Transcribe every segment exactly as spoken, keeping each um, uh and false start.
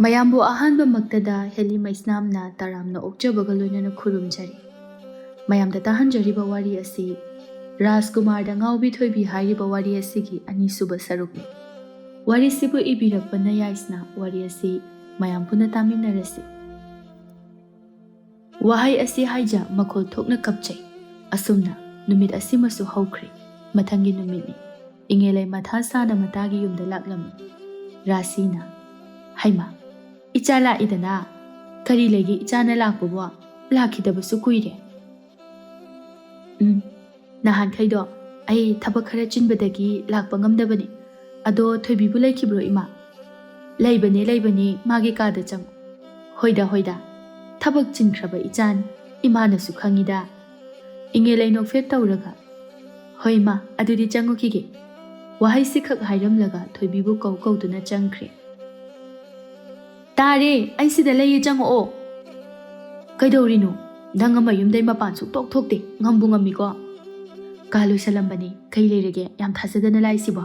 ꯃꯌꯥꯝꯕꯨ ꯑꯍꯥꯟꯕꯃꯛꯇꯗ ꯍꯦꯂꯤ ꯃꯩꯁꯅꯥꯝꯅ ꯇꯔꯥꯝꯅ ꯑꯣꯛꯆꯕꯒ ꯂꯣꯏꯅꯅ ꯈꯨꯔꯨꯝꯖꯔꯤ꯫ ꯃꯌꯥꯝꯗ ꯇꯥꯍꯟꯖꯔꯤꯕ ꯋꯥꯔꯤ ꯑꯁꯤ ꯔꯥꯖꯀꯨꯃꯥꯔꯗ ꯉꯥꯎꯕꯤ ꯊꯣꯏꯕꯤ ꯍꯥꯏꯔꯤꯕ ꯋꯥꯔꯤ ꯑꯁꯤꯒꯤ ꯑꯅꯤꯁꯨꯕ ꯁꯔꯨꯛꯅꯤ꯫ ꯋꯥꯔꯤꯁꯤꯕꯨ ꯏꯕꯤꯔꯛꯄ ꯅꯌꯥꯏꯁꯅ ꯋꯥꯔꯤ ꯑꯁꯤ ꯃꯌꯥꯝ ꯄꯨꯟꯅ ꯇꯥꯃꯤꯟꯅꯔꯁꯤ꯫ ꯋꯥꯍꯩ ꯑꯁꯤ ꯍꯥꯏꯖ ꯃꯈꯣꯜ ꯊꯣꯛꯅ ꯀꯞꯆꯩ꯫ ꯑꯁꯨꯝꯅ ꯅꯨꯃꯤꯠ ꯑꯁꯤꯃꯁꯨ ꯍꯧꯈ꯭ꯔꯦ꯫ ꯃꯊꯪꯒꯤ ꯅꯨꯃꯤꯠꯅꯤ꯫ ꯏꯉꯦꯂꯩ ꯃꯊꯥ ꯁꯥꯅ ꯃꯇꯥꯒꯤ ꯌꯨꯝꯗ ꯂꯥꯛꯂꯝꯃꯤ꯫ ꯔꯥꯁꯤꯅ, "ꯍꯩꯃꯥ, ꯏꯆꯥ ꯂꯥꯛꯏꯗꯅ꯫ ꯀꯔꯤ ꯂꯩꯒꯦ ꯏꯆꯥꯅ ꯂꯥꯛꯄꯕꯣ? ꯂꯥꯛꯈꯤꯗꯕꯁꯨ ꯀꯨꯏꯔꯦ꯫" "ꯎꯝ, ꯅꯍꯥꯟꯈꯩꯗꯣ ꯑꯩ ꯊꯕꯛ ꯈꯔ ꯆꯤꯟꯕꯗꯒꯤ ꯂꯥꯛꯄ ꯉꯝꯗꯕꯅꯤ꯫ ꯑꯗꯣ ꯊꯣꯏꯕꯤꯕꯨ ꯂꯩꯈꯤꯕ꯭ꯔꯣ, ꯏꯃꯥ?" "ꯂꯩꯕꯅꯦ, ꯂꯩꯕꯅꯦ, ꯃꯥꯒꯤ ꯀꯥꯗ ꯆꯪꯉꯨ꯫" "ꯍꯣꯏꯗ, ꯍꯣꯏꯗ, ꯊꯕꯛ ꯆꯤꯟꯈ꯭ꯔꯕ ꯏꯆꯥꯅꯤ, ꯏꯃꯥꯅꯁꯨ ꯈꯪꯉꯤꯗ꯫" ꯏꯉꯦꯂꯩ ꯅꯣꯛꯐꯦꯠ ꯇꯧꯔꯒ, "ꯍꯣꯏ ꯏꯃꯥ, ꯑꯗꯨꯗꯤ ꯆꯪꯉꯨꯈꯤꯒꯦ꯫" ꯋꯥꯍꯩꯁꯤꯈꯛ ꯍꯥꯏꯔꯝꯂꯒ ꯊꯣꯏꯕꯤꯕꯨ ꯀꯧ ꯀꯧꯗꯨꯅ ꯆꯪꯈ꯭ꯔꯦ꯫ "ꯇꯥꯔꯦ, ꯑꯩ ꯁꯤꯗ ꯂꯩꯌꯦ, ꯆꯪꯉꯛꯑꯣ꯫" "ꯀꯩꯗꯧꯔꯤꯅꯣ? ꯅꯪ ꯑꯃ ꯌꯨꯝꯗꯩ ꯃꯄꯥꯟ ꯁꯨꯛꯊꯣꯛ ꯊꯣꯛꯇꯦ, ꯉꯝꯕꯨ ꯉꯝꯃꯤꯀꯣ?" "ꯀꯥ ꯂꯣꯏꯁꯜꯂꯝꯕꯅꯤ, ꯀꯩ ꯂꯩꯔꯒꯦ? ꯌꯥꯝ ꯊꯥꯖꯗꯅ ꯂꯥꯛꯏꯁꯤꯕꯣ?"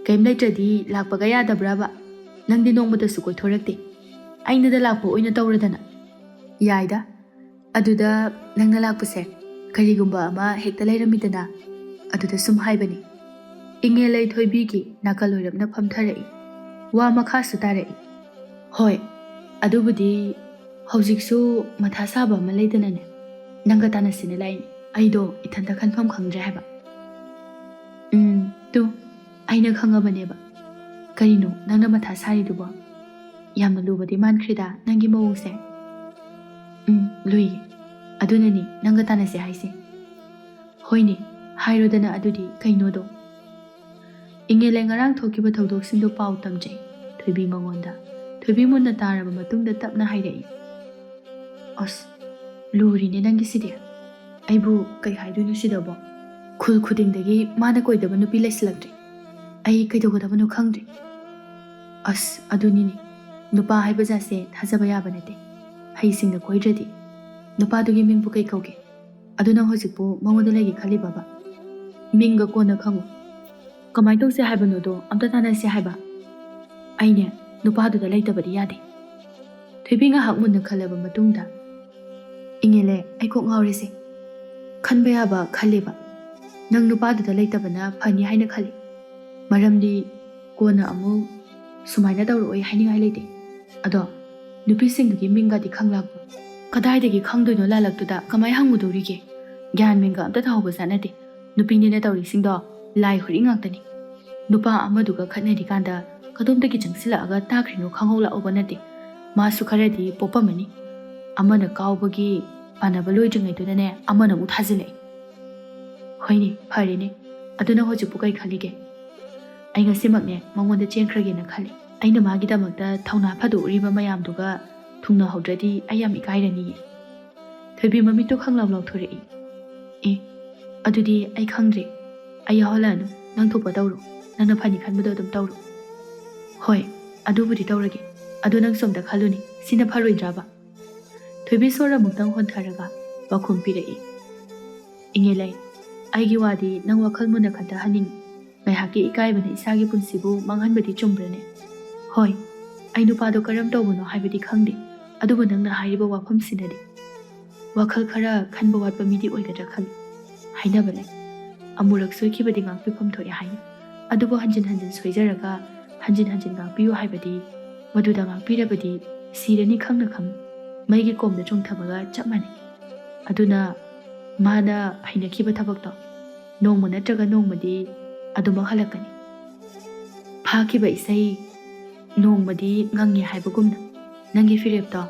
"ꯀꯩꯝ ꯂꯩꯇ꯭ꯔꯗꯤ ꯂꯥꯛꯄꯒ ꯌꯥꯗꯕ꯭ꯔꯕ? ꯅꯪꯗꯤ ꯅꯣꯡꯃꯇꯁꯨ ꯀꯣꯏꯊꯣꯔꯛꯇꯦ꯫ ꯑꯩꯅꯗ ꯂꯥꯛꯄ ꯑꯣꯏꯅ ꯇꯧꯔꯗꯅ?" "ꯌꯥꯏꯗ꯫ ꯑꯗꯨꯗ ꯅꯪꯅ ꯂꯥꯛꯄꯁꯦ ꯀꯔꯤꯒꯨꯝꯕ ꯑꯃ ꯍꯦꯛꯇ ꯂꯩꯔꯝꯃꯤꯗꯅ, ꯑꯗꯨꯗ ꯁꯨꯝ ꯍꯥꯏꯕꯅꯤ꯫" ꯏꯉꯦꯂꯩ ꯊꯣꯏꯕꯤꯒꯤ ꯅꯥꯀꯜ ꯑꯣꯏꯔꯞꯅ ꯐꯝꯊꯔꯛꯏ꯫ ꯋꯥ ꯃꯈꯥꯁꯨ ꯇꯥꯔꯛꯏ꯫ "ꯍꯣꯏ, ꯑꯗꯨꯕꯨꯗꯤ ꯍꯧꯖꯤꯛꯁꯨ ꯃꯊꯥ ꯁꯥꯕ ꯑꯃ ꯂꯩꯗꯅꯅꯦ, ꯅꯪꯒ ꯇꯥꯟꯅꯁꯤꯅ ꯂꯥꯛꯏꯅꯤ꯫ ꯑꯩꯗꯣ ꯏꯊꯟꯇ ꯈꯟꯐꯝ ꯈꯪꯗ꯭ꯔꯦ ꯍꯥꯏꯕ꯫" "ꯎꯝ, ꯇꯨ, ꯑꯩꯅ ꯈꯪꯉꯕꯅꯦꯕ꯫ ꯀꯔꯤꯅꯣ ꯅꯪꯅ ꯃꯊꯥ ꯁꯥꯔꯤꯗꯨꯕꯣ? ꯌꯥꯝꯅ ꯂꯨꯕꯗꯤ ꯃꯥꯟꯈ꯭ꯔꯦꯗ ꯅꯪꯒꯤ ꯃꯑꯣꯡꯁꯦ꯫" "ꯎꯝ, ꯂꯨꯏꯌꯦ꯫ ꯑꯗꯨꯅꯅꯤ ꯅꯪꯒ ꯇꯥꯟꯅꯁꯦ ꯍꯥꯏꯁꯦ꯫" "ꯍꯣꯏꯅꯦ, ꯍꯥꯏꯔꯣꯗꯅ ꯑꯗꯨꯗꯤ ꯀꯩꯅꯣꯗꯣ?" ꯏꯉꯦꯂꯩ ꯉꯔꯥꯡ ꯊꯣꯛꯈꯤꯕ ꯊꯧꯗꯣꯛꯁꯤꯡꯗꯣ ꯄꯥꯎ ꯇꯝꯖꯩ ꯊꯣꯏꯕꯤ ꯃꯉꯣꯟꯗ꯫ ꯊꯣꯏꯕꯤ ꯃꯨꯟꯅ ꯇꯥꯔꯕ ꯃꯇꯨꯡꯗ ꯇꯞꯅ ꯍꯥꯏꯔꯛꯏ꯫ "ꯑꯁ, ꯂꯨꯔꯤꯅꯦ ꯅꯪꯒꯤꯁꯤꯗꯤ꯫ ꯑꯩꯕꯨ ꯀꯩ ꯍꯥꯏꯗꯣꯏꯅꯣ ꯁꯤꯗꯕꯣ? ꯈꯨꯜ ꯈꯨꯗꯤꯡꯗꯒꯤ ꯃꯥꯅ ꯀꯣꯏꯗꯕ ꯅꯨꯄꯤ ꯂꯩꯁꯤꯜꯂꯛꯇ꯭ꯔꯦ꯫ ꯑꯩ ꯀꯩꯗꯧꯒꯗꯕꯅꯣ ꯈꯪꯗ꯭ꯔꯦ꯫" "ꯑꯁ, ꯑꯗꯨꯅꯤꯅꯦ꯫ ꯅꯨꯄꯥ ꯍꯥꯏꯕ ꯖꯥꯠꯁꯦ ꯊꯥꯖꯕ ꯌꯥꯕ ꯅꯠꯇꯦ꯫ ꯍꯩꯁꯤꯡꯅ ꯀꯣꯏꯗ꯭ꯔꯗꯤ꯫ ꯅꯨꯄꯥꯗꯨꯒꯤ ꯃꯤꯡꯕꯨ ꯀꯩ ꯀꯧꯒꯦ? ꯑꯗꯨ ꯅꯪ ꯍꯧꯖꯤꯛꯄꯨ ꯃꯉꯣꯟꯗ ꯂꯩꯒꯦ ꯈꯜꯂꯤꯕꯕ?" "ꯃꯤꯡꯒ ꯀꯣꯟꯅ ꯈꯪꯉꯨ꯫ ꯀꯃꯥꯏꯅ ꯇꯧꯁꯦ ꯍꯥꯏꯕꯅꯣꯗꯣ ꯑꯝꯇ ꯇꯥꯟꯅꯁꯦ ꯍꯥꯏꯕ꯫" "ꯑꯩꯅꯦ, ꯅꯨꯄꯥꯗꯨꯗ ꯂꯩꯇꯕꯗꯤ ꯌꯥꯗꯦ꯫ ꯊꯣꯏꯕꯤ ꯉꯥꯏꯍꯥꯛ ꯃꯨꯟꯅ ꯈꯜꯂꯕ ꯃꯇꯨꯡꯗ, "ꯏꯉꯦꯂꯦ, ꯑꯩ ꯀꯣꯛ ꯉꯥꯎꯔꯦꯁꯦ꯫ ꯈꯟꯕ ꯌꯥꯕ ꯈꯜꯂꯦꯕ꯫ ꯅꯪ ꯅꯨꯄꯥꯗꯨꯗ ꯂꯩꯇꯕꯅ ꯐꯅꯤ ꯍꯥꯏꯅ ꯈꯜꯂꯤ꯫ ꯃꯔꯝꯗꯤ ꯀꯣꯟꯅ ꯑꯃꯨꯛ ꯁꯨꯃꯥꯏꯅ ꯇꯧꯔꯛꯑꯣꯏ ꯍꯥꯏꯅꯤꯡꯉꯥꯏ ꯂꯩꯇꯦ꯫ ꯑꯗꯣ ꯅꯨꯄꯤꯁꯤꯡꯗꯨꯒꯤ ꯃꯤꯡꯒꯗꯤ ꯈꯪꯂꯛꯄ꯭ꯔꯣ?" "ꯀꯗꯥꯏꯗꯒꯤ ꯈꯪꯗꯣꯏꯅꯣ? ꯂꯥꯂꯛꯇꯨꯗ ꯀꯃꯥꯏ ꯍꯪꯉꯨꯗꯧꯔꯤꯒꯦ? ꯒ꯭ꯌꯥꯟ ꯃꯦꯟꯒ ꯑꯝꯇ ꯇꯥꯍꯧꯕ ꯖꯥꯠ ꯅꯠꯇꯦ꯫ ꯅꯨꯄꯤꯅꯤꯅ ꯇꯧꯔꯤꯁꯤꯡꯗꯣ ꯂꯥꯏ ꯍꯨꯔꯤ ꯉꯥꯛꯇꯅꯤ꯫ ꯅꯨꯄꯥ ꯑꯃꯗꯨꯒ ꯈꯠꯅꯔꯤꯀꯥꯟꯗ ꯀꯗꯣꯝꯗꯒꯤ ꯆꯪꯁꯤꯜꯂꯛꯑꯒ ꯇꯥꯈ꯭ꯔꯤꯅꯣ ꯈꯪꯍꯧꯂꯛꯑꯧꯕ ꯅꯠꯇꯦ꯫ ꯃꯥꯁꯨ ꯈꯔꯗꯤ ꯄꯣꯞꯄꯝꯃꯅꯤ꯫ ꯑꯃꯅ ꯀꯥꯎꯕꯒꯤ ꯄꯥꯟꯅꯕ ꯂꯣꯏꯗ꯭ꯔꯤꯉꯩꯗꯨꯗꯅꯦ ꯑꯃꯅ ꯑꯃꯨꯛ ꯊꯥꯖꯤꯜꯂꯛꯑꯦ꯫ ꯍꯣꯏꯅꯦ, ꯐꯔꯦꯅꯦ꯫ ꯑꯗꯨ ꯅꯪ ꯍꯧꯖꯤꯛꯄꯨ ꯀꯩ ꯈꯜꯂꯤꯒꯦ?" "ꯑꯩ ꯉꯁꯤꯃꯛꯅꯦ ꯃꯉꯣꯟꯗ ꯆꯦꯟꯈ꯭ꯔꯒꯦꯅ ꯈꯜꯂꯤ꯫ ꯑꯩꯅ ꯃꯥꯒꯤꯗꯃꯛꯇ ꯊꯧꯅꯥ ꯐꯥꯗꯣꯛꯎꯔꯤꯕ ꯃꯌꯥꯝꯗꯨꯒ ꯊꯨꯡꯅꯍꯧꯗ꯭ꯔꯗꯤ ꯑꯩ ꯌꯥꯝ ꯏꯀꯥꯏꯔꯅꯤꯌꯦ꯫" ꯊꯣꯏꯕꯤ ꯃꯃꯤꯠꯇꯣ ꯈꯪꯂꯥꯎ ꯂꯥꯎꯊꯣꯔꯛꯏ꯫ "ꯑꯦ, ꯑꯗꯨꯗꯤ ꯑꯩ ꯈꯪꯗ꯭ꯔꯦ꯫ ꯑꯩ ꯌꯥꯎꯍꯜꯂꯛꯑꯅꯨ꯫ ꯅꯪ ꯊꯣꯛꯄ ꯇꯧꯔꯣ꯫ ꯅꯪꯅ ꯐꯅꯤ ꯈꯟꯕꯗꯣ ꯑꯗꯨꯝ ꯇꯧꯔꯣ꯫" "ꯍꯣꯏ, ꯑꯗꯨꯕꯨꯗꯤ ꯇꯧꯔꯒꯦ꯫ ꯑꯗꯨ ꯅꯪꯁꯨ ꯑꯝꯇ ꯈꯜꯂꯨꯅꯦ, ꯁꯤꯅ ꯐꯔꯣꯏꯗ꯭ꯔꯥꯕ?" ꯊꯣꯏꯕꯤ ꯁꯣꯔ ꯑꯃꯨꯛꯇꯪ ꯍꯣꯟꯊꯔꯒ ꯋꯥꯈꯨꯝ ꯄꯤꯔꯛꯏ꯫ "ꯏꯉꯦꯂꯩ, ꯑꯩꯒꯤ ꯋꯥꯗꯤ ꯅꯪ ꯋꯥꯈꯜ ꯃꯨꯟꯅ ꯈꯟꯊꯍꯟꯅꯤꯡꯉꯤ꯫ ꯉꯥꯏꯍꯥꯛꯀꯤ ꯏꯀꯥꯏꯕꯅ ꯏꯁꯥꯒꯤ ꯄꯨꯟꯁꯤꯕꯨ ꯃꯥꯡꯍꯟꯕꯗꯤ ꯆꯨꯝꯕ꯭ꯔꯅꯦ? ꯍꯣꯏ, ꯑꯩ ꯅꯨꯄꯥꯗꯣ ꯀꯔꯝ ꯇꯧꯕꯅꯣ ꯍꯥꯏꯕꯗꯤ ꯈꯪꯗꯦ, ꯑꯗꯨꯕꯨ ꯅꯪꯅ ꯍꯥꯏꯔꯤꯕ ꯋꯥꯐꯝꯁꯤꯅꯗꯤ ꯋꯥꯈꯜ ꯈꯔ ꯈꯟꯕ ꯋꯥꯠꯄ ꯃꯤꯗꯤ ꯑꯣꯏꯒꯗ꯭ꯔꯥ ꯈꯜꯂꯤ꯫ ꯍꯥꯏꯅꯕ ꯂꯩ, ꯑꯃꯨꯔꯛ ꯁꯣꯏꯈꯤꯕꯗꯤ ꯉꯥꯛꯄꯤꯐꯝ ꯊꯣꯛꯑꯦ ꯍꯥꯏꯅ꯫ ꯑꯗꯨꯕꯨ ꯍꯟꯖꯤꯟ ꯍꯟꯖꯤꯟ ꯁꯣꯏꯖꯔꯒ ꯍꯟꯖꯤꯟ ꯍꯟꯖꯤꯟ ꯉꯥꯛꯄꯤꯌꯨ ꯍꯥꯏꯕꯗꯤ, ꯃꯗꯨꯗ ꯉꯥꯛꯄꯤꯔꯕꯗꯤ ꯁꯤꯔꯅꯤ ꯈꯪꯅ ꯈꯪꯅ, ꯃꯩꯒꯤ ꯀꯣꯝꯗ ꯆꯣꯡꯊꯕꯒ ꯆꯞ ꯃꯥꯟꯅꯩ꯫ ꯑꯗꯨꯅ ꯃꯥꯅ ꯍꯩꯅꯈꯤꯕ ꯊꯕꯛꯇꯣ ꯅꯣꯡꯃ ꯅꯠꯇ꯭ꯔꯒ ꯅꯣꯡꯃꯗꯤ ꯑꯗꯨꯃꯛ ꯍꯜꯂꯛꯀꯅꯤ꯫ ꯐꯥꯈꯤꯕ ꯏꯁꯩ ꯅꯣꯡꯃꯗꯤ ꯉꯪꯉꯦ ꯍꯥꯏꯕꯒꯨꯝꯅ, ꯅꯪꯒꯤ ꯐꯤꯔꯦꯞꯇꯣ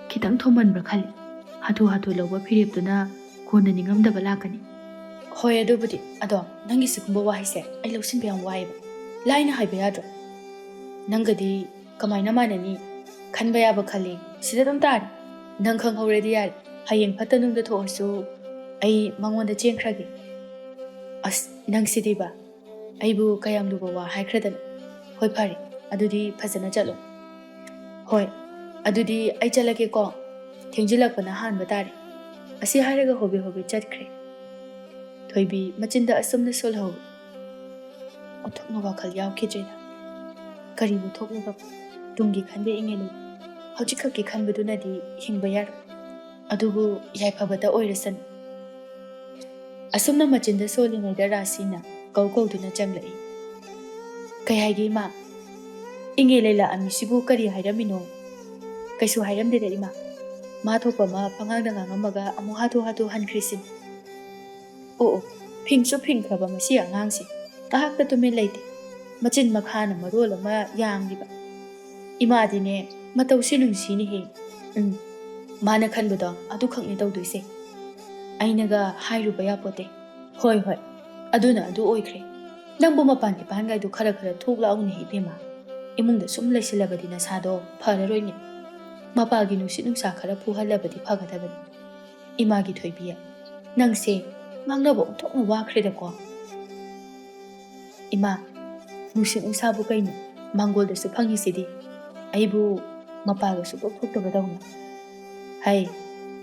ꯈꯤꯇꯪ ꯊꯨꯝꯃꯟꯕ꯭ꯔꯥ ꯈꯜꯂꯤ꯫ ꯍꯥꯊꯨ ꯍꯥꯊꯨ ꯂꯧꯕ ꯐꯤꯔꯦꯞꯇꯨꯅ ꯀꯣꯟꯅ ꯅꯤꯡꯉꯝꯗꯕ ꯂꯥꯛꯀꯅꯤ꯫" "ꯍꯣꯏ, ꯑꯗꯨꯕꯨꯗꯤ꯫ ꯑꯗꯣ ꯅꯪꯒꯤ ꯁꯤꯒꯨꯝꯕ ꯋꯥꯍꯩꯁꯦ ꯑꯩ ꯂꯧꯁꯤꯟꯕ ꯌꯥꯝ ꯋꯥꯏꯑꯦꯕ꯫ ꯂꯥꯏꯅ ꯍꯥꯏꯕ ꯌꯥꯗ꯭ꯔꯣ? ꯅꯪꯒꯗꯤ ꯀꯃꯥꯏꯅ ꯃꯥꯟꯅꯅꯤ? ꯈꯟꯕ ꯌꯥꯕ ꯈꯜꯂꯤ, ꯁꯤꯗ ꯑꯗꯨꯝ ꯇꯥꯔꯦ꯫ ꯅꯪ ꯈꯪꯍꯧꯔꯗꯤ ꯌꯥꯔꯦ, ꯍꯌꯦꯡ ꯐꯠꯇ ꯅꯨꯡꯗ ꯊꯣꯛꯑꯁꯨ ꯑꯩ ꯃꯉꯣꯟꯗ ꯆꯦꯟꯈ꯭ꯔꯒꯦ꯫" "ꯑꯁ, ꯅꯪꯁꯤꯗꯤꯕ, ꯑꯩꯕꯨ ꯀꯌꯥꯝ ꯂꯨꯕ ꯋꯥ ꯍꯥꯏꯈ꯭ꯔꯗꯅ꯫ ꯍꯣꯏ, ꯐꯔꯦ, ꯑꯗꯨꯗꯤ ꯐꯖꯅ ꯆꯠꯂꯣ꯫" "ꯍꯣꯏ, ꯑꯗꯨꯗꯤ ꯑꯩ ꯆꯠꯂꯒꯦꯀꯣ꯫ ꯊꯦꯡꯖꯤꯜꯂꯛꯄꯅ ꯍꯥꯟꯕ ꯇꯥꯔꯦ꯫" ꯑꯁꯤ ꯍꯥꯏꯔꯒ ꯍꯣꯕꯦ ꯍꯣꯕꯦ ꯆꯠꯈ꯭ꯔꯦ꯫ ꯊꯣꯏꯕꯤ ꯃꯆꯤꯟꯗ ꯑꯁꯨꯝꯅ ꯁꯣꯜꯍꯧꯏ꯫ ꯑꯣꯟꯊꯣꯛꯅ ꯋꯥꯈꯜ ꯌꯥꯎꯈꯤꯗ꯭ꯔꯦꯗ꯫ ꯀꯔꯤꯕꯨ ꯊꯣꯛꯂꯒ ꯇꯨꯡꯒꯤ ꯈꯟꯗꯦ ꯏꯉꯦꯜ ꯂꯩ꯫ ꯍꯧꯖꯤꯛꯈꯛꯀꯤ ꯈꯟꯕꯗꯨꯅꯗꯤ ꯍꯤꯡꯕ ꯌꯥꯔꯣꯏ꯫ ꯑꯗꯨꯕꯨ ꯌꯥꯏꯐꯕꯇ ꯑꯣꯏꯔꯁꯅꯨ꯫ ꯑꯁꯨꯝꯅ ꯃꯆꯤꯟꯗ ꯁꯣꯜꯂꯤꯉꯩꯗ ꯔꯥꯁꯤꯅ ꯀꯧ ꯀꯧꯗꯨꯅ ꯆꯪꯂꯛꯏ꯫ "ꯀꯩ ꯍꯥꯏꯒꯦ ꯏꯃꯥ? ꯏꯉꯦꯜ ꯂꯩ ꯂꯥꯛꯑꯝꯃꯤꯁꯤꯕꯨ ꯀꯔꯤ ꯍꯥꯏꯔꯝꯃꯤꯅꯣ?" "ꯀꯩꯁꯨ ꯍꯥꯏꯔꯝꯗꯦꯗ ꯏꯃꯥ꯫ ꯃꯥ ꯊꯣꯛꯄ ꯑꯃ ꯄꯉꯥꯡꯗ ꯉꯥꯡꯉꯝꯃꯒ ꯑꯃꯨꯛ ꯍꯥꯊꯨ ꯍꯥꯊꯨ ꯍꯟꯈ꯭ꯔꯤꯁꯤꯅꯤ꯫ ꯑꯣ ꯑꯣ, ꯐꯤꯡꯁꯨ ꯐꯤꯡꯈ꯭ꯔꯕ ꯃꯁꯤ ꯑꯉꯥꯡꯁꯦ꯫ ꯉꯥꯏꯍꯥꯛꯇ ꯇꯨꯃꯤꯟ ꯂꯩꯇꯦ꯫ ꯃꯆꯤꯟ ꯃꯈꯥꯅ ꯃꯔꯣꯜ ꯑꯃ ꯌꯥꯡꯂꯤꯕ꯫ ꯏꯃꯥꯗꯤꯅꯦ, ꯃꯇꯧꯁꯤ ꯅꯨꯡꯁꯤꯅꯦꯍꯦ꯫ ꯎꯝ, ꯃꯥꯅ ꯈꯟꯕꯗꯣ ꯑꯗꯨꯈꯛꯅꯦ ꯇꯧꯗꯣꯏꯁꯦ꯫ ꯑꯩꯅꯒ ꯍꯥꯏꯔꯨꯕ ꯌꯥꯄꯣꯠꯇꯦ꯫ ꯍꯣꯏ ꯍꯣꯏ, ꯑꯗꯨꯅ ꯑꯗꯨ ꯑꯣꯏꯈ꯭ꯔꯦ꯫ ꯅꯪꯕꯨ ꯃꯄꯥꯟ ꯏꯄꯥꯟꯒꯥꯏꯗꯨ ꯈꯔ ꯈꯔ ꯊꯣꯛꯂꯛꯎꯅꯦꯍꯦ ꯏꯕꯦꯝꯃ꯫ ꯏꯃꯨꯡꯗ ꯁꯨꯝ ꯂꯩꯁꯤꯜꯂꯕꯗꯤ ꯅꯁꯥꯗꯣ ꯐꯔꯔꯣꯏꯅꯦ꯫ ꯃꯄꯥꯒꯤ ꯅꯨꯡꯁꯤꯠ ꯅꯨꯡꯁꯥ ꯈꯔ ꯐꯨꯍꯜꯂꯕꯗꯤ ꯐꯒꯗꯕꯅꯤ꯫ ꯏꯃꯥꯒꯤ ꯊꯣꯏꯕꯤ, ꯅꯪꯁꯦ ꯉꯥꯡꯅꯕ ꯑꯣꯟꯊꯣꯛꯅ ꯋꯥꯈ꯭ꯔꯦꯗꯀꯣ꯫ ꯏꯃꯥ, ꯅꯨꯡꯁꯤꯠ ꯅꯨꯡꯁꯥꯕꯨ ꯀꯩꯅꯣ? ꯃꯥꯡꯒꯣꯜꯗꯁꯨ ꯐꯪꯉꯤꯁꯤꯗꯤ꯫ ꯑꯩꯕꯨ ꯃꯄꯥꯒ ꯁꯨꯛꯊꯣꯛ ꯊꯣꯛꯇꯕꯗꯧꯅ꯫ ꯍꯩ,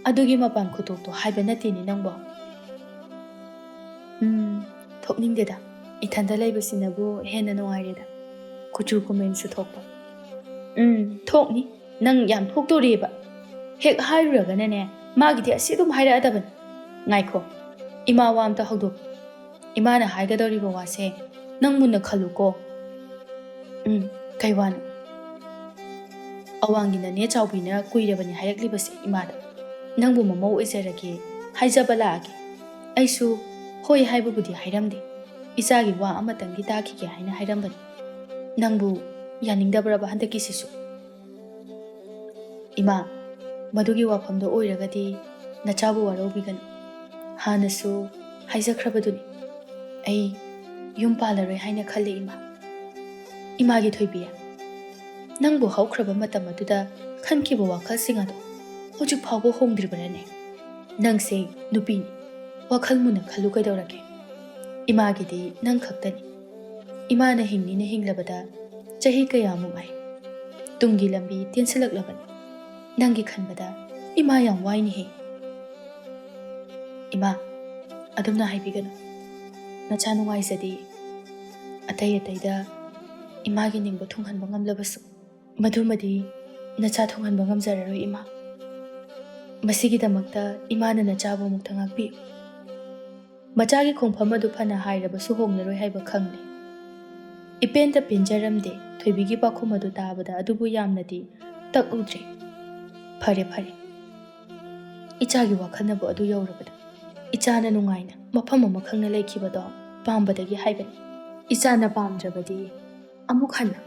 ꯑꯗꯨꯒꯤ ꯃꯄꯥꯟ ꯈꯨꯇꯣꯛꯇꯣ ꯍꯥꯏꯕ ꯅꯠꯇꯦꯅꯦ ꯅꯪꯕꯣ꯫ ꯎꯝ, ꯊꯣꯛꯅꯤꯡꯗꯦꯗ꯫ ꯏꯊꯟꯗ ꯂꯩꯕꯁꯤꯅꯕꯨ ꯍꯦꯟꯅ ꯅꯨꯡꯉꯥꯏꯔꯦꯗ꯫ ꯀꯨꯆꯨ ꯀꯨꯃꯦꯟꯁꯨ ꯊꯣꯛꯄ꯫ ꯎꯝ, ꯊꯣꯛꯅꯤ꯫ ꯅꯪ ꯌꯥꯝ ꯊꯣꯛꯇꯣꯔꯤꯕ꯫ ꯍꯦꯛ ꯍꯥꯏꯔꯨꯔꯒꯅꯅꯦ, ꯃꯥꯒꯤꯗꯤ ꯑꯁꯤ ꯑꯗꯨꯝ ꯍꯥꯏꯔꯛꯑꯗꯕꯅꯤ꯫ ꯉꯥꯏꯈꯣ, ꯏꯃꯥ ꯋꯥ ꯑꯝꯇ ꯍꯧꯗꯣꯛ꯫ ꯏꯃꯥꯅ ꯍꯥꯏꯒꯗꯧꯔꯤꯕ ꯋꯥꯁꯦ ꯅꯪ ꯃꯨꯟꯅ ꯈꯜꯂꯨꯀꯣ꯫ ꯎꯝ, ꯀꯩ ꯋꯥꯅꯣ? ꯑꯋꯥꯡꯒꯤ ꯅꯅꯦ ꯆꯥꯎꯕꯤꯅ ꯀꯨꯏꯔꯕꯅꯤ ꯍꯥꯏꯔꯛꯂꯤꯕꯁꯦ ꯏꯃꯥꯗ꯫ ꯅꯪꯕꯨ ꯃꯃꯧ ꯑꯣꯏꯖꯔꯒꯦ ꯍꯥꯏꯖꯕ ꯂꯥꯛꯑꯒꯦ꯫ ꯑꯩꯁꯨ ꯍꯣꯏ ꯍꯥꯏꯕꯕꯨꯗꯤ ꯍꯥꯏꯔꯝꯗꯦ꯫ ꯏꯆꯥꯒꯤ ꯋꯥ ꯑꯃꯇꯪꯗꯤ ꯇꯥꯈꯤꯒꯦ ꯍꯥꯏꯅ ꯍꯥꯏꯔꯝꯕꯅꯤ꯫ ꯅꯪꯕꯨ ꯌꯥꯅꯤꯡꯗꯕ꯭ꯔꯕ ꯍꯟꯗꯛꯀꯤꯁꯤꯁꯨ? ꯏꯃꯥ, ꯃꯗꯨꯒꯤ ꯋꯥꯐꯝꯗꯣ ꯑꯣꯏꯔꯒꯗꯤ ꯅꯆꯥꯕꯨ ꯋꯥꯔꯧꯕꯤꯒꯅꯨ꯫ ꯍꯥꯟꯅꯁꯨ ꯍꯥꯏꯖꯈ꯭ꯔꯕꯗꯨꯅꯤ, ꯑꯩ ꯌꯨꯝ ꯄꯥꯜꯂꯔꯣꯏ ꯍꯥꯏꯅ ꯈꯜꯂꯦ ꯏꯃꯥ꯫ ꯏꯃꯥꯒꯤ ꯊꯣꯏꯕꯤ, ꯅꯪꯕꯨ ꯍꯧꯈ꯭ꯔꯕ ꯃꯇꯝ ꯑꯗꯨꯗ ꯈꯟꯈꯤꯕ ꯋꯥꯈꯜꯁꯤꯡ ꯑꯗꯨ ꯍꯧꯖꯤꯛ ꯐꯥꯎꯕ ꯍꯣꯡꯗ꯭ꯔꯤꯕꯔꯅꯦ? ꯅꯪꯁꯦ ꯅꯨꯄꯤꯅꯤ, ꯋꯥꯈꯜ ꯃꯨꯟꯅ ꯈꯜꯂꯨ ꯀꯩꯗꯧꯔꯒꯦ? ꯏꯃꯥꯒꯤꯗꯤ ꯅꯪ ꯈꯛꯇꯅꯤ꯫ ꯏꯃꯥꯅ ꯍꯤꯡꯅꯤꯅ ꯍꯤꯡꯂꯕꯗ ꯆꯍꯤ ꯀꯌꯥꯃꯨꯛ ꯉꯥꯏ꯫ ꯇꯨꯡꯒꯤ ꯂꯝꯕꯤ ꯇꯦꯟꯁꯤꯜꯂꯛꯂꯕꯅꯤ꯫ ꯅꯪꯒꯤ ꯈꯟꯕꯗ ꯏꯃꯥ ꯌꯥꯝ ꯋꯥꯏꯅꯦꯍꯦ꯫ ꯏꯃꯥ, ꯑꯗꯨꯝꯅ ꯍꯥꯏꯕꯤꯒꯅꯨ꯫ ꯅꯆꯥ ꯅꯨꯡꯉꯥꯏꯖꯗꯦ꯫ ꯑꯇꯩ ꯑꯇꯩꯗ ꯏꯃꯥꯒꯤ ꯅꯤꯡꯕ ꯊꯨꯡꯍꯟꯕ ꯉꯝꯂꯕꯁꯨ꯫ "ꯃꯗꯨꯃꯗꯤ ꯅꯆꯥ ꯊꯣꯡꯍꯟꯕ ꯉꯝꯖꯔꯔꯣꯏ, ꯏꯃꯥ꯫ ꯃꯁꯤꯒꯤꯗꯃꯛꯇ ꯏꯃꯥꯅ ꯅꯆꯥꯕꯨ ꯑꯃꯨꯛꯇ ꯉꯥꯛꯄꯤꯌꯨ꯫ ꯃꯆꯥꯒꯤ ꯈꯣꯡꯐꯝ ꯑꯗꯨ ꯐꯅ ꯍꯥꯏꯔꯕꯁꯨ ꯍꯣꯡꯂꯔꯣꯏ ꯍꯥꯏꯕ ꯈꯪꯂꯦ꯫" ꯏꯄꯦꯟꯇ ꯄꯦꯟꯖꯔꯝꯗꯦ꯫ ꯊꯣꯏꯕꯤꯒꯤ ꯄꯥꯎꯈꯨꯝ ꯑꯗꯨ ꯇꯥꯕꯗ ꯑꯗꯨꯕꯨ ꯌꯥꯝꯅꯗꯤ ꯇꯛꯎꯗ꯭ꯔꯦ꯫ "ꯐꯔꯦ, ꯐꯔꯦ꯫ ꯏꯆꯥꯒꯤ ꯋꯥꯈꯜꯅꯕꯨ ꯑꯗꯨ ꯌꯧꯔꯕꯗ, ꯏꯆꯥꯅ ꯅꯨꯡꯉꯥꯏꯅ ꯃꯐꯝ ꯑꯃ ꯈꯪꯅ ꯂꯩꯈꯤꯕꯗꯣ ꯄꯥꯝꯕꯗꯒꯤ ꯍꯥꯏꯕꯅꯤ꯫ ꯏꯆꯥꯅ ꯄꯥꯝꯗ꯭ꯔꯕꯗꯤ ꯑꯃꯨꯛ ꯍꯟꯅ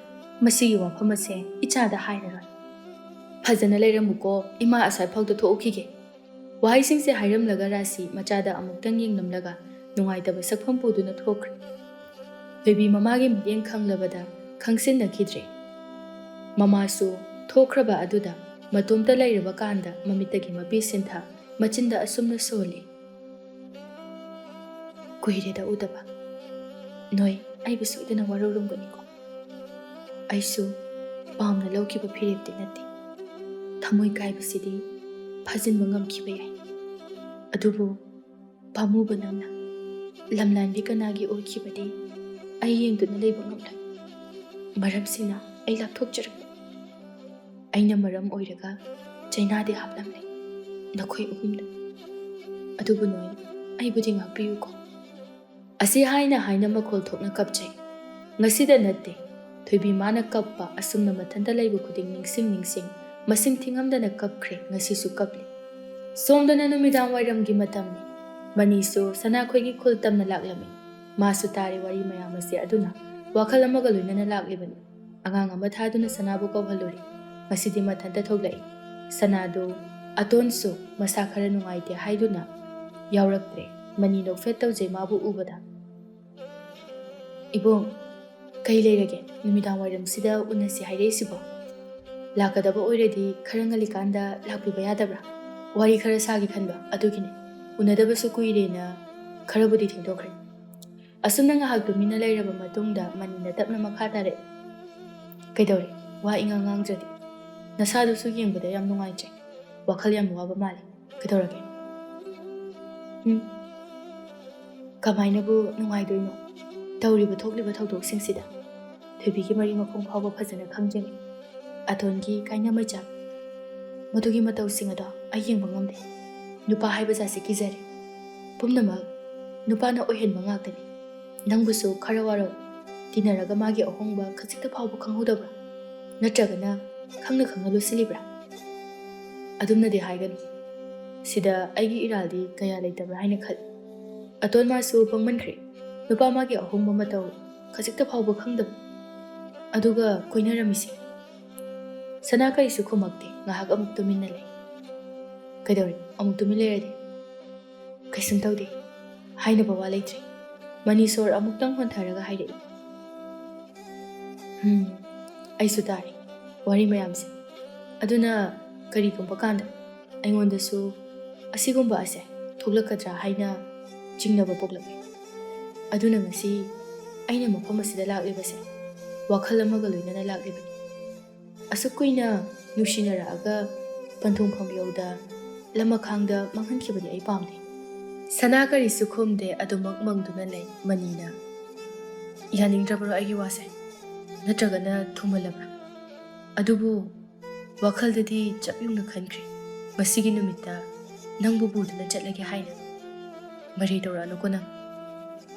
ꯃꯁꯤꯒꯤ ꯋꯥꯐꯝ ꯑꯁꯦ ꯏꯆꯥꯗ ꯍꯥꯏꯔꯔꯣꯏ꯫ ꯐꯖꯅ ꯂꯩꯔꯝꯃꯨꯀꯣ, ꯏꯃꯥ ꯑꯁ꯭ꯋꯥꯏ ꯐꯥꯎꯗ ꯊꯣꯛꯎꯈꯤꯒꯦ꯫" ꯋꯥꯍꯩꯁꯤꯡꯁꯦ ꯍꯥꯏꯔꯝꯂꯒ ꯔꯥꯁꯤ ꯃꯆꯥꯗ ꯑꯃꯨꯛꯇꯪ ꯌꯦꯡꯂꯝꯂꯒ ꯅꯨꯡꯉꯥꯏꯇꯕ ꯁꯛꯐꯝ ꯄꯨꯗꯨꯅ ꯊꯣꯛꯈ꯭ꯔꯦ꯫ ꯊꯣꯏꯕꯤ ꯃꯃꯥꯒꯤ ꯃꯤꯠꯌꯦꯡ ꯈꯪꯂꯕꯗ ꯈꯪꯁꯤꯟꯅꯈꯤꯗ꯭ꯔꯦ꯫ ꯃꯃꯥꯁꯨ ꯊꯣꯛꯈ꯭ꯔꯕ ꯑꯗꯨꯗ ꯃꯇꯣꯝꯇ ꯂꯩꯔꯕ ꯀꯥꯟꯗ ꯃꯃꯤꯠꯇꯒꯤ ꯃꯄꯤ ꯁꯤꯟꯊ ꯃꯆꯤꯟꯗ ꯑꯁꯨꯝꯅ ꯁꯣꯜꯂꯤ꯫ "ꯀꯨꯏꯔꯦꯗ ꯎꯗꯕ꯫ ꯅꯣꯏ ꯑꯩꯕꯨ ꯁꯣꯏꯗꯅ ꯋꯥꯔꯧꯔꯝꯒꯅꯤꯀꯣ꯫ ꯑꯩꯁꯨ ꯄꯥꯝꯅ ꯂꯧꯈꯤꯕ ꯐꯤꯔꯦꯞꯇꯤ ꯅꯠꯇꯦ꯫ ꯊꯃꯣꯏ ꯀꯥꯏꯕꯁꯤꯗꯤ ꯐꯥꯖꯤꯟꯕ ꯉꯝꯈꯤꯕ ꯌꯥꯏ꯫ ꯑꯗꯨꯕꯨ ꯄꯥꯝꯃꯨꯕ ꯅꯪꯅ ꯂꯝꯂꯥꯟꯕꯤ ꯀꯅꯥꯒꯤ ꯑꯣꯏꯈꯤꯕꯗꯤ ꯑꯩ ꯌꯦꯡꯗꯨꯅ ꯂꯩꯕ ꯉꯝꯂꯣꯏ꯫ ꯃꯔꯝꯁꯤꯅ ꯑꯩ ꯂꯥꯞꯊꯣꯛꯆꯔꯛꯄ꯫ ꯑꯩꯅ ꯃꯔꯝ ꯑꯣꯏꯔꯒ ꯆꯩꯅꯥꯗꯤ ꯍꯥꯞꯂꯝꯂꯦ ꯅꯈꯣꯏ ꯑꯍꯨꯝꯗ꯫ ꯑꯗꯨꯕꯨ ꯅꯣꯏ ꯑꯩꯕꯨꯗꯤ ꯉꯥꯛꯄꯤꯌꯨꯀꯣ꯫" ꯑꯁꯤ ꯍꯥꯏꯅ ꯍꯥꯏꯅ ꯃꯈꯣꯜ ꯊꯣꯛꯅ ꯀꯞꯆꯩ꯫ ꯉꯁꯤꯗ ꯅꯠꯇꯦ, ꯊꯣꯏꯕꯤ ꯃꯥꯅ ꯀꯞꯄ ꯑꯁꯨꯝꯅ ꯃꯊꯟꯇ ꯂꯩꯕ ꯈꯨꯗꯤꯡ ꯅꯤꯡꯁꯤꯡ ꯅꯤꯡꯁꯤꯡ ꯃꯁꯤꯡ ꯊꯤꯉꯝꯗꯅ ꯀꯞꯈ꯭ꯔꯦ, ꯉꯁꯤꯁꯨ ꯀꯞꯂꯤ꯫ ꯁꯣꯝꯗꯅ ꯅꯨꯃꯤꯗꯥꯡ ꯋꯥꯏꯔꯝꯒꯤ ꯃꯇꯝꯅꯤ꯫ ꯃꯅꯤꯁꯨ ꯁꯅꯥꯈꯣꯏꯒꯤ ꯈꯨꯜ ꯇꯝꯅ ꯂꯥꯛꯂꯝꯃꯤ꯫ ꯃꯥꯁꯨ ꯇꯥꯔꯦ ꯋꯥꯔꯤ ꯃꯌꯥꯝ ꯑꯁꯤ ꯑꯗꯨꯅ ꯋꯥꯈꯜ ꯑꯃꯒ ꯂꯣꯏꯅꯅ ꯂꯥꯛꯂꯤꯕꯅꯤ꯫ ꯑꯉꯥꯡ ꯑꯃ ꯊꯥꯗꯨꯅ ꯁꯅꯥꯕꯨ ꯀꯧꯍꯜꯂꯨꯔꯦ꯫ ꯉꯁꯤꯗꯤ ꯃꯊꯟꯇ ꯊꯣꯛꯂꯛꯏ꯫ ꯁꯅꯥꯗꯨ ꯑꯇꯣꯟꯁꯨ ꯃꯁꯥ ꯈꯔ ꯅꯨꯡꯉꯥꯏꯇꯦ ꯍꯥꯏꯗꯨꯅ ꯌꯥꯎꯔꯛꯇ꯭ꯔꯦ꯫ ꯃꯅꯤ ꯅꯣꯛꯐꯦꯠ ꯇꯧꯖꯩ ꯃꯥꯕꯨ ꯎꯕꯗ꯫ "ꯏꯕꯨꯡ, ꯀꯩ ꯂꯩꯔꯒꯦ? ꯅꯨꯃꯤꯗꯥꯡ ꯋꯥꯏꯔꯝꯁꯤꯗ ꯎꯅꯁꯤ ꯍꯥꯏꯔꯛꯏꯁꯤꯕꯣ? ꯂꯥꯛꯀꯗꯕ ꯑꯣꯏꯔꯗꯤ ꯈꯔ ꯉꯜꯂꯤꯀꯥꯟꯗ ꯂꯥꯛꯄꯤꯕ ꯌꯥꯗꯕ꯭ꯔꯥ? ꯋꯥꯔꯤ ꯈꯔ ꯁꯥꯒꯦ ꯈꯟꯕ ꯑꯗꯨꯒꯤꯅꯦ꯫ ꯎꯅꯗꯕꯁꯨ ꯀꯨꯏꯔꯦꯅ ꯈꯔꯕꯨꯗꯤ ꯊꯦꯡꯗꯣꯛꯈ꯭ꯔꯦ꯫" ꯑꯁꯨꯝꯅ ꯉꯥꯏꯍꯥꯛ ꯇꯨꯃꯤꯟꯅ ꯂꯩꯔꯕ ꯃꯇꯨꯡꯗ ꯃꯅꯤꯅ ꯇꯞꯅ ꯃꯈꯥ ꯇꯥꯔꯛꯏ꯫ "ꯀꯩꯗꯧꯔꯦ? ꯋꯥ ꯏꯉꯥꯡ ꯉꯥꯡꯗ꯭ꯔꯗꯤ? ꯅꯁꯥꯗꯨꯁꯨ ꯌꯦꯡꯕꯗ ꯌꯥꯝ ꯅꯨꯡꯉꯥꯏꯇ꯭ꯔꯦ꯫ ꯋꯥꯈꯜ ꯌꯥꯝ ꯋꯥꯕ ꯃꯥꯜꯂꯦ꯫ ꯀꯩꯗꯧꯔꯒꯦ?" "ꯎꯝ, ꯀꯃꯥꯏꯅꯕꯨ ꯅꯨꯡꯉꯥꯏꯗꯣꯏꯅꯣ? ꯇꯧꯔꯤꯕ ꯊꯣꯛꯂꯤꯕ ꯊꯧꯗꯣꯛꯁꯤꯡꯁꯤꯗ ꯊꯣꯏꯕꯤꯒꯤ ꯃꯔꯤ ꯃꯈꯣꯡ ꯐꯥꯎꯕ ꯐꯖꯅ ꯈꯪꯗ꯭ꯔꯤꯉꯩ ꯑꯇꯣꯟꯒꯤ ꯀꯥꯏꯅ ꯃꯩꯆꯥꯛ, ꯃꯗꯨꯒꯤ ꯃꯇꯧꯁꯤꯡ ꯑꯗꯣ ꯑꯩ ꯌꯦꯡꯕ ꯉꯝꯗꯦ꯫ ꯅꯨꯄꯥ ꯍꯥꯏꯕ ꯖꯥꯠꯁꯦ ꯀꯤꯖꯔꯦ꯫ ꯄꯨꯝꯅꯃꯛ ꯅꯨꯄꯥꯅ ꯑꯣꯏꯍꯟꯕ ꯉꯥꯛꯇꯅꯤ꯫ ꯅꯪꯕꯨꯁꯨ ꯈꯔ ꯋꯥꯔꯧ꯫ ꯇꯤꯟꯅꯔꯒ ꯃꯥꯒꯤ ꯑꯍꯣꯡꯕ ꯈꯖꯤꯛꯇ ꯐꯥꯎꯕ ꯈꯪꯍꯧꯗꯕ꯭ꯔꯥ? ꯅꯠꯇ꯭ꯔꯒꯅ ꯈꯪꯅ ꯈꯪꯅ ꯂꯣꯠꯁꯤꯜꯂꯤꯕ꯭ꯔꯥ? ꯑꯗꯨꯝꯅꯗꯤ ꯍꯥꯏꯒꯅꯨ꯫ ꯁꯤꯗ ꯑꯩꯒꯤ ꯏꯔꯥꯜꯗꯤ ꯀꯌꯥ ꯂꯩꯇꯕ꯭ꯔꯥ ꯍꯥꯏꯅ ꯈꯜꯂꯤ꯫ ꯑꯇꯣꯟ ꯃꯥꯁꯨ ꯄꯪꯃꯟꯈ꯭ꯔꯦ꯫ ꯅꯨꯄꯥ ꯃꯥꯒꯤ ꯑꯍꯣꯡꯕ ꯃꯇꯧ ꯈꯖꯤꯛꯇ ꯐꯥꯎꯕ ꯈꯪꯗꯕ꯫ ꯑꯗꯨꯒ ꯀꯣꯏꯅꯔꯝꯃꯤꯁꯦ꯫ ꯁꯅꯥ ꯀꯔꯤꯁꯨ ꯈꯨꯝꯃꯛꯇꯦ꯫ ꯉꯥꯏꯍꯥꯛ ꯑꯃꯨꯛ ꯇꯨꯃꯤꯟꯅ ꯂꯩ꯫ ꯀꯩꯗꯧꯔꯦ? ꯑꯃꯨꯛ ꯇꯨꯃꯤꯟ ꯂꯩꯔꯗꯤ? ꯀꯩꯁꯨꯝ ꯇꯧꯗꯦ꯫ ꯍꯥꯏꯅꯕ ꯋꯥ ꯂꯩꯇ꯭ꯔꯦ꯫ ꯃꯅꯤ ꯁꯣꯔ ꯑꯃꯨꯛꯇꯪ ꯍꯣꯟꯊꯔꯒ ꯍꯥꯏꯔꯛꯏ꯫ ꯎꯝ, ꯑꯩꯁꯨ ꯇꯥꯔꯦ ꯋꯥꯔꯤ ꯃꯌꯥꯝꯁꯦ꯫ ꯑꯗꯨꯅ ꯀꯔꯤꯒꯨꯝꯕ ꯀꯥꯟꯗ ꯑꯩꯉꯣꯟꯗꯁꯨ ꯑꯁꯤꯒꯨꯝꯕ ꯑꯁꯦ ꯊꯣꯛꯂꯛꯀꯗ꯭ꯔꯥ ꯍꯥꯏꯅ ꯆꯤꯡꯅꯕ ꯄꯣꯛꯂꯛꯏ꯫ ꯑꯗꯨꯅ ꯉꯁꯤ ꯑꯩꯅ ꯃꯐꯝ ꯑꯁꯤꯗ ꯂꯥꯛꯂꯤꯕꯁꯦ ꯋꯥꯈꯜ ꯑꯃꯒ ꯂꯣꯏꯅꯅ ꯂꯥꯛꯂꯤꯕꯅꯤ꯫ ꯑꯁꯨꯛ ꯀꯨꯏꯅ ꯅꯨꯡꯁꯤꯅꯔꯛꯑꯒ ꯄꯟꯊꯨꯡꯐꯝ ꯌꯧꯗ ꯂꯃꯈꯥꯡꯗ ꯃꯥꯡꯍꯟꯈꯤꯕꯗꯤ ꯑꯩ ꯄꯥꯝꯗꯦ꯫ ꯁꯅꯥ ꯀꯔꯤꯁꯨ ꯈꯨꯝꯗꯦ, ꯑꯗꯨꯃꯛ ꯃꯪꯗꯨꯅ ꯂꯩ꯫ ꯃꯅꯤꯅ, "ꯌꯥꯅꯤꯡꯗ꯭ꯔꯕ꯭ꯔꯣ ꯑꯩꯒꯤ ꯋꯥꯁꯦ? ꯅꯠꯇ꯭ꯔꯒꯅ ꯊꯨꯃꯜꯂꯕ꯭ꯔꯥ?" ꯑꯗꯨꯕꯨ ꯋꯥꯈꯜꯗꯗꯤ ꯆꯞ ꯌꯨꯡꯅ ꯈꯟꯈ꯭ꯔꯦ, ꯉꯁꯤꯒꯤ ꯅꯨꯃꯤꯠꯇ ꯅꯪꯕꯨ ꯄꯨꯗꯨꯅ ꯆꯠꯂꯒꯦ ꯍꯥꯏꯅ꯫ ꯃꯔꯩ ꯇꯧꯔꯛꯑꯅꯨꯀꯣ ꯅꯪ꯫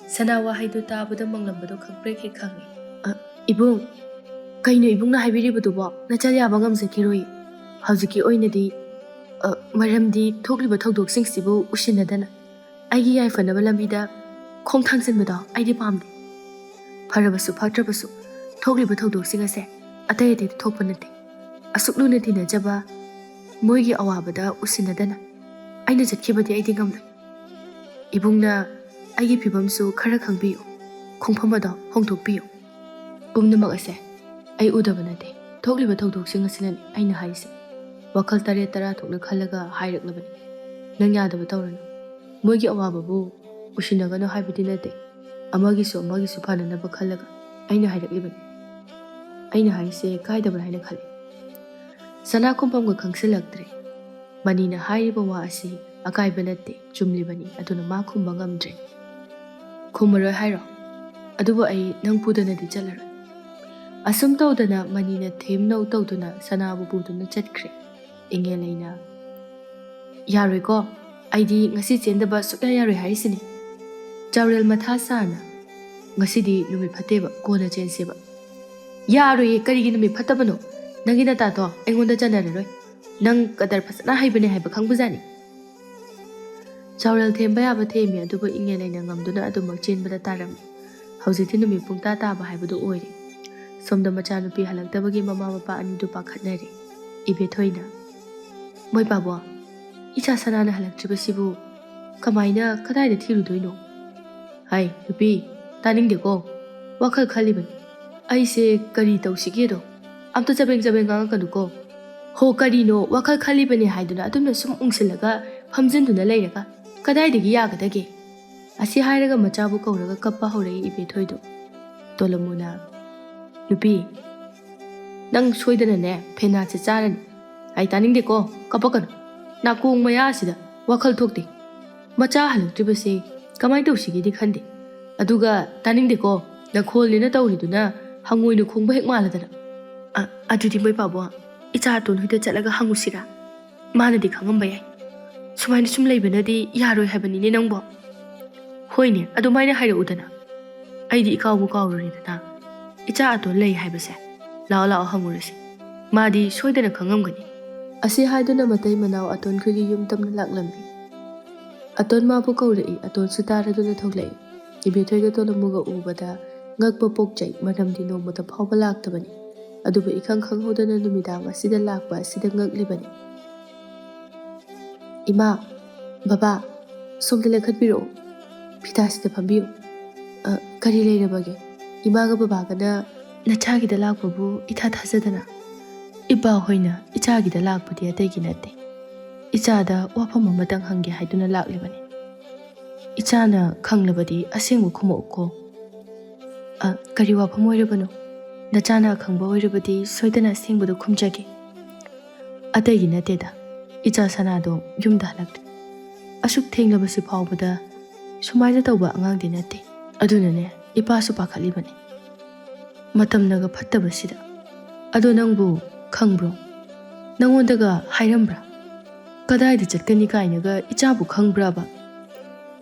ꯁꯅꯥ ꯋꯥꯍꯩꯗꯨ ꯇꯥꯕꯗ ꯃꯪꯂꯝꯕꯗꯣ ꯈꯪꯄ꯭ꯔꯦꯛ ꯍꯦꯛ ꯈꯪꯉꯤ꯫ ꯑ, ꯏꯕꯨꯡ, ꯀꯩꯅꯣ ꯏꯕꯨꯡꯅ ꯍꯥꯏꯕꯤꯔꯤꯕꯗꯨꯕꯣ? ꯅꯆꯜ ꯌꯥꯕ ꯉꯝꯖꯈꯤꯔꯣꯏ꯫ ꯍꯧꯖꯤꯛꯀꯤ ꯑꯣꯏꯅꯗꯤ, ꯑ, ꯃꯔꯝꯗꯤ ꯊꯣꯛꯂꯤꯕ ꯊꯧꯗꯣꯛꯁꯤꯡꯁꯤꯕꯨ ꯎꯁꯤꯟꯅꯗꯅ ꯑꯩꯒꯤ ꯌꯥꯏꯐꯅꯕ ꯂꯝꯕꯤꯗ ꯈꯣꯡ ꯊꯥꯡꯖꯤꯟꯕꯗꯣ ꯑꯩꯗꯤ ꯄꯥꯝꯗꯦ꯫ ꯐꯔꯕꯁꯨ ꯐꯠꯇ꯭ꯔꯕꯁꯨ ꯊꯣꯛꯂꯤꯕ ꯊꯧꯗꯣꯛꯁꯤꯡ ꯑꯁꯦ ꯑꯇꯩ ꯑꯇꯩꯗ ꯊꯣꯛꯄ ꯅꯠꯇꯦ꯫ ꯑꯁꯨꯛ ꯂꯨꯅ ꯇꯤꯟꯅꯖꯕ ꯃꯣꯏꯒꯤ ꯑꯋꯥꯕꯗ ꯎꯁꯤꯟꯅꯗꯅ ꯑꯩꯅ ꯆꯠꯈꯤꯕꯗꯤ ꯑꯩꯗꯤ ꯉꯝꯂꯣꯏ꯫ ꯏꯕꯨꯡꯅ ꯑꯩꯒꯤ ꯐꯤꯕꯝꯁꯨ ꯈꯔ ꯈꯪꯕꯤꯌꯨ, ꯈꯣꯡꯐꯝ ꯑꯗꯣ ꯍꯣꯡꯗꯣꯛꯄꯤꯌꯨ꯫ ꯄꯨꯝꯅꯃꯛ ꯑꯁꯦ ꯑꯩ ꯎꯗꯕ ꯅꯠꯇꯦ꯫ ꯊꯣꯛꯂꯤꯕ ꯊꯧꯗꯣꯛꯁꯤꯡ ꯑꯁꯤꯅꯅꯤ ꯑꯩꯅ ꯍꯥꯏꯔꯤꯁꯦ꯫ ꯋꯥꯈꯜ ꯇꯔꯦꯠ ꯇꯔꯥ ꯊꯣꯛꯅ ꯈꯜꯂꯒ ꯍꯥꯏꯔꯛꯂꯕꯅꯤ꯫ ꯅꯪ ꯌꯥꯗꯕ ꯇꯧꯔꯅꯨ꯫ ꯃꯣꯏꯒꯤ ꯑꯋꯥꯕꯕꯨ ꯎꯁꯤꯟꯅꯒꯅꯨ ꯍꯥꯏꯕꯗꯤ ꯅꯠꯇꯦ꯫ ꯑꯃꯒꯤꯁꯨ ꯑꯃꯒꯤꯁꯨ ꯐꯅꯅꯕ ꯈꯜꯂꯒ ꯑꯩꯅ ꯍꯥꯏꯔꯛꯂꯤꯕꯅꯤ꯫ ꯑꯩꯅ ꯍꯥꯏꯔꯤꯁꯦ ꯀꯥꯏꯗꯕ꯭ꯔꯥ ꯍꯥꯏꯅ ꯈꯜꯂꯤ꯫ ꯁꯅꯥ ꯈꯨꯝꯐꯝꯒ ꯈꯪꯁꯤꯜꯂꯛꯇ꯭ꯔꯦ꯫ ꯃꯅꯤꯅ ꯍꯥꯏꯔꯤꯕ ꯋꯥ ꯑꯁꯤ ꯑꯀꯥꯏꯕ ꯅꯠꯇꯦ, ꯆꯨꯝꯂꯤꯕꯅꯤ꯫ ꯑꯗꯨꯅ ꯃꯥ ꯈꯨꯝꯕ ꯉꯝꯗ꯭ꯔꯦ꯫ ꯈꯨꯝꯃꯔꯣꯏ ꯍꯥꯏꯔꯣ? ꯑꯗꯨꯕꯨ ꯑꯩ ꯅꯪ ꯄꯨꯗꯅꯗꯤ ꯆꯠꯂꯔꯣꯏ꯫ ꯑꯁꯨꯝ ꯇꯧꯗꯅ ꯃꯅꯤꯅ ꯊꯦꯝꯅꯧ ꯇꯧꯗꯨꯅ ꯁꯅꯥꯕꯨ ꯄꯨꯗꯨꯅ ꯆꯠꯈ꯭ꯔꯦ꯫ ꯏꯉꯦꯜ ꯑꯩꯅ, "ꯌꯥꯔꯣꯏꯀꯣ, ꯑꯩꯗꯤ ꯉꯁꯤ ꯆꯦꯟꯗꯕ ꯁꯨꯛꯌꯥ ꯌꯥꯔꯣꯏ ꯍꯥꯏꯔꯤꯁꯤꯅꯤ꯫ ꯆꯥꯎꯔꯦꯜ ꯃꯊꯥ ꯁꯥꯅ, "ꯉꯁꯤꯗꯤ ꯅꯨꯃꯤꯠ ꯐꯠꯇꯦꯕ, ꯀꯣꯟꯅ ꯆꯦꯟꯁꯦꯕ"꯫ "ꯌꯥꯔꯣꯏꯌꯦ, ꯀꯔꯤꯒꯤ ꯅꯨꯃꯤꯠ ꯐꯠꯇꯕꯅꯣ? ꯅꯪꯒꯤ ꯅꯇꯥꯗꯣ ꯑꯩꯉꯣꯟꯗ ꯆꯥꯟꯅꯔꯔꯣꯏ꯫ ꯅꯪ ꯀꯗꯔ ꯐꯖꯅ ꯍꯩꯕꯅꯦ ꯍꯥꯏꯕ ꯈꯪꯕꯖꯥꯠꯅꯤ"꯫ ꯆꯥꯎꯔꯦꯜ ꯊꯦꯝꯕ ꯌꯥꯕ ꯊꯦꯝꯃꯤ, ꯑꯗꯨꯕꯨ ꯏꯉꯦꯜ ꯑꯩꯅ ꯉꯝꯗꯨꯅ ꯑꯗꯨꯃꯛ ꯆꯦꯟꯕꯗ ꯇꯥꯔꯝꯃꯤ꯫ ꯍꯧꯖꯤꯛꯇꯤ ꯅꯨꯃꯤꯠ ꯄꯨꯡꯇꯥ ꯇꯥꯕ ꯍꯥꯏꯕꯗꯨ ꯑꯣꯏꯔꯦ꯫ ꯁꯣꯝꯗ ꯃꯆꯥꯅꯨꯄꯤ ꯍꯜꯂꯛꯇꯕꯒꯤ ꯃꯃꯥ ꯃꯄꯥ ꯑꯅꯤꯗꯨ ꯄꯥꯈꯠꯅꯔꯦ꯫ ꯏꯕꯦꯊꯣꯏꯅ, "ꯃꯣꯏ ꯄꯥꯕꯣ, ꯏꯆꯥ ꯁꯅꯥꯅ ꯍꯜꯂꯛꯇ꯭ꯔꯤꯕꯁꯤꯕꯨ ꯀꯃꯥꯏꯅ, ꯀꯗꯥꯏꯗ ꯊꯤꯔꯨꯗꯣꯏꯅꯣ?" "ꯍꯥꯏ ꯅꯨꯄꯤ, ꯇꯥꯅꯤꯡꯗꯦꯀꯣ, ꯋꯥꯈꯜ ꯈꯜꯂꯤꯕꯅꯤ꯫ ꯑꯩꯁꯦ ꯀꯔꯤ ꯇꯧꯁꯤꯒꯦꯗꯣ ꯑꯝꯇ ꯆꯕꯦꯡ ꯆꯕꯦꯡ ꯉꯥꯡꯉꯛꯀꯅꯨꯀꯣ"꯫ "ꯍꯣ, ꯀꯔꯤꯅꯣ ꯋꯥꯈꯜ ꯈꯜꯂꯤꯕꯅꯤ ꯍꯥꯏꯗꯨꯅ ꯑꯗꯨꯝꯅ ꯁꯨꯝ ꯎꯪꯁꯤꯜꯂꯒ ꯐꯝꯖꯤꯟꯗꯨꯅ ꯂꯩꯔꯒ ꯀꯗꯥꯏꯗꯒꯤ ꯌꯥꯒꯗꯒꯦ?" ꯑꯁꯤ ꯍꯥꯏꯔꯒ ꯃꯆꯥꯕꯨ ꯀꯧꯔꯒ ꯀꯞꯄ ꯍꯧꯔꯛꯏ ꯏꯕꯦꯊꯣꯏꯗꯨ꯫ ꯇꯣꯂꯝꯃꯨꯅ, "ꯅꯨꯄꯤ, ꯅꯪ ꯁꯣꯏꯗꯅꯅꯦ ꯐꯦꯅꯥꯠꯁꯦ ꯆꯥꯔꯅꯤ꯫ ꯑꯩ ꯇꯥꯅꯤꯡꯗꯦꯀꯣ, ꯀꯞꯄꯛꯀꯅꯨ꯫ ꯅꯥꯀꯣꯡ ꯃꯌꯥꯁꯤꯗ ꯋꯥꯈꯜ ꯊꯣꯛꯇꯦ꯫ ꯃꯆꯥ ꯍꯜꯂꯛꯇ꯭ꯔꯤꯕꯁꯦ ꯀꯃꯥꯏꯅ ꯇꯧꯁꯤꯒꯦꯗꯤ ꯈꯟꯗꯦ꯫ ꯑꯗꯨꯒ ꯇꯥꯅꯤꯡꯗꯦꯀꯣ, ꯅꯈꯣꯜꯅꯤꯅ ꯇꯧꯔꯤꯗꯨꯅ ꯍꯪꯉꯣꯏꯅ ꯈꯣꯡꯕ ꯍꯦꯛ ꯃꯥꯜꯂꯗꯅ"꯫ "ꯑ, ꯑꯗꯨꯗꯤ ꯃꯣꯏ ꯄꯥꯕꯣ, ꯏꯆꯥ ꯑꯇꯣꯟ ꯍꯣꯏꯗ ꯆꯠꯂꯒ ꯍꯪꯉꯨꯁꯤꯔꯥ? ꯃꯥꯅꯗꯤ ꯈꯪꯉꯝꯕ ꯌꯥꯏ꯫ ꯁꯨꯃꯥꯏꯅ ꯁꯨꯝ ꯂꯩꯕꯅꯗꯤ ꯌꯥꯔꯣꯏ ꯍꯥꯏꯕꯅꯤꯅꯦ ꯅꯪꯕꯣ"꯫ "ꯍꯣꯏꯅꯦ, ꯑꯗꯨꯃꯥꯏꯅ ꯍꯥꯏꯔꯛꯎꯗꯅ꯫ ꯑꯩꯗꯤ ꯏꯀꯥꯎꯕꯨ ꯀꯥꯎꯔꯨꯔꯦꯗꯅ꯫ ꯏꯆꯥ ꯑꯇꯣꯟ ꯂꯩ ꯍꯥꯏꯕꯁꯦ꯫ ꯂꯥꯛꯑꯣ, ꯂꯥꯛꯑꯣ, ꯍꯪꯉꯨꯔꯁꯤ꯫ ꯃꯥꯗꯤ ꯁꯣꯏꯗꯅ ꯈꯪꯉꯝꯒꯅꯤ"꯫ ꯑꯁꯤ ꯍꯥꯏꯗꯨꯅ ꯃꯇꯩ ꯃꯅꯥꯎ ꯑꯇꯣꯟ ꯈꯣꯏꯒꯤ ꯌꯨꯝ ꯇꯝꯅ ꯂꯥꯛꯂꯝꯃꯤ꯫ ꯑꯇꯣꯟ ꯃꯥꯕꯨ ꯀꯧꯔꯛꯏ꯫ ꯑꯇꯣꯟꯁꯨ ꯇꯥꯔꯗꯨꯅ ꯊꯣꯛꯂꯛꯏ꯫ ꯏꯕꯦꯊꯣꯏꯒ ꯇꯣꯂꯝꯃꯨꯒ ꯎꯕꯗ ꯉꯛꯄ ꯄꯣꯛꯆꯩ, ꯃꯔꯝꯗꯤ ꯅꯣꯡꯃꯇ ꯐꯥꯎꯕ ꯂꯥꯛꯇꯕꯅꯤ꯫ ꯑꯗꯨꯕꯨ ꯏꯈꯪ ꯈꯪꯍꯧꯗꯅ ꯅꯨꯃꯤꯗꯥꯡ ꯑꯁꯤꯗ ꯂꯥꯛꯄ ꯑꯁꯤꯗ ꯉꯛꯂꯤꯕꯅꯤ꯫ "ꯏꯃꯥ, ꯕꯕꯥ, ꯁꯣꯝꯗ ꯂꯦꯡꯈꯠꯄꯤꯔꯛꯑꯣ꯫ ꯐꯤꯇꯥꯁꯤꯗ ꯐꯝꯕꯤꯌꯨ꯫ ꯑ, ꯀꯔꯤ ꯂꯩꯔꯕꯒꯦ? ꯏꯃꯥꯒ ꯕꯕꯥꯒꯅ ꯅꯆꯥꯒꯤꯗ ꯂꯥꯛꯄꯕꯨ ꯏꯊꯥ ꯊꯥꯖꯗꯅ"꯫ "ꯏꯄꯥ ꯍꯣꯏꯅ ꯏꯆꯥꯒꯤꯗ ꯂꯥꯛꯄꯗꯤ ꯑꯇꯩꯒꯤ ꯅꯠꯇꯦ꯫ ꯏꯆꯥꯗ ꯋꯥꯐꯝ ꯑꯃꯇꯪ ꯍꯪꯒꯦ ꯍꯥꯏꯗꯨꯅ ꯂꯥꯛꯂꯤꯕꯅꯤ꯫ ꯏꯆꯥꯅ ꯈꯪꯂꯕꯗꯤ ꯑꯁꯦꯡꯕ ꯈꯨꯝꯃꯛꯎꯀꯣ"꯫ "ꯑ, ꯀꯔꯤ ꯋꯥꯐꯝ ꯑꯣꯏꯔꯕꯅꯣ? ꯅꯆꯥꯅ ꯑꯈꯪꯕ ꯑꯣꯏꯔꯕꯗꯤ ꯁꯣꯏꯗꯅ ꯑꯁꯦꯡꯕꯗꯨ ꯈꯨꯝꯖꯒꯦ"꯫ "ꯑꯇꯩꯒꯤ ꯅꯠꯇꯦꯗ, ꯏꯆꯥ ꯁꯅꯥꯗꯣ ꯌꯨꯝꯗ ꯍꯜꯂꯛꯇ꯭ꯔꯦ꯫ ꯑꯁꯨꯛ ꯊꯦꯡꯂꯕꯁꯤ ꯐꯥꯎꯕꯗ ꯁꯨꯃꯥꯏꯅ ꯇꯧꯕ ꯑꯉꯥꯡꯗꯤ ꯅꯠꯇꯦ꯫ ꯑꯗꯨꯅꯅꯦ ꯏꯄꯥꯁꯨ ꯄꯥꯈꯠꯂꯤꯕꯅꯤ"꯫ ꯃꯇꯝꯅꯒ ꯐꯠꯇꯕꯁꯤꯗ꯫ ꯑꯗꯣ ꯅꯪꯕꯨ ꯈꯪꯕ꯭ꯔꯣ? ꯅꯪꯉꯣꯟꯗꯒ ꯍꯥꯏꯔꯝꯕ꯭ꯔꯥ? ꯀꯗꯥꯏꯗ ꯆꯠꯀꯅꯤ ꯀꯥꯏꯅꯒ ꯏꯆꯥꯕꯨ ꯈꯪꯕ꯭ꯔꯕ?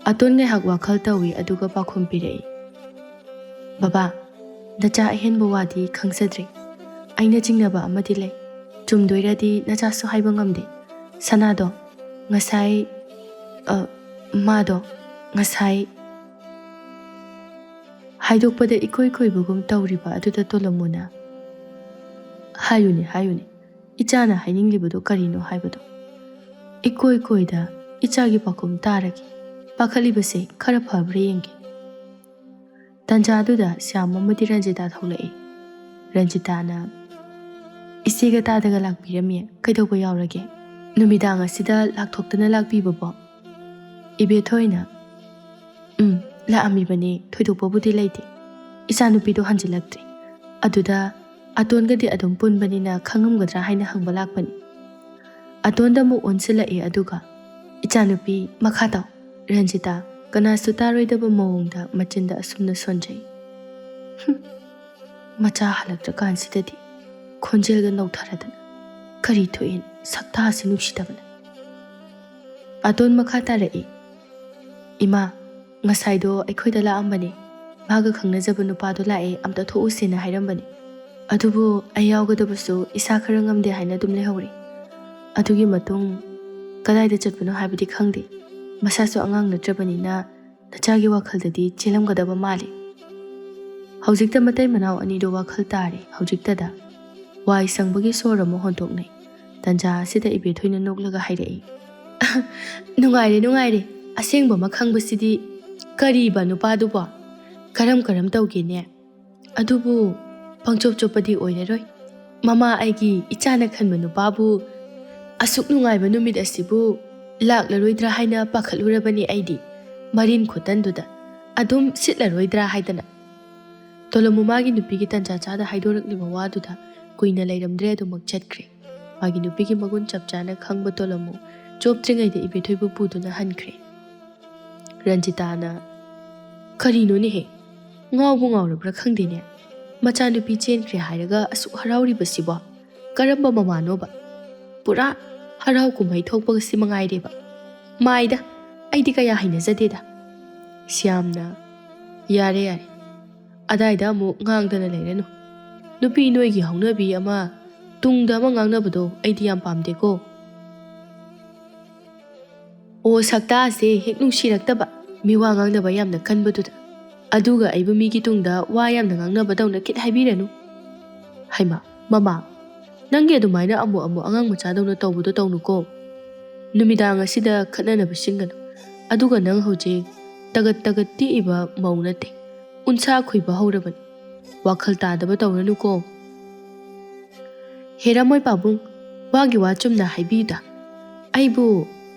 ꯑꯇꯣꯟ ꯉꯥꯏꯍꯥꯛ ꯋꯥꯈꯜ ꯇꯧꯏ, ꯑꯗꯨꯒ ꯄꯥꯎꯈꯨꯝ ꯄꯤꯔꯛꯏ, "ꯕꯕꯥ, ꯅꯆꯥ ꯑꯍꯦꯟꯕ ꯋꯥꯗꯤ ꯈꯪꯖꯗ꯭ꯔꯦ꯫ ꯑꯩꯅ ꯆꯤꯡꯅꯕ ꯑꯃꯗꯤ ꯂꯩ꯫ ꯆꯨꯝꯗꯣꯏꯔꯗꯤ ꯅꯆꯥꯁꯨ ꯍꯥꯏꯕ ꯉꯝꯗꯦ꯫ ꯁꯅꯥꯗꯣ ꯉꯁꯥꯏ, ꯑ, ꯃꯥꯗꯣ ꯉꯁꯥꯏ" ꯍꯥꯏꯗꯣꯛꯄꯗ ꯏꯀꯣꯏ ꯀꯣꯏꯕꯒꯨꯝ ꯇꯧꯔꯤꯕ ꯑꯗꯨꯗ ꯇꯣꯂꯣꯃꯣꯅ, "ꯍꯥꯏꯌꯨꯅꯦ, ꯍꯥꯏꯌꯨꯅꯦ, ꯏꯆꯥꯅ ꯍꯥꯏꯅꯤꯡꯂꯤꯕꯗꯣ ꯀꯔꯤꯅꯣ ꯍꯥꯏꯕꯗꯣ?" ꯏꯀꯣꯏ ꯀꯣꯏꯗ ꯏꯆꯥꯒꯤ ꯄꯥꯎꯈꯨꯝ ꯇꯥꯔꯒꯦ꯫ ꯄꯥꯈꯠꯂꯤꯕꯁꯦ ꯈꯔ ꯐꯕ꯭ꯔꯥ ꯌꯦꯡꯒꯦ꯫ ꯇꯟꯖꯥꯗꯨꯗ ꯁ꯭ꯌꯥꯝ ꯑꯃꯗꯤ ꯔꯟꯖꯤꯇꯥ ꯊꯣꯛꯂꯛꯏ꯫ ꯔꯟꯖꯤꯇꯥꯅ, "ꯏꯆꯦꯒ ꯇꯥꯗꯒ ꯂꯥꯛꯄꯤꯔꯝꯃꯤ, ꯀꯩꯗꯧꯕ ꯌꯥꯎꯔꯒꯦ? ꯅꯨꯃꯤꯗꯥꯡ ꯑꯁꯤꯗ ꯂꯥꯛꯊꯣꯛꯇꯅ ꯂꯥꯛꯄꯤꯕꯕꯣ?" ꯏꯕꯦꯊꯣꯏꯅ, "ꯎꯝ, ꯂꯥꯛꯑꯝꯃꯤꯕꯅꯦ, ꯊꯣꯏꯗꯣꯛꯄꯕꯨꯗꯤ ꯂꯩꯇꯦ꯫ ꯏꯆꯥꯅꯨꯄꯤꯗꯣ ꯍꯟꯖꯤꯜꯂꯛꯇ꯭ꯔꯦ꯫ ꯑꯗꯨꯗ ꯑꯇꯣꯟꯒꯗꯤ ꯑꯗꯨꯝ ꯄꯨꯟꯕꯅꯤꯅ ꯈꯪꯉꯝꯒꯗ꯭ꯔꯥ ꯍꯥꯏꯅ ꯍꯪꯕ ꯂꯥꯛꯄꯅꯤ꯫" ꯑꯇꯣꯟꯗ ꯑꯃꯨꯛ ꯑꯣꯟꯁꯤꯜꯂꯛꯑꯦ, ꯑꯗꯨꯒ, "ꯏꯆꯥꯅꯨꯄꯤ, ꯃꯈꯥ ꯇꯥꯎ꯫ ꯔꯟꯖꯤꯇꯥ ꯀꯅꯥꯁꯨ ꯇꯥꯔꯣꯏꯗꯕ ꯃꯑꯣꯡꯗ ꯃꯆꯤꯟꯗ ꯑꯁꯨꯝꯅ ꯁꯣꯟꯖꯩ꯫ ꯍꯨꯝ, ꯃꯆꯥ ꯍꯜꯂꯛꯇ꯭ꯔꯀꯥꯟꯁꯤꯗꯗꯤ ꯈꯣꯟꯖꯦꯜꯒ ꯅꯧꯊꯔꯗꯅ ꯀꯔꯤ ꯊꯣꯛꯑꯦꯅ ꯁꯛꯇꯥꯁꯤ ꯅꯨꯡꯁꯤꯗꯕꯅ꯫" ꯑꯇꯣꯟ ꯃꯈꯥ ꯇꯥꯔꯛꯏ, "ꯏꯃꯥ, ꯉꯁꯥꯏꯗꯣ ꯑꯩꯈꯣꯏꯗ ꯂꯥꯛꯑꯝꯕꯅꯦ꯫ ꯃꯥꯒ ꯈꯪꯅꯖꯕ ꯅꯨꯄꯥꯗꯣ ꯂꯥꯛꯑꯦ, ꯑꯝꯇ ꯊꯣꯛꯎꯁꯦꯅ ꯍꯥꯏꯔꯝꯕꯅꯦ꯫ ꯑꯗꯨꯕꯨ ꯑꯩ ꯌꯥꯎꯒꯗꯕꯁꯨ ꯏꯁꯥ ꯈꯔ ꯉꯝꯗꯦ ꯍꯥꯏꯅ ꯑꯗꯨꯝ ꯂꯩꯍꯧꯔꯦ꯫ ꯑꯗꯨꯒꯤ ꯃꯇꯨꯡ ꯀꯗꯥꯏꯗ ꯆꯠꯄꯅꯣ ꯍꯥꯏꯕꯗꯤ ꯈꯪꯗꯦ꯫ ꯃꯁꯥꯁꯨ ꯑꯉꯥꯡ ꯅꯠꯇ꯭ꯔꯕꯅꯤꯅ ꯅꯆꯥꯒꯤ ꯋꯥꯈꯜꯗꯗꯤ ꯆꯦꯜꯂꯝꯒꯗꯕ ꯃꯥꯜꯂꯤ꯫" ꯍꯧꯖꯤꯛꯇ ꯃꯇꯩ ꯃꯅꯥꯎ ꯑꯅꯤꯗꯣ ꯋꯥꯈꯜ ꯇꯥꯔꯦ꯫ ꯍꯧꯖꯤꯛꯇꯗ ꯋꯥꯏ ꯁꯪꯕꯒꯤ ꯁꯣꯔ ꯑꯃ ꯍꯣꯟꯗꯣꯛꯅꯩ꯫ ꯇꯟꯖꯥ ꯑꯁꯤꯗ ꯏꯕꯦꯊꯣꯏꯅ ꯅꯣꯛꯂꯒ ꯍꯥꯏꯔꯛꯏ, "ꯅꯨꯡꯉꯥꯏꯔꯦ, ꯅꯨꯡꯉꯥꯏꯔꯦ꯫ ꯑꯁꯦꯡꯕ ꯑꯃ ꯈꯪꯕꯁꯤꯗꯤ꯫ ꯀꯔꯤꯕ ꯅꯨꯄꯥꯗꯨꯕꯣ? ꯀꯔꯝ ꯀꯔꯝ ꯇꯧꯒꯦꯅꯦ? ꯑꯗꯨꯕꯨ ꯄꯪꯆꯣꯞ ꯆꯣꯞꯄꯗꯤ ꯑꯣꯏꯔꯔꯣꯏ꯫ ꯃꯃꯥ ꯑꯩꯒꯤ ꯏꯆꯥꯅ ꯈꯟꯕ ꯅꯨꯄꯥꯕꯨ ꯑꯁꯨꯛ ꯅꯨꯡꯉꯥꯏꯕ ꯅꯨꯃꯤꯠ ꯑꯁꯤꯕꯨ ꯂꯥꯛꯂꯔꯣꯏꯗ꯭ꯔꯥ ꯍꯥꯏꯅ ꯄꯥꯈꯠꯂꯨꯔꯕꯅꯤ ꯑꯩꯗꯤ꯫ ꯃꯔꯤꯟ ꯈꯨꯇꯟꯗꯨꯗ ꯑꯗꯨꯝ ꯁꯤꯠꯂꯔꯣꯏꯗ꯭ꯔꯥ ꯍꯥꯏꯗꯅ꯫" ꯇꯣꯂꯣꯃꯨ ꯃꯥꯒꯤ ꯅꯨꯄꯤꯒꯤ ꯇꯟꯖꯥ ꯆꯥꯗ ꯍꯥꯏꯗꯣꯔꯛꯂꯤꯕ ꯋꯥꯗꯨꯗ ꯀꯨꯏꯅ ꯂꯩꯔꯝꯗ꯭ꯔꯦ, ꯑꯗꯨꯃꯛ ꯆꯠꯈ꯭ꯔꯦ꯫ ꯃꯥꯒꯤ ꯅꯨꯄꯤꯒꯤ ꯃꯒꯨꯟ ꯆꯞ ꯆꯥꯅ ꯈꯪꯕ ꯇꯣꯂꯣꯃꯨ ꯆꯣꯞꯇ꯭ꯔꯤꯉꯩꯗ ꯏꯕꯦꯊꯣꯏꯕꯨ ꯄꯨꯗꯨꯅ ꯍꯟꯈ꯭ꯔꯦ꯫ ꯔꯟꯖꯤꯇꯥꯅ, "ꯀꯔꯤꯅꯣꯅꯦꯍꯦ? ꯉꯥꯎꯕꯨ ꯉꯥꯎꯔꯕ꯭ꯔꯥ ꯈꯪꯗꯦꯅꯦ꯫ ꯃꯆꯥꯅꯨꯄꯤ ꯆꯦꯟꯈ꯭ꯔꯦ ꯍꯥꯏꯔꯒ ꯑꯁꯨꯛ ꯍꯔꯥꯎꯔꯤꯕꯁꯤꯕꯣ? ꯀꯔꯝꯕ ꯃꯃꯥꯅꯣꯕ? ꯄꯨꯔꯥ ꯍꯔꯥꯎ ꯀꯨꯝꯍꯩ ꯊꯣꯛꯄꯒꯁꯤ ꯃꯉꯥꯏꯔꯦꯕ꯫ ꯃꯥꯏꯗ, ꯑꯩꯗꯤ ꯀꯌꯥ ꯍꯩꯅꯖꯗꯦꯗ꯫ ꯁ꯭ꯌꯥꯝꯅ, "ꯌꯥꯔꯦ, ꯌꯥꯔꯦ꯫ ꯑꯗꯥꯏꯗ ꯑꯃꯨꯛ ꯉꯥꯡꯗꯅ ꯂꯩꯔꯅꯨ꯫ ꯅꯨꯄꯤ ꯅꯣꯏꯒꯤ ꯍꯧꯅꯕꯤ ꯑꯃ ꯇꯨꯡꯗ ꯑꯃ ꯉꯥꯡꯅꯕꯗꯣ ꯑꯩꯗꯤ ꯌꯥꯝ ꯄꯥꯝꯗꯦꯀꯣ꯫ ꯑꯣ, ꯁꯛꯇꯥꯁꯦ ꯍꯦꯛ ꯅꯨꯡꯁꯤꯔꯛꯇꯕ, ꯃꯤꯋꯥ ꯉꯥꯡꯅꯕ ꯌꯥꯝꯅ ꯀꯟꯕꯗꯨꯗ꯫ ꯑꯗꯨꯒ ꯑꯩꯕꯨ ꯃꯤꯒꯤ ꯇꯨꯡꯗ ꯋꯥ ꯌꯥꯝꯅ ꯉꯥꯡꯅꯕꯗꯧꯅ ꯈꯤꯠ ꯍꯥꯏꯕꯤꯔꯅꯨ꯫" "ꯍꯩꯃꯥ, ꯃꯃꯥ, ꯅꯪꯒꯤ ꯑꯗꯨꯃꯥꯏꯅ ꯑꯃꯨꯛ ꯑꯃꯨꯛ ꯑꯉꯥꯡ ꯃꯆꯥꯗꯧꯅ ꯇꯧꯕꯗꯣ ꯇꯧꯅꯨꯀꯣ꯫ ꯅꯨꯃꯤꯗꯥꯡ ꯑꯁꯤꯗ ꯈꯠꯅꯅꯕ ꯁꯤꯟꯒꯅꯨ꯫ ꯑꯗꯨꯒ ꯅꯪ ꯍꯧꯖꯤꯛ ꯇꯒꯠ ꯇꯒꯠ ꯇꯦꯛꯏꯕ ꯃꯧ ꯅꯠꯇꯦ, ꯎꯟꯁꯥ ꯈꯨꯏꯕ ꯍꯧꯔꯕꯅꯤ꯫ ꯋꯥꯈꯜ ꯇꯥꯗꯕ ꯇꯧꯔꯅꯨꯀꯣ꯫" "ꯍꯦꯔꯥꯃꯣꯏ ꯄꯥꯕꯨꯡ, ꯋꯥꯒꯤ ꯋꯥ ꯆꯨꯝꯅ ꯍꯥꯏꯕꯤꯌꯨꯗ꯫ ꯑꯩꯕꯨ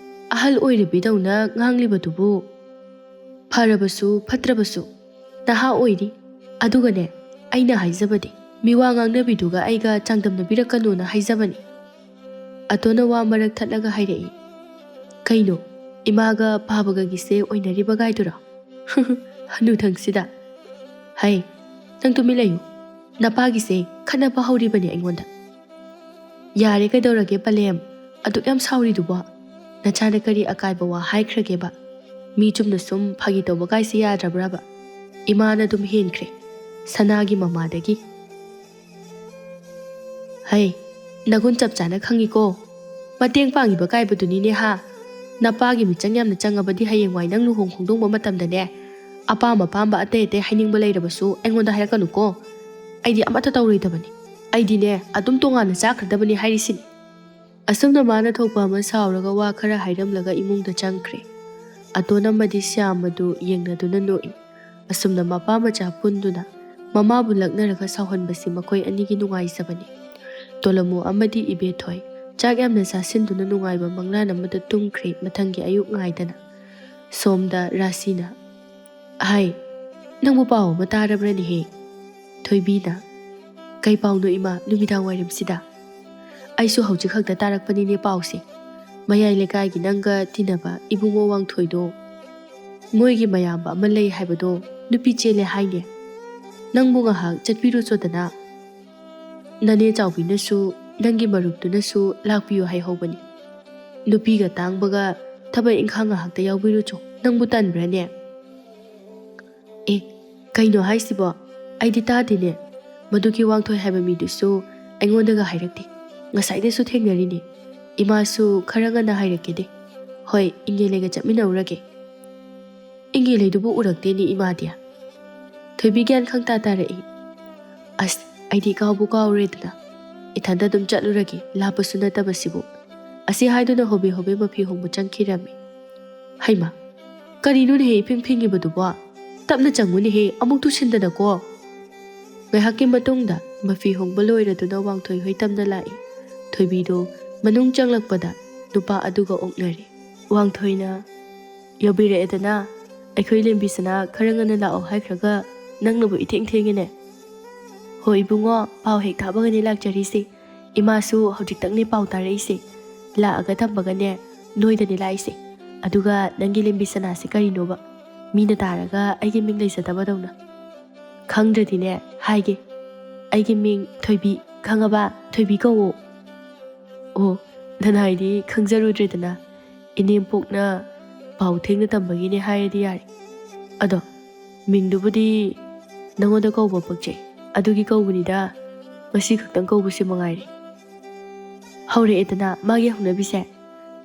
ꯑꯍꯜ ꯑꯣꯏꯔꯕꯤꯗꯧꯅ ꯉꯥꯡꯂꯤꯕꯗꯨꯕꯨ? ꯐꯔꯕꯁꯨ ꯐꯠꯇ꯭ꯔꯕꯁꯨ ꯅꯍꯥ ꯑꯣꯏꯔꯤ꯫ ꯑꯗꯨꯒꯅꯦ, ꯑꯩꯅ ꯍꯥꯏꯖꯕꯗꯤ, ꯃꯤꯋꯥ ꯉꯥꯡꯅꯕꯤꯗꯨꯒ ꯑꯩꯒ ꯆꯥꯡꯗꯝꯅꯕꯤꯔꯛꯀꯅꯣꯅ ꯍꯥꯏꯖꯕꯅꯤ꯫" ꯑꯇꯣꯟꯅ ꯋꯥ ꯃꯔꯛ ꯊꯠꯂꯒ ꯍꯥꯏꯔꯛꯏ꯫ "ꯀꯩꯅꯣ, ꯏꯃꯥꯒ ꯄꯥꯕꯒꯒꯤꯁꯦ ꯑꯣꯏꯅꯔꯤꯕ ꯒꯥꯏꯗꯨꯔꯣ?" ꯍꯅꯨꯊꯪꯁꯤꯗ꯫ "ꯍꯩ, ꯅꯪ ꯇꯨꯃꯤꯟ ꯂꯩꯌꯨ꯫ ꯅꯄꯥꯒꯤꯁꯦ ꯈꯠꯅꯕ ꯍꯧꯔꯤꯕꯅꯦ ꯑꯩꯉꯣꯟꯗ꯫" "ꯌꯥꯔꯦ, ꯀꯩꯗꯧꯔꯒꯦ ꯄꯂꯦꯝ? ꯑꯗꯨꯛ ꯌꯥꯝ ꯁꯥꯎꯔꯤꯗꯨꯕꯣ? ꯅꯆꯥꯅ ꯀꯔꯤ ꯑꯀꯥꯏꯕ ꯋꯥ ꯍꯥꯏꯈ꯭ꯔꯒꯦꯕ? ꯃꯤ ꯆꯨꯝꯅ ꯁꯨꯝ ꯐꯥꯒꯤ ꯇꯧꯕ ꯀꯥꯏꯁꯦ ꯌꯥꯗ꯭ꯔꯕ꯭ꯔꯕ? ꯏꯃꯥꯅ ꯑꯗꯨꯝ ꯍꯦꯟꯈ꯭ꯔꯦ, ꯁꯅꯥꯒꯤ ꯃꯃꯥꯗꯒꯤ꯫" "ꯍꯩ, ꯅꯒꯨꯟ ꯆꯞ ꯆꯥꯅ ꯈꯪꯉꯤꯀꯣ꯫ ꯃꯇꯦꯡ ꯄꯥꯡꯉꯤꯕ ꯀꯥꯏꯕꯗꯨꯅꯤꯅꯦ ꯍꯥ? ꯅꯄꯥꯒꯤ ꯃꯤꯆꯪ ꯌꯥꯝꯅ ꯆꯪꯉꯕꯗꯤ ꯍꯌꯦꯡꯋꯥꯏ ꯅꯪ ꯂꯨꯍꯣꯡ ꯈꯣꯡꯗꯣꯡꯕ ꯃꯇꯝꯗꯅꯦ, ꯑꯄꯥꯝ ꯑꯄꯥꯝꯕ ꯑꯇꯩ ꯑꯇꯩ ꯍꯥꯏꯅꯤꯡꯕ ꯂꯩꯔꯕꯁꯨ ꯑꯩꯉꯣꯟꯗ ꯍꯥꯏꯔꯛꯀꯅꯨꯀꯣ꯫ ꯑꯩꯗꯤ ꯑꯃꯠꯇ ꯇꯧꯔꯣꯏꯗꯕꯅꯤ꯫ ꯑꯩꯗꯤꯅꯦ, ꯑꯗꯨꯝ ꯇꯣꯉꯥꯟꯅ ꯆꯥꯈ꯭ꯔꯗꯕꯅꯤ ꯍꯥꯏꯔꯤꯁꯤꯅꯤ꯫" ꯑꯁꯨꯝꯅ ꯃꯥꯅ ꯊꯣꯛꯄ ꯑꯃ ꯁꯥꯎꯔꯒ ꯋꯥ ꯈꯔ ꯍꯥꯏꯔꯝꯂꯒ ꯏꯃꯨꯡꯗ ꯆꯪꯈ꯭ꯔꯦ꯫ ꯑꯇꯣꯟ ꯑꯃꯗꯤ ꯁ꯭ꯌꯥꯝ ꯑꯗꯨ ꯌꯦꯡꯅꯗꯨꯅ ꯅꯣꯛꯏ꯫ ꯑꯁꯨꯝꯅ ꯃꯄꯥ ꯃꯆꯥ ꯄꯨꯟꯗꯨꯅ ꯃꯃꯥꯕꯨ ꯂꯛꯅꯔꯒ ꯁꯥꯎꯍꯟꯕꯁꯤ ꯃꯈꯣꯏ ꯑꯅꯤꯒꯤ ꯅꯨꯡꯉꯥꯏꯖꯕꯅꯤ꯫ ꯇꯣꯂꯃꯨ ꯑꯃꯗꯤ ꯏꯕꯦꯊꯣꯏ ꯆꯥꯛ ꯌꯥꯝꯅ ꯆꯥꯁꯤꯟꯗꯨꯅ ꯅꯨꯡꯉꯥꯏꯕ ꯃꯪꯂꯥꯟ ꯑꯃꯗ ꯇꯨꯝꯈ꯭ꯔꯦ ꯃꯊꯪꯒꯤ ꯑꯌꯨꯛ ꯉꯥꯏꯗꯅ꯫ ꯁꯣꯝꯗ ꯔꯥꯁꯤꯅ, "ꯍꯥꯏ, ꯅꯪꯕꯨ ꯄꯥꯎ ꯑꯃ ꯇꯥꯔꯕ꯭ꯔꯅꯦꯍꯦ?" ꯊꯣꯏꯕꯤꯅ, "ꯀꯩ ꯄꯥꯎꯅꯣ ꯏꯃꯥ, ꯅꯨꯃꯤꯗꯥꯡ ꯋꯥꯏꯔꯝꯁꯤꯗ?" "ꯑꯩꯁꯨ ꯍꯧꯖꯤꯛ ꯈꯛꯇ ꯇꯥꯔꯛꯄꯅꯤꯅꯦ ꯄꯥꯎꯁꯦ꯫ ꯃꯌꯥꯏ ꯂꯩꯀꯥꯏꯒꯤ ꯅꯪꯒ ꯇꯤꯟꯅꯕ ꯏꯕꯨꯡꯉꯣ ꯋꯥꯡꯊꯣꯏꯗꯣ, ꯃꯣꯏꯒꯤ ꯃꯌꯥꯝꯕ ꯑꯃ ꯂꯩ ꯍꯥꯏꯕꯗꯣ ꯅꯨꯄꯤ ꯆꯦꯜꯂꯦ ꯍꯥꯏꯅꯦ꯫" ꯅꯪꯕꯨ ꯉꯥꯏꯍꯥꯛ ꯆꯠꯄꯤꯔꯨꯆꯣꯗꯅ꯫ ꯅꯅꯦ ꯆꯥꯎꯕꯤꯅꯁꯨ ꯅꯪꯒꯤ ꯃꯔꯨꯞꯇꯨꯅꯁꯨ ꯂꯥꯛꯄꯤꯌꯨ ꯍꯥꯏꯍꯧꯕꯅꯤ꯫ ꯅꯨꯄꯤꯒ ꯇꯥꯡꯕꯒ ꯊꯕꯛ ꯏꯪꯈꯥꯡ ꯉꯥꯏꯍꯥꯛꯇ ꯌꯥꯎꯕꯤꯔꯨꯆꯣ꯫ ꯅꯪꯕꯨ ꯇꯟꯕ꯭ꯔꯥꯅꯦ?" "ꯑꯦ, ꯀꯩꯅꯣ ꯍꯥꯏꯁꯤꯕꯣ? ꯑꯩꯗꯤ ꯇꯥꯗꯦꯅꯦ꯫ ꯃꯗꯨꯒꯤ ꯋꯥꯡꯊꯣꯏ ꯍꯥꯏꯕ ꯃꯤꯗꯨꯁꯨ ꯑꯩꯉꯣꯟꯗꯒ ꯍꯥꯏꯔꯛꯇꯦ꯫ ꯉꯁꯥꯏꯗꯁꯨ ꯊꯦꯡꯅꯔꯤꯅꯦ꯫ ꯏꯃꯥꯁꯨ ꯈꯔ ꯉꯟꯅ ꯍꯥꯏꯔꯛꯀꯦꯗꯦ꯫ ꯍꯣꯏ, ꯏꯉꯦꯂꯩꯒ ꯆꯠꯃꯤꯟꯅꯧꯔꯒꯦ꯫ ꯏꯉꯦꯂꯩꯗꯨꯕꯨ ꯎꯔꯛꯇꯦꯅꯦ ꯏꯃꯥꯗꯤ꯫" ꯊꯣꯏꯕꯤ ꯒ꯭ꯌꯥꯟ ꯈꯪꯇꯥ ꯇꯥꯔꯛꯏ꯫ "ꯑꯁ, ꯑꯩꯗꯤ ꯀꯥꯎꯕꯨ ꯀꯥꯎꯔꯦꯗꯅ꯫ ꯏꯊꯟꯗ ꯑꯗꯨꯝ ꯆꯠꯂꯨꯔꯒꯦ, ꯂꯥꯞꯄꯁꯨ ꯅꯠꯇꯕꯁꯤꯕꯨ꯫" ꯑꯁꯤ ꯍꯥꯏꯗꯨꯅ ꯍꯣꯕꯦ ꯍꯣꯕꯦ ꯃꯐꯤ ꯍꯣꯡꯕ ꯆꯪꯈꯤꯔꯝꯃꯤ꯫ "ꯍꯩꯃꯥ, ꯀꯔꯤꯅꯣꯅꯦꯍꯦ ꯏꯐꯤꯡ ꯐꯤꯡꯉꯤꯕꯗꯨꯕꯣ? ꯇꯞꯅ ꯆꯪꯉꯨꯅꯦꯍꯦ, ꯑꯃꯨꯛ ꯇꯨꯁꯤꯟꯗꯅꯀꯣ꯫" ꯉꯥꯏꯍꯥꯛꯀꯤ ꯃꯇꯨꯡꯗ ꯃꯐꯤ ꯍꯣꯡꯕ ꯂꯣꯏꯔꯗꯨꯅ ꯋꯥꯡꯊꯣꯏ ꯍꯣꯏ ꯇꯝꯅ ꯂꯥꯛꯏ꯫ ꯊꯣꯏꯕꯤꯗꯨ ꯃꯅꯨꯡ ꯆꯪꯂꯛꯄꯗ ꯅꯨꯄꯥ ꯑꯗꯨꯒ ꯑꯣꯛꯅꯔꯦ꯫ ꯋꯥꯡꯊꯣꯏꯅ, "ꯌꯧꯕꯤꯔꯛꯑꯦꯗꯅ꯫ ꯑꯩꯈꯣꯏ ꯂꯦꯝꯕꯤꯁꯅꯥ ꯈꯔ ꯉꯟꯅ ꯂꯥꯛꯑꯣ ꯍꯥꯏꯈ꯭ꯔꯒ ꯅꯪꯅꯕꯨ ꯏꯊꯦꯡ ꯊꯦꯡꯉꯦꯅꯦ꯫" "ꯍꯣ ꯏꯕꯨꯡꯉꯣ, ꯄꯥꯎ ꯍꯦꯛ ꯊꯥꯕꯒꯅꯦ ꯂꯥꯛꯆꯔꯤꯁꯦ꯫ ꯏꯃꯥꯁꯨ ꯍꯧꯖꯤꯛꯇꯪꯅꯦ ꯄꯥꯎ ꯇꯥꯔꯛꯏꯁꯦ꯫ ꯂꯥꯛꯑꯒ ꯊꯝꯕꯒꯅꯦ ꯅꯣꯏꯗꯅꯦ ꯂꯥꯛꯏꯁꯦ꯫ ꯑꯗꯨꯒ ꯅꯪꯒꯤ ꯂꯦꯝꯕꯤꯁꯅꯥꯁꯦ ꯀꯔꯤꯅꯣꯕ? ꯃꯤꯅ ꯇꯥꯔꯒ ꯑꯩꯒꯤ ꯃꯤꯡ ꯂꯩꯖꯗꯕꯗꯧꯅ꯫" "ꯈꯪꯗ꯭ꯔꯗꯤꯅꯦ ꯍꯥꯏꯒꯦ꯫ ꯑꯩꯒꯤ ꯃꯤꯡ ꯊꯣꯏꯕꯤ, ꯈꯪꯉꯕ? ꯊꯣꯏꯕꯤ ꯀꯧꯋꯣ꯫" "ꯑꯣ, ꯅꯅꯥꯏꯗꯤ ꯈꯪꯖꯔꯨꯗ꯭ꯔꯦꯗꯅ꯫ ꯏꯅꯦꯝꯄꯣꯛꯅ ꯄꯥꯎ ꯊꯦꯡꯅ ꯇꯝꯕꯒꯤꯅꯦ ꯍꯥꯏꯔꯗꯤ ꯌꯥꯔꯦ꯫ ꯑꯗꯣ ꯃꯤꯡꯗꯨꯕꯨꯗꯤ ꯅꯉꯣꯟꯗ ꯀꯧꯕ ꯄꯛꯆꯩ, ꯑꯗꯨꯒꯤ ꯀꯧꯕꯅꯤꯗ꯫ ꯉꯁꯤ ꯈꯛꯇꯪ ꯀꯧꯕꯁꯤ ꯃꯉꯥꯏꯔꯦ꯫" "ꯍꯧꯔꯛꯑꯦꯗꯅ ꯃꯥꯒꯤ ꯍꯧꯅꯕꯤꯁꯦ꯫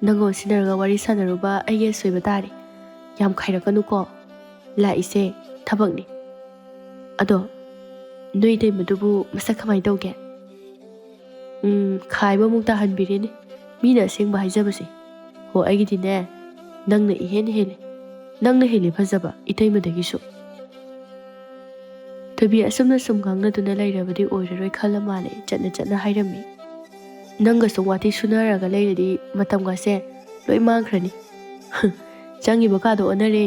ꯅꯪꯒ ꯑꯣꯟꯁꯤꯟꯅꯔꯒ ꯋꯥꯔꯤ ꯁꯥꯟꯅꯔꯨꯕ ꯑꯩꯒꯤ ꯑꯁꯣꯏꯕ ꯇꯥꯔꯦ꯫ ꯌꯥꯝ ꯈꯥꯏꯔꯛꯀꯅꯨꯀꯣ꯫ ꯂꯥꯛꯏꯁꯦ ꯊꯕꯛꯅꯤ꯫ ꯑꯗꯣ ꯅꯣꯏ ꯏꯇꯩꯃꯗꯨꯕꯨ ꯃꯁꯛ ꯀꯃꯥꯏꯅ ꯇꯧꯒꯦ?" "ꯎꯝ, ꯈꯥꯏꯕ ꯑꯃꯨꯛ ꯇꯥꯍꯟꯕꯤꯔꯦꯅꯦ꯫ ꯃꯤꯅ ꯑꯁꯦꯡꯕ ꯍꯥꯏꯖꯕꯁꯦ꯫ ꯍꯣ, ꯑꯩꯒꯤꯗꯤꯅꯦ, ꯅꯪꯅ ꯏꯍꯦꯟ ꯍꯦꯜꯂꯦ꯫ ꯅꯪꯅ ꯍꯦꯜꯂꯦ ꯐꯖꯕ ꯏꯇꯩꯃꯗꯒꯤꯁꯨ꯫" ꯊꯣꯏꯕꯤ ꯑꯁꯨꯝꯅ ꯁꯨꯝ ꯉꯥꯡꯅꯗꯨꯅ ꯂꯩꯔꯕꯗꯤ ꯑꯣꯏꯔꯔꯣꯏ ꯈꯜꯂ ꯃꯥꯜꯂꯦ ꯆꯠꯅ ꯆꯠꯅ ꯍꯥꯏꯔꯝꯃꯤ꯫ "ꯅꯪꯒ ꯁꯨꯝ ꯋꯥꯊꯤ ꯁꯨꯅꯔꯒ ꯂꯩꯔꯗꯤ ꯃꯇꯝꯒꯁꯦ ꯂꯣꯏ ꯃꯥꯡꯈ꯭ꯔꯅꯤ꯫ ꯆꯪꯉꯤꯕ ꯀꯥꯗꯣ ꯑꯣꯟꯅꯔꯦ꯫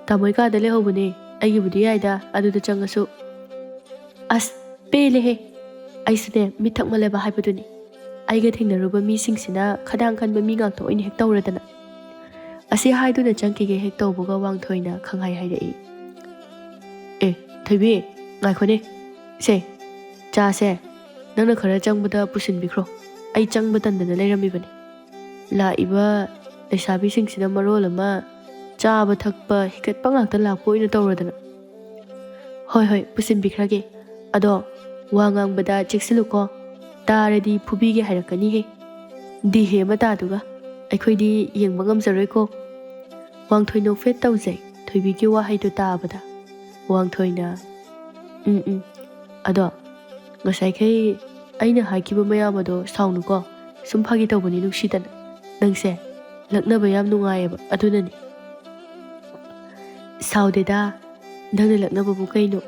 ꯇꯥꯃꯣꯏ ꯀꯥꯗ ꯂꯩꯍꯧꯕꯅꯦ꯫ ꯑꯩꯒꯤꯕꯨꯗꯤ ꯌꯥꯏꯗ, ꯑꯗꯨꯗ ꯆꯪꯉꯁꯨ꯫" "ꯑꯁ, ꯄꯦꯜꯂꯦꯍꯦ꯫ ꯑꯩꯁꯨꯅꯦ, ꯃꯤꯠ ꯊꯛꯃꯜꯂꯕ ꯍꯥꯏꯕꯗꯨꯅꯤ꯫ ꯑꯩꯒ ꯊꯦꯡꯅꯔꯨꯕ ꯃꯤꯁꯤꯡꯁꯤꯅ ꯈꯗꯥꯡ ꯀꯟꯕ ꯃꯤ ꯉꯥꯛꯇ ꯑꯣꯏꯅ ꯍꯦꯛ ꯇꯧꯔꯗꯅ꯫" ꯑꯁꯤ ꯍꯥꯏꯗꯨꯅ ꯆꯪꯈꯤꯒꯦ ꯍꯦꯛ ꯇꯧꯕꯒ ꯋꯥꯡꯊꯣꯏꯅ ꯈꯪꯍꯥꯏ ꯍꯥꯏꯔꯛꯏ꯫ "ꯑꯦ, ꯊꯣꯏꯕꯤ, ꯉꯥꯏꯈꯣꯅꯦ꯫ ꯁꯦ, ꯆꯥꯁꯦ ꯅꯪꯅ ꯈꯔ ꯆꯪꯕꯗ ꯄꯨꯁꯤꯟꯕꯤꯈ꯭ꯔꯣ꯫ ꯑꯩ ꯆꯪꯕ ꯇꯟꯗꯅ ꯂꯩꯔꯝꯃꯤꯕꯅꯤ꯫ ꯂꯥꯛꯏꯕ ꯂꯩꯁꯥꯕꯤꯁꯤꯡꯁꯤꯅ ꯃꯔꯣꯜ ꯑꯃ ꯆꯥꯕ ꯊꯛꯄ ꯍꯤꯒꯠꯄ ꯉꯥꯛꯇ ꯂꯥꯛꯄ ꯑꯣꯏꯅ ꯇꯧꯔꯗꯅ꯫ ꯍꯣꯏ, ꯍꯣꯏ, ꯄꯨꯁꯤꯟꯕꯤꯈ꯭ꯔꯒꯦ꯫ ꯑꯗꯣ ꯋꯥ ꯉꯥꯡꯕꯗ ꯆꯦꯛꯁꯤꯜꯂꯨꯀꯣ꯫ ꯇꯥꯔꯗꯤ ꯐꯨꯕꯤꯒꯦ ꯍꯥꯏꯔꯛꯀꯅꯤꯍꯦ꯫ ꯗꯤꯍꯦ ꯃꯇꯥꯗꯨꯒ꯫ ꯑꯩꯈꯣꯏꯗꯤ ꯌꯦꯡꯕ ꯉꯝꯖꯔꯣꯏꯀꯣ꯫ ꯋꯥꯡꯊꯣꯏ ꯅꯣꯛꯐꯦꯠ ꯇꯧꯖꯩ ꯊꯣꯏꯕꯤꯒꯤ ꯋꯥꯍꯩꯗꯨ ꯇꯥꯕꯗ꯫ ꯋꯥꯡꯊꯣꯏꯅ, "ꯎꯝ, ꯎꯝ꯫ ꯑꯗꯣ ꯉꯁꯥꯏꯈꯩ ꯑꯩꯅ ꯍꯥꯏꯈꯤꯕ ꯃꯌꯥꯝ ꯑꯗꯣ ꯁꯥꯎꯅꯨꯀꯣ꯫ ꯁꯨꯝ ꯐꯥꯒꯤ ꯇꯧꯕꯅꯤ ꯅꯨꯡꯁꯤꯗꯅ꯫ ꯅꯪꯁꯦ ꯂꯛꯅꯕ ꯌꯥꯝ ꯅꯨꯡꯉꯥꯏꯌꯦꯕ, ꯑꯗꯨꯅꯅꯤ꯫" "ꯁꯥꯎꯗꯦꯗ, ꯅꯪꯅ ꯂꯛꯅꯕꯕꯨ ꯀꯩꯅꯣ?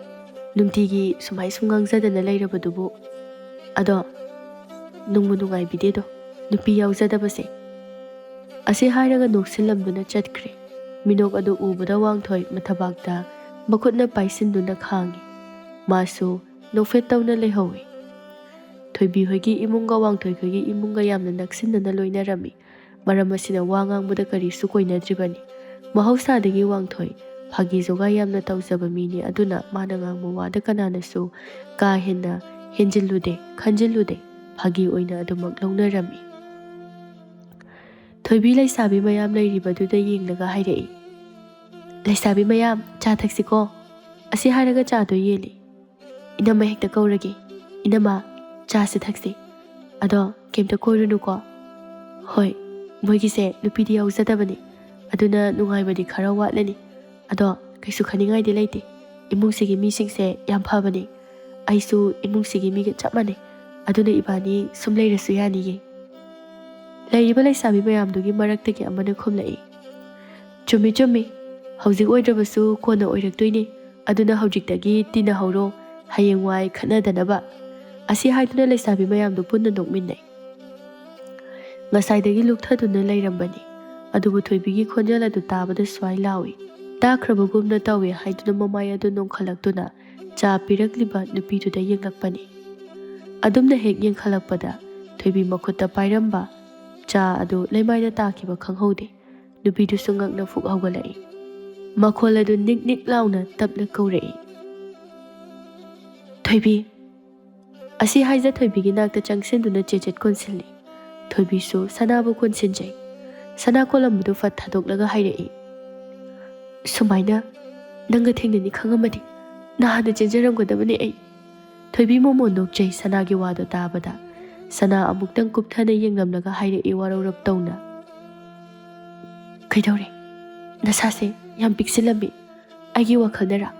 ꯅꯨꯡꯇꯤꯒꯤ ꯁꯨꯃꯥꯏ ꯁꯨꯝ ꯉꯥꯡꯖꯗꯅ ꯂꯩꯔꯕꯗꯨꯕꯨ꯫ ꯑꯗꯣ ꯅꯨꯡꯕꯨ ꯅꯨꯡꯉꯥꯏꯕꯤꯗꯦꯗꯣ, ꯅꯨꯄꯤ ꯌꯥꯎꯖꯗꯕꯁꯦ꯫" ꯑꯁꯤ ꯍꯥꯏꯔꯒ ꯅꯣꯛꯁꯤꯜꯂꯝꯗꯨꯅ ꯆꯠꯈ꯭ꯔꯦ꯫ ꯃꯤꯅꯣꯛ ꯑꯗꯨ ꯎꯕꯗ ꯋꯥꯡꯊꯣꯏ ꯃꯊꯕꯥꯛꯇ ꯃꯈꯨꯠꯅ ꯄꯥꯏꯁꯤꯟꯗꯨꯅ ꯈꯥꯡꯉꯤ꯫ ꯃꯥꯁꯨ ꯅꯣꯛꯐꯦꯠ ꯇꯧꯅ ꯂꯩꯍꯧꯏ꯫ ꯊꯣꯏꯕꯤ ꯍꯣꯏꯒꯤ ꯏꯃꯨꯡꯒ ꯋꯥꯡꯊꯣꯏ ꯈꯣꯏꯒꯤ ꯏꯃꯨꯡꯒ ꯌꯥꯝꯅ ꯅꯛꯁꯤꯟꯅꯅ ꯂꯣꯏꯅꯔꯝꯃꯤ꯫ ꯃꯔꯝ ꯑꯁꯤꯅ ꯋꯥ ꯉꯥꯡꯕꯗ ꯀꯔꯤꯁꯨ ꯀꯣꯏꯅꯗ꯭ꯔꯤꯕꯅꯤ꯫ ꯃꯍꯧꯁꯥꯗꯒꯤ ꯋꯥꯡꯊꯣꯏ ꯐꯥꯒꯤ ꯖꯣꯒꯥꯏ ꯌꯥꯝꯅ ꯇꯧꯖꯕ ꯃꯤꯅꯤ, ꯑꯗꯨꯅ ꯃꯥꯅ ꯉꯥꯡꯕ ꯋꯥꯗ ꯀꯅꯥꯅꯁꯨ ꯀꯥ ꯍꯦꯟꯅ ꯍꯦꯟꯖꯤꯜꯂꯨꯗꯦ, ꯈꯟꯖꯤꯜꯂꯨꯗꯦ꯫ ꯐꯥꯒꯤ ꯑꯣꯏꯅ ꯑꯗꯨꯃꯛ ꯂꯧꯅꯔꯝꯃꯤ꯫ ꯊꯣꯏꯕꯤ ꯂꯩꯁꯥꯕꯤ ꯃꯌꯥꯝ ꯂꯩꯔꯤꯕꯗꯨꯗ ꯌꯦꯡꯂꯒ ꯍꯥꯏꯔꯛꯏ, "ꯂꯩꯁꯥꯕꯤ ꯃꯌꯥꯝ, ꯆꯥ ꯊꯛꯁꯤꯀꯣ꯫" ꯑꯁꯤ ꯍꯥꯏꯔꯒ ꯆꯥꯗꯣ ꯌꯦꯜꯂꯤ꯫ "ꯏꯅꯝꯃ ꯍꯦꯛꯇ ꯀꯧꯔꯒꯦ꯫ ꯏꯅꯝꯃ, ꯆꯥꯁꯤ ꯊꯛꯁꯤ꯫ ꯑꯗꯣ ꯀꯩꯝꯇ ꯀꯣꯏꯔꯨꯅꯨꯀꯣ꯫ ꯍꯣꯏ, ꯃꯣꯏꯒꯤꯁꯦ ꯅꯨꯄꯤꯗꯤ ꯌꯥꯎꯖꯗꯕꯅꯤ, ꯑꯗꯨꯅ ꯅꯨꯡꯉꯥꯏꯕꯗꯤ ꯈꯔ ꯋꯥꯠꯂꯅꯤ꯫ ꯑꯗꯣ ꯀꯩꯁꯨ ꯈꯟꯅꯤꯡꯉꯥꯏꯗꯤ ꯂꯩꯇꯦ꯫ ꯏꯃꯨꯡꯁꯤꯒꯤ ꯃꯤꯁꯤꯡꯁꯦ ꯌꯥꯝ ꯐꯕꯅꯤ꯫ ꯑꯩꯁꯨ ꯏꯃꯨꯡꯁꯤꯒꯤ ꯃꯤꯒ ꯆꯞ ꯃꯥꯟꯅꯩ꯫ ꯑꯗꯨꯅ ꯏꯕꯥꯅꯤ ꯁꯨꯝ ꯂꯩꯔꯁꯨ ꯌꯥꯅꯤꯌꯦ꯫" ꯂꯩꯔꯤꯕ ꯂꯩꯁꯥꯕꯤ ꯃꯌꯥꯝꯗꯨꯒꯤ ꯃꯔꯛꯇꯒꯤ ꯑꯃꯅ ꯈꯨꯝꯂꯛꯏ, "ꯆꯨꯝꯃꯤ, ꯆꯨꯝꯃꯤ꯫ ꯍꯧꯖꯤꯛ ꯑꯣꯏꯗ꯭ꯔꯕꯁꯨ ꯀꯣꯟꯅ ꯑꯣꯏꯔꯛꯇꯣꯏꯅꯤ꯫ ꯑꯗꯨꯅ ꯍꯧꯖꯤꯛꯇꯒꯤ ꯇꯤꯟꯅꯍꯧꯔꯣ, ꯍꯌꯦꯡꯋꯥꯏ ꯈꯠꯅꯗꯅꯕ꯫" ꯑꯁꯤ ꯍꯥꯏꯗꯨꯅ ꯂꯩꯁꯥꯕꯤ ꯃꯌꯥꯝꯗꯨ ꯄꯨꯟꯅ ꯅꯣꯛꯃꯤꯟꯅꯩ꯫ ꯉꯁꯥꯏꯗꯒꯤ ꯂꯨꯞꯊꯗꯨꯅ ꯂꯩꯔꯝꯕꯅꯤ, ꯑꯗꯨꯕꯨ ꯊꯣꯏꯕꯤꯒꯤ ꯈꯣꯟꯖꯦꯜ ꯑꯗꯨ ꯇꯥꯕꯗ ꯁ꯭ꯋꯥꯏ ꯂꯥꯎꯏ꯫ ꯇꯥꯈ꯭ꯔꯕꯒꯨꯝꯅ ꯇꯧꯏ ꯍꯥꯏꯗꯨꯅ ꯃꯃꯥꯏ ꯑꯗꯨ ꯅꯣꯡꯈꯠꯂꯛꯇꯨꯅ ꯆꯥ ꯄꯤꯔꯛꯂꯤꯕ ꯅꯨꯄꯤꯗꯨꯗ ꯌꯦꯡꯂꯛꯄꯅꯤ꯫ ꯑꯗꯨꯝꯅ ꯍꯦꯛ ꯌꯦꯡꯈꯠꯂꯛꯄꯗ ꯊꯣꯏꯕꯤ ꯃꯈꯨꯠꯇ ꯄꯥꯏꯔꯝꯕ ꯆꯥ ꯑꯗꯨ ꯂꯩꯃꯥꯏꯗ ꯇꯥꯈꯤꯕ ꯈꯪꯍꯧꯗꯦ꯫ ꯅꯨꯄꯤꯗꯨꯁꯨ ꯉꯛꯅ ꯐꯨꯛ ꯍꯧꯒꯠꯂꯛꯏ꯫ ꯃꯈꯣꯜ ꯑꯗꯨ ꯅꯤꯛ ꯅꯤꯛ ꯂꯥꯎꯅ ꯇꯞꯅ ꯀꯧꯔꯛꯏ, "ꯊꯣꯏꯕꯤ!" ꯑꯁꯤ ꯍꯥꯏꯖ ꯊꯣꯏꯕꯤꯒꯤ ꯅꯥꯛꯇ ꯆꯪꯁꯤꯟꯗꯨꯅ ꯆꯦꯆꯦꯠ ꯀꯣꯟꯁꯤꯜꯂꯤ꯫ ꯊꯣꯏꯕꯤꯁꯨ ꯁꯅꯥꯕꯨ ꯀꯣꯟꯁꯤꯟꯖꯩ꯫ ꯁꯅꯥ ꯀꯣꯜꯂꯝꯕꯗꯨ ꯐꯠ ꯊꯥꯗꯣꯛꯂꯒ ꯍꯥꯏꯔꯛꯏ, "ꯁꯨꯃꯥꯏꯅ ꯅꯪꯒ ꯊꯦꯡꯅꯅꯤ ꯈꯪꯉꯝꯃꯗꯤ ꯅꯍꯥꯟꯅ ꯆꯦꯟꯖꯔꯝꯒꯗꯕꯅꯤ ꯑꯩ꯫" ꯊꯣꯏꯕꯤ ꯃꯣꯃꯣꯟ ꯅꯣꯛꯆꯩ ꯁꯅꯥꯒꯤ ꯋꯥꯗꯣ ꯇꯥꯕꯗ꯫ ꯁꯅꯥ ꯑꯃꯨꯛꯇꯪ ꯀꯨꯞꯊꯅ ꯌꯦꯡꯂꯝꯂꯒ ꯍꯥꯏꯔꯛꯏ ꯋꯥꯔꯧꯔꯞ ꯇꯧꯅ, "ꯀꯩꯗꯧꯔꯦ? ꯅꯁꯥꯁꯦ ꯌꯥꯝ ꯄꯤꯛꯁꯤꯜꯂꯝꯃꯤ꯫ ꯑꯩꯒꯤ ꯋꯥꯈꯜꯅꯔꯥ?"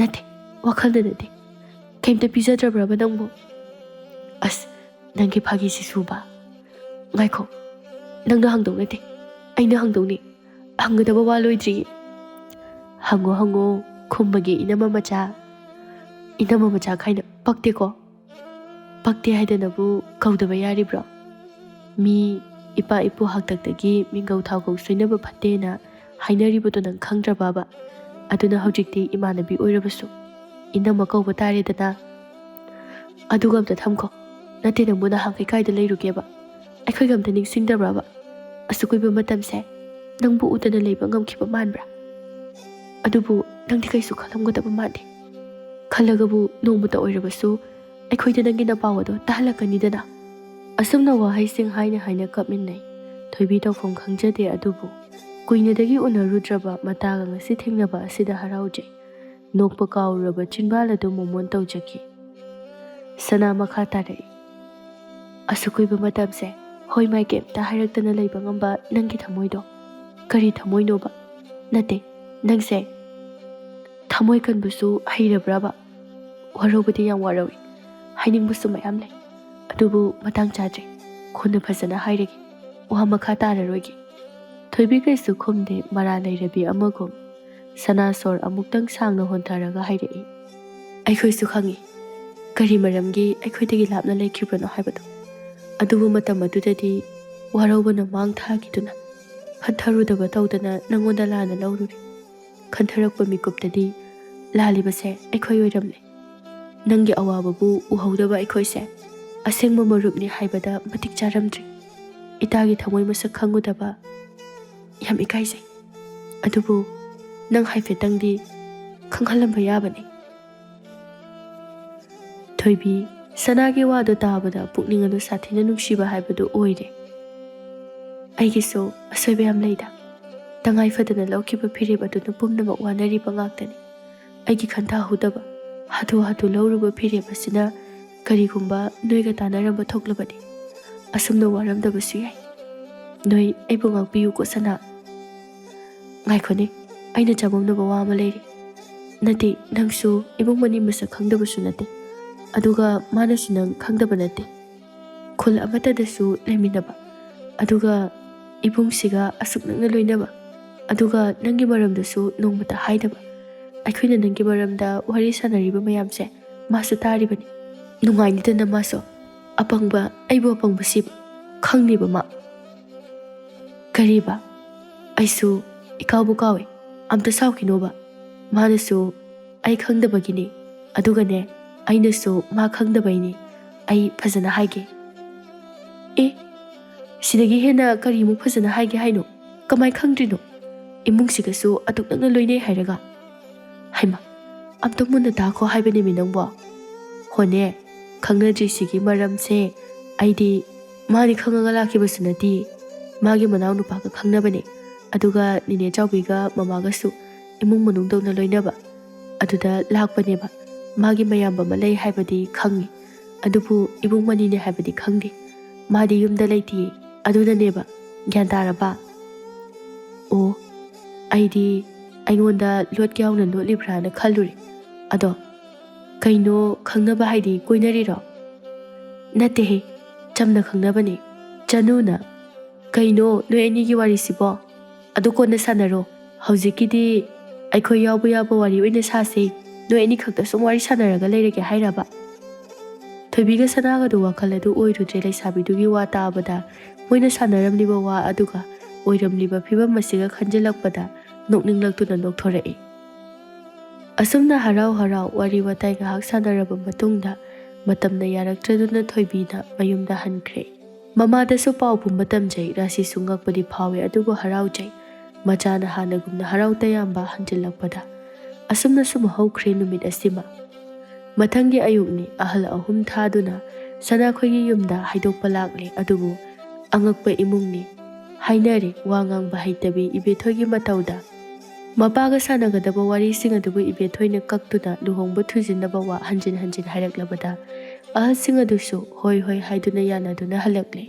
"ꯅꯠꯇꯦ, ꯋꯥꯈꯜꯅ ꯅꯠꯇꯦ꯫ ꯀꯩꯝꯇ ꯄꯤꯖꯗ꯭ꯔꯕ꯭ꯔꯕ ꯅꯪꯕꯨ?" "ꯑꯁ, ꯅꯪꯒꯤ ꯐꯥꯒꯤꯁꯤꯁꯨꯕ꯫ ꯉꯥꯏꯈꯣ, ꯅꯪꯅ ꯍꯪꯗꯧ ꯅꯠꯇꯦ, ꯑꯩꯅ ꯍꯪꯗꯧꯅꯤ꯫ ꯍꯪꯒꯗꯕ ꯋꯥ ꯂꯣꯏꯗ꯭ꯔꯤꯌꯦ꯫" "ꯍꯪꯉꯣ, ꯍꯪꯉꯣ, ꯈꯨꯝꯃꯒꯦ ꯏꯅꯝꯃ ꯃꯆꯥ꯫" "ꯏꯅꯝꯃ ꯃꯆꯥ ꯀꯥꯏꯅ ꯄꯛꯇꯦꯀꯣ꯫ ꯄꯛꯇꯦ ꯍꯥꯏꯗꯅꯕꯨ ꯀꯧꯗꯕ ꯌꯥꯔꯤꯕ꯭ꯔꯣ? ꯃꯤ ꯏꯄꯥ ꯏꯄꯨ ꯍꯥꯛꯇꯛꯇꯒꯤ ꯃꯤꯡꯒꯧ ꯊꯥꯎꯒꯧ ꯁꯣꯏꯅꯕ ꯐꯠꯇꯦꯅ ꯍꯥꯏꯅꯔꯤꯕꯗꯣ ꯅꯪ ꯈꯪꯗ꯭ꯔꯕꯕ? ꯑꯗꯨꯅ ꯍꯧꯖꯤꯛꯇꯤ ꯏꯃꯥꯟꯅꯕꯤ ꯑꯣꯏꯔꯕꯁꯨ ꯏꯅꯝꯃ ꯀꯧꯕ ꯇꯥꯔꯦꯗꯅ꯫" "ꯑꯗꯨꯒ ꯑꯝꯇ ꯊꯝꯈꯣ꯫ ꯅꯠꯇꯦ, ꯅꯪꯕꯨ ꯅꯍꯥꯟꯈꯩ ꯀꯥꯏꯗ ꯂꯩꯔꯨꯒꯦꯕ? ꯑꯩꯈꯣꯏꯒ ꯑꯝꯇ ꯅꯤꯡꯁꯤꯡꯗꯕ꯭ꯔꯕ? ꯑꯁꯨꯛ ꯀꯨꯏꯕ ꯃꯇꯝꯁꯦ ꯅꯪꯕꯨ ꯎꯗꯅ ꯂꯩꯕ ꯉꯝꯈꯤꯕ ꯃꯥꯟꯕ꯭ꯔꯥ? ꯑꯗꯨꯕꯨ ꯅꯪꯗꯤ ꯀꯩꯁꯨ ꯈꯜꯂꯝꯒꯗꯕ ꯃꯥꯟꯗꯦ꯫ ꯈꯜꯂꯒꯕꯨ ꯅꯣꯡꯃꯇ ꯑꯣꯏꯔꯕꯁꯨ ꯑꯩꯈꯣꯏꯗ ꯅꯪꯒꯤ ꯅꯄꯥꯎ ꯑꯗꯣ ꯇꯥꯍꯜꯂꯛꯀꯅꯤꯗꯅ꯫" ꯑꯁꯨꯝꯅ ꯋꯥꯍꯩꯁꯤꯡ ꯍꯥꯏꯅ ꯍꯥꯏꯅ ꯀꯞꯃꯤꯟꯅꯩ꯫ ꯊꯣꯏꯕꯤ ꯇꯧꯐꯝ ꯈꯪꯖꯗꯦ, ꯑꯗꯨꯕꯨ ꯀꯨꯏꯅꯗꯒꯤ ꯎꯅꯔꯨꯗ꯭ꯔꯕ ꯃꯇꯥꯒ ꯉꯁꯤ ꯊꯦꯡꯅꯕ ꯑꯁꯤꯗ ꯍꯔꯥꯎꯖꯩ꯫ ꯅꯣꯛꯄ ꯀꯥꯎꯔꯨꯔꯕ ꯆꯤꯟꯕꯥꯜ ꯑꯗꯨ ꯃꯣꯃꯣꯟ ꯇꯧꯖꯈꯤ꯫ ꯁꯅꯥ ꯃꯈꯥ ꯇꯥꯔꯛꯏ, "ꯑꯁꯨꯛ ꯀꯨꯏꯕ ꯃꯇꯝꯁꯦ ꯍꯣꯏ ꯃꯥꯏ ꯀꯩꯝꯇ ꯍꯥꯏꯔꯛꯇꯅ ꯂꯩꯕ ꯉꯝꯕ ꯅꯪꯒꯤ ꯊꯃꯣꯏꯗꯣ ꯀꯔꯤ ꯊꯃꯣꯏꯅꯣꯕ? ꯅꯠꯇꯦ, ꯅꯪꯁꯦ ꯊꯃꯣꯏ ꯀꯟꯕꯁꯨ ꯍꯩꯔꯕ꯭ꯔꯕ?" "ꯋꯥꯔꯧꯕꯗꯤ ꯌꯥꯝ ꯋꯥꯔꯧꯏ꯫ ꯍꯥꯏꯅꯤꯡꯕꯁꯨ ꯃꯌꯥꯝ ꯂꯩ꯫ ꯑꯗꯨꯕꯨ ꯃꯇꯥꯡ ꯆꯥꯗ꯭ꯔꯤ꯫ ꯀꯣꯟꯅ ꯐꯖꯅ ꯍꯥꯏꯔꯒꯦ꯫ ꯋꯥ ꯃꯈꯥ ꯇꯥꯔꯔꯣꯏꯒꯦ꯫" ꯊꯣꯏꯕꯤ ꯀꯩꯁꯨ ꯈꯨꯝꯗꯦ, ꯃꯔꯥ ꯂꯩꯔꯕꯤ ꯑꯃꯒꯨꯝ꯫ ꯁꯅꯥ ꯁꯣꯔ ꯑꯃꯨꯛꯇꯪ ꯁꯥꯡꯅ ꯍꯣꯟꯊꯔꯒ ꯍꯥꯏꯔꯛꯏ, "ꯑꯩꯈꯣꯏꯁꯨ ꯈꯪꯏ ꯀꯔꯤ ꯃꯔꯝꯒꯤ ꯑꯩꯈꯣꯏꯗꯒꯤ ꯂꯥꯞꯅ ꯂꯩꯈꯤꯕꯅꯣ ꯍꯥꯏꯕꯗꯣ꯫ ꯑꯗꯨꯕꯨ ꯃꯇꯝ ꯑꯗꯨꯗꯗꯤ ꯋꯥꯔꯧꯕꯅ ꯃꯥꯡ ꯊꯥꯈꯤꯗꯨꯅ ꯍꯟꯊꯔꯨꯗꯕ ꯇꯧꯗꯅ ꯅꯪꯉꯣꯟꯗ ꯂꯥꯟꯅ ꯂꯧꯔꯨꯔꯦ꯫ ꯈꯟꯊꯔꯛꯄ ꯃꯤꯀꯨꯞꯇꯗꯤ ꯂꯥꯜꯂꯤꯕꯁꯦ ꯑꯩꯈꯣꯏ ꯑꯣꯏꯔꯝꯂꯦ꯫ ꯅꯪꯒꯤ ꯑꯋꯥꯕꯕꯨ ꯎꯍꯧꯗꯕ ꯑꯩꯈꯣꯏꯁꯦ ꯑꯁꯦꯡꯕ ꯃꯔꯨꯞꯅꯤ ꯍꯥꯏꯕꯗ ꯃꯇꯤꯛ ꯆꯥꯔꯝꯗ꯭ꯔꯤ꯫ ꯏꯇꯥꯒꯤ ꯊꯃꯣꯏ ꯃꯁꯛ ꯈꯪꯉꯨꯗꯕ ꯌꯥꯝ ꯏꯀꯥꯏꯖꯩ꯫ ꯑꯗꯨꯕꯨ ꯅꯪ ꯍꯥꯏꯐꯦꯠꯇꯪꯗꯤ ꯈꯪꯍꯜꯂꯝꯕ ꯌꯥꯕꯅꯤ꯫" ꯊꯣꯏꯕꯤ, ꯁꯅꯥꯒꯤ ꯋꯥꯗꯣ ꯇꯥꯕꯗ ꯄꯨꯛꯅꯤꯡ ꯑꯗꯨ ꯁꯥꯊꯤꯅ ꯅꯨꯡꯁꯤꯕ ꯍꯥꯏꯕꯗꯨ ꯑꯣꯏꯔꯦ꯫ ꯑꯩꯒꯤꯁꯨ ꯑꯁꯣꯏꯕ ꯌꯥꯝ ꯂꯩꯗ꯫ ꯇꯉꯥꯏ ꯐꯗꯅ ꯂꯧꯈꯤꯕ ꯐꯤꯔꯦꯞ ꯑꯗꯨꯅ ꯄꯨꯝꯅꯃꯛ ꯋꯥꯅꯔꯤꯕ ꯉꯥꯛꯇꯅꯤ꯫ ꯑꯩꯒꯤ ꯈꯟꯊꯍꯧꯗꯕ, ꯍꯥꯊꯨ ꯍꯥꯊꯨ ꯂꯧꯔꯨꯕ ꯐꯤꯔꯦꯞ ꯑꯁꯤꯅ ꯀꯔꯤꯒꯨꯝꯕ ꯅꯣꯏꯒ ꯇꯥꯟꯅꯔꯝꯕ ꯊꯣꯛꯂꯕꯗꯤ ꯑꯁꯨꯝꯅ ꯋꯥꯔꯝꯗꯕꯁꯨ ꯌꯥꯏ꯫ ꯅꯣꯏ ꯑꯩꯕꯨ ꯉꯥꯛꯄꯤꯌꯨꯀꯣ ꯁꯅꯥ꯫ ꯉꯥꯏꯈꯣꯅꯦ, ꯑꯩꯅ ꯆꯃꯝꯅꯕ ꯋꯥ ꯑꯃ ꯂꯩꯔꯤ꯫ ꯅꯠꯇꯦ, ꯅꯪꯁꯨ ꯏꯕꯨꯡ ꯃꯅꯤ ꯃꯁꯛ ꯈꯪꯗꯕꯁꯨ ꯅꯠꯇꯦ, ꯑꯗꯨꯒ ꯃꯥꯅꯁꯨ ꯅꯪ ꯈꯪꯗꯕ ꯅꯠꯇꯦ꯫ ꯈꯨꯜ ꯑꯃꯠꯇꯗꯁꯨ ꯂꯩꯃꯤꯟꯅꯕ, ꯑꯗꯨꯒ ꯏꯕꯨꯡꯁꯤꯒ ꯑꯁꯨꯛ ꯅꯛꯅ ꯂꯣꯏꯅꯕ, ꯑꯗꯨꯒ ꯅꯪꯒꯤ ꯃꯔꯝꯗꯁꯨ ꯅꯣꯡꯃꯇ ꯍꯥꯏꯗꯕ꯫ ꯑꯩꯈꯣꯏꯅ ꯅꯪꯒꯤ ꯃꯔꯝꯗ ꯋꯥꯔꯤ ꯁꯥꯟꯅꯔꯤꯕ ꯃꯌꯥꯝꯁꯦ ꯃꯥꯁꯨ ꯇꯥꯔꯤꯕꯅꯤ꯫ ꯅꯨꯡꯉꯥꯏꯅꯤꯗꯅ ꯃꯥꯁꯨ꯫ ꯑꯄꯪꯕ, ꯑꯩꯕꯨ ꯑꯄꯪꯕ ꯁꯤꯕ ꯈꯪꯂꯤꯕ ꯃꯥ꯫ ꯀꯔꯤꯕ? ꯑꯩꯁꯨ ꯏꯀꯥꯎꯕꯨ ꯀꯥꯎꯏ꯫ ꯑꯝꯇ ꯁꯥꯎꯈꯤꯅꯣꯕ꯫ ꯃꯥꯅꯁꯨ ꯑꯩ ꯈꯪꯗꯕꯒꯤꯅꯤ, ꯑꯗꯨꯒꯅꯦ, ꯑꯩꯅꯁꯨ ꯃꯥ ꯈꯪꯗꯕꯩꯅꯤ꯫ ꯑꯩ ꯐꯖꯅ ꯍꯥꯏꯒꯦ꯫ ꯑꯦ, ꯁꯤꯗꯒꯤ ꯍꯦꯟꯅ ꯀꯔꯤꯃꯨꯛ ꯐꯖꯅ ꯍꯥꯏꯒꯦ ꯍꯥꯏꯅꯣ? ꯀꯃꯥꯏ ꯈꯪꯗ꯭ꯔꯤꯅꯣ? ꯏꯃꯨꯡꯁꯤꯒꯁꯨ ꯑꯗꯨꯛ ꯅꯛꯅ ꯂꯣꯏꯅꯩ ꯍꯥꯏꯔꯒ꯫ ꯍꯩꯃꯥ, ꯑꯝꯇ ꯃꯨꯟꯅ ꯇꯥꯈꯣ ꯍꯥꯏꯕꯅꯦꯃꯤ ꯅꯪꯕꯣ꯫ ꯍꯣꯅꯦ, ꯈꯪꯅꯗ꯭ꯔꯤꯁꯤꯒꯤ ꯃꯔꯝꯁꯦ ꯑꯩꯗꯤ ꯃꯥꯅꯤ ꯈꯪꯉꯒ ꯂꯥꯛꯈꯤꯕꯁꯨ ꯅꯠꯇꯦ꯫ ꯃꯥꯒꯤ ꯃꯅꯥꯎ ꯅꯨꯄꯥꯒ ꯈꯪꯅꯕꯅꯦ, ꯑꯗꯨꯒ ꯅꯤꯅꯦ ꯆꯥꯎꯕꯤꯒ ꯃꯃꯥꯒꯁꯨ ꯏꯃꯨꯡ ꯃꯅꯨꯡꯗꯧꯅ ꯂꯣꯏꯅꯕ꯫ ꯑꯗꯨꯗ ꯂꯥꯛꯄꯅꯦꯕ꯫ ꯃꯥꯒꯤ ꯃꯌꯥꯝꯕ ꯑꯃ ꯂꯩ ꯍꯥꯏꯕꯗꯤ ꯈꯪꯉꯤ, ꯑꯗꯨꯕꯨ ꯏꯕꯨꯡ ꯃꯅꯤꯅꯦ ꯍꯥꯏꯕꯗꯤ ꯈꯪꯗꯦ꯫ ꯃꯥꯗꯤ ꯌꯨꯝꯗ ꯂꯩꯇꯤꯌꯦ꯫ ꯑꯗꯨꯅꯅꯦꯕ꯫ ꯒ꯭ꯌꯥꯟ ꯇꯥꯔꯕ? ꯑꯣ, ꯑꯩꯗꯤ ꯑꯩꯉꯣꯟꯗ ꯂꯣꯠꯀꯦ ꯌꯥꯎꯅ ꯂꯣꯠꯂꯤꯕ꯭ꯔꯥꯅ ꯈꯜꯂꯨꯔꯦ꯫ ꯑꯗꯣ, ꯀꯩꯅꯣ, ꯈꯪꯅꯕ ꯍꯥꯏꯗꯤ ꯀꯣꯏꯅꯔꯤꯔꯣ? ꯅꯠꯇꯦꯍꯦ, ꯆꯝꯅ ꯈꯪꯅꯕꯅꯦ꯫ ꯆꯅꯨꯅ꯫ ꯀꯩꯅꯣ, ꯅꯣꯏ ꯑꯅꯤꯒꯤ ꯋꯥꯔꯤꯁꯤꯕꯣ? ꯑꯗꯨ ꯀꯣꯟꯅ ꯁꯥꯟꯅꯔꯣ꯫ ꯍꯧꯖꯤꯛꯀꯤꯗꯤ ꯑꯩꯈꯣꯏ ꯌꯥꯎꯕ ꯌꯥꯕ ꯋꯥꯔꯤ ꯑꯣꯏꯅ ꯁꯥꯁꯦ꯫ ꯅꯣꯏ ꯑꯅꯤ ꯈꯛꯇ ꯁꯨꯝ ꯋꯥꯔꯤ ꯁꯥꯟꯅꯔꯒ ꯂꯩꯔꯒꯦ ꯍꯥꯏꯔꯕ? ꯊꯣꯏꯕꯤꯒ ꯁꯅꯥꯒꯗꯨ ꯋꯥꯈꯜ ꯑꯗꯨ ꯑꯣꯏꯔꯨꯗ꯭ꯔꯦ꯫ ꯂꯩꯁꯥꯕꯤꯗꯨꯒꯤ ꯋꯥ ꯇꯥꯕꯗ, ꯃꯣꯏꯅ ꯁꯥꯟꯅꯔꯝꯂꯤꯕ ꯋꯥ ꯑꯗꯨꯒ ꯑꯣꯏꯔꯝꯂꯤꯕ ꯐꯤꯕꯝ ꯑꯁꯤꯒ ꯈꯟꯖꯤꯜꯂꯛꯄꯗ ꯅꯣꯛꯅꯤꯡꯂꯛꯇꯨꯅ ꯅꯣꯛꯊꯣꯔꯛꯏ꯫ ꯑꯁꯨꯝꯅ ꯍꯔꯥꯎ ꯍꯔꯥꯎ ꯋꯥꯔꯤ ꯋꯥꯇꯥꯏ ꯉꯥꯏꯍꯥꯛ ꯁꯥꯟꯅꯔꯕ ꯃꯇꯨꯡꯗ, ꯃꯇꯝꯅ ꯌꯥꯔꯛꯇ꯭ꯔꯗꯨꯅ ꯊꯣꯏꯕꯤꯅ ꯃꯌꯨꯝꯗ ꯍꯟꯈ꯭ꯔꯦ꯫ ꯃꯃꯥꯗꯁꯨ ꯄꯥꯎ ꯄꯨꯝꯕ ꯇꯝꯖꯩ꯫ ꯔꯥꯁꯤꯁꯨ ꯉꯛꯄꯗꯤ ꯐꯥꯎꯏ, ꯑꯗꯨꯕꯨ ꯍꯔꯥꯎꯖꯩ꯫ ꯃꯆꯥꯅ ꯍꯥꯟꯅꯒꯨꯝꯅ ꯍꯔꯥꯎ ꯇꯌꯥꯝꯕ ꯍꯟꯖꯤꯜꯂꯛꯄꯗ꯫ ꯑꯁꯨꯝꯅ ꯁꯨꯝ ꯍꯧꯈ꯭ꯔꯦ ꯅꯨꯃꯤꯠ ꯑꯁꯤꯃ꯫ ꯃꯊꯪꯒꯤ ꯑꯌꯨꯛꯅꯤ, ꯑꯍꯜ ꯑꯍꯨꯝ ꯊꯥꯗꯨꯅ ꯁꯅꯥꯈꯣꯏꯒꯤ ꯌꯨꯝꯗ ꯍꯥꯏꯗꯣꯛꯄ ꯂꯥꯛꯂꯦ꯫ ꯑꯗꯨꯕꯨ ꯑꯉꯛꯄ ꯏꯃꯨꯡꯅꯤ꯫ ꯍꯥꯏꯅꯔꯦ, ꯋꯥ ꯉꯥꯡꯕ ꯍꯩꯇꯕꯤ ꯏꯕꯦꯊꯣꯏꯒꯤ ꯃꯇꯧꯗ꯫ ꯃꯄꯥꯒ ꯁꯥꯟꯅꯒꯗꯕ ꯋꯥꯔꯤꯁꯤꯡ ꯑꯗꯨꯕꯨ ꯏꯕꯦꯊꯣꯏꯅ ꯀꯛꯇꯨꯅ ꯂꯨꯍꯣꯡꯕ ꯊꯨꯖꯤꯟꯅꯕ ꯋꯥ ꯍꯟꯖꯤꯟ ꯍꯟꯖꯤꯟ ꯍꯥꯏꯔꯛꯂꯕꯗ ꯑꯍꯜꯁꯤꯡ ꯑꯗꯨꯁꯨ ꯍꯣꯏ ꯍꯣꯏ ꯍꯥꯏꯗꯨꯅ ꯌꯥꯅꯗꯨꯅ ꯍꯜꯂꯛꯂꯦ꯫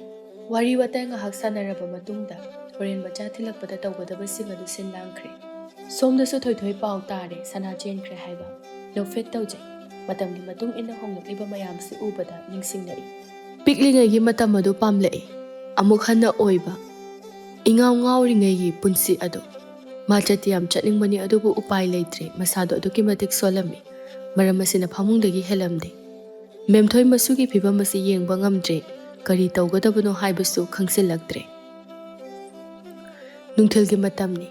ꯋꯥꯔꯤ ꯋꯥꯇꯥꯏ ꯉꯥꯏꯍꯥꯛ ꯁꯥꯟꯅꯔꯕ ꯃꯇꯨꯡꯗ ꯍꯣꯔꯦꯟ ꯃꯆꯥ ꯊꯤꯜꯂꯛꯄꯗ ꯇꯧꯒꯗꯕꯁꯤꯡ ꯑꯗꯨ ꯁꯤꯟ ꯂꯥꯡꯈ꯭ꯔꯦ꯫ ꯁꯣꯝꯗꯁꯨ ꯊꯣꯏꯊꯣꯏ ꯄꯥꯎ ꯇꯥꯔꯦ, ꯁꯅꯥ ꯆꯦꯟꯈ꯭ꯔꯦ ꯍꯥꯏꯕ꯫ ꯅꯣꯛꯐꯦꯠ ꯇꯧꯖꯩ꯫ ꯃꯇꯝꯒꯤ ꯃꯇꯨꯡ ꯏꯟꯅ ꯍꯣꯡꯂꯛꯂꯤꯕ ꯃꯌꯥꯝꯁꯤ ꯎꯕꯗ ꯅꯤꯡꯁꯤꯡꯂꯛꯏ꯫ ꯄꯤꯛꯂꯤꯉꯩꯒꯤ ꯃꯇꯝ ꯑꯗꯨ ꯄꯥꯝꯂꯛꯏ꯫ ꯑꯃꯨꯛ ꯍꯟꯅ ꯑꯣꯏꯕ, ꯏꯉꯥꯎ ꯉꯥꯎꯔꯤꯉꯩꯒꯤ ꯄꯨꯟꯁꯤ ꯑꯗꯨ꯫ ꯃꯥ ꯆꯠꯇꯤ ꯌꯥꯝ ꯆꯠꯅꯤꯡꯕꯅꯤ, ꯑꯗꯨꯕꯨ ꯎꯄꯥꯏ ꯂꯩꯇ꯭ꯔꯦ꯫ ꯃꯁꯥꯗꯣ ꯑꯗꯨꯛꯀꯤ ꯃꯇꯤꯛ ꯁꯣꯜꯂꯝꯃꯤ꯫ ꯃꯔꯝ ꯑꯁꯤꯅ ꯐꯃꯨꯡꯗꯒꯤ ꯍꯦꯜꯂꯝꯗꯦ꯫ ꯃꯦꯝꯊꯣꯏ ꯃꯁꯨꯒꯤ ꯐꯤꯕꯝ ꯑꯁꯤ ꯌꯦꯡꯕ ꯉꯝꯗ꯭ꯔꯦ꯫ ꯀꯔꯤ ꯇꯧꯒꯗꯕꯅꯣ ꯍꯥꯏꯕꯁꯨ ꯈꯪꯁꯤꯜꯂꯛꯇ꯭ꯔꯦ꯫ ꯅꯨꯡꯊꯤꯜꯒꯤ ꯃꯇꯝꯅꯤ꯫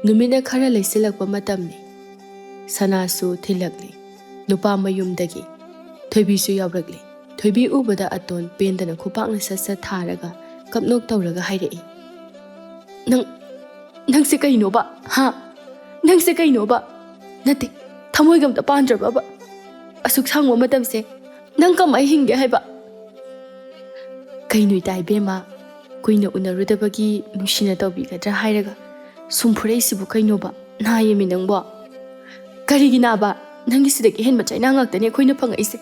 ꯅꯨꯃꯤꯠꯅ ꯈꯔ ꯂꯩꯁꯤꯜꯂꯛꯄ ꯃꯇꯝꯅꯤ꯫ ꯁꯅꯥꯁꯨ ꯊꯤꯜꯂꯛꯂꯤ꯫ ꯅꯨꯄꯥ ꯃꯌꯨꯝꯗꯒꯤ ꯊꯣꯏꯕꯤꯁꯨ ꯌꯥꯎꯔꯛꯂꯤ꯫ ꯊꯣꯏꯕꯤ ꯎꯕꯗ ꯑꯇꯣꯟ ꯄꯦꯟꯗꯅ ꯈꯨꯄꯥꯛꯅ ꯁꯠ ꯁꯠ ꯊꯥꯔꯒ ꯀꯞꯅꯣꯛ ꯇꯧꯔꯒ ꯍꯥꯏꯔꯛꯏ, "ꯅꯪ, ꯅꯪꯁꯦ ꯀꯩꯅꯣꯕ? ꯍꯥ? ꯅꯪꯁꯦ ꯀꯩꯅꯣꯕ? ꯅꯠꯇꯦ, ꯊꯃꯣꯏꯒ ꯑꯝꯇ ꯄꯥꯟꯗ꯭ꯔꯕꯕ? ꯑꯁꯨꯛ ꯁꯥꯡꯕ ꯃꯇꯝꯁꯦ ꯅꯪ ꯀꯃꯥꯏ ꯍꯤꯡꯒꯦ ꯍꯥꯏꯕ?" "ꯀꯩꯅꯣ ꯏꯇꯥ ꯏꯕꯦꯝꯃ, ꯀꯨꯏꯅ ꯎꯅꯔꯨꯗꯕꯒꯤ ꯅꯨꯡꯁꯤꯅ ꯇꯧꯕꯤꯒꯗ꯭ꯔꯥ ꯍꯥꯏꯔꯒ ꯁꯨꯝ ꯐꯨꯔꯛꯏꯁꯤꯕꯨ ꯀꯩꯅꯣꯕ? ꯅꯥꯏꯌꯦꯃꯤ ꯅꯪꯕꯣ?" "ꯀꯔꯤꯒꯤ ꯅꯥꯕ? ꯅꯪꯒꯤ ꯁꯤꯗꯒꯤ ꯍꯦꯟꯕ ꯆꯩꯅꯥ ꯉꯥꯛꯇꯅꯤ ꯑꯩꯈꯣꯏꯅ ꯐꯪꯉꯛꯏꯁꯦ꯫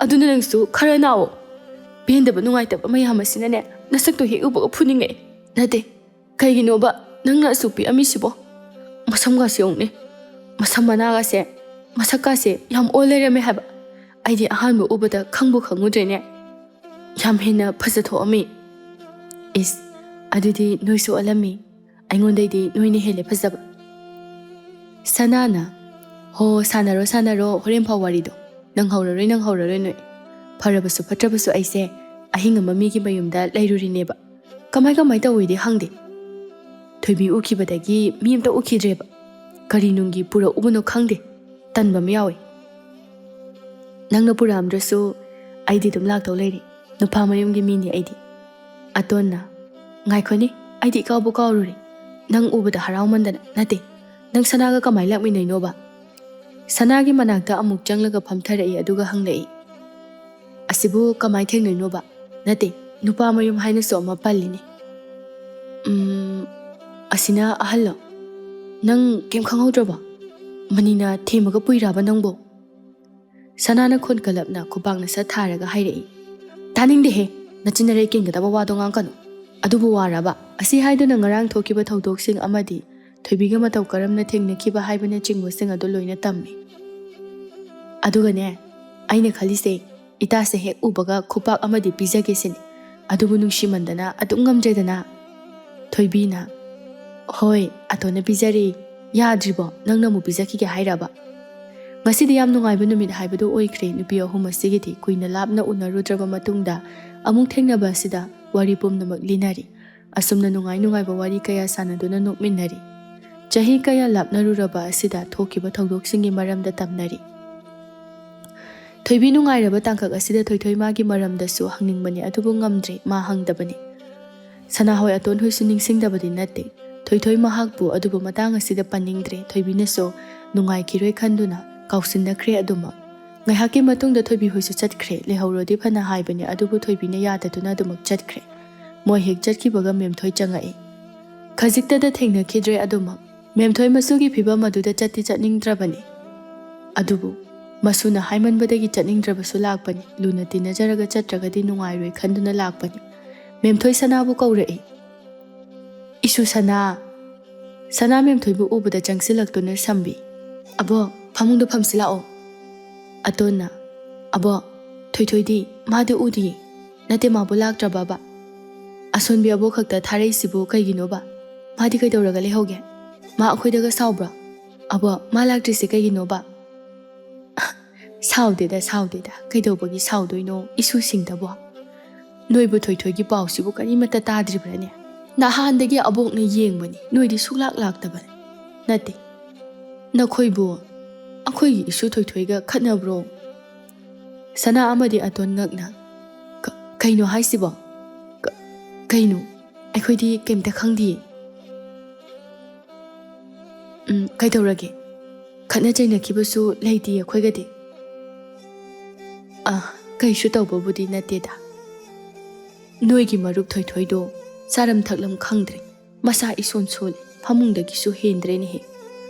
ꯑꯗꯨꯅ ꯅꯪꯁꯨ ꯈꯔ ꯅꯥꯑꯣ꯫ ꯄꯦꯟꯗꯕ ꯅꯨꯡꯉꯥꯏꯇꯕ ꯃꯌꯥꯝ ꯑꯁꯤꯅꯅꯦ, ꯅꯁꯛꯇꯣ ꯍꯦꯛ ꯎꯕꯒ ꯐꯨꯅꯤꯡꯉꯛꯑꯦ꯫ ꯅꯠꯇꯦ, ꯀꯩꯒꯤꯅꯣꯕ ꯅꯪꯅ ꯑꯁꯨꯛ ꯄꯤꯛꯑꯝꯃꯤꯁꯤꯕꯣ? ꯃꯁꯝꯒꯥꯁꯦ ꯌꯦꯡꯉꯨꯅꯦ꯫ ꯃꯁꯝ ꯃꯅꯥꯒꯥꯁꯦ, ꯃꯁꯛꯀꯥꯁꯦ ꯌꯥꯝ ꯑꯣꯜ ꯂꯩꯔꯝꯃꯦ ꯍꯥꯏꯕ꯫ ꯑꯩꯗꯤ ꯑꯍꯥꯟꯕ ꯎꯕꯗ ꯈꯪꯕꯨ ꯈꯪꯉꯨꯗ꯭ꯔꯦꯅꯦ꯫ ꯌꯥꯝ ꯍꯦꯟꯅ ꯐꯖꯊꯣꯛꯑꯝꯃꯤ꯫" "ꯏꯁ, ꯑꯗꯨꯗꯤ ꯅꯣꯏꯁꯨ ꯑꯣꯜꯂꯝꯃꯤ꯫ ꯑꯩꯉꯣꯟꯗꯩꯗꯤ ꯅꯣꯏꯅ ꯍꯦꯜꯂꯦ ꯐꯖꯕ꯫" ꯁꯅꯥꯅ, "ꯍꯣ, ꯁꯥꯟꯅꯔꯣ, ꯁꯥꯟꯅꯔꯣ, ꯍꯣꯔꯦꯟ ꯐꯥꯎ ꯋꯥꯔꯤꯗꯣ꯫ ꯅꯪ ꯍꯧꯔꯔꯣꯏ, ꯅꯪ ꯍꯧꯔꯔꯣꯏ ꯅꯣꯏ꯫ ꯐꯔꯕꯁꯨ ꯐꯠꯇ꯭ꯔꯕꯁꯨ ꯑꯩꯁꯦ ꯑꯍꯤꯡ ꯑꯃ ꯃꯤꯒꯤ ꯃꯌꯨꯝꯗ ꯂꯩꯔꯨꯔꯤꯅꯦꯕ꯫ ꯀꯃꯥꯏ ꯀꯃꯥꯏ ꯇꯧꯋꯤꯗꯤ ꯈꯪꯗꯦ꯫ ꯊꯣꯏꯕꯤ ꯎꯈꯤꯕꯗꯒꯤ ꯃꯤ ꯑꯝꯇ ꯎꯈꯤꯗ꯭ꯔꯦꯕ꯫ ꯀꯔꯤ ꯅꯨꯡꯒꯤ ꯄꯨꯔꯛꯎꯕꯅꯣ ꯈꯪꯗꯦ꯫ ꯇꯟꯕ ꯑꯃ ꯌꯥꯎꯋꯦ꯫ ꯅꯪꯅ ꯄꯨꯔꯛꯑꯝꯗ꯭ꯔꯁꯨ ꯑꯩꯗꯤ ꯑꯗꯨꯝ ꯂꯥꯛꯇꯧ ꯂꯩꯔꯦ꯫ ꯅꯨꯄꯥ ꯃꯌꯨꯝꯒꯤ ꯃꯤꯅꯤ ꯑꯩꯗꯤ꯫" ꯑꯇꯣꯟꯅ, "ꯉꯥꯏꯈꯣꯅꯦ, ꯑꯩꯗꯤ ꯏꯀꯥꯎꯕꯨ ꯀꯥꯎꯔꯨꯔꯦ꯫ ꯅꯪ ꯎꯕꯗ ꯍꯔꯥꯎꯃꯟꯗꯅ꯫ ꯅꯠꯇꯦ, ꯅꯪ ꯁꯅꯥꯒ ꯀꯃꯥꯏ ꯂꯥꯛꯃꯤꯟꯅꯩꯅꯣꯕ?" ꯁꯅꯥꯒꯤ ꯃꯅꯥꯛꯇ ꯑꯃꯨꯛ ꯆꯪꯂꯒ ꯐꯝꯊꯔꯛꯏ, ꯑꯗꯨꯒ ꯍꯪꯂꯛꯏ, "ꯑꯁꯤꯕꯨ ꯀꯃꯥꯏ ꯊꯦꯡꯅꯩꯅꯣꯕ? ꯅꯠꯇꯦ, ꯅꯨꯄꯥ ꯃꯌꯨꯝ ꯍꯥꯏꯅꯁꯨ ꯑꯃ ꯄꯜꯂꯤꯅꯦ꯫ ꯎꯝ, ꯑꯁꯤꯅ ꯑꯍꯜꯂꯣ? ꯅꯪ ꯀꯩꯝ ꯈꯪꯍꯧꯗ꯭ꯔꯕꯣ? ꯃꯅꯤꯅ ꯊꯦꯝꯃꯒ ꯄꯨꯏꯔꯕ ꯅꯪꯕꯣ?" ꯁꯅꯥꯅ ꯈꯣꯟ ꯀꯜꯂꯞꯅ ꯈꯨꯄꯥꯛꯅ ꯁꯠ ꯊꯥꯔꯒ ꯍꯥꯏꯔꯛꯏ, "ꯇꯥꯅꯤꯡꯗꯦꯍꯦ, ꯅꯆꯤꯟ ꯅꯔꯩ ꯀꯦꯟꯒꯗꯕ ꯋꯥꯗꯣ ꯉꯥꯡꯀꯅꯨ꯫ ꯑꯗꯨꯕꯨ ꯋꯥꯔꯕ?" ꯑꯁꯤ ꯍꯥꯏꯗꯨꯅ ꯉꯔꯥꯡ ꯊꯣꯛꯈꯤꯕ ꯊꯧꯗꯣꯛꯁꯤꯡ ꯑꯃꯗꯤ ꯊꯣꯏꯕꯤꯒ ꯃꯇꯧ ꯀꯔꯝꯅ ꯊꯦꯡꯅꯈꯤꯕ ꯍꯥꯏꯕꯅꯆꯤꯡꯕꯁꯤꯡ ꯑꯗꯨ ꯂꯣꯏꯅ ꯇꯝꯃꯤ꯫ "ꯑꯗꯨꯒꯅꯦ, ꯑꯩꯅ ꯈꯜꯂꯤꯁꯦ, ꯏꯇꯥꯁꯦ ꯍꯦꯛ ꯎꯕꯒ ꯈꯨꯄꯥꯛ ꯑꯃꯗꯤ ꯄꯤꯖꯒꯦ ꯁꯤꯅꯤ꯫ ꯑꯗꯨꯕꯨ ꯅꯨꯡꯁꯤꯃꯟꯗꯅ ꯑꯗꯨꯝ ꯉꯝꯗ꯭ꯔꯦꯗꯅ꯫" ꯊꯣꯏꯕꯤꯅ, "ꯍꯣꯏ, ꯑꯇꯣꯟꯅ ꯄꯤꯖꯔꯦ꯫ ꯌꯥꯗ꯭ꯔꯤꯕꯣ? ꯅꯪꯅ ꯑꯃꯨꯛ ꯄꯤꯖꯈꯤꯒꯦ ꯍꯥꯏꯔꯕ?" ꯉꯁꯤꯗꯤ ꯌꯥꯝ ꯅꯨꯡꯉꯥꯏꯕ ꯅꯨꯃꯤꯠ ꯍꯥꯏꯕꯗꯨ ꯑꯣꯏꯈ꯭ꯔꯦ꯫ ꯅꯨꯄꯤ ꯑꯍꯨꯝ ꯑꯁꯤꯒꯤꯗꯤ ꯀꯨꯏꯅ ꯂꯥꯞꯅ ꯎꯅꯔꯨꯗ꯭ꯔꯕ ꯃꯇꯨꯡꯗ ꯑꯃꯨꯛ ꯊꯦꯡꯅꯕ ꯑꯁꯤꯗ ꯋꯥꯔꯤ ꯄꯨꯝꯅꯃꯛ ꯂꯤꯅꯔꯤ꯫ ꯑꯁꯨꯝꯅ ꯅꯨꯡꯉꯥꯏ ꯅꯨꯡꯉꯥꯏꯕ ꯋꯥꯔꯤ ꯀꯌꯥ ꯁꯥꯟꯅꯗꯨꯅ ꯅꯣꯛꯃꯤꯟꯅꯔꯤ꯫ ꯆꯍꯤ ꯀꯌꯥ ꯂꯥꯞꯅꯔꯨꯔꯕ ꯑꯁꯤꯗ ꯊꯣꯛꯈꯤꯕ ꯊꯧꯗꯣꯛꯁꯤꯡꯒꯤ ꯃꯔꯝꯗ ꯇꯝꯅꯔꯤ꯫ ꯊꯣꯏꯕꯤ ꯅꯨꯡꯉꯥꯏꯔꯕ ꯇꯥꯡꯀꯛ ꯑꯁꯤꯗ ꯊꯣꯏꯊꯣꯏ ꯃꯥꯒꯤ ꯃꯔꯝꯗꯁꯨ ꯍꯪꯅꯤꯡꯕꯅꯤ, ꯑꯗꯨꯕꯨ ꯉꯝꯗ꯭ꯔꯦ, ꯃꯥ ꯍꯪꯗꯕꯅꯤ꯫ ꯁꯅꯥꯍꯣꯏ ꯑꯇꯣꯟꯍꯣꯏꯁꯨ ꯅꯤꯡꯁꯤꯡꯗꯕꯗꯤ ꯅꯠꯇꯦ꯫ ꯊꯣꯏꯊꯣꯏ ꯃꯍꯥꯛꯄꯨ ꯑꯗꯨꯕꯨ ꯃꯇꯥꯡ ꯑꯁꯤꯗ ꯄꯟꯅꯤꯡꯗ꯭ꯔꯦ꯫ ꯊꯣꯏꯕꯤꯅꯁꯨ ꯅꯨꯡꯉꯥꯏꯈꯤꯔꯣꯏ ꯈꯟꯗꯨꯅ ꯀꯥꯎꯁꯤꯟꯅꯈ꯭ꯔꯦ ꯑꯗꯨꯃꯛ꯫ ꯉꯥꯏꯍꯥꯛꯀꯤ ꯃꯇꯨꯡꯗ ꯊꯣꯏꯕꯤ ꯍꯣꯏꯁꯨ ꯆꯠꯈ꯭ꯔꯦ꯫ ꯂꯩꯍꯧꯔꯣꯗꯤ ꯐꯅ ꯍꯥꯏꯕꯅꯤ, ꯑꯗꯨꯕꯨ ꯊꯣꯏꯕꯤꯅ ꯌꯥꯗꯗꯨꯅ ꯑꯗꯨꯃꯛ ꯆꯠꯈ꯭ꯔꯦ꯫ ꯃꯣꯏ ꯍꯦꯛ ꯆꯠꯈꯤꯕꯒ ꯃꯦꯝꯊꯣꯏ ꯆꯪꯉꯛꯏ꯫ ꯈꯖꯤꯛꯇꯗ ꯊꯦꯡꯅꯈꯤꯗ꯭ꯔꯦ ꯑꯗꯨꯃꯛ꯫ ꯃꯦꯝꯊꯣꯏ ꯃꯁꯨꯒꯤ ꯐꯤꯕꯝ ꯑꯗꯨꯗ ꯆꯠꯇꯤ ꯆꯠꯅꯤꯡꯗ꯭ꯔꯕꯅꯤ꯫ ꯑꯗꯨꯕꯨ ꯃꯁꯨꯅ ꯍꯥꯏꯃꯟꯕꯗꯒꯤ ꯆꯠꯅꯤꯡꯗ꯭ꯔꯕꯁꯨ ꯂꯥꯛꯄꯅꯤ꯫ ꯂꯨꯅ ꯇꯤꯟꯅꯖꯔꯒ ꯆꯠꯇ꯭ꯔꯒꯗꯤ ꯅꯨꯡꯉꯥꯏꯔꯣꯏ ꯈꯟꯗꯨꯅ ꯂꯥꯛꯄꯅꯤ꯫ ꯃꯦꯝꯊꯣꯏ ꯁꯅꯥꯕꯨ ꯀꯧꯔꯛꯏ꯫ "ꯏꯁꯨ ꯁꯅꯥ!" ꯁꯅꯥ ꯃꯦꯝꯊꯣꯏꯕꯨ ꯎꯕꯗ ꯆꯪꯁꯤꯜꯂꯛꯇꯨꯅ ꯁꯝꯕꯤ꯫ "ꯑꯕꯣ, ꯐꯃꯨꯡꯗ ꯐꯝꯁꯤ ꯂꯥꯛꯑꯣ꯫" ꯑꯇꯣꯟꯅ, "ꯑꯕꯣ, ꯊꯣꯏꯊꯣꯏꯗꯤ? ꯃꯥꯗꯤ ꯎꯗꯤꯌꯦ꯫ ꯅꯠꯇꯦ, ꯃꯥꯕꯨ ꯂꯥꯛꯇ꯭ꯔꯕꯕ? ꯑꯁꯣꯟꯕꯤ ꯑꯕꯣ ꯈꯛꯇ ꯊꯥꯔꯛꯏꯁꯤꯕꯨ ꯀꯩꯒꯤꯅꯣꯕ? ꯃꯥꯗꯤ ꯀꯩꯗꯧꯔꯒ ꯂꯩꯍꯧꯒꯦ? ꯃꯥ ꯑꯩꯈꯣꯏꯗꯒ ꯁꯥꯎꯕ꯭ꯔꯣ? ꯑꯕꯣ, ꯃꯥ ꯂꯥꯛꯇ꯭ꯔꯤꯁꯦ ꯀꯩꯒꯤꯅꯣꯕ?" "ꯁꯥꯎꯗꯦꯗ, ꯁꯥꯎꯗꯦꯗ꯫ ꯀꯩꯗꯧꯕꯒꯤ ꯁꯥꯎꯗꯣꯏꯅꯣ? ꯏꯁꯨꯁꯤꯡꯗꯕꯣ꯫ ꯅꯣꯏꯕꯨ ꯊꯣꯏꯊꯣꯏꯒꯤ ꯄꯥꯎꯁꯤꯕꯨ ꯀꯔꯤꯃꯠꯇ ꯇꯥꯗ꯭ꯔꯤꯕ꯭ꯔꯥꯅꯦ? ꯅꯍꯥꯟꯗꯒꯤ ꯑꯕꯣꯛꯅ ꯌꯦꯡꯕꯅꯤ, ꯅꯣꯏꯗꯤ ꯁꯨꯛꯂꯥꯛ ꯂꯥꯛꯇꯕꯅꯤ꯫" "ꯅꯠꯇꯦ, ꯅꯈꯣꯏꯕꯨ ꯑꯩꯈꯣꯏꯒꯤ ꯏꯁꯨ ꯊꯣꯏꯊꯣꯏꯒ ꯈꯠꯅꯕ꯭ꯔꯣ?" ꯁꯅꯥ ꯑꯃꯗꯤ ꯑꯇꯣꯟ ꯉꯛꯅ, "ꯀ-, ꯀꯩꯅꯣ ꯍꯥꯏꯁꯤꯕꯣ? ꯀ-, ꯀꯩꯅꯣ? ꯑꯩꯈꯣꯏꯗꯤ ꯀꯩꯝꯇ ꯈꯪꯗꯤꯌꯦ꯫" "ꯎꯝ, ꯀꯩꯗꯧꯔꯒꯦ?" ꯈꯠꯅ ꯆꯩꯅꯈꯤꯕꯁꯨ ꯂꯩꯇꯦ ꯑꯩꯈꯣꯏꯒꯗꯤ꯫ ꯑ, ꯀꯩꯁꯨ ꯇꯧꯕꯕꯨꯗꯤ ꯅꯠꯇꯦꯗ꯫ ꯅꯣꯏꯒꯤ ꯃꯔꯨꯞ ꯊꯣꯏꯊꯣꯏꯗꯣ ꯆꯥꯔꯝ ꯊꯛꯂꯝ ꯈꯪꯗ꯭ꯔꯦ꯫ ꯃꯁꯥ ꯏꯁꯣꯟ ꯁꯣꯜꯂꯦ, ꯐꯃꯨꯡꯗꯒꯤꯁꯨ ꯍꯦꯟꯗ꯭ꯔꯦꯅꯦꯍꯦ꯫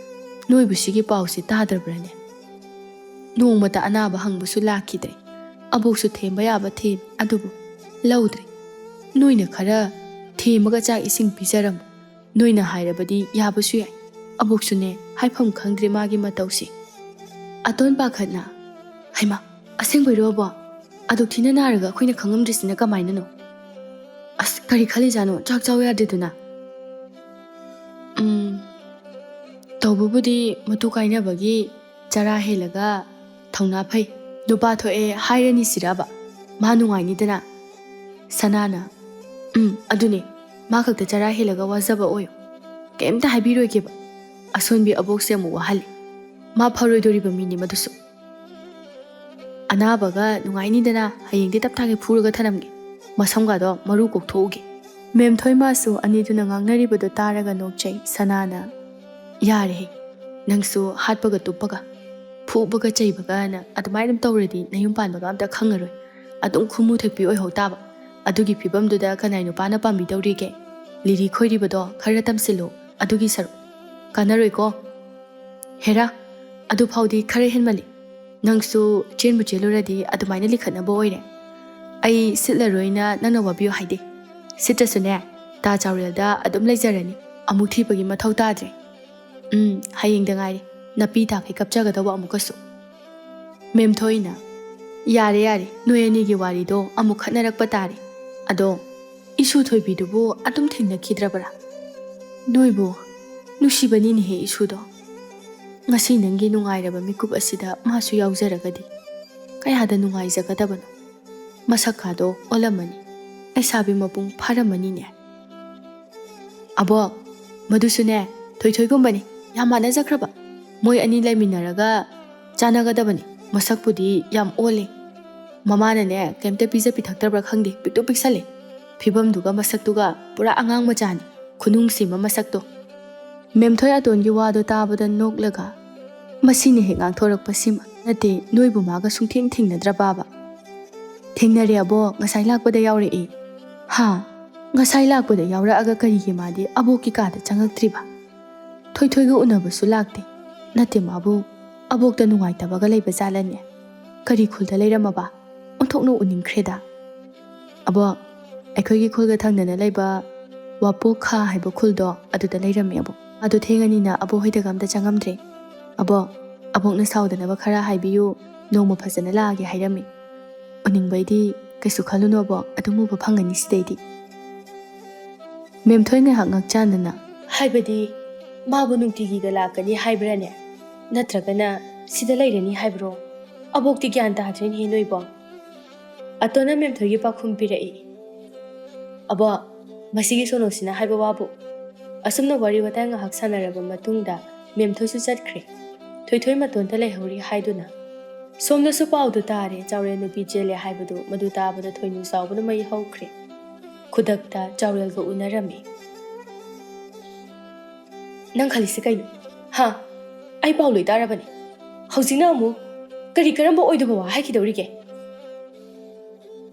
ꯅꯣꯏꯕꯨ ꯁꯤꯒꯤ ꯄꯥꯎꯁꯦ ꯇꯥꯗ꯭ꯔꯕ꯭ꯔꯥꯅꯦ? ꯅꯣꯡꯃꯇ ꯑꯅꯥꯕ ꯍꯪꯕꯁꯨ ꯂꯥꯛꯈꯤꯗ꯭ꯔꯦ꯫ ꯑꯕꯣꯛꯁꯨ ꯊꯦꯝꯕ ꯌꯥꯕ ꯊꯦꯝ, ꯑꯗꯨꯕꯨ ꯂꯧꯗ꯭ꯔꯦ꯫ ꯅꯣꯏꯅ ꯈꯔ ꯊꯦꯝꯃꯒ ꯆꯥꯛ ꯏꯁꯤꯡ ꯄꯤꯖꯔꯝꯃꯨ꯫ ꯅꯣꯏꯅ ꯍꯥꯏꯔꯕꯗꯤ ꯌꯥꯕꯁꯨ ꯌꯥꯏ꯫ ꯑꯕꯣꯛꯁꯨꯅꯦ, ꯍꯥꯏꯐꯝ ꯈꯪꯗ꯭ꯔꯦ ꯃꯥꯒꯤ ꯃꯇꯧꯁꯦ꯫ ꯑꯇꯣꯟ ꯄꯥꯈꯠꯅ, "ꯍꯩꯃꯥ, ꯑꯁꯦꯡꯕꯩꯔꯣ ꯑꯕꯣꯛ? ꯑꯗꯨꯛ ꯊꯤꯅ ꯅꯥꯔꯒ ꯑꯩꯈꯣꯏꯅ ꯈꯪꯉꯝꯗ꯭ꯔꯤꯁꯤꯅ ꯀꯃꯥꯏꯅꯅꯣ? ꯑꯁ, ꯀꯔꯤ ꯈꯜꯂꯤꯖꯥꯠꯅꯣ? ꯆꯥꯛ ꯆꯥꯎ ꯌꯥꯗ꯭ꯔꯤꯗꯨꯅ?" ꯎꯝ, ꯇꯧꯕꯕꯨꯗꯤ ꯃꯇꯨ ꯀꯥꯏꯅꯕꯒꯤ ꯆꯔꯥ ꯍꯦꯜꯂꯒ ꯊꯧꯅꯥ ꯐꯩ, ꯅꯨꯄꯥ ꯊꯣꯛꯑꯦ ꯍꯥꯏꯔꯅꯤ ꯁꯤꯔꯕ? ꯃꯥ ꯅꯨꯡꯉꯥꯏꯅꯤꯗꯅ꯫ ꯁꯅꯥꯅ, "ꯎꯝ, ꯑꯗꯨꯅꯦ, ꯃꯥ ꯈꯛꯇ ꯆꯔꯥ ꯍꯦꯜꯂꯒ ꯋꯥꯖꯕ ꯑꯣꯏꯌꯨ꯫ ꯀꯩꯝꯇ ꯍꯥꯏꯕꯤꯔꯣꯏꯒꯦꯕ꯫ ꯑꯁꯣꯟꯕꯤ ꯑꯕꯣꯛꯁꯦ ꯑꯃꯨꯛ ꯋꯥꯍꯜꯂꯤ꯫ ꯃꯥ ꯐꯔꯣꯏꯗꯣꯔꯤꯕ ꯃꯤꯅꯤ ꯃꯗꯨꯁꯨ꯫ ꯑꯅꯥꯕꯒ ꯅꯨꯡꯉꯥꯏꯅꯤꯗꯅ, ꯍꯌꯦꯡꯗꯤ ꯇꯞ ꯇꯥꯒꯩ ꯐꯨꯔꯒ ꯊꯅꯝꯒꯦ꯫ ꯃꯁꯝꯒꯗꯣ ꯃꯔꯨ ꯀꯣꯛꯊꯣꯛꯎꯒꯦ꯫" ꯃꯦꯝꯊꯣꯏ ꯃꯥꯁꯨ ꯑꯅꯤꯗꯨꯅ ꯉꯥꯡꯅꯔꯤꯕꯗꯣ ꯇꯥꯔꯒ ꯅꯣꯛꯆꯩ꯫ ꯁꯅꯥꯅ, "ꯌꯥꯔꯦꯍꯦ, ꯅꯪꯁꯨ ꯍꯥꯠꯄꯒ ꯇꯨꯞꯄꯒ, ꯐꯨꯕꯒ ꯆꯩꯕꯒꯅ ꯑꯗꯨꯃꯥꯏꯅ ꯑꯗꯨꯝ ꯇꯧꯔꯗꯤ ꯅꯌꯨꯝ ꯄꯥꯟꯕꯒ ꯑꯝꯇ ꯈꯪꯉꯔꯣꯏ꯫ ꯑꯗꯨꯝ ꯈꯨꯃꯨ ꯊꯛꯄꯤ ꯑꯣꯏꯍꯧ ꯇꯥꯕ꯫ ꯑꯗꯨꯒꯤ ꯐꯤꯕꯝꯗꯨꯗ ꯀꯅꯥꯏ ꯅꯨꯄꯥꯅ ꯄꯥꯝꯕꯤꯗꯧꯔꯤꯒꯦ? ꯂꯤꯔꯤ ꯈꯣꯏꯔꯤꯕꯗꯣ ꯈꯔ ꯇꯝꯁꯤꯜꯂꯨ, ꯑꯗꯨꯒꯤ ꯁꯔꯨꯛ꯫ ꯀꯥꯟꯅꯔꯣꯏꯀꯣ꯫ ꯍꯦꯔꯥ, ꯑꯗꯨꯐꯥꯎꯗꯤ ꯈꯔ ꯍꯦꯟꯃꯜꯂꯤ꯫ ꯅꯪꯁꯨ ꯆꯦꯟꯕꯨ ꯆꯦꯜꯂꯨꯔꯗꯤ ꯑꯗꯨꯃꯥꯏꯅ ꯂꯤꯈꯠꯅꯕ ꯑꯣꯏꯔꯦ꯫ ꯑꯩ ꯁꯤꯠꯂꯔꯣꯏꯅ ꯅꯪꯅ ꯋꯥꯕꯤꯌꯨ ꯍꯥꯏꯗꯦ꯫ ꯁꯤꯠꯇ꯭ꯔꯁꯨꯅꯦ, ꯇꯥ ꯆꯥꯎꯔꯦꯜꯗ ꯑꯗꯨꯝ ꯂꯩꯖꯔꯅꯤ꯫ ꯑꯃꯨꯛ ꯊꯤꯕꯒꯤ ꯃꯊꯧ ꯇꯥꯗ꯭ꯔꯦ꯫ ꯎꯝ, ꯍꯌꯦꯡꯗ ꯉꯥꯏꯔꯦ ꯅꯄꯤ ꯇꯥꯈꯩ ꯀꯞꯆꯒꯗꯧꯕ ꯑꯃꯨꯛꯀꯁꯨ꯫" ꯃꯦꯝꯊꯣꯏꯅ, "ꯌꯥꯔꯦ, ꯌꯥꯔꯦ, ꯅꯣꯏ ꯑꯅꯤꯒꯤ ꯋꯥꯔꯤꯗꯣ ꯑꯃꯨꯛ ꯈꯠꯅꯔꯛꯄ ꯇꯥꯔꯦ꯫ ꯑꯗꯣ ꯏꯁꯨ ꯊꯣꯏꯕꯤꯗꯨꯕꯨ ꯑꯗꯨꯝ ꯊꯦꯡꯅꯈꯤꯗ꯭ꯔꯕ꯭ꯔꯥ? ꯅꯣꯏꯕꯨ ꯅꯨꯡꯁꯤꯕꯅꯤꯅꯦꯍꯦ ꯏꯁꯨꯗꯣ꯫ ꯉꯁꯤ ꯅꯪꯒꯤ ꯅꯨꯡꯉꯥꯏꯔꯕ ꯃꯤꯀꯨꯞ ꯑꯁꯤꯗ ꯃꯥꯁꯨ ꯌꯥꯎꯖꯔꯒꯗꯤ ꯀꯌꯥꯗ ꯅꯨꯡꯉꯥꯏꯖꯒꯗꯕꯅꯣ꯫ ꯃꯁꯛ ꯀꯥꯗꯣ ꯑꯣꯜꯂꯝꯃꯅꯤ, ꯂꯩꯁꯥꯕꯤ ꯃꯄꯨꯡ ꯐꯥꯔꯝꯃꯅꯤꯅꯦ꯫" "ꯑꯕꯣꯛ, ꯃꯗꯨꯁꯨꯅꯦ, ꯊꯣꯏꯊꯣꯏꯒꯨꯝꯕꯅꯤ, ꯌꯥꯝ ꯃꯥꯟꯅꯖꯈ꯭ꯔꯕ꯫ ꯃꯣꯏ ꯑꯅꯤ ꯂꯩꯃꯤꯟꯅꯔꯒ ꯆꯥꯟꯅꯒꯗꯕꯅꯤ꯫ ꯃꯁꯛꯄꯨꯗꯤ ꯌꯥꯝ ꯑꯣꯜꯂꯤ꯫ ꯃꯃꯥꯅꯅꯦ, ꯀꯩꯝꯇ ꯄꯤꯖ ꯄꯤꯊꯛꯇꯕ꯭ꯔꯥ ꯈꯪꯗꯦ, ꯄꯤꯛꯇꯨ ꯄꯤꯛꯁꯜꯂꯤ꯫ ꯐꯤꯕꯝꯗꯨꯒ ꯃꯁꯛꯇꯨꯒ ꯄꯨꯔꯥ ꯑꯉꯥꯡ ꯃꯆꯥꯅꯤ꯫ ꯈꯨꯅꯨꯡꯁꯤꯃ ꯃꯁꯛꯇꯣ꯫" ꯃꯦꯝꯊꯣꯏ ꯑꯇꯣꯟꯒꯤ ꯋꯥꯗꯣ ꯇꯥꯕꯗ ꯅꯣꯛꯂꯒ, ꯃꯁꯤꯅ ꯍꯦꯛ ꯉꯥꯡꯊꯣꯔꯛꯄꯁꯤꯃ ꯅꯠꯇꯦ, ꯅꯣꯏꯕꯨ ꯃꯥꯒ ꯁꯨꯡꯊꯦꯡ ꯊꯦꯡꯅꯗ꯭ꯔꯕꯕ? ꯊꯦꯡꯅꯔꯦ ꯑꯕꯣꯛ, ꯉꯁꯥꯏ ꯂꯥꯛꯄꯗ ꯌꯥꯎꯔꯛꯏ꯫ ꯍꯥ? ꯉꯁꯥꯏ ꯂꯥꯛꯄꯗ ꯌꯥꯎꯔꯛꯑꯒ ꯀꯔꯤꯒꯤ ꯃꯥꯗꯤ ꯑꯕꯣꯛꯀꯤ ꯀꯥꯗ ꯆꯪꯉꯛꯇ꯭ꯔꯤꯕ? ꯊꯣꯏꯊꯣꯏꯒ ꯎꯅꯕꯁꯨ ꯂꯥꯛꯇꯦ꯫ ꯅꯠꯇꯦ, ꯃꯥꯕꯨ ꯑꯕꯣꯛꯇ ꯅꯨꯡꯉꯥꯏꯇꯕꯒ ꯂꯩꯕ ꯖꯥꯠꯂꯅꯦ? ꯀꯔꯤ ꯈꯨꯜꯗ ꯂꯩꯔꯝꯃꯕ? ꯑꯣꯟꯊꯣꯛꯅ ꯎꯅꯤꯡꯈ꯭ꯔꯦꯗ꯫ ꯑꯕꯣꯛ, ꯑꯩꯈꯣꯏꯒꯤ ꯈꯨꯜꯒ ꯊꯪꯅꯅ ꯂꯩꯕ ꯋꯥꯄꯣꯛꯈꯥ ꯍꯥꯏꯕ ꯈꯨꯜꯗꯣ, ꯑꯗꯨꯗ ꯂꯩꯔꯝꯃꯦ ꯑꯕꯣꯛ꯫ ꯑꯗꯨ ꯊꯦꯡꯉꯅꯤꯅ ꯑꯕꯣꯛ ꯍꯣꯏꯗꯒ ꯑꯝꯇ ꯆꯪꯉꯝꯗ꯭ꯔꯦ꯫ ꯑꯕꯣꯛ, ꯑꯕꯣꯛꯅ ꯁꯥꯎꯗꯅꯕ ꯈꯔ ꯍꯥꯏꯕꯤꯌꯨ, ꯅꯣꯡꯃ ꯐꯖꯅ ꯂꯥꯛꯑꯒꯦ ꯍꯥꯏꯔꯝꯃꯤ꯫ ꯎꯅꯤꯡꯕꯩꯗꯤ ꯀꯩꯁꯨ ꯈꯜꯂꯨꯅꯣ ꯑꯕꯣꯛ, ꯑꯗꯨꯝ ꯎꯕ ꯐꯪꯒꯅꯤ ꯁꯤꯗꯩꯗꯤ꯫ ꯃꯦꯝꯊꯣꯏ ꯉꯥꯏꯍꯥꯛ ꯉꯛꯆꯥꯟꯅꯅ, ꯍꯥꯏꯕꯗꯤ ꯃꯥꯕꯨ ꯅꯨꯡꯇꯤꯒꯤꯒ ꯂꯥꯛꯀꯅꯤ ꯍꯥꯏꯕ꯭ꯔꯥꯅꯦ? ꯅꯠꯇ꯭ꯔꯒꯅ ꯁꯤꯗ ꯂꯩꯔꯅꯤ ꯍꯥꯏꯕ꯭ꯔꯣ? ꯑꯕꯣꯛꯇꯤ ꯒ꯭ꯌꯥꯟ ꯇꯥꯗ꯭ꯔꯦꯅꯦꯍꯦ ꯅꯣꯏꯕꯣ꯫ ꯑꯇꯣꯟꯅ ꯃꯦꯝꯊꯣꯏꯒꯤ ꯄꯥꯎꯈꯨꯝ ꯄꯤꯔꯛꯏ꯫ ꯑꯕꯣꯛ, ꯃꯁꯤꯒꯤ ꯁꯣꯅꯣꯁꯤꯅ ꯍꯥꯏꯕ ꯋꯥꯕꯨ꯫ ꯑꯁꯨꯝꯅ ꯋꯥꯔꯤ ꯋꯥꯇꯥꯏ ꯉꯥꯏꯍꯥꯛ ꯁꯥꯟꯅꯔꯕ ꯃꯇꯨꯡꯗ ꯃꯦꯝꯊꯣꯏꯁꯨ ꯆꯠꯈ꯭ꯔꯦ꯫ ꯊꯣꯏꯊꯣꯏ ꯃꯇꯣꯟꯇ ꯂꯩꯍꯧꯔꯤ ꯍꯥꯏꯗꯨꯅ꯫ ꯁꯣꯝꯗꯁꯨ ꯄꯥꯎꯗꯨ ꯇꯥꯔꯦ, ꯆꯥꯎꯔꯦꯜ ꯅꯨꯄꯤ ꯆꯦꯜꯂꯦ ꯍꯥꯏꯕꯗꯨ꯫ ꯃꯗꯨ ꯇꯥꯕꯗ ꯊꯣꯏꯅꯨ ꯁꯥꯎꯕꯅ ꯃꯩ ꯍꯧꯈ꯭ꯔꯦ꯫ ꯈꯨꯗꯛꯇ ꯆꯥꯎꯔꯦꯜꯒ ꯎꯅꯔꯝꯃꯤ꯫ "ꯅꯪ ꯈꯜꯂꯤꯁꯤ ꯀꯩꯅꯣ? ꯍꯥ? ꯑꯩ ꯄꯥꯎ ꯂꯣꯏ ꯇꯥꯔꯕꯅꯤ꯫ ꯍꯧꯖꯤꯛꯅ ꯑꯃꯨꯛ ꯀꯔꯤ ꯀꯔꯝꯕ ꯑꯣꯏꯗꯕ ꯋꯥ ꯍꯥꯏꯈꯤꯗꯧꯔꯤꯒꯦ?"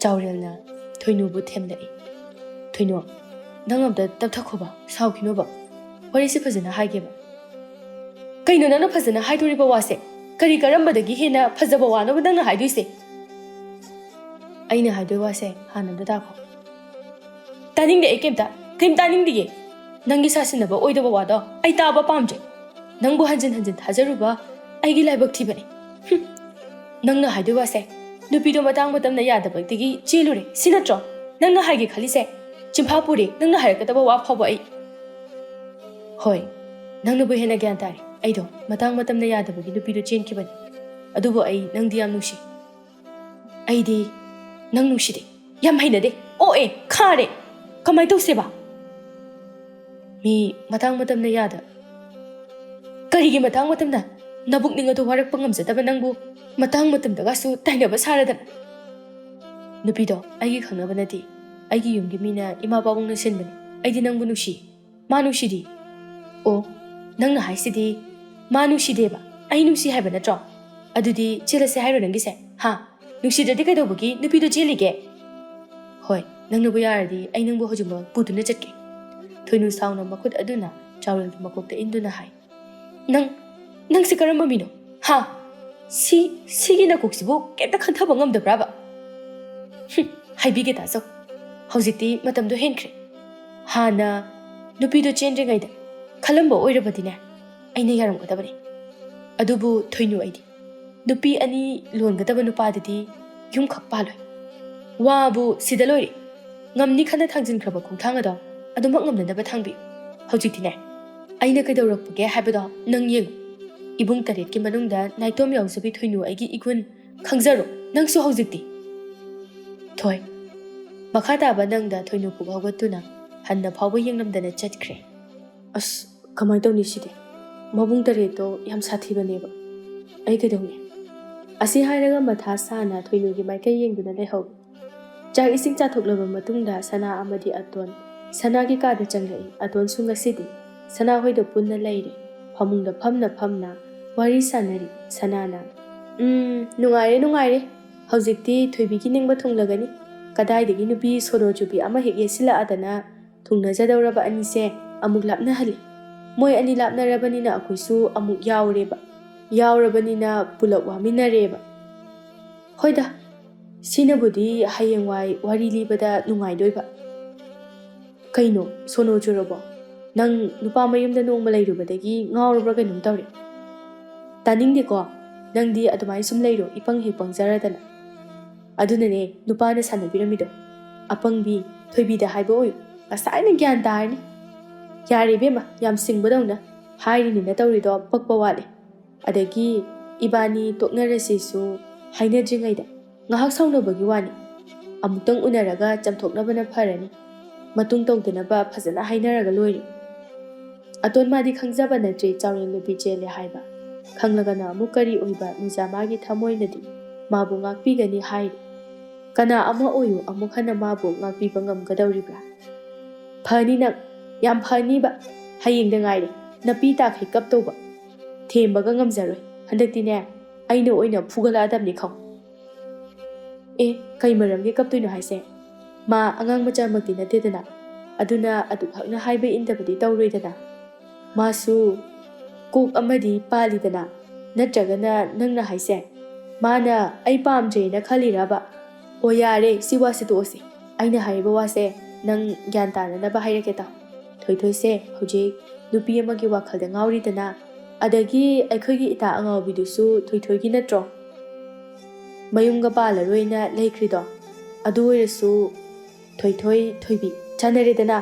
ꯆꯥꯎꯔꯦꯜꯅ ꯊꯣꯏꯅꯨꯕꯨ ꯊꯦꯝꯂꯛꯏ꯫ "ꯊꯣꯏꯅꯨ, ꯅꯪ ꯑꯝꯇ ꯇꯞꯊꯈꯣꯕ, ꯁꯥꯎꯈꯤꯅꯣꯕ꯫ ꯋꯥꯔꯤꯁꯤ ꯐꯖꯅ ꯍꯥꯏꯒꯦꯕ꯫" "ꯀꯩꯅꯣ ꯅꯪꯅ ꯐꯖꯅ ꯍꯥꯏꯗꯣꯔꯤꯕ ꯋꯥꯁꯦ? ꯀꯔꯤ ꯀꯔꯝꯕꯗꯒꯤ ꯍꯦꯟꯅ ꯐꯖꯕ ꯋꯥꯅꯣꯕ ꯅꯪꯅ ꯍꯥꯏꯗꯣꯏꯁꯦ?" "ꯑꯩꯅ ꯍꯥꯏꯗꯣꯏ ꯋꯥꯁꯦ ꯍꯥꯟꯅ ꯑꯝꯇ ꯇꯥꯈꯣ꯫" "ꯇꯥꯅꯤꯡꯗꯦ ꯑꯩ ꯀꯩꯝꯇ, ꯀꯩꯝ ꯇꯥꯅꯤꯡꯗꯤꯌꯦ꯫ ꯅꯪꯒꯤ ꯁꯥꯁꯤꯟꯅꯕ ꯑꯣꯏꯗꯕ ꯋꯥꯗꯣ ꯑꯩ ꯇꯥꯕ ꯄꯥꯝꯗ꯭ꯔꯦ꯫ ꯅꯪꯕꯨ ꯍꯟꯖꯤꯟ ꯍꯟꯖꯤꯟ ꯊꯥꯖꯔꯨꯕ ꯑꯩꯒꯤ ꯂꯥꯏꯕꯛ ꯊꯤꯕꯅꯦ꯫" "ꯍꯨꯝ꯫ ꯅꯪꯅ ꯍꯥꯏꯗꯣꯏ ꯋꯥꯁꯦ ꯅꯨꯄꯤꯗꯣ ꯃꯇꯥꯡ ꯃꯇꯝꯅ ꯌꯥꯗꯕꯗꯒꯤ ꯆꯦꯜꯂꯨꯔꯦ, ꯁꯤ ꯅꯠꯇ꯭ꯔꯣ ꯅꯪꯅ ꯍꯥꯏꯒꯦ ꯈꯜꯂꯤꯁꯦ? ꯆꯤꯟꯐꯥ ꯄꯨꯔꯦ ꯅꯪꯅ ꯍꯥꯏꯔꯛꯀꯗꯕ ꯋꯥ ꯐꯥꯎꯕ ꯑꯩ꯫" "ꯍꯣꯏ, ꯅꯪꯅꯕꯨ ꯍꯦꯟꯅ ꯒ꯭ꯌꯥꯟ ꯇꯥꯔꯦ꯫ ꯑꯩꯗꯣ ꯃꯇꯥꯡ ꯃꯇꯝꯅ ꯌꯥꯗꯕꯒꯤ ꯅꯨꯄꯤꯗꯣ ꯆꯦꯟꯈꯤꯕꯅꯦ꯫ ꯑꯗꯨꯕꯨ ꯑꯩ ꯅꯪꯗꯤ ꯌꯥꯝ ꯅꯨꯡꯁꯤ꯫" "ꯑꯩꯗꯤ ꯅꯪ ꯅꯨꯡꯁꯤꯗꯦ, ꯌꯥꯝ ꯍꯩꯅꯗꯦ, ꯑꯣꯛꯑꯦ, ꯈꯥꯔꯦ꯫ ꯀꯃꯥꯏꯅ ꯇꯧꯁꯦꯕ?" "ꯃꯤ ꯃꯇꯥꯡ ꯃꯇꯝꯅ ꯌꯥꯗ..." "ꯀꯔꯤꯒꯤ ꯃꯇꯥꯡ ꯃꯇꯝꯅ? ꯅꯕꯨꯛꯅꯤꯡ ꯑꯗꯨ ꯋꯥꯔꯛꯄ ꯉꯝꯖꯗꯕ ꯅꯪꯕꯨ ꯃꯇꯥꯡ ꯃꯇꯝꯗꯒꯁꯨ ꯇꯥꯏꯅꯕ ꯁꯥꯔꯗꯅ?" "ꯅꯨꯄꯤꯗꯣ ꯑꯩꯒꯤ ꯈꯪꯅꯕ ꯅꯠꯇꯦ꯫ ꯑꯩꯒꯤ ꯌꯨꯝꯒꯤ ꯃꯤꯅ ꯏꯃꯥ ꯄꯥꯕꯨꯡꯅ ꯁꯤꯟꯕꯅꯤ꯫ ꯑꯩꯗꯤ ꯅꯪꯕꯨ ꯅꯨꯡꯁꯤ꯫ ꯃꯥ ꯅꯨꯡꯁꯤꯗꯤ꯫" "ꯑꯣ, ꯅꯪꯅ ꯍꯥꯏꯁꯤꯗꯤ ꯃꯥ ꯅꯨꯡꯁꯤꯗꯦꯕ?" ꯑꯩ ꯅꯨꯡꯁꯤ ꯍꯥꯏꯕ ꯅꯠꯇ꯭ꯔꯣ? ꯑꯗꯨꯗꯤ ꯆꯦꯜꯂꯁꯦ ꯍꯥꯏꯔꯣ ꯅꯪꯒꯤꯁꯦ? ꯍꯥ? ꯅꯨꯡꯁꯤꯗ꯭ꯔꯗꯤ ꯀꯩꯗꯧꯕꯒꯤ ꯅꯨꯄꯤꯗꯣ ꯆꯦꯜꯂꯤꯒꯦ? ꯍꯣꯏ, ꯅꯪꯅꯕꯨ ꯌꯥꯔꯗꯤ ꯑꯩ ꯅꯪꯕꯨ ꯍꯧꯖꯤꯛꯃꯛ ꯄꯨꯗꯨꯅ ꯆꯠꯀꯦ꯫ ꯊꯣꯏꯅꯨ ꯁꯥꯎꯅ ꯃꯈꯨꯠ ꯑꯗꯨꯅ ꯆꯥꯎꯔꯦꯜꯒꯤ ꯃꯀꯣꯛꯇ ꯏꯟꯗꯨꯅ ꯍꯥꯏ꯫ ꯅꯪ, ꯅꯪꯁꯦ ꯀꯔꯝꯕ ꯃꯤꯅꯣ? ꯍꯥ? ꯁꯤ, ꯁꯤꯒꯤ ꯅꯀꯣꯛꯁꯤꯕꯨ ꯀꯩꯝꯇ ꯈꯟꯊꯕ ꯉꯝꯗꯕ꯭ꯔꯥꯕ? ꯍꯨꯝ, ꯍꯥꯏꯕꯤꯒꯦ ꯇꯥꯖꯧ꯫ ꯍꯧꯖꯤꯛꯇꯤ ꯃꯇꯝꯗꯣ ꯍꯦꯟꯈ꯭ꯔꯦ꯫ ꯍꯥꯟꯅ ꯅꯨꯄꯤꯗꯣ ꯆꯦꯟꯗ꯭ꯔꯤꯉꯩꯗ ꯈꯜꯂꯝꯕ ꯑꯣꯏꯔꯕꯗꯤꯅꯦ, ꯑꯩꯅ ꯌꯥꯔꯝꯒꯗꯕꯅꯤ꯫ ꯑꯗꯨꯕꯨ ꯊꯣꯏꯅꯨ, ꯑꯩꯗꯤ ꯅꯨꯄꯤ ꯑꯅꯤ ꯂꯣꯟꯒꯗꯕ ꯅꯨꯄꯥꯗꯗꯤ ꯌꯨꯝꯈꯛ ꯄꯥꯜꯂꯣꯏ꯫ ꯋꯥꯕꯨ ꯁꯤꯗ ꯂꯣꯏꯔꯦ꯫ ꯉꯝꯅꯤ ꯈꯟꯅ ꯊꯥꯡꯖꯤꯟꯈ꯭ꯔꯕ ꯈꯣꯡꯊꯥꯡ ꯑꯗꯣ ꯑꯗꯨꯃꯛ ꯉꯝꯅꯅꯕ ꯊꯥꯡꯕꯤꯌꯨ꯫ ꯍꯧꯖꯤꯛꯇꯤꯅꯦ, ꯑꯩꯅ ꯀꯩꯗꯧꯔꯛꯄꯒꯦ ꯍꯥꯏꯕꯗꯣ ꯅꯪ ꯌꯦꯡꯉꯨ꯫ ꯏꯕꯨꯡ ꯇꯔꯦꯠꯀꯤ ꯃꯅꯨꯡꯗ ꯅꯥꯏꯇꯣꯝ ꯌꯥꯎꯖꯕꯤ ꯊꯣꯏꯅꯨ ꯑꯩꯒꯤ ꯏꯒꯨꯟ ꯈꯪꯖꯔꯣ ꯅꯪꯁꯨ ꯍꯧꯖꯤꯛꯇꯤ꯫ ꯊꯣꯏ꯫ ꯃꯈꯥ ꯇꯥꯕ ꯅꯪꯗ ꯊꯣꯏꯅꯨ ꯄꯨꯛ ꯍꯧꯒꯠꯇꯨꯅ ꯍꯟꯅ ꯐꯥꯎꯕ ꯌꯦꯡꯂꯝꯗꯅ ꯆꯠꯈ꯭ꯔꯦ꯫ ꯑꯁ, ꯀꯃꯥꯏꯅ ꯇꯧꯅꯤ ꯁꯤꯗꯤ? ꯃꯕꯨꯡ ꯇꯔꯦꯠꯇꯣ ꯌꯥꯝ ꯁꯥꯊꯤꯕꯅꯦꯕ꯫ ꯑꯩ ꯀꯩꯗꯧꯅꯤ? ꯑꯁꯤ ꯍꯥꯏꯔꯒ ꯃꯊꯥ ꯁꯥꯅ ꯊꯣꯏꯅꯨꯒꯤ ꯃꯥꯏꯀꯩ ꯌꯦꯡꯗꯨꯅ ꯂꯩꯍꯧꯏ꯫ ꯆꯥꯛ ꯏꯁꯤꯡ ꯆꯥꯊꯣꯛꯂꯕ ꯃꯇꯨꯡꯗ ꯁꯅꯥ ꯑꯃꯗꯤ ꯑꯇꯣꯟ ꯁꯅꯥꯒꯤ ꯀꯥꯗ ꯆꯪꯂꯛꯏ꯫ ꯑꯇꯣꯟꯁꯨ ꯉꯁꯤꯗꯤ ꯁꯅꯥ ꯍꯣꯏꯗ ꯄꯨꯟꯅ ꯂꯩꯔꯦ꯫ ꯐꯃꯨꯡꯗ ꯐꯝꯅ ꯐꯝꯅ ꯋꯥꯔꯤ ꯁꯥꯟꯅꯔꯤ꯫ ꯁꯅꯥꯅ, "ꯎꯝ, ꯅꯨꯡꯉꯥꯏꯔꯦ, ꯅꯨꯡꯉꯥꯏꯔꯦ꯫ ꯍꯧꯖꯤꯛꯇꯤ ꯊꯣꯏꯕꯤꯒꯤ ꯅꯤꯡꯕ ꯊꯨꯡꯂꯒꯅꯤ꯫ ꯀꯗꯥꯏꯗꯒꯤ ꯅꯨꯄꯤ ꯁꯣꯅꯣ ꯆꯨꯕꯤ ꯑꯃ ꯍꯦꯛ ꯌꯦꯠꯁꯤꯜꯂꯛꯑꯗꯅ ꯊꯨꯡꯅꯖꯗꯧꯔꯕ ꯑꯅꯤꯁꯦ ꯑꯃꯨꯛ ꯂꯥꯞꯅꯍꯜꯂꯤ꯫ ꯃꯣꯏ ꯑꯅꯤ ꯂꯥꯞꯅꯔꯕꯅꯤꯅ ꯑꯩꯈꯣꯏꯁꯨ ꯑꯃꯨꯛ ꯌꯥꯎꯔꯦꯕ꯫ ꯌꯥꯎꯔꯕꯅꯤꯅ ꯄꯨꯂꯞ ꯋꯥꯃꯤꯟꯅꯔꯦꯕ꯫ ꯍꯣꯏꯗ, ꯁꯤꯅꯕꯨꯗꯤ ꯍꯌꯦꯡꯋꯥꯏ ꯋꯥꯔꯤ ꯂꯤꯕꯗ ꯅꯨꯡꯉꯥꯏꯗꯣꯏꯕ꯫" "ꯀꯩꯅꯣ, ꯁꯣꯅꯣ ꯆꯨꯔꯕꯣ? ꯅꯪ ꯅꯨꯄꯥ ꯃꯌꯨꯝꯗ ꯅꯣꯡꯃ ꯂꯩꯔꯨꯕꯗꯒꯤ ꯉꯥꯎꯔꯕ꯭ꯔꯥ ꯀꯩꯅꯣꯝ ꯇꯧꯔꯦ꯫ ꯇꯥꯅꯤꯡꯗꯦꯀꯣ, ꯅꯪꯗꯤ ꯑꯗꯨꯃꯥꯏꯅ ꯁꯨꯝ ꯂꯩꯔꯣ, ꯏꯄꯪ ꯍꯦꯛ ꯄꯪꯖꯔꯗꯅ꯫ ꯑꯗꯨꯅꯅꯦ ꯅꯨꯄꯥꯅ ꯁꯥꯟꯅꯕꯤꯔꯝꯃꯤꯗꯣ꯫ ꯑꯄꯪꯕꯤ ꯊꯣꯏꯕꯤꯗ ꯍꯥꯏꯕ ꯑꯣꯏꯌꯨ, ꯉꯁꯥꯏꯅ ꯒ꯭ꯌꯥꯟ ꯇꯥꯔꯅꯤ꯫ ꯌꯥꯔꯦ ꯏꯕꯦꯝꯃ, ꯌꯥꯝ ꯁꯤꯡꯕꯗꯧꯅ ꯍꯥꯏꯔꯤꯅꯤꯅ ꯇꯧꯔꯤꯗꯣ ꯄꯛꯄ ꯋꯥꯠꯂꯦ꯫ ꯑꯗꯒꯤ ꯏꯕꯥꯅꯤ ꯇꯣꯛꯅꯔꯁꯤꯁꯨ ꯍꯥꯏꯅꯗ꯭ꯔꯤꯉꯩꯗ ꯉꯥꯏꯍꯥꯛ ꯁꯥꯎꯅꯕꯒꯤ ꯋꯥꯅꯤ꯫ ꯑꯃꯨꯛꯇꯪ ꯎꯅꯔꯒ ꯆꯝꯊꯣꯛꯅꯕꯅ ꯐꯔꯅꯤ꯫ ꯃꯇꯨꯡ ꯇꯧꯗꯅꯕ ꯐꯖꯅ ꯍꯥꯏꯅꯔꯒ ꯂꯣꯏꯔꯦ꯫" ꯑꯇꯣꯟ ꯃꯥꯗꯤ ꯈꯪꯖꯕ ꯅꯠꯇ꯭ꯔꯦ ꯆꯥꯎꯔꯦꯜ ꯅꯨꯄꯤ ꯆꯦꯜꯂꯦ ꯍꯥꯏꯕ꯫ ꯈꯪꯂꯒꯅ ꯑꯃꯨꯛ ꯀꯔꯤ ꯑꯣꯏꯕ? ꯃꯤꯖꯥ ꯃꯥꯒꯤ ꯊꯃꯣꯏꯅꯗꯤ ꯃꯥꯕꯨ ꯉꯥꯛꯄꯤꯒꯅꯤ ꯍꯥꯏꯔꯤ꯫ ꯀꯅꯥ ꯑꯃ ꯑꯣꯏꯌꯨ, ꯑꯃꯨꯛ ꯍꯟꯅ ꯃꯥꯕꯨ ꯉꯥꯛꯄꯤꯕ ꯉꯝꯒꯗꯧꯔꯤꯕ꯭ꯔꯥ? ꯐꯅꯤ ꯅꯪ, ꯌꯥꯝ ꯐꯅꯤꯕ꯫ ꯍꯌꯦꯡꯗ ꯉꯥꯏꯔꯦ ꯅꯄꯤ ꯇꯥꯈꯩ ꯀꯞꯇꯧꯕ꯫ ꯊꯦꯝꯕꯒ ꯉꯝꯖꯔꯣꯏ꯫ ꯍꯟꯗꯛꯇꯤꯅꯦ, ꯑꯩꯅ ꯑꯣꯏꯅ ꯐꯨꯒꯠꯂꯛꯑꯗꯕꯅꯤ ꯈꯪ꯫ ꯑꯦ, ꯀꯩ ꯃꯔꯝꯒꯤ ꯀꯞꯇꯣꯏꯅꯣ ꯍꯥꯏꯁꯦ? ꯃꯥ ꯑꯉꯥꯡ ꯃꯆꯥꯃꯛꯇꯤ ꯅꯠꯇꯦꯗꯅ, ꯑꯗꯨꯅ ꯑꯗꯨꯈꯛꯅ ꯍꯥꯏꯕ ꯏꯟꯗꯕꯗꯤ ꯇꯧꯔꯣꯏꯗꯅ꯫ ꯃꯥꯁꯨ ꯀꯣꯛ ꯑꯃꯗꯤ ꯄꯥꯜꯂꯤꯗꯅ, ꯅꯠꯇ꯭ꯔꯒꯅ ꯅꯪꯅ ꯍꯥꯏꯁꯦ ꯃꯥꯅ ꯑꯩ ꯄꯥꯝꯗ꯭ꯔꯦꯅ ꯈꯜꯂꯤꯔꯕ? ꯑꯣ ꯌꯥꯔꯦ, ꯁꯤ ꯋꯥꯁꯦ ꯇꯣꯛꯑꯁꯤ꯫ ꯑꯩꯅ ꯍꯥꯏꯔꯤꯕ ꯋꯥꯁꯦ ꯅꯪ ꯒ꯭ꯌꯥꯟ ꯇꯥꯅꯅꯕ ꯍꯥꯏꯔꯛꯀꯦ ꯇꯥꯎ꯫ ꯊꯣꯏꯊꯣꯏꯁꯦ ꯍꯧꯖꯤꯛ ꯅꯨꯄꯤ ꯑꯃꯒꯤ ꯋꯥꯈꯜꯗ ꯉꯥꯎꯔꯤꯗꯅ, ꯑꯗꯒꯤ ꯑꯩꯈꯣꯏꯒꯤ ꯏꯇꯥ ꯑꯉꯥꯎꯕꯤꯗꯨꯁꯨ ꯊꯣꯏꯊꯣꯏꯒꯤ ꯅꯠꯇ꯭ꯔꯣ? ꯃꯌꯨꯝꯒ ꯄꯥꯜꯂꯔꯣꯏꯅ ꯂꯩꯈ꯭ꯔꯤꯗꯣ꯫ ꯑꯗꯨ ꯑꯣꯏꯔꯁꯨ ꯊꯣꯏꯊꯣꯏ ꯊꯣꯏꯕꯤ ꯆꯥꯟꯅꯔꯦꯗꯅ꯫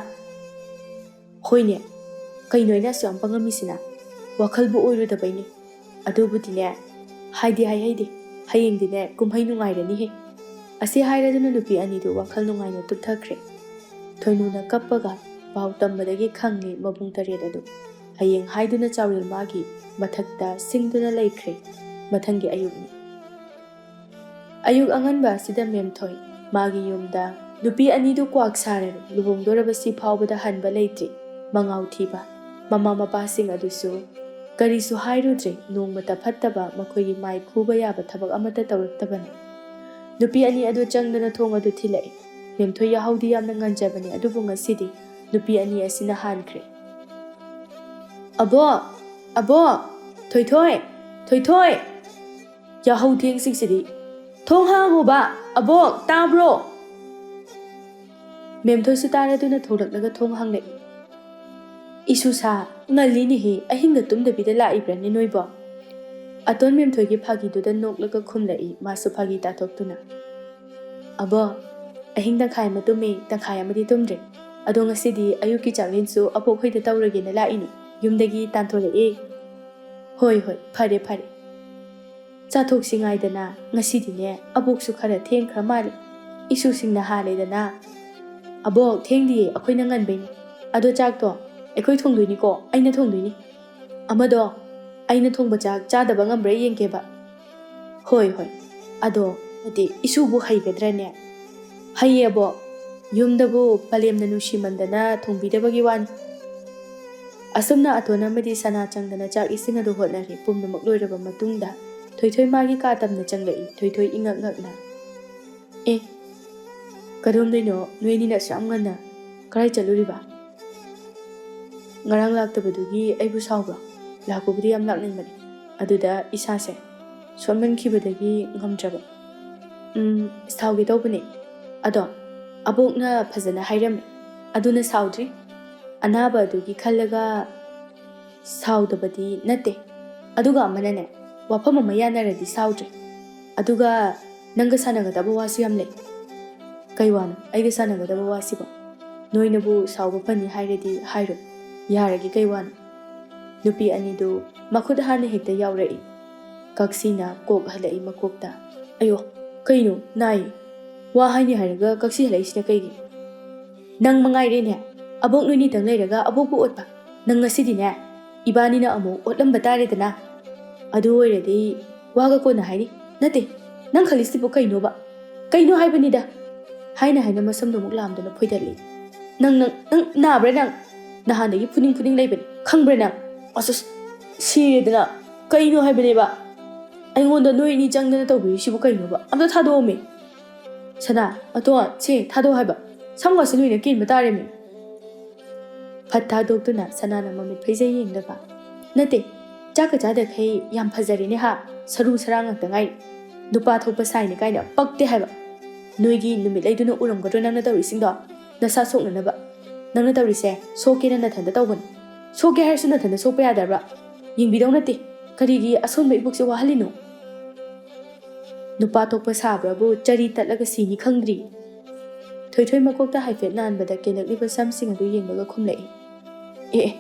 ꯍꯣꯏꯅꯦ, ꯀꯩꯅꯣ ꯑꯩꯅ ꯑꯁꯨꯛ ꯌꯥꯝ ꯄꯪꯉꯝꯃꯤꯁꯤꯅ? ꯋꯥꯈꯜꯕꯨ ꯑꯣꯏꯔꯨꯗꯕꯩꯅꯦ꯫ ꯑꯗꯨꯕꯨꯗꯤꯅꯦ, ꯍꯥꯏꯗꯤ ꯍꯥꯏꯍꯩꯗꯦ, ꯍꯌꯦꯡꯗꯤꯅꯦ ꯀꯨꯝꯍꯩ ꯅꯨꯡꯉꯥꯏꯔꯅꯤꯍꯦ꯫ ꯑꯁꯤ ꯍꯥꯏꯔꯗꯨꯅ ꯅꯨꯄꯤ ꯑꯅꯤꯗꯨ ꯋꯥꯈꯜ ꯅꯨꯡꯉꯥꯏꯅ ꯇꯨꯝꯊꯈ꯭ꯔꯦ꯫ ꯊꯣꯏꯅꯨꯅ ꯀꯞꯄꯒ ꯄꯥꯎ ꯇꯝꯕꯗꯒꯤ ꯈꯪꯂꯦ ꯃꯕꯨꯡ ꯇꯔꯦꯠ ꯑꯗꯨ꯫ ꯍꯌꯦꯡ ꯍꯥꯏꯗꯨꯅ ꯆꯥꯎꯔꯦꯜ ꯃꯥꯒꯤ ꯃꯊꯛꯇ ꯁꯤꯡꯗꯨꯅ ꯂꯩꯈ꯭ꯔꯦ꯫ ꯃꯊꯪꯒꯤ ꯑꯌꯨꯛꯅꯤ꯫ ꯑꯌꯨꯛ ꯑꯉꯟꯕ ꯑꯁꯤꯗ ꯃꯦꯝꯊꯣꯏ ꯃꯥꯒꯤ ꯌꯨꯝꯗ ꯅꯨꯄꯤ ꯑꯅꯤꯗꯨ ꯀ꯭ꯋꯥꯛ ꯁꯥꯔꯦ ꯂꯨꯍꯣꯡꯗꯣꯔꯕꯁꯤ ꯐꯥꯎꯕꯗ ꯍꯟꯕ ꯂꯩꯇ꯭ꯔꯤ꯫ ꯃꯉꯥꯎ ꯊꯤꯕ ꯃꯃꯥ ꯃꯄꯥꯁꯤꯡ ꯑꯗꯨꯁꯨ ꯀꯔꯤꯁꯨ ꯍꯥꯏꯔꯨꯗ꯭ꯔꯦ꯫ ꯅꯣꯡꯃꯇ ꯐꯠꯇꯕ ꯃꯈꯣꯏꯒꯤ ꯃꯥꯏ ꯈꯨꯕ ꯌꯥꯕ ꯊꯕꯛ ꯑꯃꯠꯇ ꯇꯧꯔꯛꯇꯕꯅꯤ꯫ ꯅꯨꯄꯤ ꯑꯅꯤ ꯑꯗꯨ ꯆꯪꯗꯨꯅ ꯊꯣꯡ ꯑꯗꯨ ꯊꯤꯜꯂꯛꯏ꯫ ꯃꯦꯝꯊꯣꯏ ꯌꯥꯍꯧꯗꯤ ꯌꯥꯝꯅ ꯉꯟꯖꯕꯅꯤ, ꯑꯗꯨꯕꯨ ꯉꯁꯤꯗꯤ ꯅꯨꯄꯤ ꯑꯅꯤ ꯑꯁꯤꯅ ꯍꯥꯟꯈ꯭ꯔꯦ꯫ "ꯑꯕꯣꯛ! ꯑꯕꯣꯛ! ꯊꯣꯏꯊꯣꯏ! ꯊꯣꯏꯊꯣꯏ!" ꯌꯥꯍꯧ ꯊꯦꯡꯁꯤꯡꯁꯤꯗꯤ꯫ "ꯊꯣꯡ ꯍꯥꯡꯉꯨꯕ! ꯑꯕꯣꯛ, ꯇꯥꯕ꯭ꯔꯣ?" ꯃꯦꯝꯊꯣꯏꯁꯨ ꯇꯥꯔꯗꯨꯅ ꯊꯣꯛꯂꯛꯂꯒ ꯊꯣꯡ ꯍꯥꯡꯂꯛꯏ꯫ "ꯏꯁꯨꯁꯥ, ꯉꯜꯂꯤꯅꯦꯍꯦ, ꯑꯍꯤꯡꯒ ꯇꯨꯝꯗꯕꯤꯗ ꯂꯥꯛꯏꯕ꯭ꯔꯅꯦ ꯅꯣꯏꯕꯣ?" ꯑꯇꯣꯟ ꯃꯦꯝꯊꯣꯏꯒꯤ ꯐꯥꯒꯤꯗꯨꯗ ꯅꯣꯛꯂꯒ ꯈꯨꯝꯂꯛꯏ, ꯃꯥꯁꯨ ꯐꯥꯒꯤ ꯇꯥꯊꯣꯛꯇꯨꯅ꯫ "ꯑꯕꯣꯛ, ꯑꯍꯤꯡ ꯇꯪꯈꯥꯏ ꯑꯃ ꯇꯨꯝꯃꯦ, ꯇꯪꯈꯥꯏ ꯑꯃꯗꯤ ꯇꯨꯝꯗ꯭ꯔꯦ꯫ ꯑꯗꯣ ꯉꯁꯤꯗꯤ ꯑꯌꯨꯛꯀꯤ ꯆꯥꯛꯂꯦꯟꯁꯨ ꯑꯕꯣꯛ ꯍꯣꯏꯗ ꯇꯧꯔꯒꯦꯅ ꯂꯥꯛꯏꯅꯦ, ꯌꯨꯝꯗꯒꯤ ꯇꯥꯟꯊꯣꯔꯛꯑꯦ꯫" "ꯍꯣꯏ, ꯍꯣꯏ, ꯐꯔꯦ, ꯐꯔꯦ꯫ ꯆꯥꯊꯣꯛꯁꯤ ꯉꯥꯏꯗꯅ, ꯉꯁꯤꯗꯤꯅꯦ ꯑꯕꯣꯛꯁꯨ ꯈꯔ ꯊꯦꯡꯈ꯭ꯔ ꯃꯥꯜꯂꯦ꯫ ꯏꯁꯨꯁꯤꯡꯅ ꯍꯥꯜꯂꯦꯗꯅ꯫" "ꯑꯕꯣꯛ, ꯊꯦꯡꯗꯤꯌꯦ, ꯑꯩꯈꯣꯏꯅ ꯉꯟꯕꯩꯅꯦ꯫ ꯑꯗꯣ ꯆꯥꯛꯇꯣ ꯑꯩꯈꯣꯏ ꯊꯣꯡꯗꯣꯏꯅꯤꯀꯣ, ꯑꯩꯅ ꯊꯣꯡꯗꯣꯏꯅꯤ꯫ ꯑꯃꯗꯣ, ꯑꯩꯅ ꯊꯣꯡꯕ ꯆꯥꯛ ꯆꯥꯗꯕ ꯉꯝꯕ꯭ꯔꯥ ꯌꯦꯡꯒꯦꯕ꯫" "ꯍꯣꯏ, ꯍꯣꯏ꯫ ꯑꯗꯣ ꯅꯠꯇꯦ, ꯏꯁꯨꯕꯨ ꯍꯩꯒꯗ꯭ꯔꯅꯦ?" "ꯍꯩꯌꯦ ꯑꯕꯣꯛ, ꯌꯨꯝꯗꯕꯨ ꯄꯂꯦꯝꯅ ꯅꯨꯡꯁꯤꯃꯟꯗꯅ ꯊꯣꯡꯕꯤꯗꯕꯒꯤ ꯋꯥꯅꯤ꯫" ꯑꯁꯨꯝꯅ ꯑꯇꯣꯟ ꯑꯃꯗꯤ ꯁꯅꯥ ꯆꯪꯗꯅ ꯆꯥꯛ ꯏꯁꯤꯡ ꯑꯗꯨ ꯍꯣꯠꯅꯔꯦ꯫ ꯄꯨꯝꯅꯃꯛ ꯂꯣꯏꯔꯕ ꯃꯇꯨꯡꯗ ꯊꯣꯏꯊꯣꯏ ꯃꯥꯒꯤ ꯀꯥ ꯇꯝꯅ ꯆꯪꯂꯛꯏ꯫ ꯊꯣꯏꯊꯣꯏ ꯏꯉꯛ ꯉꯛꯅ, "ꯑꯦ, ꯀꯗꯣꯝꯗꯩꯅꯣ ꯅꯣꯏ ꯑꯅꯤꯅ ꯑꯁꯨꯛ ꯌꯥꯝ ꯉꯟꯅ? ꯀꯗꯥꯏ ꯆꯠꯂꯨꯔꯤꯕ?" "ꯉꯔꯥꯡ ꯂꯥꯛꯇꯕꯗꯨꯒꯤ ꯑꯩꯕꯨ ꯁꯥꯎꯕ꯭ꯔꯣ? ꯂꯥꯛꯄꯕꯨꯗꯤ ꯌꯥꯝ ꯂꯥꯛꯅꯤꯡꯕꯅꯤ, ꯑꯗꯨꯗ ꯏꯁꯥꯁꯦ ꯁꯣꯟꯃꯟꯈꯤꯕꯗꯒꯤ ꯉꯝꯗ꯭ꯔꯕ꯫" "ꯎꯝ, ꯁꯥꯎꯒꯦ ꯇꯧꯕꯅꯦ꯫ ꯑꯗꯣ ꯑꯕꯣꯛꯅ ꯐꯖꯅ ꯍꯥꯏꯔꯝꯃꯦ, ꯑꯗꯨꯅ ꯁꯥꯎꯗ꯭ꯔꯤ꯫ ꯑꯅꯥꯕ ꯑꯗꯨꯒꯤ ꯈꯜꯂꯒ ꯁꯥꯎꯗꯕꯗꯤ ꯅꯠꯇꯦ꯫ ꯑꯗꯨꯒ ꯑꯃꯅꯅꯦ, ꯋꯥꯐꯝ ꯑꯃ ꯌꯥꯅꯔꯗꯤ ꯁꯥꯎꯗ꯭ꯔꯦ꯫ ꯑꯗꯨꯒ ꯅꯪꯒ ꯁꯥꯟꯅꯒꯗꯕ ꯋꯥꯁꯨ ꯌꯥꯝ ꯂꯩ꯫" "ꯀꯩ ꯋꯥꯅꯣ ꯑꯩꯒ ꯁꯥꯟꯅꯒꯗꯕ ꯋꯥꯁꯤꯕꯣ? ꯅꯣꯏꯅꯕꯨ ꯁꯥꯎꯕ ꯐꯅꯤ ꯍꯥꯏꯔꯗꯤ ꯍꯥꯏꯔꯣ, ꯌꯥꯔꯒꯦ, ꯀꯩ ꯋꯥꯅꯣ?" ꯅꯨꯄꯤ ꯑꯅꯤꯗꯨ ꯃꯈꯨꯠ ꯍꯥꯟꯅ ꯍꯦꯛꯇ ꯌꯥꯎꯔꯛꯏ꯫ ꯀꯛꯁꯤꯅ ꯀꯣꯛ ꯍꯜꯂꯛꯏ ꯃꯀꯣꯛꯇ꯫ "ꯑꯌꯣ, ꯀꯩꯅꯣ, ꯅꯥꯏ? ꯋꯥ ꯍꯥꯏꯅꯤ ꯍꯥꯏꯔꯒ ꯀꯛꯁꯤ ꯍꯜꯂꯛꯏꯁꯤꯅ ꯀꯩꯒꯤ?" "ꯅꯪ ꯃꯉꯥꯏꯔꯦꯅꯦ, ꯑꯕꯣꯛ ꯅꯣꯏꯅꯤꯇꯪ ꯂꯩꯔꯒ ꯑꯕꯣꯛꯄꯨ ꯑꯣꯠꯄ꯫ ꯅꯪ ꯉꯁꯤꯗꯤꯅꯦ, ꯏꯕꯥꯅꯤꯅ ꯑꯃꯨꯛ ꯑꯣꯠꯂꯝꯕ ꯇꯥꯔꯦꯗꯅ꯫ ꯑꯗꯨ ꯑꯣꯏꯔꯗꯤ ꯋꯥꯒ ꯀꯣꯟꯅ ꯍꯥꯏꯅꯤ꯫ ꯅꯠꯇꯦ, ꯅꯪ ꯈꯜꯂꯤꯁꯤꯕꯨ ꯀꯩꯅꯣꯕ? ꯀꯩꯅꯣ ꯍꯥꯏꯕꯅꯤꯗ!" ꯍꯥꯏꯅ ꯍꯥꯏꯅ ꯃꯁꯝꯗꯣ ꯑꯃꯨꯛ ꯂꯥꯝꯗꯨꯅ ꯐꯣꯏꯗꯠꯂꯤ꯫ "ꯅꯪ, ꯅꯪ, ꯅꯪ ꯅꯥꯕ꯭ꯔꯥ ꯅꯪ? ꯅꯍꯥꯟꯗꯒꯤ ꯐꯨꯅꯤꯡ ꯐꯨꯅꯤꯡ ꯂꯩꯕꯅꯤ, ꯈꯪꯕ꯭ꯔꯥ ꯅꯪ? ꯑꯁ, ꯑꯁ, ꯁꯤꯔꯦꯗꯅ꯫ ꯀꯩꯅꯣ ꯍꯥꯏꯕꯅꯦꯕ? ꯑꯩꯉꯣꯟꯗ ꯅꯣꯏ ꯑꯅꯤ ꯆꯪꯗꯅ ꯇꯧꯕꯤꯔꯤꯁꯤꯕꯨ ꯀꯩꯅꯣꯕ? ꯑꯝꯇ ꯊꯥꯗꯣꯛꯑꯝꯃꯦ꯫ ꯁꯅꯥ, ꯑꯇꯣꯟ, ꯁꯦ, ꯊꯥꯗꯣꯛꯑꯣ ꯍꯥꯏꯕ꯫ ꯁꯝꯒꯁꯦ ꯂꯣꯏꯅ ꯀꯦꯟꯕ ꯇꯥꯔꯦꯃꯤ꯫" ꯐꯠ ꯊꯥꯗꯣꯛꯇꯨꯅ ꯁꯅꯥꯅ ꯃꯃꯤꯠ ꯐꯩꯖꯩ ꯌꯦꯡꯂꯒ, "ꯅꯠꯇꯦ, ꯆꯥꯛꯀ ꯆꯥꯗꯈꯩ ꯌꯥꯝ ꯐꯖꯔꯦꯅꯦ ꯍꯥ, ꯁꯔꯨ ꯁꯔꯥꯡ ꯉꯥꯛꯇ ꯉꯥꯏꯔꯦ꯫ ꯅꯨꯄꯥ ꯊꯣꯛꯄ ꯁꯥꯏꯅꯦ ꯀꯥꯏꯅ ꯄꯛꯇꯦ ꯍꯥꯏꯕ꯫ ꯅꯣꯏꯒꯤ ꯅꯨꯃꯤꯠꯂꯩꯗꯨꯅ ꯎꯔꯝꯒꯗ꯭ꯔꯣ ꯅꯪꯅ ꯇꯧꯔꯤꯁꯤꯡꯗꯣ? ꯅꯁꯥ ꯁꯣꯛꯅꯅꯕ꯫ ꯅꯪꯅ ꯇꯧꯔꯤꯁꯦ ꯁꯣꯛꯀꯦꯅ ꯅꯊꯟꯗ ꯇꯧꯕꯅꯤ꯫ ꯁꯣꯛꯀꯦ ꯍꯥꯏꯔꯁꯨ ꯅꯊꯟꯗ ꯁꯣꯛꯄ ꯌꯥꯗꯕ꯭ꯔꯥ? ꯌꯦꯡꯕꯤꯗꯧ ꯅꯠꯇꯦ꯫ ꯀꯔꯤꯒꯤ ꯑꯁꯣꯟꯕ ꯏꯕꯨꯛꯁꯦ ꯋꯥꯍꯜꯂꯤꯅꯣ?" "ꯅꯨꯄꯥ ꯊꯣꯛꯄ ꯁꯥꯕ꯭ꯔꯕꯨ ꯆꯔꯤ ꯇꯠꯂꯒ ꯁꯤꯅꯤ ꯈꯪꯗ꯭ꯔꯤ?" ꯊꯣꯏꯊꯣꯏ ꯃꯀꯣꯛꯇ ꯍꯥꯏꯐꯦꯠ ꯅꯥꯟꯕꯗ ꯀꯦꯜꯂꯛꯂꯤꯕ ꯁꯝꯁꯤꯡ ꯑꯗꯨ ꯌꯦꯡꯂꯒ ꯈꯨꯝꯂꯛꯏ꯫ "ꯑꯦ, ꯑꯦ,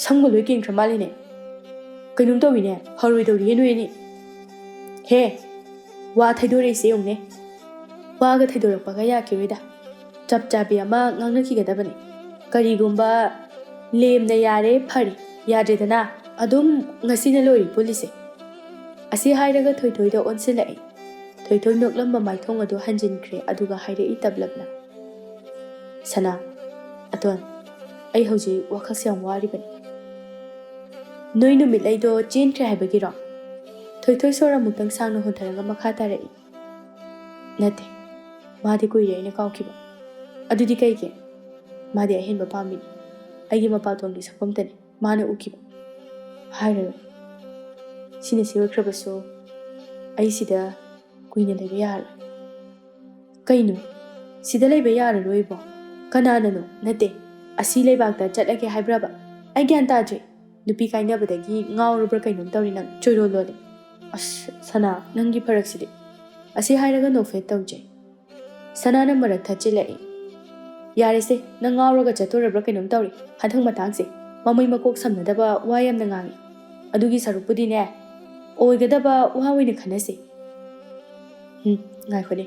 ꯁꯝꯒ ꯂꯣꯏ ꯀꯦꯟꯈ꯭ꯔ ꯃꯥꯜꯂꯤꯅꯦ꯫ ꯀꯩꯅꯣꯝ ꯇꯧꯏꯅꯦ, ꯐꯔꯣꯏꯗꯧꯔꯤꯌꯦ ꯅꯣꯏ ꯑꯅꯤ꯫ ꯍꯦ, ꯋꯥ ꯊꯩꯗꯣꯔꯛꯏꯁꯦ ꯌꯦꯡꯉꯨꯅꯦ꯫ ꯋꯥꯒ ꯊꯩꯗꯣꯔꯛꯄꯒ ꯌꯥꯈꯤꯔꯣꯏꯗ꯫ ꯆꯞ ꯆꯥꯕꯤ ꯑꯃ ꯉꯥꯡꯅꯈꯤꯒꯗꯕꯅꯤ꯫ ꯀꯔꯤꯒꯨꯝꯕ ꯂꯦꯝꯅ ꯌꯥꯔꯦ, ꯐꯔꯦ, ꯌꯥꯗ꯭ꯔꯦꯗꯅ, ꯑꯗꯨꯝ ꯉꯁꯤꯅ ꯂꯣꯏꯔꯦ ꯄꯨꯜꯂꯤꯁꯦ꯫" ꯑꯁꯤ ꯍꯥꯏꯔꯒ ꯊꯣꯏꯊꯣꯏꯗ ꯑꯣꯟꯁꯤꯜꯂꯛꯏ꯫ ꯊꯣꯏꯊꯣꯏ ꯅꯣꯛꯂꯝꯕ ꯃꯥꯏꯊꯣꯡ ꯑꯗꯨ ꯍꯟꯖꯤꯟꯈ꯭ꯔꯦ, ꯑꯗꯨꯒ ꯍꯥꯏꯔꯛꯏ ꯇꯞꯂꯞꯅ, "ꯁꯅꯥ, ꯑꯇꯣꯟ, ꯑꯩ ꯍꯧꯖꯤꯛ ꯋꯥꯈꯜꯁꯦ ꯌꯥꯝ ꯋꯥꯔꯤꯕꯅꯤ꯫ ꯅꯣꯏ ꯅꯨꯃꯤꯠꯂꯩꯗꯣ ꯆꯦꯟꯈ꯭ꯔꯦ ꯍꯥꯏꯕꯒꯤꯔꯣ? ꯊꯣꯏꯊꯣꯏ ꯁꯣꯔ ꯑꯃꯨꯛꯇꯪ ꯁꯥꯡꯅ ꯍꯣꯟꯊꯔꯒ ꯃꯈꯥ ꯇꯥꯔꯛꯏ꯫ ꯅꯠꯇꯦ, ꯃꯥꯗꯤ ꯀꯨꯏꯔꯦ ꯑꯩꯅ ꯀꯥꯎꯈꯤꯕ꯫ ꯑꯗꯨꯗꯤ ꯀꯩꯒꯤ? ꯃꯥꯗꯤ ꯑꯍꯦꯟꯕ ꯄꯥꯝꯃꯤꯅꯤ꯫ ꯑꯩꯒꯤ ꯃꯄꯥꯇꯣꯟꯒꯤ ꯁꯛꯐꯝꯇꯅꯤ ꯃꯥꯅ ꯎꯈꯤꯕ꯫ ꯍꯥꯏꯔꯔꯣꯏ꯫ ꯁꯤꯅ ꯁꯤ ꯑꯣꯏꯈ꯭ꯔꯕꯁꯨ ꯑꯩ ꯁꯤꯗ ꯀꯨꯏꯅ ꯂꯩꯕ ꯌꯥꯔꯔꯣꯏ꯫ ꯀꯩꯅꯣ? ꯁꯤꯗ ꯂꯩꯕ ꯌꯥꯔꯔꯣꯏꯕꯣ? ꯀꯅꯥꯅꯅꯣ? ꯅꯠꯇꯦ, ꯑꯁꯤ ꯂꯩꯕꯥꯛꯇ ꯆꯠꯂꯒꯦ ꯍꯥꯏꯕ꯭ꯔꯕ? ꯑꯩ ꯒ꯭ꯌꯥꯟ ꯇꯥꯗ꯭ꯔꯦ꯫ ꯅꯨꯄꯤ ꯀꯥꯏꯅꯕꯗꯒꯤ ꯉꯥꯎꯔꯕ꯭ꯔꯥ ꯀꯩꯅꯣꯝ ꯇꯧꯔꯦ ꯅꯪ, ꯆꯣꯏꯔꯣꯜ ꯂꯣꯜꯂꯦ꯫ ꯑꯁ, ꯁꯅꯥ, ꯅꯪꯒꯤ ꯐꯔꯛꯁꯤꯗꯤ꯫ ꯑꯁꯤ ꯍꯥꯏꯔꯒ ꯅꯣꯛꯐꯦꯠ ꯇꯧꯖꯩ꯫ ꯁꯅꯥꯅ ꯃꯔꯛ ꯊꯠꯆꯤꯜꯂꯛꯏ꯫ ꯌꯥꯔꯦꯁꯦ, ꯅꯪ ꯉꯥꯎꯔꯒ ꯆꯠꯇꯣꯔꯕ꯭ꯔꯥ ꯀꯩꯅꯣꯝ ꯇꯧꯔꯦ꯫ ꯍꯟꯗꯛ ꯃꯇꯥꯡꯁꯦ ꯃꯃꯩ ꯃꯀꯣꯛ ꯁꯝꯅꯗꯕ ꯋꯥ ꯌꯥꯝꯅ ꯉꯥꯡꯉꯤ꯫ ꯑꯗꯨꯒꯤ ꯁꯔꯨꯛꯄꯨꯗꯤꯅꯦ, ꯑꯣꯏꯒꯗꯕ ꯋꯥ ꯑꯣꯏꯅ ꯈꯟꯅꯁꯦ꯫ ꯎꯝ, ꯉꯥꯏꯈꯣꯅꯦ꯫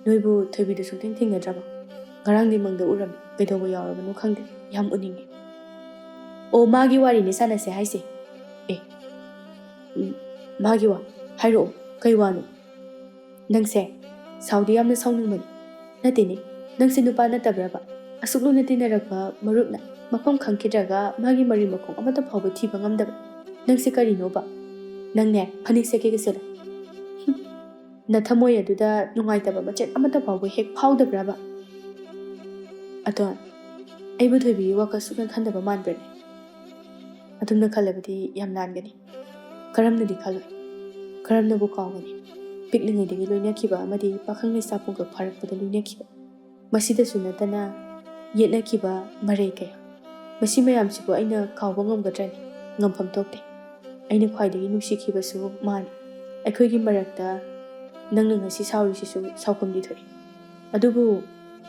ꯅꯣꯏꯕꯨ ꯊꯣꯏꯕꯤꯗꯨ ꯁꯨꯡꯊꯦꯡ ꯊꯦꯡꯅꯗ꯭ꯔꯕꯣ? ꯉꯔꯥꯡꯗꯤ ꯃꯪꯗ ꯎꯔꯝꯃꯤ꯫ ꯀꯩꯗꯧꯕ ꯌꯥꯎꯔꯕꯅꯣ ꯈꯪꯗꯦ꯫ ꯌꯥꯝ ꯎꯅꯤꯡꯉꯤ꯫ ꯑꯣ, ꯃꯥꯒꯤ ꯋꯥꯔꯤꯅꯤ ꯁꯥꯟꯅꯁꯦ ꯍꯥꯏꯁꯦ꯫ ꯑꯦ, ꯎꯝ, ꯃꯥꯒꯤ ꯋꯥ? ꯍꯥꯏꯔꯛꯑꯣ, ꯀꯩ ꯋꯥꯅꯣ? ꯅꯪꯁꯦ ꯁꯥꯎꯗꯤ ꯌꯥꯝꯅ ꯁꯥꯎꯅꯤꯡꯕꯅꯤ꯫ ꯅꯠꯇꯦꯅꯦ, ꯅꯪꯁꯦ ꯅꯨꯄꯥ ꯅꯠꯇꯕ꯭ꯔꯕ? ꯑꯁꯨꯛ ꯂꯨꯅ ꯇꯤꯟꯅꯔꯛꯄ ꯃꯔꯨꯞꯅ ꯃꯐꯝ ꯈꯪꯈꯤꯗ꯭ꯔꯒ ꯃꯥꯒꯤ ꯃꯔꯤ ꯃꯈꯣꯡ ꯑꯃꯠꯇ ꯐꯥꯎꯕ ꯊꯤꯕ ꯉꯝꯗꯕ ꯅꯪꯁꯦ ꯀꯔꯤꯅꯣꯕ? ꯅꯪꯅꯦ, ꯐꯅꯦꯛ ꯁꯦꯠꯀꯦꯒ ꯁꯦꯠꯂꯣ꯫ ꯍꯨꯝ, ꯅꯊꯃꯣꯏ ꯑꯗꯨꯗ ꯅꯨꯡꯉꯥꯏꯇꯕ ꯃꯆꯦꯠ ꯑꯃꯠꯇ ꯐꯥꯎꯕ ꯍꯦꯛ ꯐꯥꯎꯗꯕ꯭ꯔꯕ? ꯑꯗꯣ ꯑꯩꯕꯨ ꯊꯣꯏꯕꯤꯒꯤ ꯋꯥꯈꯜ ꯁꯨꯛꯈꯟ ꯈꯟꯗꯕ ꯃꯥꯟꯕ꯭ꯔꯅꯦ? ꯑꯗꯨꯝꯅ ꯈꯜꯂꯕꯗꯤ ꯌꯥꯝ ꯂꯥꯟꯒꯅꯤ꯫ ꯀꯔꯝꯅꯗꯤ ꯈꯜꯂꯣꯏ? ꯀꯔꯝꯅꯕꯨ ꯀꯥꯎꯒꯅꯤ? ꯄꯤꯛꯂꯤꯉꯩꯗꯒꯤ ꯂꯣꯏꯅꯈꯤꯕ ꯑꯃꯗꯤ ꯄꯥꯈꯪ ꯂꯩꯁꯥ ꯄꯨꯡꯀꯛ ꯐꯥꯔꯛꯄꯗ ꯂꯣꯏꯅꯈꯤꯕ, ꯃꯁꯤꯗꯁꯨ ꯅꯠꯇꯅ ꯌꯦꯠꯅꯈꯤꯕ ꯃꯔꯩ ꯀꯌꯥ, ꯃꯁꯤ ꯃꯌꯥꯝꯁꯤꯕꯨ ꯑꯩꯅ ꯀꯥꯎꯕ ꯉꯝꯒꯗ꯭ꯔꯅꯤ? ꯉꯝꯐꯝ ꯊꯣꯛꯇꯦ꯫ ꯑꯩꯅ ꯈ꯭ꯋꯥꯏꯗꯒꯤ ꯅꯨꯡꯁꯤꯈꯤꯕꯁꯨ ꯃꯥꯅꯤ꯫ ꯑꯩꯈꯣꯏꯒꯤ ꯃꯔꯛꯇ ꯅꯪꯅ ꯉꯁꯤ ꯁꯥꯎꯔꯤꯁꯤꯁꯨ ꯁꯥꯎꯐꯝꯗꯤ ꯊꯣꯛꯏ, ꯑꯗꯨꯕꯨ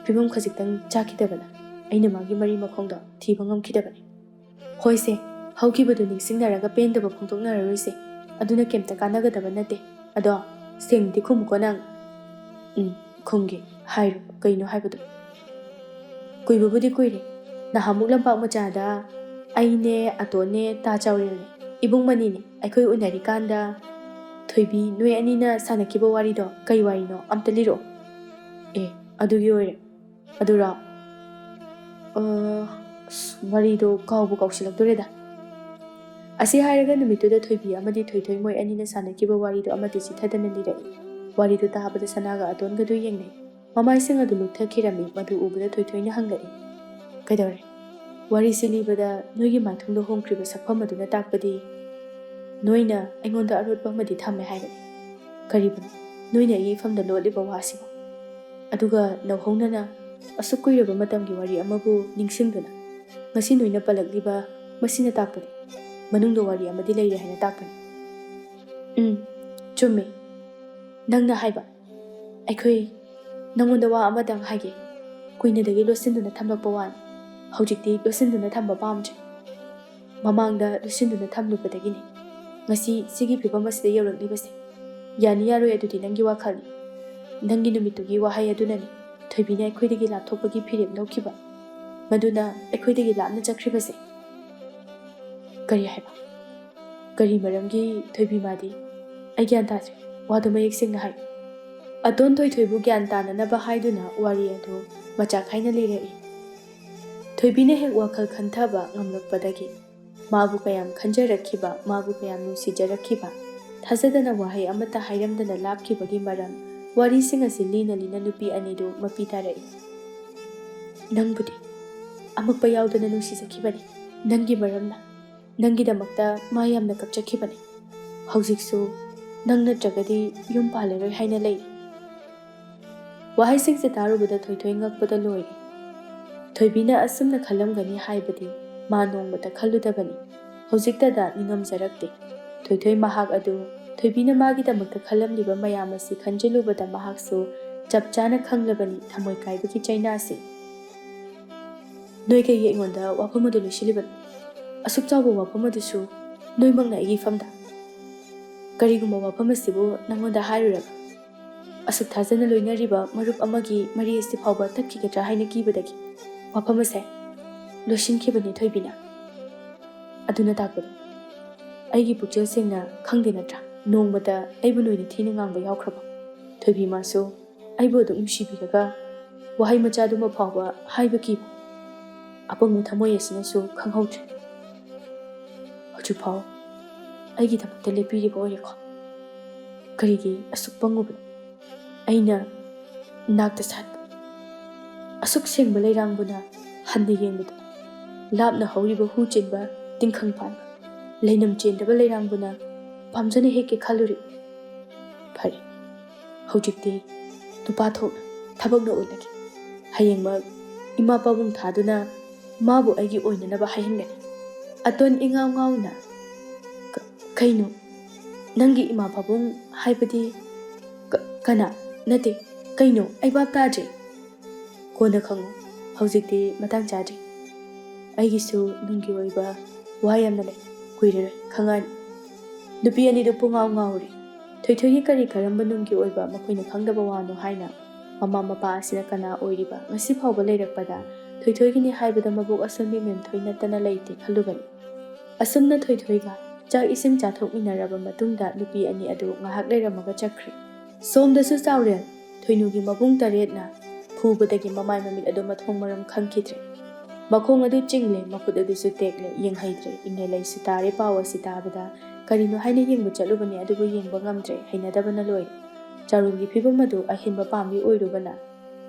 ꯐꯤꯕꯝ ꯈꯖꯤꯛꯇꯪ ꯆꯥꯈꯤꯗꯕꯅ ꯑꯩꯅ ꯃꯥꯒꯤ ꯃꯔꯤ ꯃꯈꯣꯡꯗꯣ ꯊꯤꯕ ꯉꯝꯈꯤꯗꯕꯅꯤ꯫ ꯍꯣꯏꯁꯦ, ꯍꯧꯈꯤꯕꯗꯨ ꯅꯤꯡꯁꯤꯡꯅꯔꯒ ꯄꯦꯟꯗꯕ ꯐꯣꯡꯗꯣꯛꯅꯔꯔꯣꯏꯁꯦ꯫ ꯑꯗꯨꯅ ꯀꯩꯝꯇ ꯀꯥꯟꯅꯒꯗꯕ ꯅꯠꯇꯦ꯫ ꯑꯗꯣ ꯁꯦꯡꯅꯗꯤ ꯈꯨꯝꯃꯨꯀꯣ ꯅꯪ꯫ ꯎꯝ, ꯈꯨꯝꯒꯦ꯫ ꯍꯥꯏꯔꯣ, ꯀꯩꯅꯣ ꯍꯥꯏꯕꯗꯣ? ꯀꯨꯏꯕꯕꯨꯗꯤ ꯀꯨꯏꯔꯦ꯫ ꯅꯍꯥꯟꯃꯨꯛ ꯂꯝꯄꯥꯛ ꯃꯆꯥꯗ ꯑꯩꯅꯦ, ꯑꯇꯣꯟꯅꯦ, ꯇꯥ ꯆꯥꯎꯔꯦꯜꯅꯦ, ꯏꯕꯨꯡ ꯃꯅꯤꯅꯦ, ꯑꯩꯈꯣꯏ ꯎꯅꯔꯤꯀꯥꯟꯗ ꯊꯣꯏꯕꯤ, ꯅꯣꯏ ꯑꯅꯤꯅ ꯁꯥꯟꯅꯈꯤꯕ ꯋꯥꯔꯤꯗꯣ ꯀꯩ ꯋꯥꯔꯤꯅꯣ? ꯑꯝꯇ ꯂꯤꯔꯛꯑꯣ꯫ ꯑꯦ, ꯑꯗꯨꯒꯤ ꯑꯣꯏꯔꯦ꯫ ꯑꯗꯨꯔꯣ? ꯑ, ꯑꯁ, ꯋꯥꯔꯤꯗꯣ ꯀꯥꯎꯕꯨ ꯀꯥꯎꯁꯤꯜꯂꯛꯇꯣꯔꯦꯗ꯫ ꯑꯁꯤ ꯍꯥꯏꯔꯒ ꯅꯨꯃꯤꯠꯇꯨꯗ ꯊꯣꯏꯕꯤ ꯑꯃꯗꯤ ꯊꯣꯏꯊꯣꯏ ꯃꯣꯏ ꯑꯅꯤꯅ ꯁꯥꯟꯅꯈꯤꯕ ꯋꯥꯔꯤꯗꯣ ꯑꯃꯠꯇ ꯆꯤꯊꯗꯅ ꯂꯤꯔꯛꯏ꯫ ꯋꯥꯔꯤꯗꯨ ꯇꯥꯕꯗ ꯁꯅꯥꯒ ꯑꯇꯣꯟꯒꯗꯨ ꯌꯦꯡꯅꯩ꯫ ꯃꯃꯥꯏꯁꯤꯡ ꯑꯗꯨ ꯂꯨꯞꯊꯈꯤꯔꯝꯃꯤ꯫ ꯃꯗꯨ ꯎꯕꯗ ꯊꯣꯏꯊꯣꯏꯅ ꯍꯪꯂꯛꯏ, "ꯀꯩꯗꯧꯔꯦ? ꯋꯥꯔꯤꯁꯤ ꯂꯤꯕꯗ ꯅꯣꯏꯒꯤ ꯃꯥꯏꯊꯣꯡꯗ ꯍꯣꯡꯈ꯭ꯔꯤꯕ ꯁꯛꯐꯝ ꯑꯗꯨꯅ ꯇꯥꯛꯄꯗꯤ ꯅꯣꯏꯅ ꯑꯩꯉꯣꯟꯗ ꯑꯔꯣꯠꯄ ꯑꯃꯗꯤ ꯊꯝꯃꯦ ꯍꯥꯏꯕꯅꯤ꯫ ꯀꯔꯤꯕꯨꯅꯣ ꯅꯣꯏꯅ ꯑꯩꯒꯤ ꯏꯐꯝꯗ ꯂꯣꯠꯂꯤꯕ ꯋꯥꯁꯤꯕꯣ?" ꯑꯗꯨꯒ ꯅꯧꯍꯧꯅꯅ ꯑꯁꯨꯛ ꯀꯨꯏꯔꯕ ꯃꯇꯝꯒꯤ ꯋꯥꯔꯤ ꯑꯃꯕꯨ ꯅꯤꯡꯁꯤꯡꯗꯨꯅ ꯉꯁꯤ ꯅꯣꯏꯅ ꯄꯜꯂꯛꯂꯤꯕ ꯃꯁꯤꯅ ꯇꯥꯛꯄꯗꯤ ꯃꯅꯨꯡꯗ ꯋꯥꯔꯤ ꯑꯃꯗꯤ ꯂꯩꯔꯦ ꯍꯥꯏꯅ ꯇꯥꯛꯄꯅꯤ꯫ ꯎꯝ, ꯆꯨꯝꯃꯤ꯫ ꯅꯪꯅ ꯍꯥꯏꯕ, ꯑꯩꯈꯣꯏ ꯅꯪꯉꯣꯟꯗ ꯋꯥ ꯑꯃꯗꯪ ꯍꯥꯏꯒꯦ꯫ ꯀꯨꯏꯅꯗꯒꯤ ꯂꯣꯠꯁꯤꯟꯗꯨꯅ ꯊꯝꯂꯛꯄ ꯋꯥꯅꯤ꯫ ꯍꯧꯖꯤꯛꯇꯤ ꯂꯣꯠꯁꯤꯟꯗꯨꯅ ꯊꯝꯕ ꯄꯥꯝꯗ꯭ꯔꯦ꯫ ꯃꯃꯥꯡꯗ ꯂꯣꯠꯁꯤꯟꯗꯨꯅ ꯊꯝꯂꯨꯕꯗꯒꯤꯅꯤ ꯉꯁꯤ ꯁꯤꯒꯤ ꯐꯤꯕꯝ ꯑꯁꯤꯗ ꯌꯧꯔꯛꯂꯤꯕꯁꯦ꯫ ꯌꯥꯅꯤ ꯌꯥꯔꯣꯏ ꯑꯗꯨꯗꯤ ꯅꯪꯒꯤ ꯋꯥꯈꯜꯅꯤ꯫ ꯅꯪꯒꯤ ꯅꯨꯃꯤꯠꯇꯨꯒꯤ ꯋꯥꯍꯩ ꯑꯗꯨꯅꯅꯤ ꯊꯣꯏꯕꯤꯅ ꯑꯩꯈꯣꯏꯗꯒꯤ ꯂꯥꯞꯊꯣꯛꯄꯒꯤ ꯐꯤꯔꯦꯞ ꯂꯧꯈꯤꯕ꯫ ꯃꯗꯨꯅ ꯑꯩꯈꯣꯏꯗꯒꯤ ꯂꯥꯞꯅ ꯆꯠꯈ꯭ꯔꯤꯕꯁꯦ꯫ ꯀꯔꯤ ꯍꯥꯏꯕ? ꯀꯔꯤ ꯃꯔꯝꯒꯤ ꯊꯣꯏꯕꯤ ꯃꯥꯗꯤ? ꯑꯩ ꯒ꯭ꯌꯥꯟ ꯇꯥꯗ꯭ꯔꯦ꯫ ꯋꯥꯗꯨ ꯃꯌꯦꯛ ꯁꯦꯡꯅ ꯍꯥꯏꯌꯨ꯫ ꯑꯇꯣꯟ ꯊꯣꯏꯊꯣꯏꯕꯨ ꯒ꯭ꯌꯥꯟ ꯇꯥꯅꯅꯕ ꯍꯥꯏꯗꯨꯅ ꯋꯥꯔꯤ ꯑꯗꯨ ꯃꯆꯥ ꯈꯥꯏꯅ ꯂꯤꯔꯛꯏ꯫ ꯊꯣꯏꯕꯤꯅ ꯍꯦꯛ ꯋꯥꯈꯜ ꯈꯟꯊꯕ ꯉꯝꯂꯛꯄꯗꯒꯤ ꯃꯥꯕꯨ ꯀꯌꯥꯝ ꯈꯟꯖꯔꯛꯈꯤꯕ, ꯃꯥꯕꯨ ꯀꯌꯥꯝ ꯅꯨꯡꯁꯤꯖꯔꯛꯈꯤꯕ, ꯊꯥꯖꯗꯅ ꯋꯥꯍꯩ ꯑꯃꯠꯇ ꯍꯥꯏꯔꯝꯗꯅ ꯂꯥꯞꯈꯤꯕꯒꯤ ꯃꯔꯝ, ꯋꯥꯔꯤꯁꯤꯡ ꯑꯁꯤ ꯂꯤꯅ ꯂꯤꯅ ꯅꯨꯄꯤ ꯑꯅꯤꯗꯨ ꯃꯄꯤ ꯇꯥꯔꯛꯏ꯫ ꯅꯪꯕꯨꯗꯤ ꯑꯃꯛꯄ ꯌꯥꯎꯗꯅ ꯅꯨꯡꯁꯤꯖꯈꯤꯕꯅꯤ꯫ ꯅꯪꯒꯤ ꯃꯔꯝꯅ, ꯅꯪꯒꯤꯗꯃꯛꯇ ꯃꯥ ꯌꯥꯝꯅ ꯀꯞꯆꯈꯤꯕꯅꯤ꯫ ꯍꯧꯖꯤꯛꯁꯨ ꯅꯪ ꯅꯠꯇ꯭ꯔꯒꯗꯤ ꯌꯨꯝ ꯄꯥꯜꯂꯔꯣꯏ ꯍꯥꯏꯅ ꯂꯩ꯫ ꯋꯥꯍꯩꯁꯤꯡꯁꯦ ꯇꯥꯔꯨꯕꯗ ꯊꯣꯏꯊꯣꯏ ꯉꯛꯄꯗ ꯂꯣꯏꯔꯦ꯫ ꯊꯣꯏꯕꯤꯅ ꯑꯁꯨꯝꯅ ꯈꯜꯂꯝꯒꯅꯤ ꯍꯥꯏꯕꯗꯤ ꯃꯥ ꯅꯣꯡꯃꯇ ꯈꯜꯂꯨꯗꯕꯅꯤ꯫ ꯍꯧꯖꯤꯛꯇꯗ ꯅꯤꯡꯉꯝꯖꯔꯛꯇꯦ꯫ ꯊꯣꯏꯊꯣꯏ ꯃꯍꯥꯛ ꯑꯗꯨ, ꯊꯣꯏꯕꯤꯅ ꯃꯥꯒꯤꯗꯃꯛꯇ ꯈꯜꯂꯝꯂꯤꯕ ꯃꯌꯥꯝ ꯑꯁꯤ ꯈꯟꯖꯤꯜꯂꯨꯕꯗ ꯃꯍꯥꯛꯁꯨ ꯆꯞ ꯆꯥꯅ ꯈꯪꯂꯕꯅꯤ ꯊꯃꯣꯏ ꯀꯥꯏꯕꯒꯤ ꯆꯩꯅꯥꯁꯤ꯫ ꯅꯣꯏ ꯀꯩꯒꯤ ꯑꯩꯉꯣꯟꯗ ꯋꯥꯐꯝ ꯑꯗꯨ ꯂꯣꯏꯁꯤꯜꯂꯤꯕꯅꯣ? ꯑꯁꯨꯛ ꯆꯥꯎꯕ ꯋꯥꯐꯝ ꯑꯗꯨꯁꯨ ꯅꯣꯏꯃꯛꯅ ꯑꯩꯒꯤ ꯏꯐꯝꯗ? ꯀꯔꯤꯒꯨꯝꯕ ꯋꯥꯐꯝ ꯑꯁꯤꯕꯨ ꯅꯪꯉꯣꯟꯗ ꯍꯥꯏꯔꯨꯔꯕ? ꯑꯁꯨꯛ ꯊꯥꯖꯅ ꯂꯣꯏꯅꯔꯤꯕ ꯃꯔꯨꯞ ꯑꯃꯒꯤ ꯃꯔꯤ ꯑꯁꯤ ꯐꯥꯎꯕ ꯇꯠꯈꯤꯒꯗ꯭ꯔꯥ ꯍꯥꯏꯅ ꯀꯤꯕꯗꯒꯤ ꯋꯥꯐꯝ ꯑꯁꯦ ꯂꯣꯏꯁꯤꯟꯈꯤꯕꯅꯤ ꯊꯣꯏꯕꯤꯅ꯫ ꯑꯗꯨꯅ ꯇꯥꯛꯄꯗꯤ ꯑꯩꯒꯤ ꯄꯨꯛꯆꯦꯜ ꯁꯦꯡꯅ ꯈꯪꯗꯦ ꯅꯠꯇ꯭ꯔꯥ? ꯅꯣꯡꯃꯇ ꯑꯩꯕꯨ ꯅꯣꯏꯅ ꯊꯤꯅ ꯉꯥꯡꯕ ꯌꯥꯎꯈ꯭ꯔꯕ? ꯊꯣꯏꯕꯤ ꯃꯥꯁꯨ ꯑꯩꯕꯨ ꯑꯗꯨꯛ ꯅꯨꯡꯁꯤꯕꯤꯔꯒ ꯋꯥꯍꯩ ꯃꯆꯥꯗꯨꯃ ꯐꯥꯎꯕ ꯍꯥꯏꯕ ꯀꯤꯕ? ꯑꯄꯪꯕ ꯊꯃꯣꯏ ꯑꯁꯤꯅꯁꯨ ꯈꯪꯍꯧꯗ꯭ꯔꯦ꯫ ꯍꯧꯖꯤꯛꯐꯥꯎ ꯑꯩꯒꯤꯗꯃꯛꯇ ꯂꯦꯞꯄꯤꯔꯤꯕ ꯑꯣꯏꯔꯦꯀꯣ꯫ ꯀꯔꯤꯒꯤ ꯑꯁꯨꯛ ꯄꯪꯉꯨꯕꯅꯣ? ꯑꯩꯅ ꯅꯥꯛꯇ ꯁꯥꯠꯄ ꯑꯁꯨꯛ ꯁꯦꯡꯕ ꯂꯩꯔꯥꯡꯕꯨꯅ ꯍꯟꯅ ꯌꯦꯡꯕꯗ, ꯂꯥꯞꯅ ꯍꯧꯔꯤꯕ ꯍꯨ ꯆꯦꯟꯕ ꯇꯤꯡꯈꯪ ꯄꯥꯟꯕ ꯂꯩꯅꯝ ꯆꯦꯟꯗꯕ ꯂꯩꯔꯥꯡꯕꯨꯅ ꯄꯥꯝꯖꯅ ꯍꯦꯛꯀꯦ ꯈꯜꯂꯨꯔꯤ꯫ ꯐꯔꯦ, ꯍꯧꯖꯤꯛꯇꯤ ꯅꯨꯄꯥ ꯊꯣꯛꯅ ꯊꯕꯛꯅ ꯑꯣꯏꯅꯒꯦ꯫ ꯍꯌꯦꯡꯃꯛ ꯏꯃꯥ ꯄꯥꯕꯨꯡ ꯊꯥꯗꯨꯅ ꯃꯥꯕꯨ ꯑꯩꯒꯤ ꯑꯣꯏꯅꯅꯕ ꯍꯥꯏꯍꯟꯒꯅꯤ꯫ ꯑꯇꯣꯟ ꯏꯉꯥꯎ ꯉꯥꯎꯅ, "ꯀ-, ꯀꯩꯅꯣ? ꯅꯪꯒꯤ ꯏꯃꯥ ꯄꯥꯕꯨꯡ ꯍꯥꯏꯕꯗꯤ ꯀ-, ꯀꯅꯥ? ꯅꯠꯇꯦ, ꯀꯩꯅꯣ? ꯑꯩ ꯚꯥꯞ ꯇꯥꯗ꯭ꯔꯦ꯫" "ꯀꯣꯟꯅ ꯈꯪꯉꯨ, ꯍꯧꯖꯤꯛꯇꯤ ꯃꯇꯥꯡ ꯆꯥꯗ꯭ꯔꯤ꯫ ꯑꯩꯒꯤꯁꯨ ꯅꯨꯡꯒꯤ ꯑꯣꯏꯕ ꯋꯥ ꯌꯥꯝꯅ ꯂꯩ, ꯀꯨꯏꯔꯔꯣꯏ ꯈꯪꯉꯛꯑꯅꯤ꯫" ꯅꯨꯄꯤ ꯑꯅꯤꯗꯨ ꯄꯨꯡꯉꯥꯎ ꯉꯥꯎꯔꯦ꯫ ꯊꯣꯏꯊꯣꯏꯒꯤ ꯀꯔꯤ ꯀꯔꯝꯕ ꯅꯨꯡꯒꯤ ꯑꯣꯏꯕ ꯃꯈꯣꯏꯅ ꯈꯪꯗꯕ ꯋꯥꯅꯣ ꯍꯥꯏꯅ ꯃꯃꯥ ꯃꯄꯥ ꯑꯁꯤꯅ ꯀꯅꯥ ꯑꯣꯏꯔꯤꯕ ꯉꯁꯤ ꯐꯥꯎꯕ ꯂꯩꯔꯛꯄꯗ ꯊꯣꯏꯊꯣꯏꯒꯤꯅꯤ ꯍꯥꯏꯕꯗ ꯃꯕꯣꯛ ꯑꯁꯣꯟꯕꯤ ꯃꯦꯝꯊꯣꯏ ꯅꯠꯇꯅ ꯂꯩꯇꯦ ꯈꯜꯂꯨꯕꯅꯤ꯫ ꯑꯁꯨꯝꯅ ꯊꯣꯏꯊꯣꯏꯒ ꯆꯥꯛ ꯏꯁꯤꯡ ꯆꯥꯊꯣꯛꯃꯤꯟꯅꯔꯕ ꯃꯇꯨꯡꯗ ꯅꯨꯄꯤ ꯑꯅꯤ ꯑꯗꯨ ꯉꯥꯏꯍꯥꯛ ꯂꯩꯔꯝꯃꯒ ꯆꯠꯈ꯭ꯔꯦ꯫ ꯁꯣꯝꯗꯁꯨ ꯆꯥꯎꯔꯦꯜ ꯊꯣꯏꯅꯨꯒꯤ ꯃꯕꯨꯡ ꯇꯔꯦꯠꯅ ꯐꯨꯕꯗꯒꯤ ꯃꯃꯥꯏ ꯃꯃꯤꯠ ꯑꯗꯨ ꯃꯊꯣꯡ ꯃꯔꯝ ꯈꯪꯈꯤꯗ꯭ꯔꯦ꯫ ꯃꯈꯣꯡ ꯑꯗꯨ ꯆꯤꯡꯂꯦ, ꯃꯈꯨꯠ ꯑꯗꯨꯁꯨ ꯇꯦꯛꯂꯦ, ꯌꯦꯡꯍꯩꯗ꯭ꯔꯦ꯫ ꯏꯪꯉꯦ ꯂꯩꯁꯨ ꯇꯥꯔꯦ꯫ ꯄꯥꯎ ꯑꯁꯤ ꯇꯥꯕꯗ ꯀꯔꯤꯅꯣ ꯍꯥꯏꯅ ꯌꯦꯡꯕ ꯆꯠꯂꯨꯕꯅꯤ, ꯑꯗꯨꯕꯨ ꯌꯦꯡꯕ ꯉꯝꯗ꯭ꯔꯦ꯫ ꯍꯩꯅꯗꯕꯅ ꯂꯣꯏꯔꯦ꯫ ꯆꯥꯎꯔꯦꯜꯒꯤ ꯐꯤꯕꯝ ꯑꯗꯨ ꯑꯍꯦꯟꯕ ꯄꯥꯝꯕꯤ ꯑꯣꯏꯔꯨꯕꯅ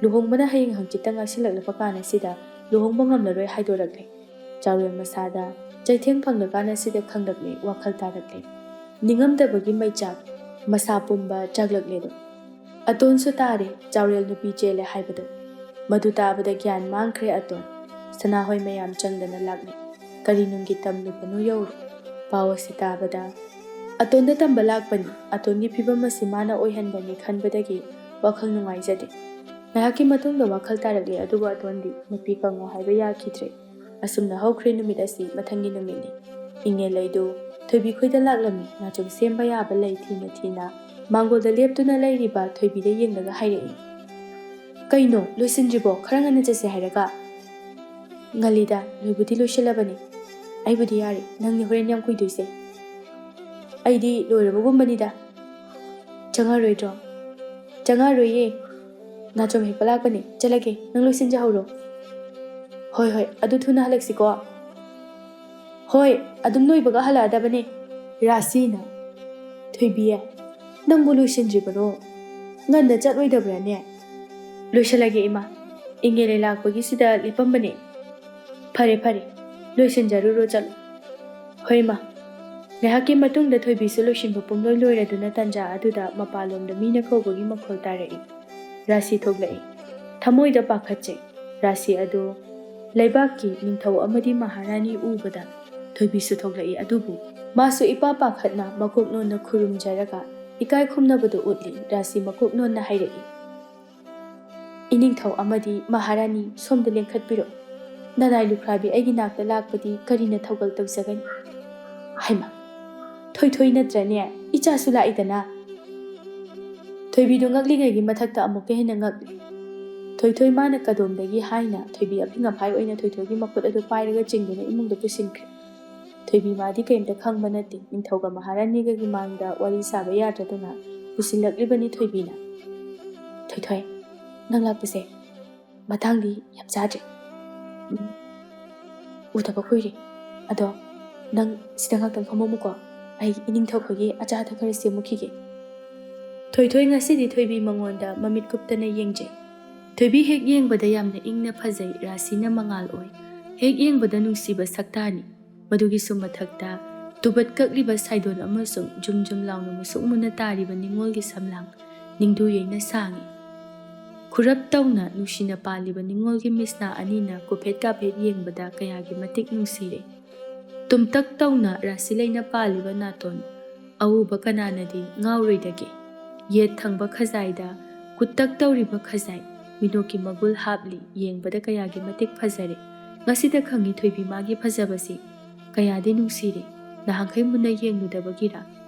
ꯂꯨꯍꯣꯡꯕꯅ ꯍꯌꯦꯡ ꯍꯪꯆꯤꯠꯇ ꯉꯥꯏꯁꯤꯜꯂꯛꯂꯕ ꯀꯥꯟ ꯑꯁꯤꯗ ꯂꯨꯍꯣꯡꯕ ꯉꯝꯂꯔꯣꯏ ꯍꯥꯏꯗꯣꯔꯛꯂꯦ꯫ ꯆꯥꯎꯔꯦꯜ ꯃꯁꯥꯗ ꯆꯩꯊꯦꯡ ꯐꯪꯂꯀꯥꯟ ꯑꯁꯤꯗ ꯈꯪꯂꯛꯂꯦ, ꯋꯥꯈꯜ ꯇꯥꯔꯛꯂꯦ꯫ ꯅꯤꯡꯉꯝꯗꯕꯒꯤ ꯃꯩꯆꯥꯛ ꯃꯁꯥ ꯄꯨꯝꯕ ꯆꯥꯛꯂꯛꯂꯦꯗꯣ꯫ ꯑꯇꯣꯟꯁꯨ ꯇꯥꯔꯦ, ꯆꯥꯎꯔꯦꯜ ꯅꯨꯄꯤ ꯆꯦꯜꯂꯦ ꯍꯥꯏꯕꯗꯣ꯫ ꯃꯗꯨ ꯇꯥꯕꯗ ꯒ꯭ꯌꯥꯟ ꯃꯥꯡꯈ꯭ꯔꯦ ꯑꯇꯣꯟ꯫ ꯁꯅꯥꯍꯣꯏ ꯃꯌꯥꯝ ꯆꯪꯗꯅ ꯂꯥꯛꯂꯦ꯫ ꯀꯔꯤ ꯅꯨꯡꯒꯤ ꯇꯝꯂꯨꯕꯅꯣ ꯌꯧꯔꯦ꯫ ꯄꯥꯎ ꯑꯁꯤ ꯇꯥꯕꯗ ꯑꯇꯣꯟꯗ ꯇꯝꯕ ꯂꯥꯛꯄꯅꯤ꯫ ꯑꯇꯣꯟꯒꯤ ꯐꯤꯕꯝ ꯑꯁꯤ ꯃꯥꯅ ꯑꯣꯏꯍꯟꯕꯅꯤ ꯈꯟꯕꯗꯒꯤ ꯋꯥꯈꯜ ꯅꯨꯡꯉꯥꯏꯖꯗꯦ꯫ ꯉꯥꯏꯍꯥꯛꯀꯤ ꯃꯇꯨꯡꯗ ꯋꯥꯈꯜ ꯇꯥꯔꯛꯂꯦ, ꯑꯗꯨꯕꯨ ꯑꯇꯣꯟꯗꯤ ꯅꯨꯄꯤ ꯀꯪꯉꯣ ꯍꯥꯏꯕ ꯌꯥꯈꯤꯗ꯭ꯔꯦ꯫ ꯑꯁꯨꯝꯅ ꯍꯧꯈ꯭ꯔꯦ ꯅꯨꯃꯤꯠ ꯑꯁꯤ꯫ ꯃꯊꯪꯒꯤ ꯅꯨꯃꯤꯠꯅꯤ꯫ ꯏꯪꯉꯦ ꯂꯩꯗꯨ ꯊꯣꯏꯕꯤ ꯈꯣꯏꯗ ꯂꯥꯛꯂꯝꯃꯤ꯫ ꯅꯥꯆꯣꯝ ꯁꯦꯝꯕ ꯌꯥꯕ ꯂꯩ ꯊꯤꯅ ꯊꯤꯅ ꯃꯥꯡꯒꯣꯜꯗ ꯂꯦꯞꯇꯨꯅ ꯂꯩꯔꯤꯕ ꯊꯣꯏꯕꯤꯗ ꯌꯦꯡꯂꯒ ꯍꯥꯏꯔꯛꯏ, "ꯀꯩꯅꯣ, ꯂꯣꯏꯁꯤꯟꯗ꯭ꯔꯤꯕꯣ? ꯈꯔ ꯉꯟꯅ ꯆꯠꯁꯦ ꯍꯥꯏꯔꯒ?" "ꯉꯜꯂꯤꯗ, ꯂꯣꯏꯕꯨꯗꯤ ꯂꯣꯏꯁꯤꯜꯂꯕꯅꯤ꯫ ꯑꯩꯕꯨꯗꯤ ꯌꯥꯔꯦ, ꯅꯪꯅꯤ ꯍꯣꯔꯦꯟ ꯌꯥꯝ ꯀꯨꯏꯗꯣꯏꯁꯦ꯫" "ꯑꯩꯗꯤ ꯂꯣꯏꯔꯕꯒꯨꯝꯕꯅꯤꯗ꯫" "ꯆꯪꯉꯔꯣꯏꯗ꯭ꯔꯣ?" "ꯆꯪꯉꯔꯣꯏꯌꯦ, ꯅꯥꯆꯣꯝ ꯍꯦꯛꯄ ꯂꯥꯛꯄꯅꯦ, ꯆꯠꯂꯒꯦ, ꯅꯪ ꯂꯣꯏꯁꯤꯟꯖꯍꯧꯔꯣ꯫" "ꯍꯣꯏ, ꯍꯣꯏ, ꯑꯗꯨ ꯊꯨꯅ ꯍꯜꯂꯛꯁꯤꯀꯣ꯫" "ꯍꯣꯏ, ꯑꯗꯨꯝ ꯂꯣꯏꯕꯒ ꯍꯜꯂꯛꯑꯗꯕꯅꯦ꯫" ꯔꯥꯁꯤꯅ, "ꯊꯣꯏꯕꯤ, ꯅꯪꯕꯨ ꯂꯣꯏꯁꯤꯟꯗ꯭ꯔꯤꯕꯔꯣ? ꯉꯟꯅ ꯆꯠꯂꯣꯏꯗꯕ꯭ꯔꯥꯅꯦ?" "ꯂꯣꯏꯁꯤꯜꯂꯒꯦ ꯏꯃꯥ, ꯏꯪꯉꯦꯂꯦ ꯂꯥꯛꯄꯒꯤꯁꯤꯗ ꯂꯦꯞꯄꯝꯕꯅꯦ꯫" "ꯐꯔꯦ, ꯐꯔꯦ, ꯂꯣꯏꯁꯤꯟꯖꯔꯨꯔꯣ, ꯆꯠꯂꯣ꯫" "ꯍꯣꯏ ꯏꯃꯥ꯫" ꯉꯥꯏꯍꯥꯛꯀꯤ ꯃꯇꯨꯡꯗ ꯊꯣꯏꯕꯤꯁꯨ ꯂꯣꯏꯁꯤꯟꯕ ꯄꯨꯝꯂꯣꯏ ꯂꯣꯏꯔꯗꯨꯅ ꯇꯟꯖꯥ ꯑꯗꯨꯗ ꯃꯄꯥꯟꯂꯣꯝꯗ ꯃꯤꯅ ꯀꯧꯕꯒꯤ ꯃꯈꯣꯜ ꯇꯥꯔꯛꯏ꯫ ꯔꯥꯁꯤ ꯊꯣꯛꯂꯛꯏ꯫ ꯊꯃꯣꯏꯗ ꯄꯥꯈꯠꯆꯩ꯫ ꯔꯥꯁꯤ ꯑꯗꯨ ꯂꯩꯕꯥꯛꯀꯤ ꯅꯤꯡꯊꯧ ꯑꯃꯗꯤ ꯃꯍꯥꯔꯥꯅꯤ ꯎꯕꯗ ꯊꯣꯏꯕꯤꯁꯨ ꯊꯣꯛꯂꯛꯏ, ꯑꯗꯨꯕꯨ ꯃꯥꯁꯨ ꯏꯄꯥ ꯄꯥꯈꯠꯅ ꯃꯀꯣꯛ ꯅꯣꯟꯅ ꯈꯨꯔꯨꯝꯖꯔꯒ ꯏꯀꯥꯏ ꯈꯨꯝꯅꯕꯗꯨ ꯎꯠꯂꯤ꯫ ꯔꯥꯁꯤ ꯃꯀꯣꯛ ꯅꯣꯟꯅ ꯍꯥꯏꯔꯛꯏ, "ꯏꯅꯤꯡꯊꯧ ꯑꯃꯗꯤ ꯃꯍꯥꯔꯥꯅꯤ, ꯁꯣꯝꯗ ꯂꯦꯡꯈꯠꯄꯤꯔꯛꯎ꯫ ꯅꯅꯥꯏ ꯂꯨꯈ꯭ꯔꯥꯕꯤ ꯑꯩꯒꯤ ꯅꯥꯛꯇ ꯂꯥꯛꯄꯗꯤ ꯀꯔꯤꯅ ꯊꯧꯒꯜ ꯇꯧꯖꯒꯅꯤ?" "ꯍꯩꯃꯥ, ꯊꯣꯏꯊꯣꯏ ꯅꯠꯇ꯭ꯔꯅꯦ? ꯏꯆꯥꯁꯨ ꯂꯥꯛꯏꯗꯅ!" ꯊꯣꯏꯕꯤꯗꯨ ꯉꯛꯂꯤꯉꯩꯒꯤ ꯃꯊꯛꯇ ꯑꯃꯨꯛꯀ ꯍꯦꯟꯅ ꯉꯛꯂꯤ꯫ ꯊꯣꯏꯊꯣꯏ ꯃꯥꯅ ꯀꯗꯣꯝꯗꯒꯤ ꯍꯥꯏꯅ ꯊꯣꯏꯕꯤ ꯑꯐꯤꯡ ꯑꯐꯥꯏ ꯑꯣꯏꯅ ꯊꯣꯏꯊꯣꯏꯒꯤ ꯃꯈꯨꯠ ꯑꯗꯨ ꯄꯥꯏꯔꯒ ꯆꯤꯡꯗꯨꯅ ꯏꯃꯨꯡꯗ ꯄꯨꯁꯤꯟꯈ꯭ꯔꯦ꯫ ꯊꯣꯏꯕꯤ ꯃꯥꯗꯤ ꯀꯔꯤꯝꯇ ꯈꯪꯕ ꯅꯠꯇꯦ꯫ ꯅꯤꯡꯊꯧꯒ ꯃꯍꯥꯔꯥꯅꯤꯒꯒꯤ ꯃꯥꯡꯗ ꯋꯥꯔꯤ ꯁꯥꯕ ꯌꯥꯗ꯭ꯔꯗꯨꯅ ꯄꯨꯁꯤꯜꯂꯛꯂꯤꯕꯅꯤ ꯊꯣꯏꯕꯤꯅ꯫ "ꯊꯣꯏꯊꯣꯏ, ꯅꯪ ꯂꯥꯛꯄꯁꯦ ꯃꯇꯥꯡꯗꯤ ꯌꯥꯝ ꯆꯥꯗ꯭ꯔꯦ꯫ ꯎꯝ, ꯎꯗꯕ ꯀꯨꯏꯔꯦ꯫ ꯑꯗꯣ ꯅꯪ ꯁꯤꯗ ꯉꯥꯛꯇꯪ ꯐꯝꯃꯝꯃꯨꯀꯣ꯫ ꯑꯩ ꯏꯅꯤꯡꯊꯧ ꯈꯣꯏꯒꯤ ꯑꯆꯥ ꯑꯊꯛ ꯈꯔ ꯁꯦꯝꯃꯨꯈꯤꯒꯦ꯫" ꯊꯣꯏꯊꯣꯏ ꯉꯁꯤꯗꯤ ꯊꯣꯏꯕꯤ ꯃꯉꯣꯟꯗ ꯃꯃꯤꯠ ꯀꯨꯞꯇꯅ ꯌꯦꯡꯖꯩ꯫ ꯊꯣꯏꯕꯤ ꯍꯦꯛ ꯌꯦꯡꯕꯗ ꯌꯥꯝꯅ ꯏꯪꯅ ꯐꯖꯩ, ꯔꯥꯁꯤꯅ ꯃꯉꯥꯜ ꯑꯣꯏ꯫ ꯍꯦꯛ ꯌꯦꯡꯕꯗ ꯅꯨꯡꯁꯤꯕ ꯁꯛꯇꯥꯅꯤ꯫ ꯃꯗꯨꯒꯤꯁꯨ ꯃꯊꯛꯇ ꯇꯨꯕꯠ ꯀꯛꯂꯤꯕ ꯁꯥꯏꯗꯣꯟ ꯑꯃꯁꯨꯡ ꯖꯨꯝ ꯖꯨꯝ ꯂꯥꯎꯅ ꯃꯨꯁꯨꯛ ꯃꯨꯟꯅ ꯇꯥꯔꯤꯕ ꯅꯤꯡꯉꯣꯜꯒꯤ ꯁꯝꯂꯥꯡ, ꯅꯤꯡꯗꯨ ꯌꯩꯅ ꯁꯥꯡꯏ꯫ ꯈꯨꯔꯞ ꯇꯧꯅ ꯅꯨꯡꯁꯤꯅ ꯄꯥꯜꯂꯤꯕ ꯅꯤꯡꯉꯣꯜꯒꯤ ꯃꯤꯠꯁꯅꯥ ꯑꯅꯤꯅ ꯀꯨꯐꯦꯠ ꯀꯥꯐꯦꯠ ꯌꯦꯡꯕꯗ ꯀꯌꯥꯒꯤ ꯃꯇꯤꯛ ꯅꯨꯡꯁꯤꯔꯦ꯫ ꯇꯨꯝꯇꯛ ꯇꯧꯅ ꯔꯥꯁꯤ ꯂꯩꯅ ꯄꯥꯜꯂꯤꯕ ꯅꯥꯇꯣꯟ, ꯑꯎꯕ ꯀꯅꯥꯅꯗꯤ ꯉꯥꯎꯔꯣꯏꯗꯒꯦ? ꯌꯦꯠ ꯊꯪꯕ ꯈꯖꯥꯏꯗ ꯀꯨꯠꯇꯛ ꯇꯧꯔꯤꯕ ꯈꯖꯥꯏ, ꯃꯤꯅꯣꯛꯀꯤ ꯃꯒꯨꯜ ꯍꯥꯞꯂꯤ, ꯌꯦꯡꯕꯗ ꯀꯌꯥꯒꯤ ꯃꯇꯤꯛ ꯐꯖꯔꯦ꯫ ꯉꯁꯤꯗ ꯈꯪꯉꯤ ꯊꯣꯏꯕꯤ ꯃꯥꯒꯤ ꯐꯖꯕꯁꯤ꯫ ꯀꯌꯥꯗꯤ ꯅꯨꯡꯁꯤꯔꯦ꯫ ꯅꯍꯥꯟꯈꯩ ꯃꯨꯟꯅ ꯌꯦꯡꯂꯨꯗꯕꯒꯤꯔ?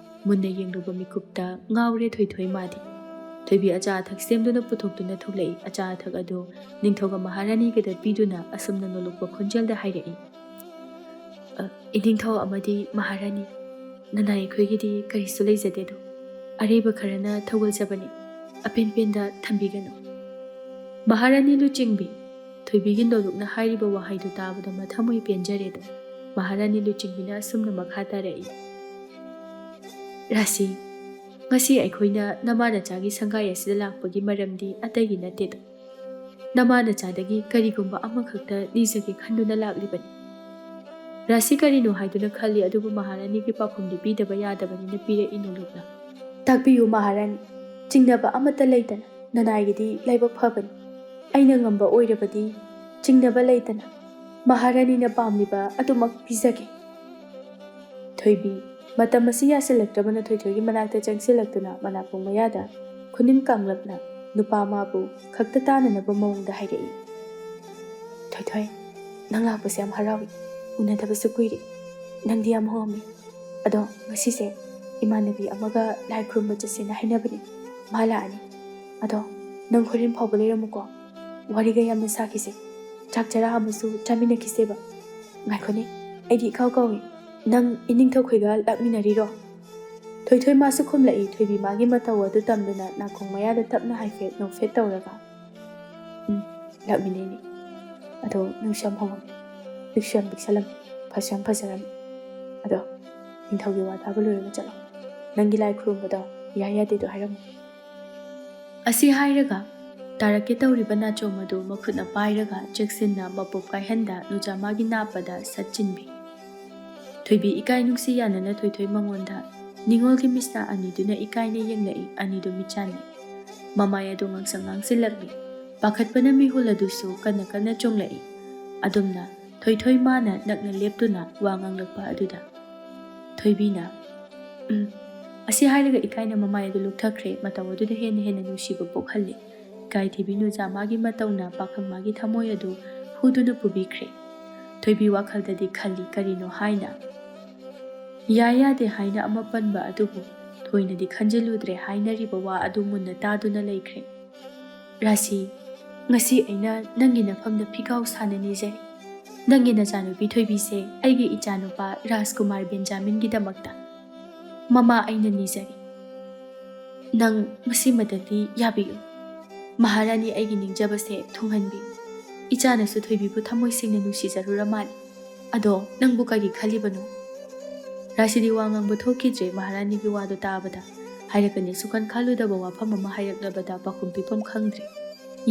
ꯃꯨꯟꯅ ꯌꯦꯡꯂꯨꯕ ꯃꯤꯀꯨꯞꯇ ꯉꯥꯎꯔꯦ ꯊꯣꯏꯊꯣꯏ ꯃꯥꯗꯤ꯫ ꯊꯣꯏꯕꯤ ꯑꯆꯥ ꯑꯊꯛ ꯁꯦꯝꯗꯨꯅ ꯄꯨꯊꯣꯛꯇꯨꯅ ꯊꯣꯛꯂꯛꯏ꯫ ꯑꯆꯥ ꯑꯊꯛ ꯑꯗꯨ ꯅꯤꯡꯊꯧꯒ ꯃꯍꯥꯔꯥꯅꯤꯒꯗ ꯄꯤꯗꯨꯅ ꯑꯁꯨꯝꯅ ꯅꯣꯂꯨꯛꯄ ꯈꯣꯟꯖꯦꯜꯗ ꯍꯥꯏꯔꯛꯏ, "ꯑ, ꯏꯅꯤꯡꯊꯧ ꯑꯃꯗꯤ ꯃꯍꯥꯔꯥꯅꯤ, ꯅꯅꯥꯏ ꯑꯩꯈꯣꯏꯒꯤꯗꯤ ꯀꯔꯤꯁꯨ ꯂꯩꯖꯗꯦꯗꯣ꯫ ꯑꯔꯩꯕ ꯈꯔꯅ ꯊꯧꯒꯜꯖꯕꯅꯤ꯫ ꯑꯄꯦꯟ ꯄꯦꯟꯗ ꯊꯝꯕꯤꯒꯅꯨ꯫" ꯃꯍꯥꯔꯥꯅꯤ ꯂꯨꯆꯤꯡꯕꯤ, ꯊꯣꯏꯕꯤꯒꯤ ꯅꯣꯂꯨꯛꯅ ꯍꯥꯏꯔꯤꯕ ꯋꯥꯍꯩꯗꯨ ꯇꯥꯕꯗ ꯃꯊꯃꯣꯏ ꯄꯦꯟꯖꯔꯦꯗ ꯃꯍꯥꯔꯥꯅꯤ ꯂꯨꯆꯤꯡꯕꯤꯅ ꯑꯁꯨꯝꯅ ꯃꯈꯥ ꯇꯥꯔꯛꯏ꯫ ꯔꯥꯁꯤ, ꯉꯁꯤ ꯑꯩꯈꯣꯏꯅ ꯅꯃꯥ ꯅꯆꯥꯒꯤ ꯁꯪꯒꯥꯏ ꯑꯁꯤꯗ ꯂꯥꯛꯄꯒꯤ ꯃꯔꯝꯗꯤ ꯑꯇꯩꯒꯤ ꯅꯠꯇꯦꯗ꯫ ꯅꯃꯥ ꯅꯆꯥꯗꯒꯤ ꯀꯔꯤꯒꯨꯝꯕ ꯑꯃꯈꯛꯇ ꯅꯤꯖꯒꯦ ꯈꯟꯗꯨꯅ ꯂꯥꯛꯂꯤꯕꯅꯤ꯫ ꯔꯥꯁꯤ ꯀꯔꯤꯅꯣ ꯍꯥꯏꯗꯨꯅ ꯈꯜꯂꯤ, ꯑꯗꯨꯕꯨ ꯃꯍꯥꯔꯥꯅꯤꯒꯤ ꯄꯥꯎꯈꯨꯝꯗꯤ ꯄꯤꯗꯕ ꯌꯥꯗꯕꯅꯤꯅ ꯄꯤꯔꯛꯏ ꯅꯣꯂꯨꯛꯅ꯫ ꯇꯥꯛꯄꯤꯌꯨ ꯃꯍꯥꯔꯥꯅꯤ, ꯆꯤꯡꯅꯕ ꯑꯃꯠꯇ ꯂꯩꯇꯅ ꯅꯅꯥꯏꯒꯤꯗꯤ ꯂꯥꯏꯕꯛ ꯐꯕꯅꯤ꯫ ꯑꯩꯅ ꯉꯝꯕ ꯑꯣꯏꯔꯕꯗꯤ ꯆꯤꯡꯅꯕ ꯂꯩꯇꯅ ꯃꯍꯥꯔꯥꯅꯤꯅ ꯄꯥꯝꯂꯤꯕ ꯑꯗꯨꯃꯛ ꯄꯤꯖꯒꯦ꯫ ꯊꯣꯏꯕꯤ, ꯃꯇꯝ ꯑꯁꯤ ꯌꯥꯁꯤꯜꯂꯛꯇ꯭ꯔꯕꯅ ꯊꯣꯏꯊꯣꯏꯒꯤ ꯃꯅꯥꯛꯇ ꯆꯪꯁꯤꯜꯂꯛꯇꯨꯅ ꯃꯅꯥꯀꯣꯡ ꯃꯌꯥꯗ ꯈꯨꯅꯤꯡ ꯀꯥꯡꯂꯞꯅ ꯅꯨꯄꯥ ꯃꯥꯕꯨ ꯈꯛꯇ ꯇꯥꯅꯅꯕ ꯃꯑꯣꯡꯗ ꯍꯥꯏꯔꯛꯏ꯫ ꯊꯣꯏꯊꯣꯏ, ꯅꯪ ꯂꯥꯛꯄꯁꯦ ꯌꯥꯝ ꯍꯔꯥꯎꯏ꯫ ꯎꯅꯗꯕꯁꯨ ꯀꯨꯏꯔꯦ꯫ ꯅꯪꯗꯤ ꯌꯥꯝ ꯍꯣꯡꯉꯝꯃꯤ꯫ ꯑꯗꯣ ꯉꯁꯤꯁꯦ ꯏꯃꯥꯟꯅꯕꯤ ꯑꯃꯒ ꯂꯥꯏ ꯈꯨꯔꯨꯝꯕ ꯆꯠꯁꯦꯅ ꯍꯥꯏꯅꯕꯅꯦ꯫ ꯃꯥ ꯂꯥꯛꯑꯅꯤ꯫ ꯑꯗꯣ ꯅꯪ ꯍꯣꯔꯦꯟ ꯐꯥꯎꯕ ꯂꯩꯔꯝꯃꯨꯀꯣ꯫ ꯋꯥꯔꯤꯒ ꯌꯥꯝꯅ ꯁꯥꯈꯤꯁꯦ꯫ ꯆꯥꯛ ꯆꯔꯥ ꯑꯃꯁꯨ ꯆꯥꯃꯤꯟꯅꯈꯤꯁꯦꯕ꯫ ꯉꯥꯏꯈꯣꯅꯦ, ꯑꯩꯗꯤ ꯏꯀꯥꯎ ꯀꯥꯎꯏ꯫ ꯅꯪ ꯏꯅꯤꯡꯊꯧꯈꯣꯏꯒ ꯂꯥꯛꯃꯤꯟꯅꯔꯤꯔꯣ? ꯊꯣꯏꯊꯣꯏ ꯃꯥꯁꯨ ꯈꯨꯝꯂꯛꯏ꯫ ꯊꯣꯏꯕꯤ ꯃꯥꯒꯤ ꯃꯇꯧ ꯑꯗꯨ ꯇꯝꯗꯨꯅ ꯅꯥꯀꯣꯡ ꯃꯌꯥꯗ ꯇꯞꯅ ꯍꯥꯏꯐꯦꯠ ꯅꯣꯛꯐꯦꯠ ꯇꯧꯔꯒ, "ꯎꯝ, ꯂꯥꯛꯃꯤꯟꯅꯩꯅꯦ꯫ ꯑꯗꯣ ꯅꯪꯁꯨ ꯌꯥꯝ ꯍꯣꯡꯉꯝꯃꯤ꯫ ꯄꯤꯛꯁꯨ ꯌꯥꯝ ꯄꯤꯛꯁꯜꯂꯝꯃꯤ꯫ ꯐꯁꯨ ꯌꯥꯝ ꯐꯖꯔꯝꯃꯤ꯫ ꯑꯗꯣ ꯅꯤꯡꯊꯧꯒꯤ ꯋꯥ ꯇꯥꯕ ꯂꯣꯏꯔꯒ ꯆꯠꯂꯣ꯫ ꯅꯪꯒꯤ ꯂꯥꯏ ꯈꯨꯔꯨꯝꯕꯗꯣ ꯌꯥꯏ ꯌꯥꯗꯦꯗꯣ ꯍꯥꯏꯔꯝꯃꯨ꯫" ꯑꯁꯤ ꯍꯥꯏꯔꯒ ꯇꯥꯔꯛꯀꯦ ꯇꯧꯔꯤꯕ ꯅꯥꯆꯣꯝ ꯑꯗꯨ ꯃꯈꯨꯠꯅ ꯄꯥꯏꯔꯒ ꯆꯦꯛꯁꯤꯟꯅ ꯃꯄꯣꯞ ꯀꯥꯏꯍꯟꯗ ꯅꯨꯖꯥꯃꯥꯒꯤ ꯅꯥꯞꯄꯗ ꯁꯠ ꯆꯤꯟꯕꯤ꯫ ꯊꯣꯏꯕꯤ ꯏꯀꯥꯏ ꯅꯨꯡꯁꯤ ꯌꯥꯅꯅ ꯊꯣꯏꯊꯣꯏ ꯃꯉꯣꯟꯗ ꯅꯤꯉꯣꯜꯒꯤ ꯃꯤꯠꯁꯅꯥ ꯑꯅꯤꯗꯨꯅ ꯏꯀꯥꯏꯅ ꯌꯦꯡꯂꯛꯏ꯫ ꯑꯅꯤꯗꯨ ꯃꯤꯠ ꯆꯥꯟꯅꯩ꯫ ꯃꯃꯥꯏ ꯑꯗꯨ ꯉꯥꯡꯁꯪ ꯉꯥꯡꯁꯤꯜꯂꯛꯂꯤ꯫ ꯄꯥꯈꯠꯄꯅ ꯃꯤꯍꯨꯜ ꯑꯗꯨꯁꯨ ꯀꯟꯅ ꯀꯟꯅ ꯆꯣꯡꯂꯛꯏ꯫ ꯑꯗꯨꯝꯅ ꯊꯣꯏꯊꯣꯏ ꯃꯥꯅ ꯅꯛꯅ ꯂꯦꯞꯇꯨꯅ ꯋꯥ ꯉꯥꯡꯂꯛꯄ ꯑꯗꯨꯗ ꯊꯣꯏꯕꯤꯅ, "ꯎꯝ꯫" ꯑꯁꯤ ꯍꯥꯏꯔꯒ ꯏꯀꯥꯏꯅ ꯃꯃꯥꯏ ꯑꯗꯨ ꯂꯨꯛꯊꯈ꯭ꯔꯦ꯫ ꯃꯇꯧ ꯑꯗꯨꯗ ꯍꯦꯟꯅ ꯍꯦꯟꯅ ꯅꯨꯡꯁꯤꯕ ꯄꯣꯛꯍꯜꯂꯤ꯫ ꯏꯀꯥꯏ ꯊꯤꯕꯤ ꯅꯨꯖꯥꯃꯥꯒꯤ ꯃꯇꯧꯅ ꯄꯥꯈꯪ ꯃꯥꯒꯤ ꯊꯃꯣꯏ ꯑꯗꯨ ꯍꯨꯗꯨꯅ ꯄꯨꯕꯤꯈ꯭ꯔꯦ꯫ ꯊꯣꯏꯕꯤ ꯋꯥꯈꯜꯗꯗꯤ ꯈꯜꯂꯤ ꯀꯔꯤꯅꯣ ꯍꯥꯏꯅ꯫ ꯌꯥꯏ ꯌꯥꯗꯦ ꯍꯥꯏꯅ ꯑꯃ ꯄꯟꯕ ꯑꯗꯨꯕꯨ ꯊꯣꯏꯅꯗꯤ ꯈꯟꯖꯤꯜꯂꯨꯗ꯭ꯔꯦ꯫ ꯍꯥꯏꯅꯔꯤꯕ ꯋꯥ ꯑꯗꯨ ꯃꯨꯟꯅ ꯇꯥꯗꯨꯅ ꯂꯩꯈ꯭ꯔꯦ꯫ "ꯔꯥꯁꯤ, ꯉꯁꯤ ꯑꯩꯅ ꯅꯪꯒꯤ ꯅꯐꯝꯗ ꯐꯤꯒꯥꯎ ꯁꯥꯅ ꯅꯤꯖꯔꯤ꯫ ꯅꯪꯒꯤ ꯅꯆꯥꯅꯨꯄꯤ ꯊꯣꯏꯕꯤꯁꯦ ꯑꯩꯒꯤ ꯏꯆꯥꯅꯨꯄꯥ ꯔꯥꯖꯀꯨꯃꯥꯔ ꯕꯦꯟꯖꯥꯃꯤꯟꯒꯤꯗꯃꯛꯇ ꯃꯃꯥ ꯑꯩꯅ ꯅꯤꯖꯔꯤ꯫ ꯅꯪ ꯃꯁꯤꯃꯗꯗꯤ ꯌꯥꯕꯤꯌꯨ꯫ ꯃꯍꯥꯔꯥꯅꯤ ꯑꯩꯒꯤ ꯅꯤꯡꯖꯕꯁꯦ ꯊꯨꯡꯍꯟꯕꯤꯌꯨ꯫" ꯏꯆꯥꯅꯁꯨ ꯊꯣꯏꯕꯤꯕꯨ ꯊꯃꯣꯏ ꯁꯦꯡꯅ ꯅꯨꯡꯁꯤꯖꯔꯨꯔ ꯃꯥꯜꯂꯦ꯫ ꯑꯗꯣ ꯅꯪꯕꯨ ꯀꯔꯤ ꯈꯜꯂꯤꯕꯅꯣ?" ꯔꯥꯁꯤꯗꯤ ꯋꯥ ꯉꯥꯡꯕ ꯊꯣꯛꯈꯤꯗ꯭ꯔꯦ꯫ ꯃꯍꯥꯔꯥꯅꯤꯒꯤ ꯋꯥꯗꯨ ꯇꯥꯕꯗ ꯍꯥꯏꯔꯛꯀꯅꯤ ꯁꯨꯈꯟ ꯈꯜꯂꯨꯗꯕ ꯋꯥꯐꯝ ꯑꯃ ꯍꯥꯏꯔꯛꯂꯕꯗ ꯄꯥꯎꯈꯨꯝ ꯄꯤꯐꯝ ꯈꯪꯗ꯭ꯔꯦ꯫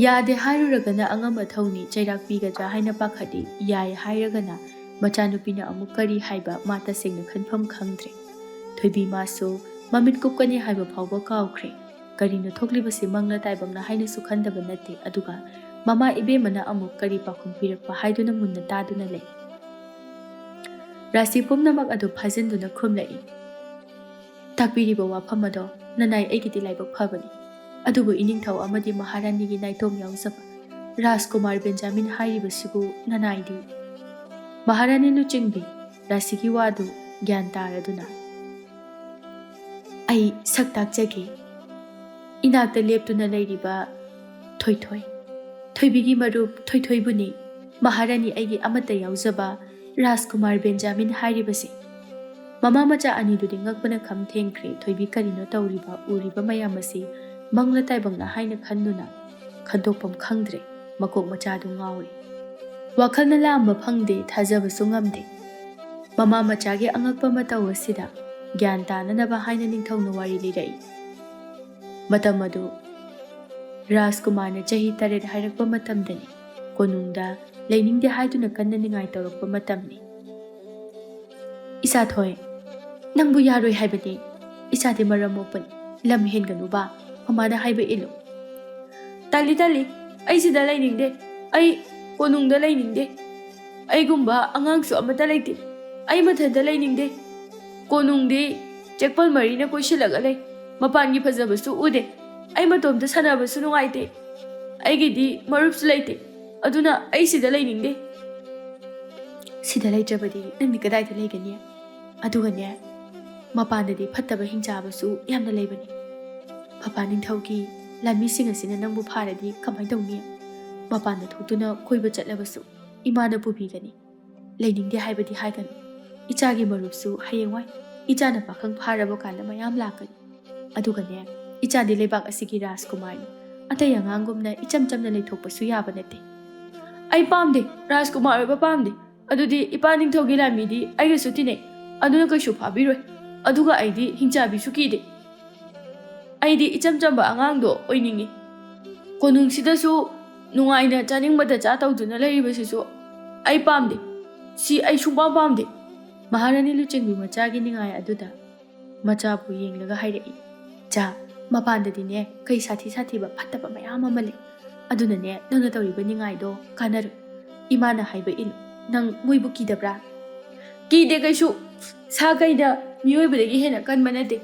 ꯌꯥꯗꯦ ꯍꯥꯏꯔꯨꯔꯒꯅ ꯑꯉꯝ ꯑꯊꯧꯅꯤ, ꯆꯩꯔꯥꯛ ꯄꯤꯒꯗ꯭ꯔꯥ ꯍꯥꯏꯅ ꯄꯥꯈꯠꯂꯤ꯫ ꯌꯥꯏ ꯍꯥꯏꯔꯒꯅ ꯃꯆꯥꯅꯨꯄꯤꯅ ꯑꯃꯨꯛ ꯀꯔꯤ ꯍꯥꯏꯕ ꯃꯥ ꯇꯁꯦꯡꯅ ꯈꯟꯐꯝ ꯈꯪꯗ꯭ꯔꯦ꯫ ꯊꯣꯏꯕꯤ ꯃꯥꯁꯨ ꯃꯃꯤꯠ ꯀꯨꯞꯀꯅꯤ ꯍꯥꯏꯕ ꯐꯥꯎꯕ ꯀꯥꯎꯈ꯭ꯔꯦ꯫ ꯀꯔꯤꯅꯣ ꯊꯣꯛꯂꯤꯕꯁꯤ? ꯃꯪꯂ ꯇꯥꯏꯕꯪꯂ ꯍꯥꯏꯅꯁꯨ ꯈꯟꯗꯕ ꯅꯠꯇꯦ꯫ ꯑꯗꯨꯒ ꯃꯃꯥ ꯏꯕꯦꯝꯃꯅ ꯑꯃꯨꯛ ꯀꯔꯤ ꯄꯥꯎꯈꯨꯝ ꯄꯤꯔꯛꯄ ꯍꯥꯏꯗꯨꯅ ꯃꯨꯟꯅ ꯇꯥꯗꯨꯅ ꯂꯩ꯫ ꯔꯥꯁꯤ ꯄꯨꯝꯅꯃꯛ ꯑꯗꯨ ꯐꯥꯖꯤꯟꯗꯨꯅ ꯈꯨꯝꯂꯛꯏ꯫ "ꯇꯥꯛꯄꯤꯔꯤꯕ ꯋꯥꯐꯝ ꯑꯗꯣ ꯅꯅꯥꯏ ꯑꯩꯒꯤꯗꯤ ꯂꯥꯏꯕꯛ ꯐꯕꯅꯤ꯫ ꯑꯗꯨꯕꯨ ꯏꯅꯤꯡꯊꯧ ꯑꯃꯗꯤ ꯃꯍꯥꯔꯥꯅꯤꯒꯤ ꯅꯥꯏꯇꯣꯝ ꯌꯥꯎꯖꯕ ꯔꯥꯖꯀꯨꯃꯥꯔ ꯕꯦꯟꯖꯥꯃꯤꯟ ꯍꯥꯏꯔꯤꯕꯁꯤꯕꯨ ꯅꯅꯥꯏꯗꯤ?" ꯃꯍꯥꯔꯥꯅꯤ ꯂꯨꯆꯤꯡꯕꯤ, ꯔꯥꯁꯤꯒꯤ ꯋꯥꯗꯨ ꯒ꯭ꯌꯥꯟ ꯇꯥꯔꯗꯨꯅ, "ꯑꯩ ꯁꯛ ꯇꯥꯛꯆꯒꯦ꯫ ꯏꯅꯥꯛꯇ ꯂꯦꯞꯇꯨꯅ ꯂꯩꯔꯤꯕ ꯊꯣꯏꯊꯣꯏ, ꯊꯣꯏꯕꯤꯒꯤ ꯃꯔꯨꯞ ꯊꯣꯏꯊꯣꯏꯕꯨꯅꯤ ꯃꯍꯥꯔꯥꯅꯤ ꯑꯩꯒꯤ ꯑꯃꯠꯇ ꯌꯥꯎꯖꯕ ꯔꯥꯖꯀꯨꯃꯥꯔ ꯕꯦꯟꯖꯥꯃꯤꯟ ꯍꯥꯏꯔꯤꯕꯁꯦ꯫" ꯃꯃꯥ ꯃꯆꯥ ꯑꯅꯤꯗꯨꯗꯤ ꯉꯛꯄꯅ ꯈꯝ ꯊꯦꯡꯈ꯭ꯔꯦ꯫ ꯊꯣꯏꯕꯤ ꯀꯔꯤꯅꯣ ꯇꯧꯔꯤꯕ? ꯎꯔꯤꯕ ꯃꯌꯥꯝ ꯑꯁꯤ ꯃꯪꯂ ꯇꯥꯏꯕꯪꯂ ꯍꯥꯏꯅ ꯈꯟꯗꯨꯅ ꯈꯟꯗꯣꯛꯐꯝ ꯈꯪꯗ꯭ꯔꯦ꯫ ꯃꯀꯣꯛ ꯃꯆꯥꯗꯨ ꯉꯥꯎꯔꯦ꯫ ꯋꯥꯈꯜꯅ ꯂꯥꯝꯕ ꯐꯪꯗꯦ, ꯊꯥꯖꯕꯁꯨ ꯉꯝꯗꯦ꯫ ꯃꯃꯥ ꯃꯆꯥꯒꯤ ꯑꯉꯛꯄ ꯃꯇꯧ ꯑꯁꯤꯗ ꯒ꯭ꯌꯥꯟ ꯇꯥꯅꯅꯕ ꯍꯥꯏꯅ ꯅꯤꯡꯊꯧꯅ ꯋꯥꯔꯤ ꯂꯤꯔꯛꯏ꯫ ꯃꯇꯝ ꯑꯗꯨ ꯔꯥꯖꯀꯨꯃꯥꯔꯅ ꯆꯍꯤ ꯇꯔꯦꯠ ꯍꯥꯏꯔꯛꯄ ꯃꯇꯝꯗꯅꯤ꯫ ꯀꯣꯅꯨꯡꯗ ꯂꯩꯅꯤꯡꯗꯦ ꯍꯥꯏꯗꯨꯅ ꯀꯟꯅ ꯅꯤꯡꯉꯥꯏ ꯇꯧꯔꯛꯄ ꯃꯇꯝꯅꯤ꯫ "ꯏꯆꯥ ꯊꯣꯏ, ꯅꯪꯕꯨ ꯌꯥꯔꯣꯏ ꯍꯥꯏꯕꯅꯤ꯫ ꯏꯆꯥꯗꯤ ꯃꯔꯝ ꯃꯣꯛꯄꯅꯤ꯫ ꯂꯝ ꯍꯦꯟꯒꯅꯨꯕ꯫ ꯃꯃꯥꯅ ꯍꯥꯏꯕ ꯏꯜꯂꯨ꯫" "ꯇꯜꯂꯤ, ꯇꯜꯂꯤ꯫ ꯑꯩ ꯁꯤꯗ ꯂꯩꯅꯤꯡꯗꯦ꯫ ꯑꯩ ꯀꯣꯅꯨꯡꯗ ꯂꯩꯅꯤꯡꯗꯦ꯫ ꯑꯩꯒꯨꯝꯕ ꯑꯉꯥꯡꯁꯨ ꯑꯃꯠꯇ ꯂꯩꯇꯦ꯫ ꯑꯩ ꯃꯊꯟꯇ ꯂꯩꯅꯤꯡꯗꯦ꯫ ꯀꯣꯅꯨꯡꯗꯤ ꯆꯦꯛꯄꯜ ꯃꯔꯤꯅ ꯀꯣꯏꯁꯤꯜꯂꯒ ꯂꯩ꯫ ꯃꯄꯥꯟꯒꯤ ꯐꯖꯕꯁꯨ ꯎꯗꯦ꯫ ꯑꯩ ꯃꯇꯣꯝꯇ ꯁꯥꯟꯅꯕꯁꯨ ꯅꯨꯡꯉꯥꯏꯇꯦ꯫ ꯑꯩꯒꯤꯗꯤ ꯃꯔꯨꯞꯁꯨ ꯂꯩꯇꯦ꯫ ꯑꯗꯨꯅ ꯑꯩ ꯁꯤꯗ ꯂꯩꯅꯤꯡꯗꯦ꯫" "ꯁꯤꯗ ꯂꯩꯇ꯭ꯔꯕꯗꯤ ꯅꯪꯗꯤ ꯀꯗꯥꯏꯗ ꯂꯩꯒꯅꯤ? ꯑꯗꯨꯒꯅꯦ, ꯃꯄꯥꯟꯗꯗꯤ ꯐꯠꯇꯕ ꯍꯤꯡꯆꯥꯕꯁꯨ ꯌꯥꯝꯅ ꯂꯩꯕꯅꯤ꯫ ꯐꯝꯕꯥꯜ ꯅꯤꯡꯊꯧꯒꯤ ꯂꯥꯟꯃꯤꯁꯤꯡ ꯑꯁꯤꯅ ꯅꯪꯕꯨ ꯐꯥꯔꯗꯤ ꯀꯃꯥꯏ ꯇꯧꯅꯤ? ꯃꯄꯥꯟꯗ ꯊꯣꯛꯇꯨꯅ ꯀꯣꯏꯕ ꯆꯠꯂꯕꯁꯨ ꯏꯃꯥꯅ ꯄꯨꯕꯤꯒꯅꯤ꯫ ꯂꯩꯅꯤꯡꯗꯦ ꯍꯥꯏꯕꯗꯤ ꯍꯥꯏꯒꯅꯨ꯫ ꯏꯆꯥꯒꯤ ꯃꯔꯨꯞꯁꯨ ꯍꯌꯦꯡꯋꯥꯏ ꯏꯆꯥꯅ ꯄꯥꯈꯪ ꯐꯥꯔꯕ ꯀꯥꯟꯗ ꯃꯌꯥꯝ ꯂꯥꯛꯀꯅꯤ꯫ ꯑꯗꯨꯒꯅꯦ, ꯏꯆꯥꯗꯤ ꯂꯩꯕꯥꯛ ꯑꯁꯤꯒꯤ ꯔꯥꯖꯀꯨꯃꯥꯔꯅꯤ꯫ ꯑꯇꯩ ꯑꯉꯥꯡꯒꯨꯝꯅ ꯏꯆꯝ ꯆꯝꯅ ꯂꯩꯊꯣꯛꯄꯁꯨ ꯌꯥꯕ ꯅꯠꯇꯦ꯫" "ꯑꯩ ꯄꯥꯝꯗꯦ, ꯔꯥꯖꯀꯨꯃꯥꯔ ꯑꯣꯏꯕ ꯄꯥꯝꯗꯦ꯫ ꯑꯗꯨꯗꯤ ꯏꯄꯥ ꯅꯤꯡꯊꯧꯒꯤ ꯂꯥꯟꯃꯤꯗꯤ ꯑꯩꯒꯁꯨ ꯇꯤꯟꯅꯩ, ꯑꯗꯨꯅ ꯀꯩꯁꯨ ꯐꯥꯕꯤꯔꯣꯏ꯫ ꯑꯗꯨꯒ ꯑꯩꯗꯤ ꯍꯤꯡꯆꯥꯕꯤꯁꯨ ꯀꯤꯗꯦ꯫ ꯑꯩꯗꯤ ꯏꯆꯝ ꯆꯝꯕ ꯑꯉꯥꯡꯗꯣ ꯑꯣꯏꯅꯤꯡꯉꯤ꯫ ꯀꯣꯅꯨꯡꯁꯤꯗꯁꯨ ꯅꯨꯡꯉꯥꯏꯅ ꯆꯥꯅꯤꯡꯕꯗ ꯆꯥ ꯇꯧꯗꯨꯅ ꯂꯩꯔꯤꯕꯁꯤꯁꯨ ꯑꯩ ꯄꯥꯝꯗꯦ꯫ ꯁꯤ ꯑꯩ ꯁꯨꯡꯄꯥꯝ ꯄꯥꯝꯗꯦ꯫" ꯃꯍꯥꯔꯥꯅꯤ ꯂꯨꯆꯤꯡꯕꯤ ꯃꯆꯥꯒꯤ ꯅꯤꯡꯉꯥꯏ ꯑꯗꯨꯗ ꯃꯆꯥꯕꯨ ꯌꯦꯡꯂꯒ ꯍꯥꯏꯔꯛꯏ, "ꯆꯥ, ꯃꯄꯥꯟꯗꯗꯤꯅꯦ ꯀꯩ ꯁꯥꯊꯤ ꯁꯥꯊꯤꯕ ꯐꯠꯇꯕ ꯃꯌꯥꯝ ꯑꯃ ꯂꯩ꯫ ꯑꯗꯨꯅꯅꯦ ꯅꯪꯅ ꯇꯧꯔꯤꯕ ꯅꯤꯡꯉꯥꯏꯗꯣ ꯀꯥꯟꯅꯔꯣꯏ꯫ ꯏꯃꯥꯅ ꯍꯥꯏꯕ ꯏꯜꯂꯨ꯫ ꯅꯪ ꯃꯣꯏꯕꯨ ꯀꯤꯗꯕ꯭ꯔꯥ?" "ꯀꯤꯗꯦ ꯀꯩꯁꯨ꯫ ꯁꯥ ꯀꯩꯗ ꯃꯤꯑꯣꯏꯕꯗꯒꯤ ꯍꯦꯟꯅ ꯀꯟꯕ ꯅꯠꯇꯦ꯫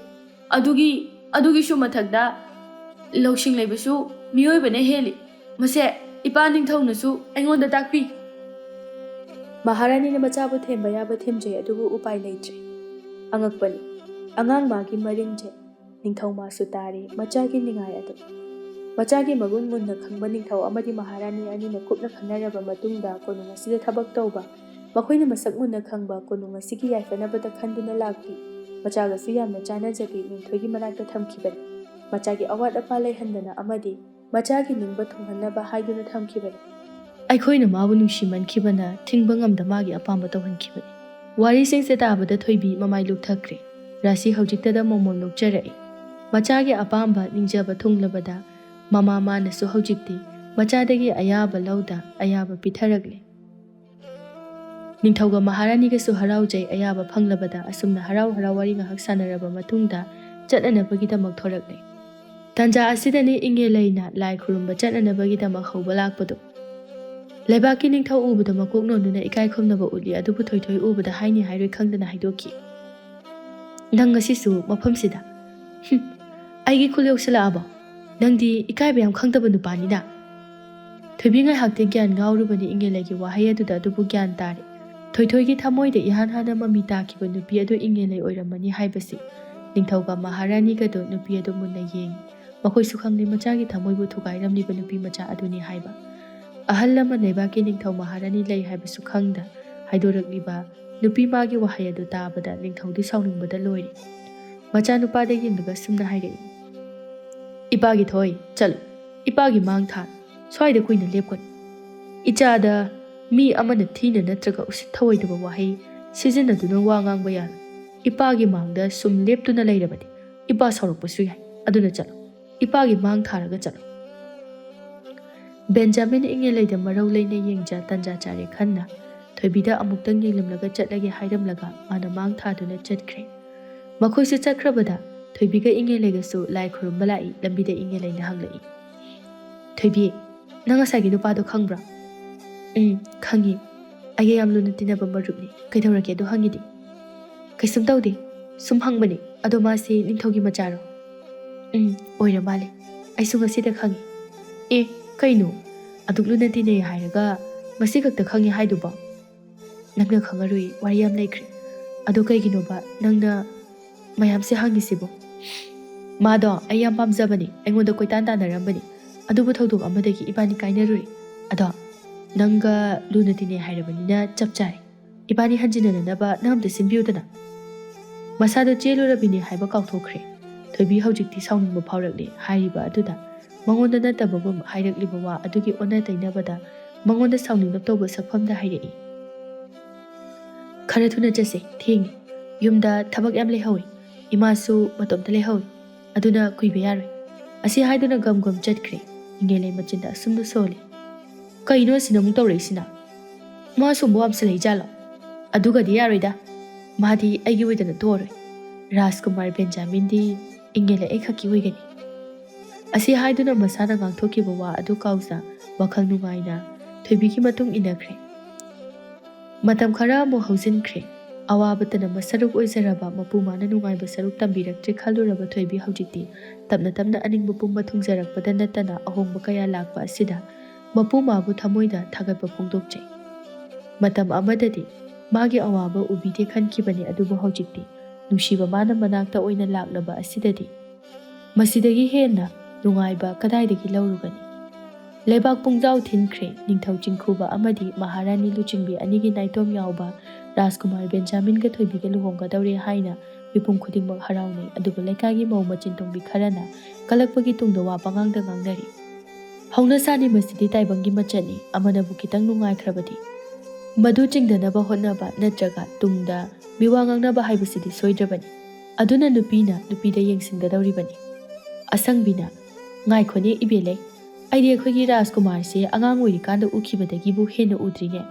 ꯑꯗꯨꯒꯤ, ꯑꯗꯨꯒꯤꯁꯨ ꯃꯊꯛꯇ ꯂꯧꯁꯤꯡ ꯂꯩꯕꯁꯨ ꯃꯤꯑꯣꯏꯕꯅ ꯍꯦꯜꯂꯤ꯫ ꯃꯁꯦ ꯏꯄꯥ ꯅꯤꯡꯊꯧꯅꯁꯨ ꯑꯩꯉꯣꯟꯗ ꯇꯥꯛꯄꯤ꯫" ꯃꯍꯥꯔꯥꯅꯤꯅ ꯃꯆꯥꯕꯨ ꯊꯦꯝꯕ ꯌꯥꯕ ꯊꯦꯝꯖꯩ, ꯑꯗꯨꯕꯨ ꯎꯄꯥꯏ ꯂꯩꯇ꯭ꯔꯦ꯫ ꯑꯉꯛꯄꯅꯤ, ꯑꯉꯥꯡ ꯃꯥꯒꯤ ꯃꯔꯤꯟꯁꯦ꯫ ꯅꯤꯡꯊꯧ ꯃꯥꯁꯨ ꯇꯥꯔꯦ ꯃꯆꯥꯒꯤ ꯅꯤꯡꯉꯥꯏ ꯑꯗꯨ꯫ ꯃꯆꯥꯒꯤ ꯃꯒꯨꯟ ꯃꯨꯟꯅ ꯈꯪꯕ ꯅꯤꯡꯊꯧ ꯑꯃꯗꯤ ꯃꯍꯥꯔꯥꯅꯤ ꯑꯅꯤꯅ ꯀꯨꯞꯅ ꯈꯟꯅꯔꯕ ꯃꯇꯨꯡꯗ ꯀꯣꯅꯨꯡ ꯑꯁꯤꯗ ꯊꯕꯛ ꯇꯧꯕ, ꯃꯈꯣꯏꯅ ꯃꯁꯛ ꯃꯨꯟꯅ ꯈꯪꯕ ꯀꯣꯅꯨꯡ ꯑꯁꯤꯒꯤ ꯌꯥꯏꯐꯅꯕꯗ ꯈꯟꯗꯨꯅ ꯂꯥꯛꯄꯤ꯫ ꯃꯆꯥꯒꯁꯨ ꯌꯥꯝꯅ ꯆꯥꯟꯅꯖꯕꯤ ꯅꯤꯡꯊꯣꯏꯒꯤ ꯃꯅꯥꯛꯇ ꯊꯝꯈꯤꯕꯅꯤ꯫ ꯃꯆꯥꯒꯤ ꯑꯋꯥꯠ ꯑꯄꯥ ꯂꯩꯍꯟꯗꯅ ꯑꯃꯗꯤ ꯃꯆꯥꯒꯤ ꯅꯤꯡꯕ ꯊꯨꯡꯍꯟꯅꯕ ꯍꯥꯏꯗꯨꯅ ꯊꯝꯈꯤꯕꯅꯤ꯫ ꯑꯩꯈꯣꯏꯅ ꯃꯥꯕꯨ ꯅꯨꯡꯁꯤꯃꯟꯈꯤꯕꯅ ꯊꯤꯡꯕ ꯉꯝꯗ ꯃꯥꯒꯤ ꯑꯄꯥꯝꯕ ꯇꯧꯍꯟꯈꯤꯕꯅꯤ꯫ ꯋꯥꯔꯤꯁꯤꯡꯁꯦ ꯇꯥꯕꯗ ꯊꯣꯏꯕꯤ ꯃꯃꯥꯏ ꯂꯨꯞꯊꯈ꯭ꯔꯦ꯫ ꯔꯥꯁꯤ ꯍꯧꯖꯤꯛꯇꯗ ꯃꯣꯃꯣꯟ ꯅꯣꯛꯆꯔꯛꯏ꯫ ꯃꯆꯥꯒꯤ ꯑꯄꯥꯝꯕ ꯅꯤꯡꯖꯕ ꯊꯨꯡꯂꯕꯗ ꯃꯃꯥ ꯃꯥꯅꯁꯨ ꯍꯧꯖꯤꯛꯇꯤ ꯃꯆꯥꯗꯒꯤ ꯑꯌꯥꯕ ꯂꯧꯗ ꯑꯌꯥꯕ ꯄꯤꯊꯔꯛꯂꯦ꯫ ꯅꯤꯡꯊꯧꯒ ꯃꯍꯥꯔꯥꯅꯤꯒꯁꯨ ꯍꯔꯥꯎꯖꯩ꯫ ꯑꯌꯥꯕ ꯐꯪꯂꯕꯗ ꯑꯁꯨꯝꯅ ꯍꯔꯥꯎ ꯍꯔꯥꯎ ꯋꯥꯔꯤ ꯉꯥꯏꯍꯥꯛ ꯁꯥꯟꯅꯔꯕ ꯃꯇꯨꯡꯗ ꯆꯠꯅꯅꯕꯒꯤꯗꯃꯛ ꯊꯣꯔꯛꯂꯦ꯫ ꯇꯥꯟꯖꯥ ꯑꯁꯤꯗꯅꯤ ꯏꯪꯉꯦ ꯂꯩꯅ ꯂꯥꯏ ꯈꯨꯔꯨꯝꯕ ꯆꯠꯅꯅꯕꯒꯤꯗꯃꯛ ꯍꯧꯕ ꯂꯥꯛꯄꯗꯨ꯫ ꯂꯩꯕꯥꯛꯀꯤ ꯅꯤꯡꯊꯧ ꯎꯕꯗ ꯃꯀꯣꯛ ꯅꯣꯟꯗꯨꯅ ꯏꯀꯥꯏ ꯈꯨꯝꯅꯕ ꯎꯠꯂꯤ, ꯑꯗꯨꯕꯨ ꯊꯣꯏꯊꯣꯏ ꯎꯕꯗ ꯍꯥꯏꯅꯤ ꯍꯥꯏꯔꯣꯏ ꯈꯪꯗꯅ ꯍꯥꯏꯗꯣꯛꯈꯤ, "ꯅꯪ ꯉꯁꯤꯁꯨ ꯃꯐꯝꯁꯤꯗ? ꯍꯨꯝ, ꯑꯩꯒꯤ ꯈꯨꯜ ꯌꯧꯁꯤꯜꯂꯛꯑꯕꯣ? ꯅꯪꯗꯤ ꯏꯀꯥꯏꯕ ꯌꯥꯝ ꯈꯪꯗꯕ ꯅꯨꯄꯥꯅꯤꯅ꯫" ꯊꯣꯏꯕꯤ ꯉꯥꯏꯍꯥꯛꯇꯤ ꯒ꯭ꯌꯥꯟ ꯉꯥꯎꯔꯨꯕꯅꯤ ꯏꯪꯉꯦꯂꯩꯒꯤ ꯋꯥꯍꯩ ꯑꯗꯨꯗ, ꯑꯗꯨꯕꯨ ꯒ꯭ꯌꯥꯟ ꯇꯥꯔꯦ꯫ ꯊꯣꯏꯊꯣꯏꯒꯤ ꯊꯃꯣꯏꯗ ꯏꯍꯥꯟ ꯍꯥꯟꯅ ꯃꯃꯤ ꯇꯥꯈꯤꯕ ꯅꯨꯄꯤ ꯑꯗꯨ ꯏꯪꯉꯦꯂꯩ ꯑꯣꯏꯔꯝꯃꯅꯤ ꯍꯥꯏꯕꯁꯤ꯫ ꯅꯤꯡꯊꯧꯒ ꯃꯍꯥꯔꯥꯅꯤꯒꯗꯨ ꯅꯨꯄꯤ ꯑꯗꯨ ꯃꯨꯟꯅ ꯌꯦꯡꯉꯤ꯫ ꯃꯈꯣꯏꯁꯨ ꯈꯪꯂꯤ ꯃꯆꯥꯒꯤ ꯊꯃꯣꯏꯕꯨ ꯊꯨꯒꯥꯏꯔꯝꯂꯤꯕ ꯅꯨꯄꯤ ꯃꯆꯥ ꯑꯗꯨꯅꯤ ꯍꯥꯏꯕ꯫ ꯑꯍꯜ ꯂꯃꯟ ꯂꯩꯕꯥꯛꯀꯤ ꯅꯤꯡꯊꯧ ꯃꯍꯥꯔꯥꯅꯤ ꯂꯩ ꯍꯥꯏꯕꯁꯨ ꯈꯪꯗ ꯍꯥꯏꯗꯣꯔꯛꯂꯤꯕ ꯅꯨꯄꯤ ꯃꯥꯒꯤ ꯋꯥꯍꯩ ꯑꯗꯨ ꯇꯥꯕꯗ ꯅꯤꯡꯊꯧꯗꯤ ꯁꯥꯎꯅꯤꯡꯕꯗ ꯂꯣꯏꯔꯦ꯫ ꯃꯆꯥꯅꯨꯄꯥꯗ ꯌꯦꯡꯂꯒ ꯑꯁꯨꯝꯅ ꯍꯥꯏꯔꯛꯏ, "ꯏꯄꯥꯒꯤ ꯊꯣꯏ, ꯆꯠꯂꯨ꯫ ꯏꯄꯥꯒꯤ ꯃꯥꯡ ꯊꯥ꯫ ꯁ꯭ꯋꯥꯏꯗ ꯀꯨꯏꯅ ꯂꯦꯞꯀꯅꯨ꯫" "ꯏꯆꯥꯗ ꯃꯤ ꯑꯃꯅ ꯊꯤꯅ ꯅꯠꯇ꯭ꯔꯒ ꯎꯁꯤꯠ ꯊꯑꯣꯏꯗꯕ ꯋꯥꯍꯩ ꯁꯤꯖꯤꯟꯅꯗꯨꯅ ꯋꯥ ꯉꯥꯡꯕ ꯌꯥꯔꯣꯏ꯫ ꯏꯄꯥꯒꯤ ꯃꯥꯡꯗ ꯁꯨꯝ ꯂꯦꯞꯇꯨꯅ ꯂꯩꯔꯕꯗꯤ ꯏꯄꯥ ꯁꯥꯎꯔꯛꯄꯁꯨ ꯌꯥꯏ꯫ ꯑꯗꯨꯅ ꯆꯠꯂꯣ, ꯏꯄꯥꯒꯤ ꯃꯥꯡ ꯊꯥꯔꯒ ꯆꯠꯂꯣ"꯫ ꯕꯦꯟꯖꯥꯃꯤꯟ ꯏꯪꯉꯦꯂꯩꯗ ꯃꯔꯧ ꯂꯩꯅ ꯌꯦꯡꯖ ꯇꯟꯖꯥ ꯆꯥꯔꯦ ꯈꯟꯅ ꯊꯣꯏꯕꯤꯗ ꯑꯃꯨꯛꯇꯪ ꯌꯦꯡꯂꯝꯂꯒ ꯆꯠꯂꯒꯦ ꯍꯥꯏꯔꯝꯂꯒ ꯃꯥꯅ ꯃꯥꯡ ꯊꯥꯗꯨꯅ ꯆꯠꯈ꯭ꯔꯦ꯫ ꯃꯈꯣꯏꯁꯨ ꯆꯠꯈ꯭ꯔꯕꯗ ꯊꯣꯏꯕꯤꯒ ꯏꯪꯉꯦꯂꯩꯒꯁꯨ ꯂꯥꯏ ꯈꯨꯔꯨꯝꯕ ꯂꯥꯛꯏ꯫ ꯂꯝꯕꯤꯗ ꯏꯪꯉꯦꯂꯩꯅ ꯍꯪꯂꯛꯏ, "ꯊꯣꯏꯕꯤ, ꯅꯪ ꯉꯁꯥꯏꯒꯤ ꯅꯨꯄꯥꯗꯣ ꯈꯪꯕ꯭ꯔꯥ?" "ꯎꯝ, ꯈꯪꯉꯤ꯫ ꯑꯩꯒ ꯌꯥꯝ ꯂꯨꯅ ꯇꯤꯟꯅꯕ ꯃꯔꯨꯞꯅꯤ꯫ ꯀꯩꯗꯧꯔꯒꯦ ꯑꯗꯨ ꯍꯪꯉꯤꯗꯤ?" "ꯀꯩꯁꯨꯝ ꯇꯧꯗꯦ꯫ ꯁꯨꯝ ꯍꯪꯕꯅꯤ꯫ ꯑꯗꯣ ꯃꯥꯁꯤ ꯅꯤꯡꯊꯧꯒꯤ ꯃꯆꯥꯔꯣ?" "ꯎꯝ, ꯑꯣꯏꯔ ꯃꯥꯜꯂꯦ꯫ ꯑꯩꯁꯨ ꯉꯁꯤꯗ ꯈꯪꯉꯤ꯫" "ꯑꯦ, ꯀꯩꯅꯣ? ꯑꯗꯨꯛ ꯂꯨꯅ ꯇꯤꯟꯅꯩ ꯍꯥꯏꯔꯒ ꯉꯁꯤ ꯈꯛꯇ ꯈꯪꯉꯤ ꯍꯥꯏꯗꯨꯕꯣ?" "ꯅꯪꯅ ꯈꯪꯉꯔꯣꯏ, ꯋꯥꯔꯤ ꯌꯥꯝ ꯂꯩꯈ꯭ꯔꯦ꯫ ꯑꯗꯣ ꯀꯩꯒꯤꯅꯣꯕ ꯅꯪꯅ ꯃꯌꯥꯝꯁꯦ ꯍꯪꯉꯤꯁꯤꯕꯣ?" "ꯃꯥꯗꯣ ꯑꯩ ꯌꯥꯝ ꯄꯥꯝꯖꯕꯅꯤ, ꯑꯩꯉꯣꯟꯗ ꯀꯣꯏꯇꯥꯟ ꯇꯥꯟꯅꯔꯝꯕꯅꯤ꯫ ꯑꯗꯨꯕꯨ ꯊꯧꯗꯣꯛ ꯑꯃꯗꯒꯤ ꯏꯕꯥꯅꯤ ꯀꯥꯏꯅꯔꯨꯔꯦ꯫ ꯑꯗꯣ ꯅꯪꯒ ꯂꯨꯅ ꯇꯤꯟꯅꯩ ꯍꯥꯏꯔꯕꯅꯤꯅ ꯆꯞ ꯆꯥꯔꯦ꯫ ꯏꯕꯥꯅꯤ ꯍꯟꯖꯤꯟꯅꯅꯕ ꯅꯪ ꯑꯝꯇ ꯁꯤꯟꯕꯤꯌꯨꯗꯅ꯫" ꯃꯁꯥꯗꯣ ꯆꯦꯜꯂꯨꯔꯕꯤꯅꯦ ꯍꯥꯏꯕ ꯀꯥꯎꯊꯣꯛꯈ꯭ꯔꯦ꯫ ꯊꯣꯏꯕꯤ ꯍꯧꯖꯤꯛꯇꯤ ꯁꯥꯎꯅꯤꯡꯕ ꯐꯥꯎꯔꯛꯂꯦ꯫ ꯍꯥꯏꯔꯤꯕ ꯑꯗꯨꯗ ꯃꯉꯣꯟꯗ ꯅꯠꯇꯕꯒꯨꯝ ꯍꯥꯏꯔꯛꯂꯤꯕ ꯋꯥ ꯑꯗꯨꯒꯤ ꯑꯣꯟꯅ ꯇꯩꯅꯕꯗ ꯃꯉꯣꯟꯗ ꯁꯥꯎꯅꯤꯡꯂꯞ ꯇꯧꯕ ꯁꯛꯐꯝꯗ ꯍꯥꯏꯔꯛꯏ, "ꯈꯔ ꯊꯨꯅ ꯆꯠꯁꯦ, ꯊꯦꯡꯉꯦ꯫ ꯌꯨꯝꯗ ꯊꯕꯛ ꯌꯥꯝ ꯂꯩꯍꯧꯋꯤ꯫ ꯏꯃꯥꯁꯨ ꯃꯇꯣꯝꯇ ꯂꯩꯍꯧꯋꯤ꯫ ꯑꯗꯨꯅ ꯀꯨꯏꯕ ꯌꯥꯔꯣꯏ꯫" ꯑꯁꯤ ꯍꯥꯏꯗꯨꯅ ꯒꯝ ꯒꯝ ꯆꯠꯈ꯭ꯔꯦ꯫ ꯏꯪꯉꯦꯂꯩ ꯃꯆꯤꯟꯗ ꯑꯁꯨꯝꯅ ꯁꯣꯜꯂꯤ, "ꯀꯩꯅꯣ ꯑꯁꯤꯅ ꯑꯃꯨꯛ ꯇꯧꯔꯛꯏꯁꯤꯅ? ꯃꯥ ꯁꯨꯝꯕ ꯋꯥꯝꯁ ꯂꯩꯖꯥꯠꯂꯣ? ꯑꯗꯨꯒꯗꯤ ꯌꯥꯔꯣꯏꯗ꯫ ꯃꯥꯗꯤ ꯑꯩꯒꯤ ꯑꯣꯏꯗꯅ ꯇꯣꯛꯑꯔꯣꯏ꯫ ꯔꯥꯖꯀꯨꯃꯥꯔ ꯕꯦꯟꯖꯥꯃꯤꯟꯗꯤ ꯏꯪꯉꯦꯂꯩ ꯑꯩꯈꯛꯀꯤ ꯑꯣꯏꯒꯅꯤ꯫" ꯑꯁꯤ ꯍꯥꯏꯗꯨꯅ ꯃꯁꯥꯅ ꯉꯥꯡꯊꯣꯛꯈꯤꯕ ꯋꯥ ꯑꯗꯨ ꯀꯥꯎꯖ ꯋꯥꯈꯜ ꯅꯨꯡꯉꯥꯏꯅ ꯊꯣꯏꯕꯤꯒꯤ ꯃꯇꯨꯡ ꯏꯟꯅꯈ꯭ꯔꯦ꯫ ꯃꯇꯝ ꯈꯔ ꯑꯃꯨꯛ ꯍꯧꯖꯤꯟꯈ꯭ꯔꯦ꯫ ꯑꯋꯥꯕꯇꯅ ꯃꯁꯔꯨꯛ ꯑꯣꯏꯖꯔꯕ ꯃꯄꯨ ꯃꯥꯅ ꯅꯨꯡꯉꯥꯏꯕ ꯁꯔꯨꯛ ꯇꯝꯕꯤꯔꯛꯇ꯭ꯔꯦ ꯈꯜꯂꯨꯔꯕ ꯊꯣꯏꯕꯤ ꯍꯧꯖꯤꯛꯇꯤ ꯇꯞꯅ ꯇꯞꯅ ꯑꯅꯤꯡꯕ ꯄꯨꯝꯕ ꯊꯨꯡꯖꯔꯛꯄꯗ ꯅꯠꯇꯅ ꯑꯍꯣꯡꯕ ꯀꯌꯥ ꯂꯥꯛꯄ ꯑꯁꯤꯗ ꯃꯄꯨ ꯃꯥꯕꯨ ꯊꯃꯣꯏꯗ ꯊꯥꯒꯠꯄ ꯐꯣꯡꯗꯣꯛꯆꯩ꯫ ꯃꯇꯝ ꯑꯃꯗꯗꯤ ꯃꯥꯒꯤ ꯑꯋꯥꯕ ꯎꯕꯤꯗꯦ ꯈꯟꯈꯤꯕꯅꯤ, ꯑꯗꯨꯕꯨ ꯍꯧꯖꯤꯛꯇꯤ ꯅꯨꯡꯁꯤꯕ ꯃꯥꯅ ꯃꯅꯥꯛꯇ ꯑꯣꯏꯅ ꯂꯥꯛꯂꯕ ꯑꯁꯤꯗꯗꯤ ꯃꯁꯤꯗꯒꯤ ꯍꯦꯟꯅ ꯅꯨꯡꯉꯥꯏꯕ ꯀꯗꯥꯏꯗꯒꯤ ꯂꯧꯔꯨꯒꯅꯤ? ꯂꯩꯕꯥꯛ ꯄꯨꯡꯖꯥꯎ ꯊꯤꯟꯈ꯭ꯔꯦ꯫ ꯅꯤꯡꯊꯧ ꯆꯤꯡꯈꯨꯕ ꯑꯃꯗꯤ ꯃꯍꯥꯔꯥꯅꯤ ꯂꯨꯆꯤꯡꯕꯤ ꯑꯅꯤꯒꯤ ꯅꯥꯏꯇꯣꯝ ꯌꯥꯎꯕ ꯔꯥꯖꯀꯨꯃꯥꯔ ꯕꯦꯟꯖꯥꯃꯤꯟꯒ ꯊꯣꯏꯕꯤꯒ ꯂꯨꯍꯣꯡꯒꯗꯧꯔꯦ ꯍꯥꯏꯅ ꯃꯤꯄꯨꯝ ꯈꯨꯗꯤꯡꯃꯛ ꯍꯔꯥꯎꯅꯩ꯫ ꯑꯗꯨꯕꯨ ꯂꯩꯀꯥꯏꯒꯤ ꯃꯧ ꯃꯆꯤꯟ ꯇꯣꯡꯕꯤ ꯈꯔꯅ ꯀꯂꯛꯄꯒꯤ ꯇꯨꯡꯗ ꯋꯥ ꯄꯉꯥꯡꯗ ꯉꯥꯡꯅꯔꯤ꯫ ꯍꯧꯅꯁꯥꯅꯤ, ꯃꯁꯤꯗꯤ ꯇꯥꯏꯕꯪꯒꯤ ꯃꯆꯠꯅꯤ꯫ ꯑꯃꯅꯕꯨ ꯈꯤꯇꯪ ꯅꯨꯡꯉꯥꯏꯈ꯭ꯔꯕꯗꯤ ꯃꯗꯨ ꯆꯤꯡꯗꯅꯕ ꯍꯣꯠꯅꯕ ꯅꯠꯇ꯭ꯔꯒ ꯇꯨꯡꯗ ꯃꯤꯋꯥ ꯉꯥꯡꯅꯕ ꯍꯥꯏꯕꯁꯤꯗꯤ ꯁꯣꯏꯗ꯭ꯔꯕꯅꯤ꯫ ꯑꯗꯨꯅ ꯅꯨꯄꯤꯅ ꯅꯨꯄꯤꯗ ꯌꯦꯡꯁꯤꯟꯒꯗꯧꯔꯤꯕꯅꯤ꯫ ꯑꯁꯪꯕꯤꯅ, "ꯉꯥꯏꯈꯣꯅꯦ ꯏꯕꯦꯂꯩ, ꯑꯩꯗꯤ ꯑꯩꯈꯣꯏꯒꯤ ꯔꯥꯖꯀꯨꯃꯥꯔꯁꯦ ꯑꯉꯥꯡ ꯑꯣꯏꯔꯤꯀꯥꯟꯗ ꯎꯈꯤꯕꯗꯒꯤꯕꯨ ꯍꯦꯟꯅ ꯎꯗ꯭ꯔꯤꯅꯦ"꯫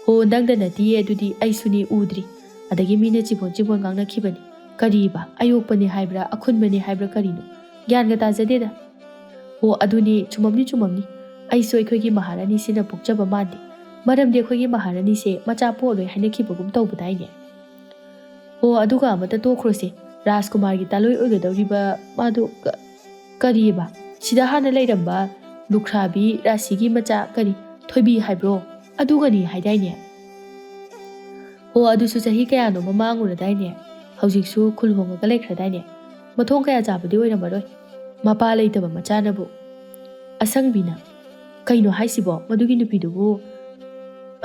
"ꯍꯣ, ꯅꯪꯗ ꯅꯠꯇꯤꯌꯦ, ꯑꯗꯨꯗꯤ ꯑꯩꯁꯨꯅꯤ ꯎꯗ꯭ꯔꯤ꯫ ꯑꯗꯒꯤ ꯃꯤꯅ ꯆꯤꯕꯣꯟ ꯆꯤꯕꯣꯟ ꯉꯥꯡꯅꯈꯤꯕꯅꯤ꯫ ꯀꯔꯤꯕ, ꯑꯌꯣꯛꯄꯅꯤ ꯍꯥꯏꯕ꯭ꯔꯥ, ꯑꯈꯨꯟꯕꯅꯤ ꯍꯥꯏꯕ꯭ꯔꯥ ꯀꯔꯤꯅꯣ? ꯒ꯭ꯌꯥꯟꯒ ꯇꯥꯖꯗꯦꯗ"꯫ "ꯍꯣ, ꯑꯗꯨꯅꯤ, ꯆꯨꯝꯃꯝꯅꯤ, ꯆꯨꯝꯃꯝꯅꯤ꯫ ꯑꯩꯁꯨ ꯑꯩꯈꯣꯏꯒꯤ ꯃꯍꯥꯔꯥꯅꯤꯁꯤꯅ ꯄꯣꯛꯆꯕ ꯃꯥꯟꯗꯦ꯫ ꯃꯔꯝꯗꯤ ꯑꯩꯈꯣꯏꯒꯤ ꯃꯍꯥꯔꯥꯅꯤꯁꯦ ꯃꯆꯥ ꯄꯣꯛꯑꯔꯣꯏ ꯍꯥꯏꯅꯈꯤꯕꯒꯨꯝ ꯇꯧꯕꯗꯥꯏꯅꯦ?" "ꯍꯣ, ꯑꯗꯨꯒ ꯑꯃꯇ ꯇꯣꯛꯈ꯭ꯔꯣꯁꯦ꯫ ꯔꯥꯖꯀꯨꯃꯥꯔꯒꯤ ꯇꯥꯂꯣꯏ ꯑꯣꯏꯒꯗꯧꯔꯤꯕ ꯃꯥꯗꯣ ꯀ-, ꯀꯔꯤꯑꯕ? ꯁꯤꯗ ꯍꯥꯟꯅ ꯂꯩꯔꯝꯕ ꯂꯨꯈ꯭ꯔꯥꯕꯤ ꯔꯥꯁꯤꯒꯤ ꯃꯆꯥ ꯀꯔꯤ, ꯊꯣꯏꯕꯤ ꯍꯥꯏꯕ꯭ꯔꯣ? ꯑꯗꯨꯒꯅꯤ ꯍꯥꯏꯗꯥꯏꯅꯦ?" "ꯍꯣ, ꯑꯗꯨꯁꯨ ꯆꯍꯤ ꯀꯌꯥꯅꯣ ꯃꯃꯥꯡ ꯎꯔꯗꯥꯏꯅꯦ? ꯍꯧꯖꯤꯛꯁꯨ ꯈꯨꯜ ꯍꯣꯡꯉꯒ ꯂꯩꯈ꯭ꯔꯗꯥꯏꯅꯦ? ꯃꯊꯣꯡ ꯀꯌꯥ ꯆꯥꯕꯗꯤ ꯑꯣꯏꯔꯝꯃꯔꯣꯏ, ꯃꯄꯥ ꯂꯩꯇꯕ ꯃꯆꯥꯅꯕꯨ"꯫ ꯑꯁꯪꯕꯤꯅ, "ꯀꯩꯅꯣ ꯍꯥꯏꯁꯤꯕꯣ? ꯃꯗꯨꯒꯤ ꯅꯨꯄꯤꯗꯨꯕꯨ?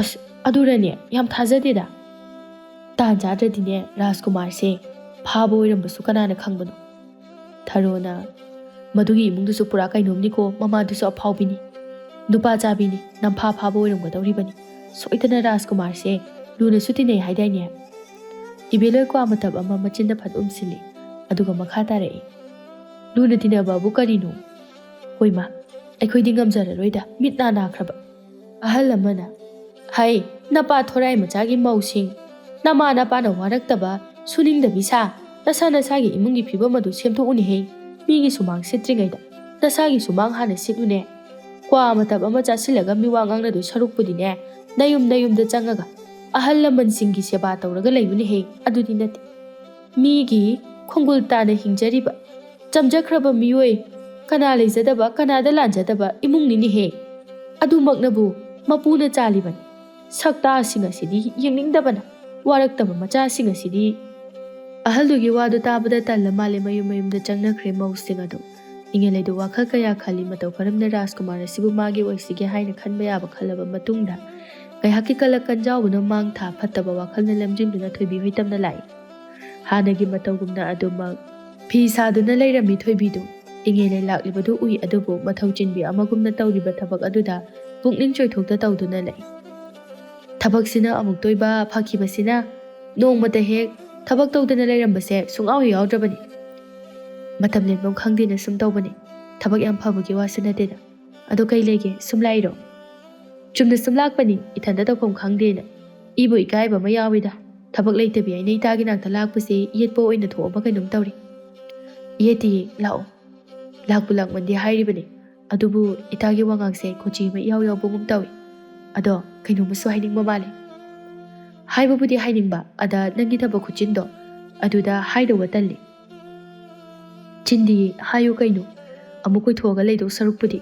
ꯑꯁ, ꯑꯗꯨꯔꯅꯦ, ꯌꯥꯝ ꯊꯥꯖꯗꯦꯗ꯫ ꯇꯥꯟ ꯆꯥꯗ꯭ꯔꯗꯤꯅꯦ, ꯔꯥꯖꯀꯨꯃꯥꯔꯁꯦ ꯐꯥꯕ ꯑꯣꯏꯔꯝꯕꯁꯨ ꯀꯅꯥꯅ ꯈꯪꯕꯅꯣ?" ꯊꯔꯣꯅ, "ꯃꯗꯨꯒꯤ ꯏꯃꯨꯡꯗꯨꯁꯨ ꯄꯨꯔꯥ ꯀꯩꯅꯣꯝꯅꯤꯀꯣ, ꯃꯃꯥꯗꯨꯁꯨ ꯑꯐꯥꯎꯕꯤꯅꯤ, ꯅꯨꯄꯥ ꯆꯥꯕꯤꯅꯤ, ꯅꯝꯐꯥ ꯐꯥꯕ ꯑꯣꯏꯔꯝꯒꯗꯧꯔꯤꯕꯅꯤ꯫ ꯁꯣꯏꯗꯅ ꯔꯥꯖꯀꯨꯃꯥꯔꯁꯦ ꯂꯨꯅꯁꯨ ꯇꯤꯟꯅꯩ ꯍꯥꯏꯗꯥꯏꯅꯦ?" ꯏꯕꯦꯂꯣꯏ ꯀ꯭ꯋꯥ ꯃꯇꯞ ꯑꯃ ꯃꯆꯤꯟꯗ ꯐꯠ ꯎꯝꯁꯤꯜꯂꯤ, ꯑꯗꯨꯒ ꯃꯈꯥ ꯇꯥꯔꯛꯏ, "ꯂꯨꯅ ꯇꯤꯟꯅꯕꯕꯨ ꯀꯔꯤꯅꯣ? ꯍꯣꯏꯃ, ꯑꯩꯈꯣꯏꯗꯤ ꯉꯝꯖꯔꯔꯣꯏꯗ, ꯃꯤꯠ ꯅꯥ ꯅꯥꯈ꯭ꯔꯕ"꯫ ꯑꯍꯜ ꯑꯃꯅ, "ꯍꯩ, ꯅꯄꯥ ꯊꯣꯔꯥꯏ ꯃꯆꯥꯒꯤ ꯃꯧꯁꯤꯡ, ꯅꯃꯥ ꯅꯄꯥꯅ ꯋꯥꯔꯛꯇꯕ, ꯁꯨꯅꯤꯡꯗꯕꯤ ꯁꯥ, ꯅꯁꯥ ꯅꯁꯥꯒꯤ ꯏꯃꯨꯡꯒꯤ ꯐꯤꯕꯝ ꯑꯗꯨ ꯁꯦꯝꯗꯣꯛꯎꯅꯦꯍꯦ꯫ ꯃꯤꯒꯤ ꯁꯨꯃꯥꯡ ꯁꯤꯠꯇ꯭ꯔꯤꯉꯩꯗ ꯅꯁꯥꯒꯤ ꯁꯨꯃꯥꯡ ꯍꯥꯟꯅ ꯁꯤꯠꯂꯨꯅꯦ꯫ ꯀ꯭ꯋꯥ ꯃꯇꯞ ꯑꯃ ꯆꯥꯁꯤꯜꯂꯒ ꯃꯤꯋꯥ ꯉꯥꯡꯅꯗꯣꯏ ꯁꯔꯨꯛꯄꯨꯗꯤꯅꯦ, ꯅꯌꯨꯝ ꯅꯌꯨꯝꯗ ꯆꯪꯉꯒ ꯑꯍꯜ ꯂꯃꯟꯁꯤꯡꯒꯤ ꯁꯦꯕꯥ ꯇꯧꯔꯒ ꯂꯩꯌꯨꯅꯦꯍꯦ꯫ ꯑꯗꯨꯗꯤ ꯅꯠꯇꯦ, ꯃꯤꯒꯤ ꯈꯣꯡꯒꯨꯜ ꯇꯥꯅ ꯍꯤꯡꯖꯔꯤꯕ ꯆꯝꯖꯈ꯭ꯔꯕ ꯃꯤꯑꯣꯏ, ꯀꯅꯥ ꯂꯩꯖꯗꯕ, ꯀꯅꯥꯗ ꯂꯥꯟꯖꯗꯕ ꯏꯃꯨꯡꯅꯤꯅꯦꯍꯦ꯫ ꯑꯗꯨꯃꯛꯅꯕꯨ ꯃꯄꯨꯅ ꯆꯥꯜꯂꯤꯕꯅꯤ꯫ ꯁꯛꯇꯥꯁꯤꯡ ꯑꯁꯤꯗꯤ ꯌꯦꯡꯅꯤꯡꯗꯕꯅ ꯋꯥꯔꯛꯇꯕ ꯃꯆꯥꯁꯤꯡ ꯑꯁꯤꯗꯤ"꯫ ꯑꯍꯜꯗꯨꯒꯤ ꯋꯥꯗꯨ ꯇꯥꯕꯗ ꯇꯜꯂ ꯃꯥꯜꯂꯦ ꯃꯌꯨꯝ ꯃꯌꯨꯝꯗ ꯆꯪꯅꯈ꯭ꯔꯦ ꯃꯧꯁꯤꯡ ꯑꯗꯨ꯫ ꯏꯉꯦꯂꯩꯗꯨ ꯋꯥꯈꯜ ꯀꯌꯥ ꯈꯜꯂꯤ, ꯃꯇꯧ ꯀꯔꯝꯅ ꯔꯥꯖꯀꯨꯃꯥꯔ ꯑꯁꯤꯕꯨ ꯃꯥꯒꯤ ꯑꯣꯏꯁꯤꯒꯦ ꯍꯥꯏꯅ ꯈꯟꯕ ꯌꯥꯕ ꯈꯜꯂꯕ ꯃꯇꯨꯡꯗ, ꯉꯥꯏꯍꯥꯛꯀꯤ ꯀꯂꯛ ꯀꯟꯖꯥꯎꯕꯅ ꯃꯥꯡ ꯊꯥ ꯐꯠꯇꯕ ꯋꯥꯈꯜꯅ ꯂꯝꯖꯤꯡꯗꯨꯅ ꯊꯣꯏꯕꯤ ꯍꯣꯏ ꯇꯝꯅ ꯂꯥꯛꯏ꯫ ꯍꯥꯟꯅꯒꯤ ꯃꯇꯧꯒꯨꯝꯅ ꯑꯗꯨꯃꯛ ꯐꯤ ꯁꯥꯗꯨꯅ ꯂꯩꯔꯝꯃꯤ ꯊꯣꯏꯕꯤꯗꯨ꯫ ꯏꯉꯦꯂꯩ ꯂꯥꯛꯂꯤꯕꯗꯨ ꯎꯏ, ꯑꯗꯨꯕꯨ ꯃꯊꯧ ꯆꯤꯟꯕꯤ ꯑꯃꯒꯨꯝꯅ ꯇꯧꯔꯤꯕ ꯊꯕꯛ ꯑꯗꯨꯗ ꯄꯨꯛꯅꯤꯡ ꯆꯣꯏꯊꯣꯛꯇ ꯇꯧꯗꯨꯅ ꯂꯩ꯫ ꯊꯕꯛꯁꯤꯅ ꯑꯃꯨꯛꯇꯣꯏꯕ ꯐꯈꯤꯕꯁꯤꯅ ꯅꯣꯡꯃꯇ ꯍꯦꯛ ꯊꯕꯛ ꯇꯧꯗꯅ ꯂꯩꯔꯝꯕꯁꯦ ꯁꯨꯡꯌꯥꯎ ꯍꯦꯛ ꯌꯥꯎꯗ꯭ꯔꯕꯅꯤ꯫ ꯃꯇꯝ ꯂꯦꯟꯐꯝ ꯈꯪꯗꯦꯅ ꯁꯨꯝ ꯇꯧꯕꯅꯤ꯫ ꯊꯕꯛ ꯌꯥꯝ ꯐꯕꯒꯤ ꯋꯥꯁꯨ ꯅꯠꯇꯦꯗ꯫ ꯑꯗꯣ ꯀꯩ ꯂꯩꯒꯦ? ꯁꯨꯝ ꯂꯥꯛꯏꯔꯣ? ꯆꯨꯝꯅ ꯁꯨꯝ ꯂꯥꯛꯄꯅꯤ, ꯏꯊꯟꯇ ꯇꯧꯐꯝ ꯈꯪꯗꯦꯅ꯫ ꯏꯕꯨ ꯏꯀꯥꯏꯕ ꯑꯃ ꯌꯥꯎꯏꯗ꯫ ꯊꯕꯛ ꯂꯩꯇꯕꯤ ꯑꯩꯅ ꯏꯇꯥꯒꯤ ꯅꯥꯛꯇ ꯂꯥꯛꯄꯁꯦ ꯌꯦꯠꯄ ꯑꯣꯏꯅ ꯊꯣꯛꯑꯕ ꯀꯩꯅꯣꯝ ꯇꯧꯔꯦ꯫ ꯌꯦꯠꯇꯤꯌꯦ, ꯂꯥꯛꯑꯣ꯫ ꯂꯥꯛꯄꯨ ꯂꯥꯛꯃꯟꯗꯦ ꯍꯥꯏꯔꯤꯕꯅꯤ꯫ ꯑꯗꯨꯕꯨ ꯏꯇꯥꯒꯤ ꯋꯥꯉꯥꯡꯁꯦ ꯈꯣꯟꯆꯤ ꯑꯃ ꯏꯌꯥꯎ ꯌꯥꯎꯕꯒꯨꯝ ꯇꯧꯏ꯫ ꯑꯗꯣ ꯀꯩꯅꯣꯝꯃꯁꯨ ꯍꯥꯏꯅꯤꯡꯕ ꯃꯥꯜꯂꯦ꯫ ꯍꯥꯏꯕꯕꯨꯗꯤ ꯍꯥꯏꯅꯤꯡꯕ, ꯑꯗ ꯅꯪꯒꯤ ꯊꯕꯛ ꯈꯨꯠꯆꯤꯟꯗꯣ ꯑꯗꯨꯗ ꯍꯥꯏꯗꯧꯕ ꯇꯜꯂꯤ꯫ ꯆꯤꯟꯗꯤ ꯍꯥꯏꯌꯨ ꯀꯩꯅꯣ, ꯑꯃꯨꯛ ꯀꯣꯏꯊꯣꯛꯑꯒ ꯂꯩꯗꯧ ꯁꯔꯨꯛꯄꯨꯗꯤ꯫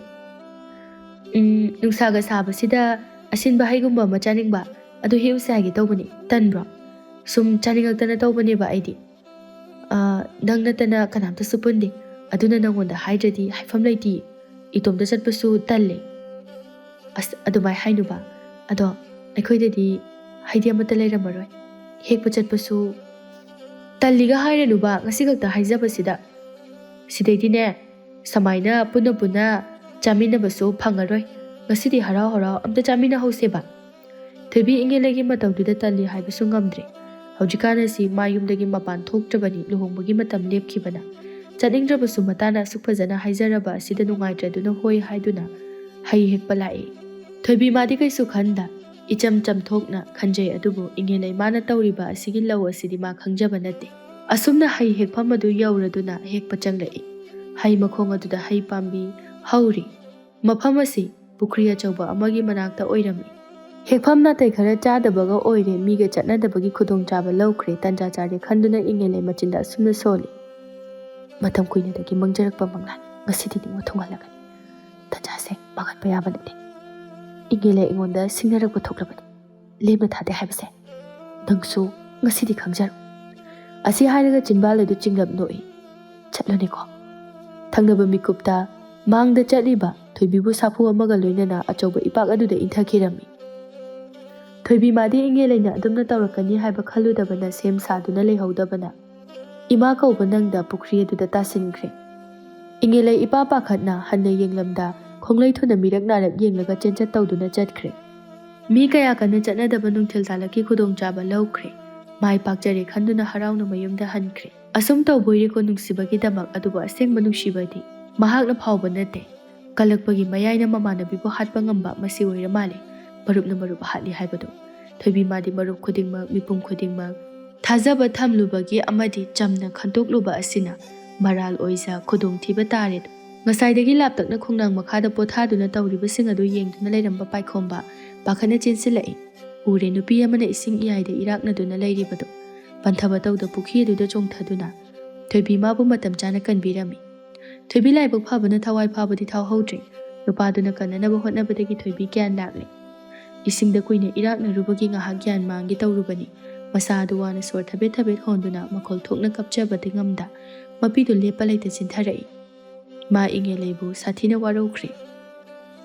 ꯎꯝ, ꯅꯨꯡꯁꯥꯒ ꯁꯥꯕꯁꯤꯗ ꯑꯁꯤꯟꯕ ꯍꯩꯒꯨꯝꯕ ꯑꯃ ꯆꯥꯅꯤꯡꯕ, ꯑꯗꯨ ꯍꯦꯛꯎꯁꯦ ꯍꯥꯏꯒꯦ ꯇꯧꯕꯅꯤ꯫ ꯇꯟꯕ꯭ꯔꯣ? ꯁꯨꯝ ꯆꯥꯅꯤꯡꯉꯛꯇꯅ ꯇꯧꯕꯅꯦꯕ ꯑꯩꯗꯤ꯫ ꯑꯥ, ꯅꯪ ꯅꯠꯇꯅ ꯀꯅꯥꯝꯇꯁꯨ ꯄꯨꯟꯗꯦ, ꯑꯗꯨꯅ ꯅꯪꯉꯣꯟꯗ ꯍꯥꯏꯗ꯭ꯔꯗꯤ ꯍꯥꯏꯐꯝ ꯂꯩꯇꯦ꯫ ꯏꯇꯣꯝꯇ ꯆꯠꯄꯁꯨ ꯇꯜꯂꯦ꯫ ꯑꯁ, ꯑꯗꯨꯃꯥꯏ ꯍꯥꯏꯅꯨꯕ꯫ ꯑꯗꯣ ꯑꯩꯈꯣꯏꯗꯗꯤ ꯍꯩꯗꯤ ꯑꯃꯠꯇ ꯂꯩꯔꯝꯃꯔꯣꯏ꯫ ꯍꯦꯛꯄ ꯆꯠꯄꯁꯨ ꯇꯜꯂꯤꯒ ꯍꯥꯏꯔꯅꯨꯕ, ꯉꯁꯤ ꯈꯛꯇ ꯍꯥꯏꯖꯕꯁꯤꯗ꯫ ꯁꯤꯗꯩꯗꯤꯅꯦ, ꯁꯨꯃꯥꯏꯅ ꯄꯨꯟꯅ ꯄꯨꯟꯅ ꯆꯥꯃꯤꯟꯅꯕꯁꯨ ꯐꯪꯉꯔꯣꯏ꯫ ꯉꯁꯤꯗꯤ ꯍꯔꯥꯎ ꯍꯔꯥꯎ ꯑꯝꯇ ꯆꯥꯃꯤꯟꯅꯍꯧꯁꯦꯕ꯫ ꯊꯣꯏꯕꯤ ꯏꯉꯦꯂꯩꯒꯤ ꯃꯇꯧꯗꯨꯗ ꯇꯜꯂꯤ ꯍꯥꯏꯕꯁꯨ ꯉꯝꯗ꯭ꯔꯦ꯫ ꯍꯧꯖꯤꯛꯀꯥꯟ ꯑꯁꯤ ꯃꯥ ꯌꯨꯝꯗꯒꯤ ꯃꯄꯥꯟ ꯊꯣꯛꯇ꯭ꯔꯕꯅꯤ, ꯂꯨꯍꯣꯡꯕꯒꯤ ꯃꯇꯝ ꯂꯦꯞꯈꯤꯕꯅ꯫ ꯆꯠꯅꯤꯡꯗ꯭ꯔꯕꯁꯨ ꯃꯇꯥꯅ ꯑꯁꯨꯛ ꯐꯖꯅ ꯍꯥꯏꯖꯔꯕ ꯑꯁꯤꯗ ꯅꯨꯡꯉꯥꯏꯇ꯭ꯔꯗꯨꯅ ꯍꯣꯏ ꯍꯥꯏꯗꯨꯅ ꯍꯩ ꯍꯦꯛꯄ ꯂꯥꯛꯏ꯫ ꯊꯣꯏꯕꯤ ꯃꯥꯗꯤ ꯀꯩꯁꯨ ꯈꯟꯗ, ꯏꯆꯝ ꯆꯝꯊꯣꯛꯅ ꯈꯟꯖꯩ꯫ ꯑꯗꯨꯕꯨ ꯏꯉꯦꯂꯩ ꯃꯥꯅ ꯇꯧꯔꯤꯕ ꯑꯁꯤꯒꯤ ꯂꯧ ꯑꯁꯤꯗꯤ ꯃꯥ ꯈꯪꯖꯕ ꯅꯠꯇꯦ꯫ ꯑꯁꯨꯝꯅ ꯍꯩ ꯍꯦꯛꯐꯝ ꯑꯗꯨ ꯌꯧꯔꯗꯨꯅ ꯍꯦꯛꯄ ꯆꯪꯂꯛꯏ꯫ ꯍꯩ ꯃꯈꯣꯡ ꯑꯗꯨꯗ ꯍꯩ ꯄꯥꯝꯕꯤ ꯍꯧꯔꯤ꯫ ꯃꯐꯝ ꯑꯁꯤ ꯄꯨꯈ꯭ꯔꯤ ꯑꯆꯧꯕ ꯑꯃꯒꯤ ꯃꯅꯥꯛꯇ ꯑꯣꯏꯔꯝꯃꯤ꯫ ꯍꯦꯛꯐꯝ ꯅꯥꯇꯩ ꯈꯔ ꯆꯥꯗꯕꯒ ꯑꯣꯏꯔꯦ, ꯃꯤꯒ ꯆꯠꯅꯗꯕꯒꯤ ꯈꯨꯗꯣꯡꯆꯥꯕ ꯂꯧꯈ꯭ꯔꯦ꯫ ꯇꯟꯖꯥ ꯆꯥꯔꯦ ꯈꯟꯗꯨꯅ ꯏꯉꯦꯂꯩ ꯃꯆꯤꯟꯗ ꯑꯁꯨꯝꯅ ꯁꯣꯜꯂꯤ꯫ ꯃꯇꯝ ꯀꯨꯏꯅꯗꯒꯤ ꯃꯪꯖꯔꯛꯄ ꯃꯪꯂꯥꯟ ꯉꯁꯤꯗꯤ ꯅꯤꯡꯕ ꯊꯨꯡꯍꯜꯂꯒꯅꯤ꯫ ꯇꯟꯖꯥꯁꯦ ꯃꯥꯡꯍꯟꯕ ꯌꯥꯕ ꯅꯠꯇꯦ꯫ ꯏꯉꯦꯂꯩ ꯑꯩꯉꯣꯟꯗ ꯁꯤꯡꯅꯔꯛꯄ ꯊꯣꯛꯂꯕꯅꯤ꯫ ꯂꯦꯝꯅ ꯊꯥꯗꯦ ꯍꯥꯏꯕꯁꯦ ꯅꯪꯁꯨ ꯉꯁꯤꯗꯤ ꯈꯪꯖꯔꯣ꯫ ꯑꯁꯤ ꯍꯥꯏꯔꯒ ꯆꯤꯟꯕꯥꯜ ꯑꯗꯨ ꯆꯤꯡꯂꯞ ꯅꯣꯛꯏ꯫ ꯆꯠꯂꯅꯤꯀꯣ꯫ ꯊꯪꯅꯕ ꯃꯤꯀꯨꯞꯇ ꯃꯥꯡꯗ ꯆꯠꯂꯤꯕ ꯊꯣꯏꯕꯤꯕꯨ ꯁꯥꯐꯨ ꯑꯃꯒ ꯂꯣꯏꯅꯅ ꯑꯆꯧꯕ ꯏꯄꯥꯛ ꯑꯗꯨꯗ ꯏꯟꯊꯈꯤꯔꯝꯃꯤ꯫ ꯊꯣꯏꯕꯤ ꯃꯥꯗꯤ ꯏꯉꯦꯂꯩꯅ ꯑꯗꯨꯝꯅ ꯇꯧꯔꯛꯀꯅꯤ ꯍꯥꯏꯕ ꯈꯜꯂꯨꯗꯕꯅ ꯁꯦꯝ ꯁꯥꯗꯨꯅ ꯂꯩꯍꯧꯗꯕꯅ ꯏꯃꯥ ꯀꯧꯕ ꯅꯪꯗ ꯄꯨꯈ꯭ꯔꯤ ꯑꯗꯨꯗ ꯇꯥꯁꯤꯟꯈ꯭ꯔꯦ꯫ ꯏꯉꯦꯂꯩ ꯏꯄꯥ ꯄꯥꯈꯠꯅ ꯍꯟꯅ ꯌꯦꯡꯂꯝꯗ ꯈꯣꯡꯂꯩ ꯊꯨꯅ ꯃꯤꯔꯛ ꯅꯥꯔꯛ ꯌꯦꯡꯂꯒ ꯆꯦꯟꯆꯠ ꯇꯧꯗꯨꯅ ꯆꯠꯈ꯭ꯔꯦ꯫ ꯃꯤ ꯀꯌꯥ ꯀꯟꯅ ꯆꯠꯅꯗꯕ ꯅꯨꯡꯊꯤꯜ ꯇꯥꯂꯛꯀꯤ ꯈꯨꯗꯣꯡꯆꯥꯕ ꯂꯧꯈ꯭ꯔꯦ꯫ ꯃꯥꯏ ꯄꯥꯛꯆꯔꯦ ꯈꯟꯗꯨꯅ ꯍꯔꯥꯎꯅ ꯃꯌꯨꯝꯗ ꯍꯟꯈ꯭ꯔꯦ꯫ ꯑꯁꯨꯝ ꯇꯧꯕꯣꯏꯔꯦꯀꯣ ꯅꯨꯡꯁꯤꯕꯒꯤꯗꯃꯛ, ꯑꯗꯨꯕꯨ ꯑꯁꯦꯡꯕ ꯅꯨꯡꯁꯤꯕꯗꯤ ꯃꯍꯥꯛꯅ ꯐꯥꯎꯕ ꯅꯠꯇꯦ꯫ ꯀꯜꯂꯛꯄꯒꯤ ꯃꯌꯥꯏꯅ ꯃꯃꯥꯟꯅꯕꯤꯕꯨ ꯍꯥꯠꯄ ꯉꯝꯕ ꯃꯁꯤ ꯑꯣꯏꯔ ꯃꯥꯜꯂꯦ꯫ ꯃꯔꯨꯞꯅ ꯃꯔꯨꯞ ꯍꯥꯠꯂꯤ ꯍꯥꯏꯕꯗꯨ꯫ ꯊꯣꯏꯕꯤ ꯃꯥꯗꯤ ꯃꯔꯨꯞ ꯈꯨꯗꯤꯡꯃꯛ, ꯃꯤꯄꯨꯝ ꯈꯨꯗꯤꯡꯃꯛ ꯊꯥꯖꯕ ꯊꯝꯂꯨꯕꯒꯤ ꯑꯃꯗꯤ ꯆꯝꯅ ꯈꯟꯇꯣꯛꯂꯨꯕ ꯑꯁꯤꯅ ꯃꯔꯥꯜ ꯑꯣꯏꯖ ꯈꯨꯗꯣꯡꯊꯤꯕ ꯇꯥꯔꯦꯗꯣ꯫ ꯉꯁꯥꯏꯗꯒꯤ ꯂꯥꯞꯇꯛꯅ ꯈꯣꯡꯅꯥꯡ ꯃꯈꯥꯗ ꯄꯣꯊꯥꯗꯨꯅ ꯇꯧꯔꯤꯕꯁꯤꯡ ꯑꯗꯨ ꯌꯦꯡꯗꯨꯅ ꯂꯩꯔꯝꯕ ꯄꯥꯏꯈꯣꯝꯕ ꯄꯥꯈꯠꯅ ꯆꯦꯟꯁꯤꯜꯂꯛꯏ꯫ ꯎꯔꯦ ꯅꯨꯄꯤ ꯑꯃꯅ ꯏꯁꯤꯡ ꯏꯌꯥꯏꯗ ꯏꯔꯥꯛꯅꯗꯨꯅ ꯂꯩꯔꯤꯕꯗꯨ꯫ ꯄꯟꯊꯕ ꯇꯧꯗ ꯄꯨꯈ꯭ꯔꯤ ꯑꯗꯨꯗ ꯆꯣꯡꯊꯗꯨꯅ ꯊꯣꯏꯕꯤ ꯃꯥꯕꯨ ꯃꯇꯝ ꯆꯥꯅ ꯀꯟꯕꯤꯔꯝꯃꯤ꯫ ꯊꯣꯏꯕꯤ ꯂꯥꯏꯕꯛ ꯐꯕꯅ ꯊꯋꯥꯏ ꯐꯥꯕꯗꯤ ꯊꯥꯎꯍꯧꯗ꯭ꯔꯦ꯫ ꯅꯨꯄꯥꯗꯨꯅ ꯀꯟꯅꯅꯕ ꯍꯣꯠꯅꯕꯗꯒꯤ ꯊꯣꯏꯕꯤ ꯒ꯭ꯌꯥꯟ ꯂꯥꯛꯂꯦ꯫ ꯏꯁꯤꯡꯗ ꯀꯨꯏꯅ ꯏꯔꯥꯛꯅꯔꯨꯕꯒꯤ ꯉꯥꯏꯍꯥꯛ ꯒ꯭ꯌꯥꯟ ꯃꯥꯡꯒꯦ ꯇꯧꯔꯨꯕꯅꯤ꯫ ꯃꯁꯥ ꯑꯗꯨ ꯋꯥꯅ ꯁꯣꯔ ꯊꯕꯦꯠ ꯊꯕꯦꯠ ꯍꯣꯟꯗꯨꯅ ꯃꯈꯣꯜ ꯊꯣꯛꯅ ꯀꯞꯆꯕꯗꯤ ꯉꯝꯗ ꯃꯄꯤꯗꯨ ꯂꯦꯞꯄ ꯂꯩꯇ ꯆꯤꯟꯊꯔꯛꯏ꯫ ꯃꯥ ꯏꯉꯦꯂꯩꯕꯨ ꯁꯥꯊꯤꯅ ꯋꯥꯔꯧꯈ꯭ꯔꯦ꯫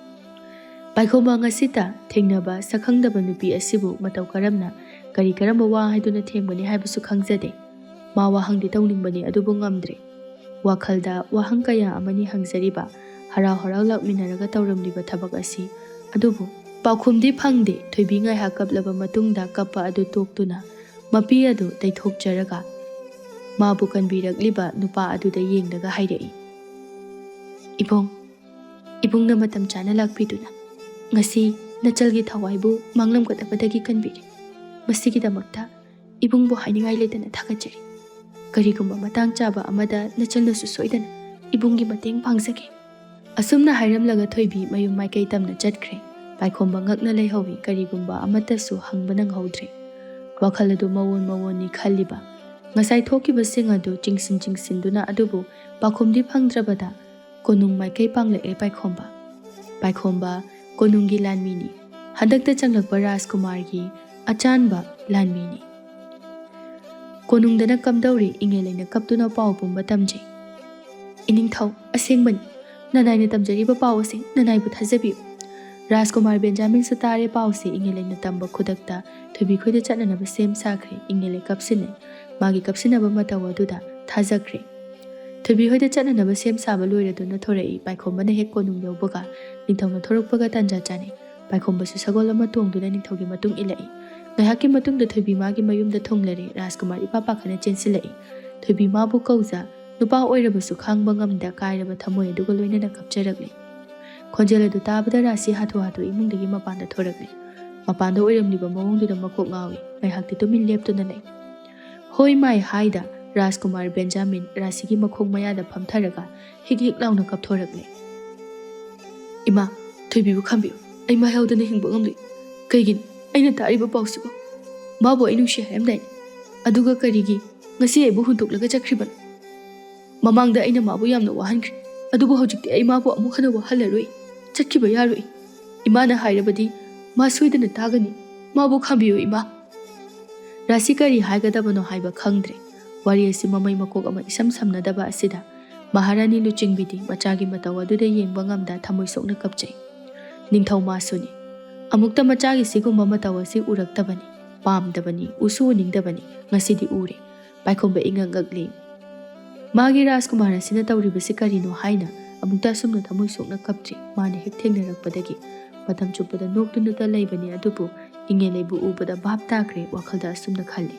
ꯄꯥꯏꯈꯣꯝꯕ ꯉꯁꯤꯇ ꯊꯦꯡꯅꯕ ꯁꯛꯈꯪꯗꯕ ꯅꯨꯄꯤ ꯑꯁꯤꯕꯨ ꯃꯇꯧ ꯀꯔꯝꯅ, ꯀꯔꯤ ꯀꯔꯝꯕ ꯋꯥ ꯍꯥꯏꯗꯨꯅ ꯊꯦꯝꯒꯅꯤ ꯍꯥꯏꯕꯁꯨ ꯈꯪꯖꯗꯦ꯫ ꯃꯥ ꯋꯥꯍꯪꯗꯤ ꯇꯧꯅꯤꯡꯕꯅꯤ, ꯑꯗꯨꯕꯨ ꯉꯝꯗ꯭ꯔꯦ꯫ ꯋꯥꯈꯜꯗ ꯋꯥꯍꯪ ꯀꯌꯥ ꯑꯃꯅꯤ ꯍꯪꯖꯔꯤꯕ, ꯍꯔꯥꯎ ꯍꯔꯥꯎ ꯂꯥꯛꯃꯤꯟꯅꯔꯒ ꯇꯧꯔꯝꯂꯤꯕ ꯊꯕꯛ ꯑꯁꯤ꯫ ꯑꯗꯨꯕꯨ ꯄꯥꯎꯈꯨꯝꯗꯤ ꯐꯪꯗꯦ꯫ ꯊꯣꯏꯕꯤ ꯉꯥꯏꯍꯥꯛ ꯀꯞꯂꯕ ꯃꯇꯨꯡꯗ ꯀꯞꯄ ꯑꯗꯨ ꯇꯣꯛꯇꯨꯅ ꯃꯄꯤ ꯑꯗꯨ ꯇꯩꯊꯣꯛꯆꯔꯒ ꯃꯥꯕꯨ ꯀꯟꯕꯤꯔꯛꯂꯤꯕ ꯅꯨꯄꯥ ꯑꯗꯨꯗ ꯌꯦꯡꯂꯒ ꯍꯥꯏꯔꯛꯏ, "ꯏꯕꯨꯡ, ꯏꯕꯨꯡꯅ ꯃꯇꯝ ꯆꯥꯅ ꯂꯥꯛꯄꯤꯗꯨꯅ ꯉꯁꯤ ꯅꯆꯜꯒꯤ ꯊꯋꯥꯏꯕꯨ ꯃꯥꯡꯂꯝꯒꯗꯕꯗꯒꯤ ꯀꯟꯕꯤꯔꯦ꯫ ꯃꯁꯤꯒꯤꯗꯃꯛꯇ ꯏꯕꯨꯡꯕꯨ ꯍꯥꯏꯅꯤꯡꯉꯥꯏ ꯂꯩꯇꯅ ꯊꯥꯒꯠꯆꯔꯤ꯫ ꯀꯔꯤꯒꯨꯝꯕ ꯃꯇꯥꯡ ꯆꯥꯕ ꯑꯃꯗ ꯅꯆꯜꯅꯁꯨ ꯁꯣꯏꯗꯅ ꯏꯕꯨꯡꯒꯤ ꯃꯇꯦꯡ ꯄꯥꯡꯖꯒꯦ꯫" ꯑꯁꯨꯝꯅ ꯍꯥꯏꯔꯝꯂꯒ ꯊꯣꯏꯕꯤ ꯃꯌꯨꯝ ꯃꯥꯏꯀꯩ ꯇꯝꯅ ꯆꯠꯈ꯭ꯔꯦ꯫ ꯄꯥꯏꯈꯣꯝꯕ ꯉꯛꯅ ꯂꯩꯍꯧꯏ, ꯀꯔꯤꯒꯨꯝꯕ ꯑꯃꯠꯇꯁꯨ ꯍꯪꯕ ꯅꯪꯍꯧꯗ꯭ꯔꯦ꯫ ꯋꯥꯈꯜ ꯑꯗꯨ ꯃꯑꯣꯟ ꯃꯑꯣꯟꯅꯤ ꯈꯜꯂꯤꯕ꯫ ꯉꯁꯥꯏ ꯊꯣꯛꯈꯤꯕꯁꯤꯡ ꯑꯗꯨ ꯆꯤꯡꯁꯤꯟ ꯆꯤꯡꯁꯤꯟꯗꯨꯅ ꯑꯗꯨꯕꯨ ꯄꯥꯎꯈꯨꯝꯗꯤ ꯐꯪꯗ꯭ꯔꯕꯗ ꯀꯣꯅꯨꯡ ꯃꯥꯏꯀꯩ ꯄꯥꯡꯂꯛꯑꯦ ꯄꯥꯏꯈꯣꯝꯕ꯫ ꯄꯥꯏꯈꯣꯝꯕ ꯀꯣꯅꯨꯡꯒꯤ ꯂꯥꯟꯃꯤꯅꯤ꯫ ꯍꯟꯗꯛꯇ ꯆꯪꯂꯛꯄ ꯔꯥꯖꯀꯨꯃꯥꯔꯒꯤ ꯑꯆꯥꯟꯕ ꯂꯥꯟꯃꯤꯅꯤ꯫ ꯀꯣꯅꯨꯡꯗꯅ ꯀꯝꯗꯧꯔꯤ? ꯏꯉꯦꯂꯩꯅ ꯀꯞꯇꯨꯅ ꯄꯥꯎ ꯄꯨꯝꯕ ꯇꯝꯖꯩ꯫ ꯏꯅꯤꯡꯊꯧ, ꯑꯁꯦꯡꯕꯅꯤ꯫ ꯅꯅꯥꯏꯅ ꯇꯝꯖꯔꯤꯕ ꯄꯥꯎ ꯑꯁꯤ ꯅꯅꯥꯏꯕꯨ ꯊꯥꯖꯕꯤꯌꯨ꯫ ꯔꯥꯖꯀꯨꯃꯥꯔ ꯕꯦꯟꯖꯥꯃꯤꯟꯁꯨ ꯇꯥꯔꯦ ꯄꯥꯎꯁꯦ꯫ ꯏꯉꯦꯂꯩꯅ ꯇꯝꯕ ꯈꯨꯗꯛꯇ ꯊꯣꯏꯕꯤ ꯈꯣꯏꯗ ꯆꯠꯅꯅꯕ ꯁꯦꯝ ꯁꯥꯈ꯭ꯔꯦ꯫ ꯏꯉꯦꯂꯩ ꯀꯞꯁꯤꯟꯅꯩ꯫ ꯃꯥꯒꯤ ꯀꯞꯁꯤꯟꯅꯕ ꯃꯇꯧ ꯑꯗꯨꯗ ꯊꯥꯖꯈ꯭ꯔꯦ꯫ ꯊꯣꯏꯕꯤ ꯍꯣꯏꯗ ꯆꯠꯅꯅꯕ ꯁꯦꯝ ꯁꯥꯕ ꯂꯣꯏꯔꯗꯨꯅ ꯊꯣꯔꯛꯏ꯫ ꯄꯥꯏꯈꯣꯝꯕꯅ ꯍꯦꯛ ꯀꯣꯅꯨꯡ ꯌꯧꯕꯒ ꯅꯤꯡꯊꯧꯅ ꯊꯣꯔꯛꯄꯒ ꯇꯥꯟꯖꯥ ꯆꯥꯅꯩ꯫ ꯄꯥꯏꯈꯣꯝꯕꯁꯨ ꯁꯒꯣꯜ ꯑꯃ ꯇꯣꯡꯗꯨꯅ ꯅꯤꯡꯊꯧꯒꯤ ꯃꯇꯨꯡ ꯏꯜꯂꯛꯏ꯫ ꯉꯥꯏꯍꯥꯛꯀꯤ ꯃꯇꯨꯡꯗ ꯊꯣꯏꯕꯤ ꯃꯥꯒꯤ ꯃꯌꯨꯝꯗ ꯊꯨꯡꯂꯔꯦ꯫ ꯔꯥꯖꯀꯨꯃꯥꯔ ꯏꯄꯥ ꯄꯥꯈꯠꯅ ꯆꯦꯟꯁꯤꯜꯂꯛꯏ꯫ ꯊꯣꯏꯕꯤ ꯃꯥꯕꯨ ꯀꯧꯖ ꯅꯨꯄꯥ ꯑꯣꯏꯔꯕꯁꯨ ꯈꯥꯡꯕ ꯉꯝꯗ ꯀꯥꯏꯔꯕ ꯊꯃꯣꯏ ꯑꯗꯨꯒ ꯂꯣꯏꯅꯅ ꯀꯞꯆꯔꯛꯂꯤ꯫ ꯈꯣꯟꯖꯦꯜ ꯑꯗꯨ ꯇꯥꯕꯗ ꯔꯥꯁꯤ ꯍꯥꯊꯨ ꯍꯥꯊꯨ ꯏꯃꯨꯡꯗꯒꯤ ꯃꯄꯥꯟꯗ ꯊꯣꯔꯛꯂꯤ꯫ ꯃꯄꯥꯟꯗ ꯑꯣꯏꯔꯝꯂꯤꯕ ꯃꯑꯣꯡꯗꯨꯗ ꯃꯀꯣꯛ ꯉꯥꯎꯏ꯫ ꯉꯥꯏꯍꯥꯛꯇꯤ ꯇꯨꯃꯤꯟ ꯂꯦꯞꯇꯨꯅ ꯂꯩ꯫ "ꯍꯣꯏ ꯃꯥꯏ" ꯍꯥꯏꯗ ꯔꯥꯖꯀꯨꯃꯥꯔ ꯕꯦꯟꯖꯥꯃꯤꯟ ꯔꯥꯁꯤꯒꯤ ꯃꯈꯣꯡ ꯃꯌꯥꯗ ꯐꯝꯊꯔꯒ ꯍꯤꯛ ꯍꯤꯛ ꯂꯥꯎꯅ ꯀꯞꯊꯣꯔꯛꯂꯦ꯫ "ꯏꯃꯥ, ꯊꯣꯏꯕꯤꯕꯨ ꯈꯥꯝꯕꯤꯌꯨ꯫ ꯑꯩ ꯃꯥ ꯌꯥꯎꯗꯅ ꯍꯤꯡꯕ ꯉꯝꯂꯣꯏ꯫ ꯀꯩꯒꯤꯅꯣ ꯑꯩꯅ ꯇꯥꯔꯤꯕ ꯄꯥꯎꯁꯤꯕꯨ? ꯃꯥꯕꯨ ꯑꯩ ꯅꯨꯡꯁꯤ ꯍꯥꯏꯔꯝꯗꯥꯏꯅꯦ꯫ ꯑꯗꯨꯒ ꯀꯔꯤꯒꯤ ꯉꯁꯤ ꯑꯩꯕꯨ ꯍꯨꯟꯗꯣꯛꯂꯒ ꯆꯠꯈ꯭ꯔꯤꯕꯅꯣ? ꯃꯃꯥꯡꯗ ꯑꯩꯅ ꯃꯥꯕꯨ ꯌꯥꯝꯅ ꯋꯥꯍꯟꯈ꯭ꯔꯦ, ꯑꯗꯨꯕꯨ ꯍꯧꯖꯤꯛꯇꯤ ꯑꯩ ꯃꯥꯕꯨ ꯑꯃꯨꯛ ꯍꯟꯅ ꯋꯥꯍꯜꯂꯔꯣꯏ꯫ ꯆꯠꯈꯤꯕ ꯌꯥꯔꯣꯏ꯫ ꯏꯃꯥꯅ ꯍꯥꯏꯔꯕꯗꯤ ꯃꯥ ꯁꯣꯏꯗꯅ ꯇꯥꯒꯅꯤ꯫ ꯃꯥꯕꯨ ꯈꯥꯝꯕꯤꯌꯨ ꯏꯃꯥ꯫" ꯔꯥꯁꯤ ꯀꯔꯤ ꯍꯥꯏꯒꯗꯕꯅꯣ ꯍꯥꯏꯕ ꯈꯪꯗ꯭ꯔꯦ꯫ ꯋꯥꯔꯤ ꯑꯁꯤ ꯃꯃꯩ ꯃꯀꯣꯛ ꯑꯃ ꯏꯁꯝ ꯁꯝꯅꯗꯕ ꯑꯁꯤꯗ ꯃꯍꯥꯔꯥꯅꯤ ꯂꯨꯆꯤꯡꯕꯤꯗꯤ ꯃꯆꯥꯒꯤ ꯃꯇꯧ ꯑꯗꯨꯗ ꯌꯦꯡꯕ ꯉꯝꯗ ꯊꯃꯣꯏ ꯁꯣꯛꯅ ꯀꯞꯆꯩ꯫ ꯅꯤꯡꯊꯧ ꯃꯥꯁꯨꯅꯤ꯫ ꯑꯃꯨꯛꯇ ꯃꯆꯥꯒꯤ ꯁꯤꯒꯨꯝꯕ ꯃꯇꯧ ꯑꯁꯤ ꯎꯔꯛꯇꯕꯅꯤ, ꯄꯥꯝꯗꯕꯅꯤ, ꯎꯁꯨ ꯎꯅꯤꯡꯗꯕꯅꯤ꯫ ꯉꯁꯤꯗꯤ ꯎꯔꯦ꯫ ꯄꯥꯏꯈꯣꯝꯕ ꯏꯉꯛ ꯉꯛꯂꯤ꯫ ꯃꯥꯒꯤ ꯔꯥꯖꯀꯨꯃꯥꯔ ꯑꯁꯤꯅ ꯇꯧꯔꯤꯕꯁꯤ ꯀꯔꯤꯅꯣ ꯍꯥꯏꯅ ꯑꯃꯨꯛꯇ ꯑꯁꯨꯝꯅ ꯊꯃꯣꯏ ꯁꯣꯛꯅ ꯀꯞꯇ꯭ꯔꯤ꯫ ꯃꯥꯅ ꯍꯦꯛ ꯊꯦꯡꯅꯔꯛꯄꯗꯒꯤ ꯃꯇꯝ ꯆꯨꯞꯄꯗ ꯅꯣꯛꯇꯨꯅꯇ ꯂꯩꯕꯅꯤ, ꯑꯗꯨꯕꯨ ꯏꯉꯦꯂꯩꯕꯨ ꯎꯕꯗ ꯚꯥꯞ ꯇꯥꯈ꯭ꯔꯦ꯫ ꯋꯥꯈꯜꯗ ꯑꯁꯨꯝꯅ ꯈꯜꯂꯤ,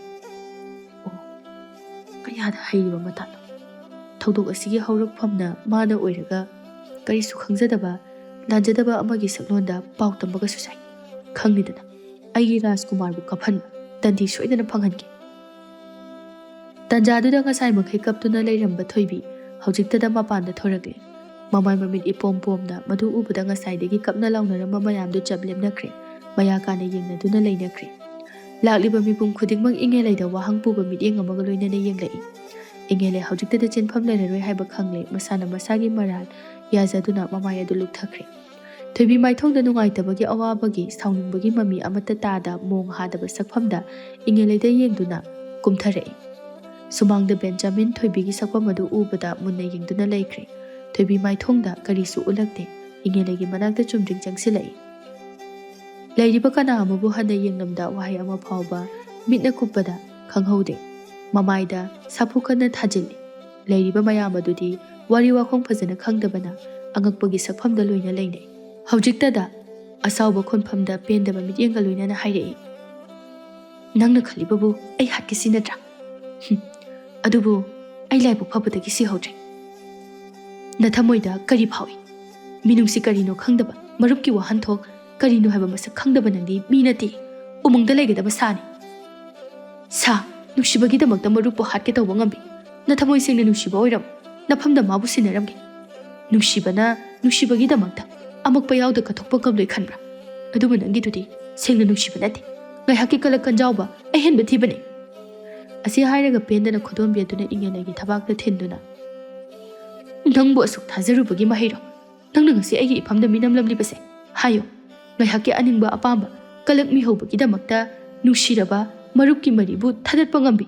"ꯑꯣ, ꯀꯌꯥꯗ ꯍꯩꯔꯤꯕ ꯃꯇꯥꯅꯣ! ꯊꯧꯗꯣꯛ ꯑꯁꯤꯒꯤ ꯍꯧꯔꯛꯐꯝꯅ ꯃꯥꯅ ꯑꯣꯏꯔꯒ ꯀꯔꯤꯁꯨ ꯈꯪꯖꯗꯕ, ꯂꯥꯟꯖꯗꯕ ꯑꯃꯒꯤ ꯁꯛꯂꯣꯟꯗ ꯄꯥꯎ ꯇꯝꯕꯒꯁꯨ ꯁꯥꯏ꯫ ꯈꯪꯂꯤꯗꯅ, ꯑꯩꯒꯤ ꯔꯥꯖꯀꯨꯃꯥꯔꯕꯨ ꯀꯥꯞꯍꯟꯕ ꯇꯟꯗꯤ ꯁꯣꯏꯗꯅ ꯐꯪꯍꯟꯒꯦ꯫" ꯇꯟꯖꯥꯗꯨꯗ ꯉꯁꯥꯏ ꯃꯈꯩ ꯀꯞꯇꯨꯅ ꯂꯩꯔꯝꯕ ꯊꯣꯏꯕꯤ ꯍꯧꯖꯤꯛꯇꯗ ꯃꯄꯥꯟꯗ ꯊꯣꯔꯛꯂꯦ꯫ ꯃꯃꯥꯏ ꯃꯃꯤꯠ ꯏꯄꯣꯝ ꯄꯣꯝꯅ ꯃꯗꯨ ꯎꯕꯗ ꯉꯁꯥꯏꯗꯒꯤ ꯀꯞꯅ ꯂꯥꯎꯅꯔꯝꯕ ꯃꯌꯥꯝꯗꯨ ꯆꯞ ꯂꯦꯞꯅꯈ꯭ꯔꯦ꯫ ꯃꯌꯥ ꯀꯥꯅ ꯌꯦꯡꯅꯗꯨꯅ ꯂꯩꯅꯈ꯭ꯔꯦ꯫ ꯂꯥꯛꯂꯤꯕ ꯃꯤꯄꯨꯝ ꯈꯨꯗꯤꯡꯃꯛ ꯏꯉꯦꯂꯩꯗ ꯋꯥꯍꯪ ꯄꯨꯕ ꯃꯤꯠꯌꯦꯡ ꯑꯃꯒ ꯂꯣꯏꯅꯅ ꯌꯦꯡꯂꯛꯏ꯫ ꯏꯉꯦꯂꯩ ꯍꯧꯖꯤꯛꯇꯗ ꯆꯦꯟꯐꯝ ꯂꯩꯔꯔꯣꯏ ꯍꯥꯏꯕ ꯈꯪꯂꯦ꯫ ꯃꯁꯥꯅ ꯃꯁꯥꯒꯤ ꯃꯔꯥꯜ ꯌꯥꯖꯗꯨꯅ ꯃꯃꯥꯏ ꯑꯗꯨ ꯂꯨꯞꯊꯈ꯭ꯔꯦ꯫ ꯊꯣꯏꯕꯤ ꯃꯥꯏꯊꯣꯡꯗ ꯅꯨꯡꯉꯥꯏꯇꯕꯒꯤ, ꯑꯋꯥꯕꯒꯤ, ꯁꯥꯎꯅꯤꯡꯕꯒꯤ ꯃꯃꯤ ꯑꯃꯠꯇ ꯇꯥꯗ ꯃꯣꯡ ꯍꯥꯗꯕ ꯁꯛꯐꯝꯗ ꯏꯉꯦꯂꯩꯗ ꯌꯦꯡꯗꯨꯅ ꯀꯨꯝꯊꯔꯛꯏ꯫ ꯁꯨꯃꯥꯡꯗ ꯕꯦꯟꯖꯥꯃꯤꯟ ꯊꯣꯏꯕꯤꯒꯤ ꯁꯛꯐꯝ ꯑꯗꯨ ꯎꯕꯗ ꯃꯨꯟꯅ ꯌꯦꯡꯗꯨꯅ ꯂꯩꯈ꯭ꯔꯦ꯫ ꯊꯣꯏꯕꯤ ꯃꯥꯏꯊꯣꯡꯗ ꯀꯔꯤꯁꯨ ꯎꯠꯂꯛꯇꯦ꯫ ꯏꯉꯦꯂꯩꯒꯤ ꯃꯅꯥꯛꯇ ꯆꯨꯝꯗ꯭ꯔꯤꯡ ꯆꯪꯁꯤꯜꯂꯛꯏ꯫ ꯂꯩꯔꯤꯕ ꯀꯅꯥ ꯑꯃꯕꯨ ꯍꯟꯅ ꯌꯦꯡꯂꯝꯗ ꯋꯥꯍꯩ ꯑꯃ ꯐꯥꯎꯕ ꯃꯤꯠꯅ ꯀꯨꯞꯄꯗ ꯈꯪꯍꯧꯗꯦ꯫ ꯃꯃꯥꯏꯗ ꯁꯥꯐꯨ ꯀꯟꯅ ꯊꯥꯖꯤꯜꯂꯤ꯫ ꯂꯩꯔꯤꯕ ꯃꯌꯥꯝ ꯑꯗꯨꯗꯤ ꯋꯥꯔꯤ ꯋꯥꯈꯣꯡ ꯐꯖꯅ ꯈꯪꯗꯕꯅ ꯑꯉꯛꯄꯒꯤ ꯁꯛꯐꯝꯗ ꯂꯣꯏꯅ ꯂꯩꯅꯩ꯫ ꯍꯧꯖꯤꯛꯇꯗ ꯑꯁꯥꯎꯕ ꯈꯣꯟꯐꯝꯗ ꯄꯦꯟꯗꯕ ꯃꯤꯠꯌꯦꯡꯒ ꯂꯣꯏꯅꯅ ꯍꯥꯏꯔꯛꯏ, "ꯅꯪꯅ ꯈꯜꯂꯤꯕꯕꯨ ꯑꯩ ꯍꯥꯠꯀꯦ ꯁꯤ ꯅꯠꯇ꯭ꯔꯥ? ꯍꯨꯝ, ꯑꯗꯨꯕꯨ ꯑꯩ ꯂꯥꯏꯕꯛ ꯐꯕꯗꯒꯤ ꯁꯤꯍꯧꯗ꯭ꯔꯦ꯫ ꯅꯊꯃꯣꯏꯗ ꯀꯔꯤ ꯐꯥꯎꯏ? ꯃꯤꯅꯨꯡꯁꯤ ꯀꯔꯤꯅꯣ ꯈꯪꯗꯕ, ꯃꯔꯨꯞꯀꯤ ꯋꯥꯍꯟꯊꯣꯛ ꯀꯔꯤꯅꯣ ꯍꯥꯏꯕ ꯃꯁꯛ ꯈꯪꯗꯕ ꯅꯪꯗꯤ ꯃꯤ ꯅꯠꯇꯦ, ꯎꯃꯪꯗ ꯂꯩꯒꯗꯕ ꯁꯥꯅꯤ꯫ ꯁꯥ, ꯅꯨꯡꯁꯤꯕꯒꯤꯗꯃꯛꯇ ꯃꯔꯨꯞꯄꯨ ꯍꯥꯠꯀꯦ ꯇꯧꯕ ꯉꯝꯕꯤ? ꯅꯊꯃꯣꯏ ꯁꯦꯡꯅ ꯅꯨꯡꯁꯤꯕ ꯑꯣꯏꯔꯝ, ꯅꯐꯝꯗ ꯃꯥꯕꯨ ꯁꯤꯟꯅꯔꯝꯒꯦ꯫ ꯅꯨꯡꯁꯤꯕꯅ, ꯅꯨꯡꯁꯤꯕꯒꯤꯗꯃꯛꯇ ꯑꯃꯛꯄ ꯌꯥꯎꯗ ꯀꯠꯊꯣꯛꯄ ꯉꯝꯂꯣꯏ ꯈꯟꯕ꯭ꯔꯥ? ꯑꯗꯨꯕꯨ ꯅꯪꯒꯤꯗꯨꯗꯤ ꯁꯦꯡꯅ ꯅꯨꯡꯁꯤꯕ ꯅꯠꯇꯦ, ꯉꯥꯏꯍꯥꯛꯀꯤ ꯀꯂꯛ ꯀꯟꯖꯥꯎꯕ, ꯑꯍꯦꯟꯕ ꯊꯤꯕꯅꯤ"꯫ ꯑꯁꯤ ꯍꯥꯏꯔꯒ ꯄꯦꯟꯗꯅ ꯈꯨꯗꯣꯝꯕꯤ ꯑꯗꯨꯅ ꯏꯉꯦꯂꯩꯒꯤ ꯊꯕꯥꯛꯇ ꯊꯤꯟꯗꯨꯅ, "ꯅꯪꯕꯨ ꯑꯁꯨꯛ ꯊꯥꯖꯔꯨꯕꯒꯤ ꯃꯍꯩꯔꯣ? ꯅꯪꯅ ꯉꯁꯤ ꯑꯩꯒꯤ ꯏꯐꯝꯗ ꯃꯤꯅꯝꯂꯝꯂꯤꯕꯁꯦ? ꯍꯥꯏꯌꯨ, ꯉꯥꯏꯍꯥꯛꯀꯤ ꯑꯅꯤꯡꯕ ꯑꯄꯥꯝꯕ ꯀꯂꯛ ꯃꯤꯍꯧꯕꯒꯤꯗꯃꯛꯇ ꯅꯨꯡꯁꯤꯔꯕ ꯃꯔꯨꯞꯀꯤ ꯃꯔꯤꯕꯨ ꯊꯥꯗꯠꯄ ꯉꯝꯕꯤ?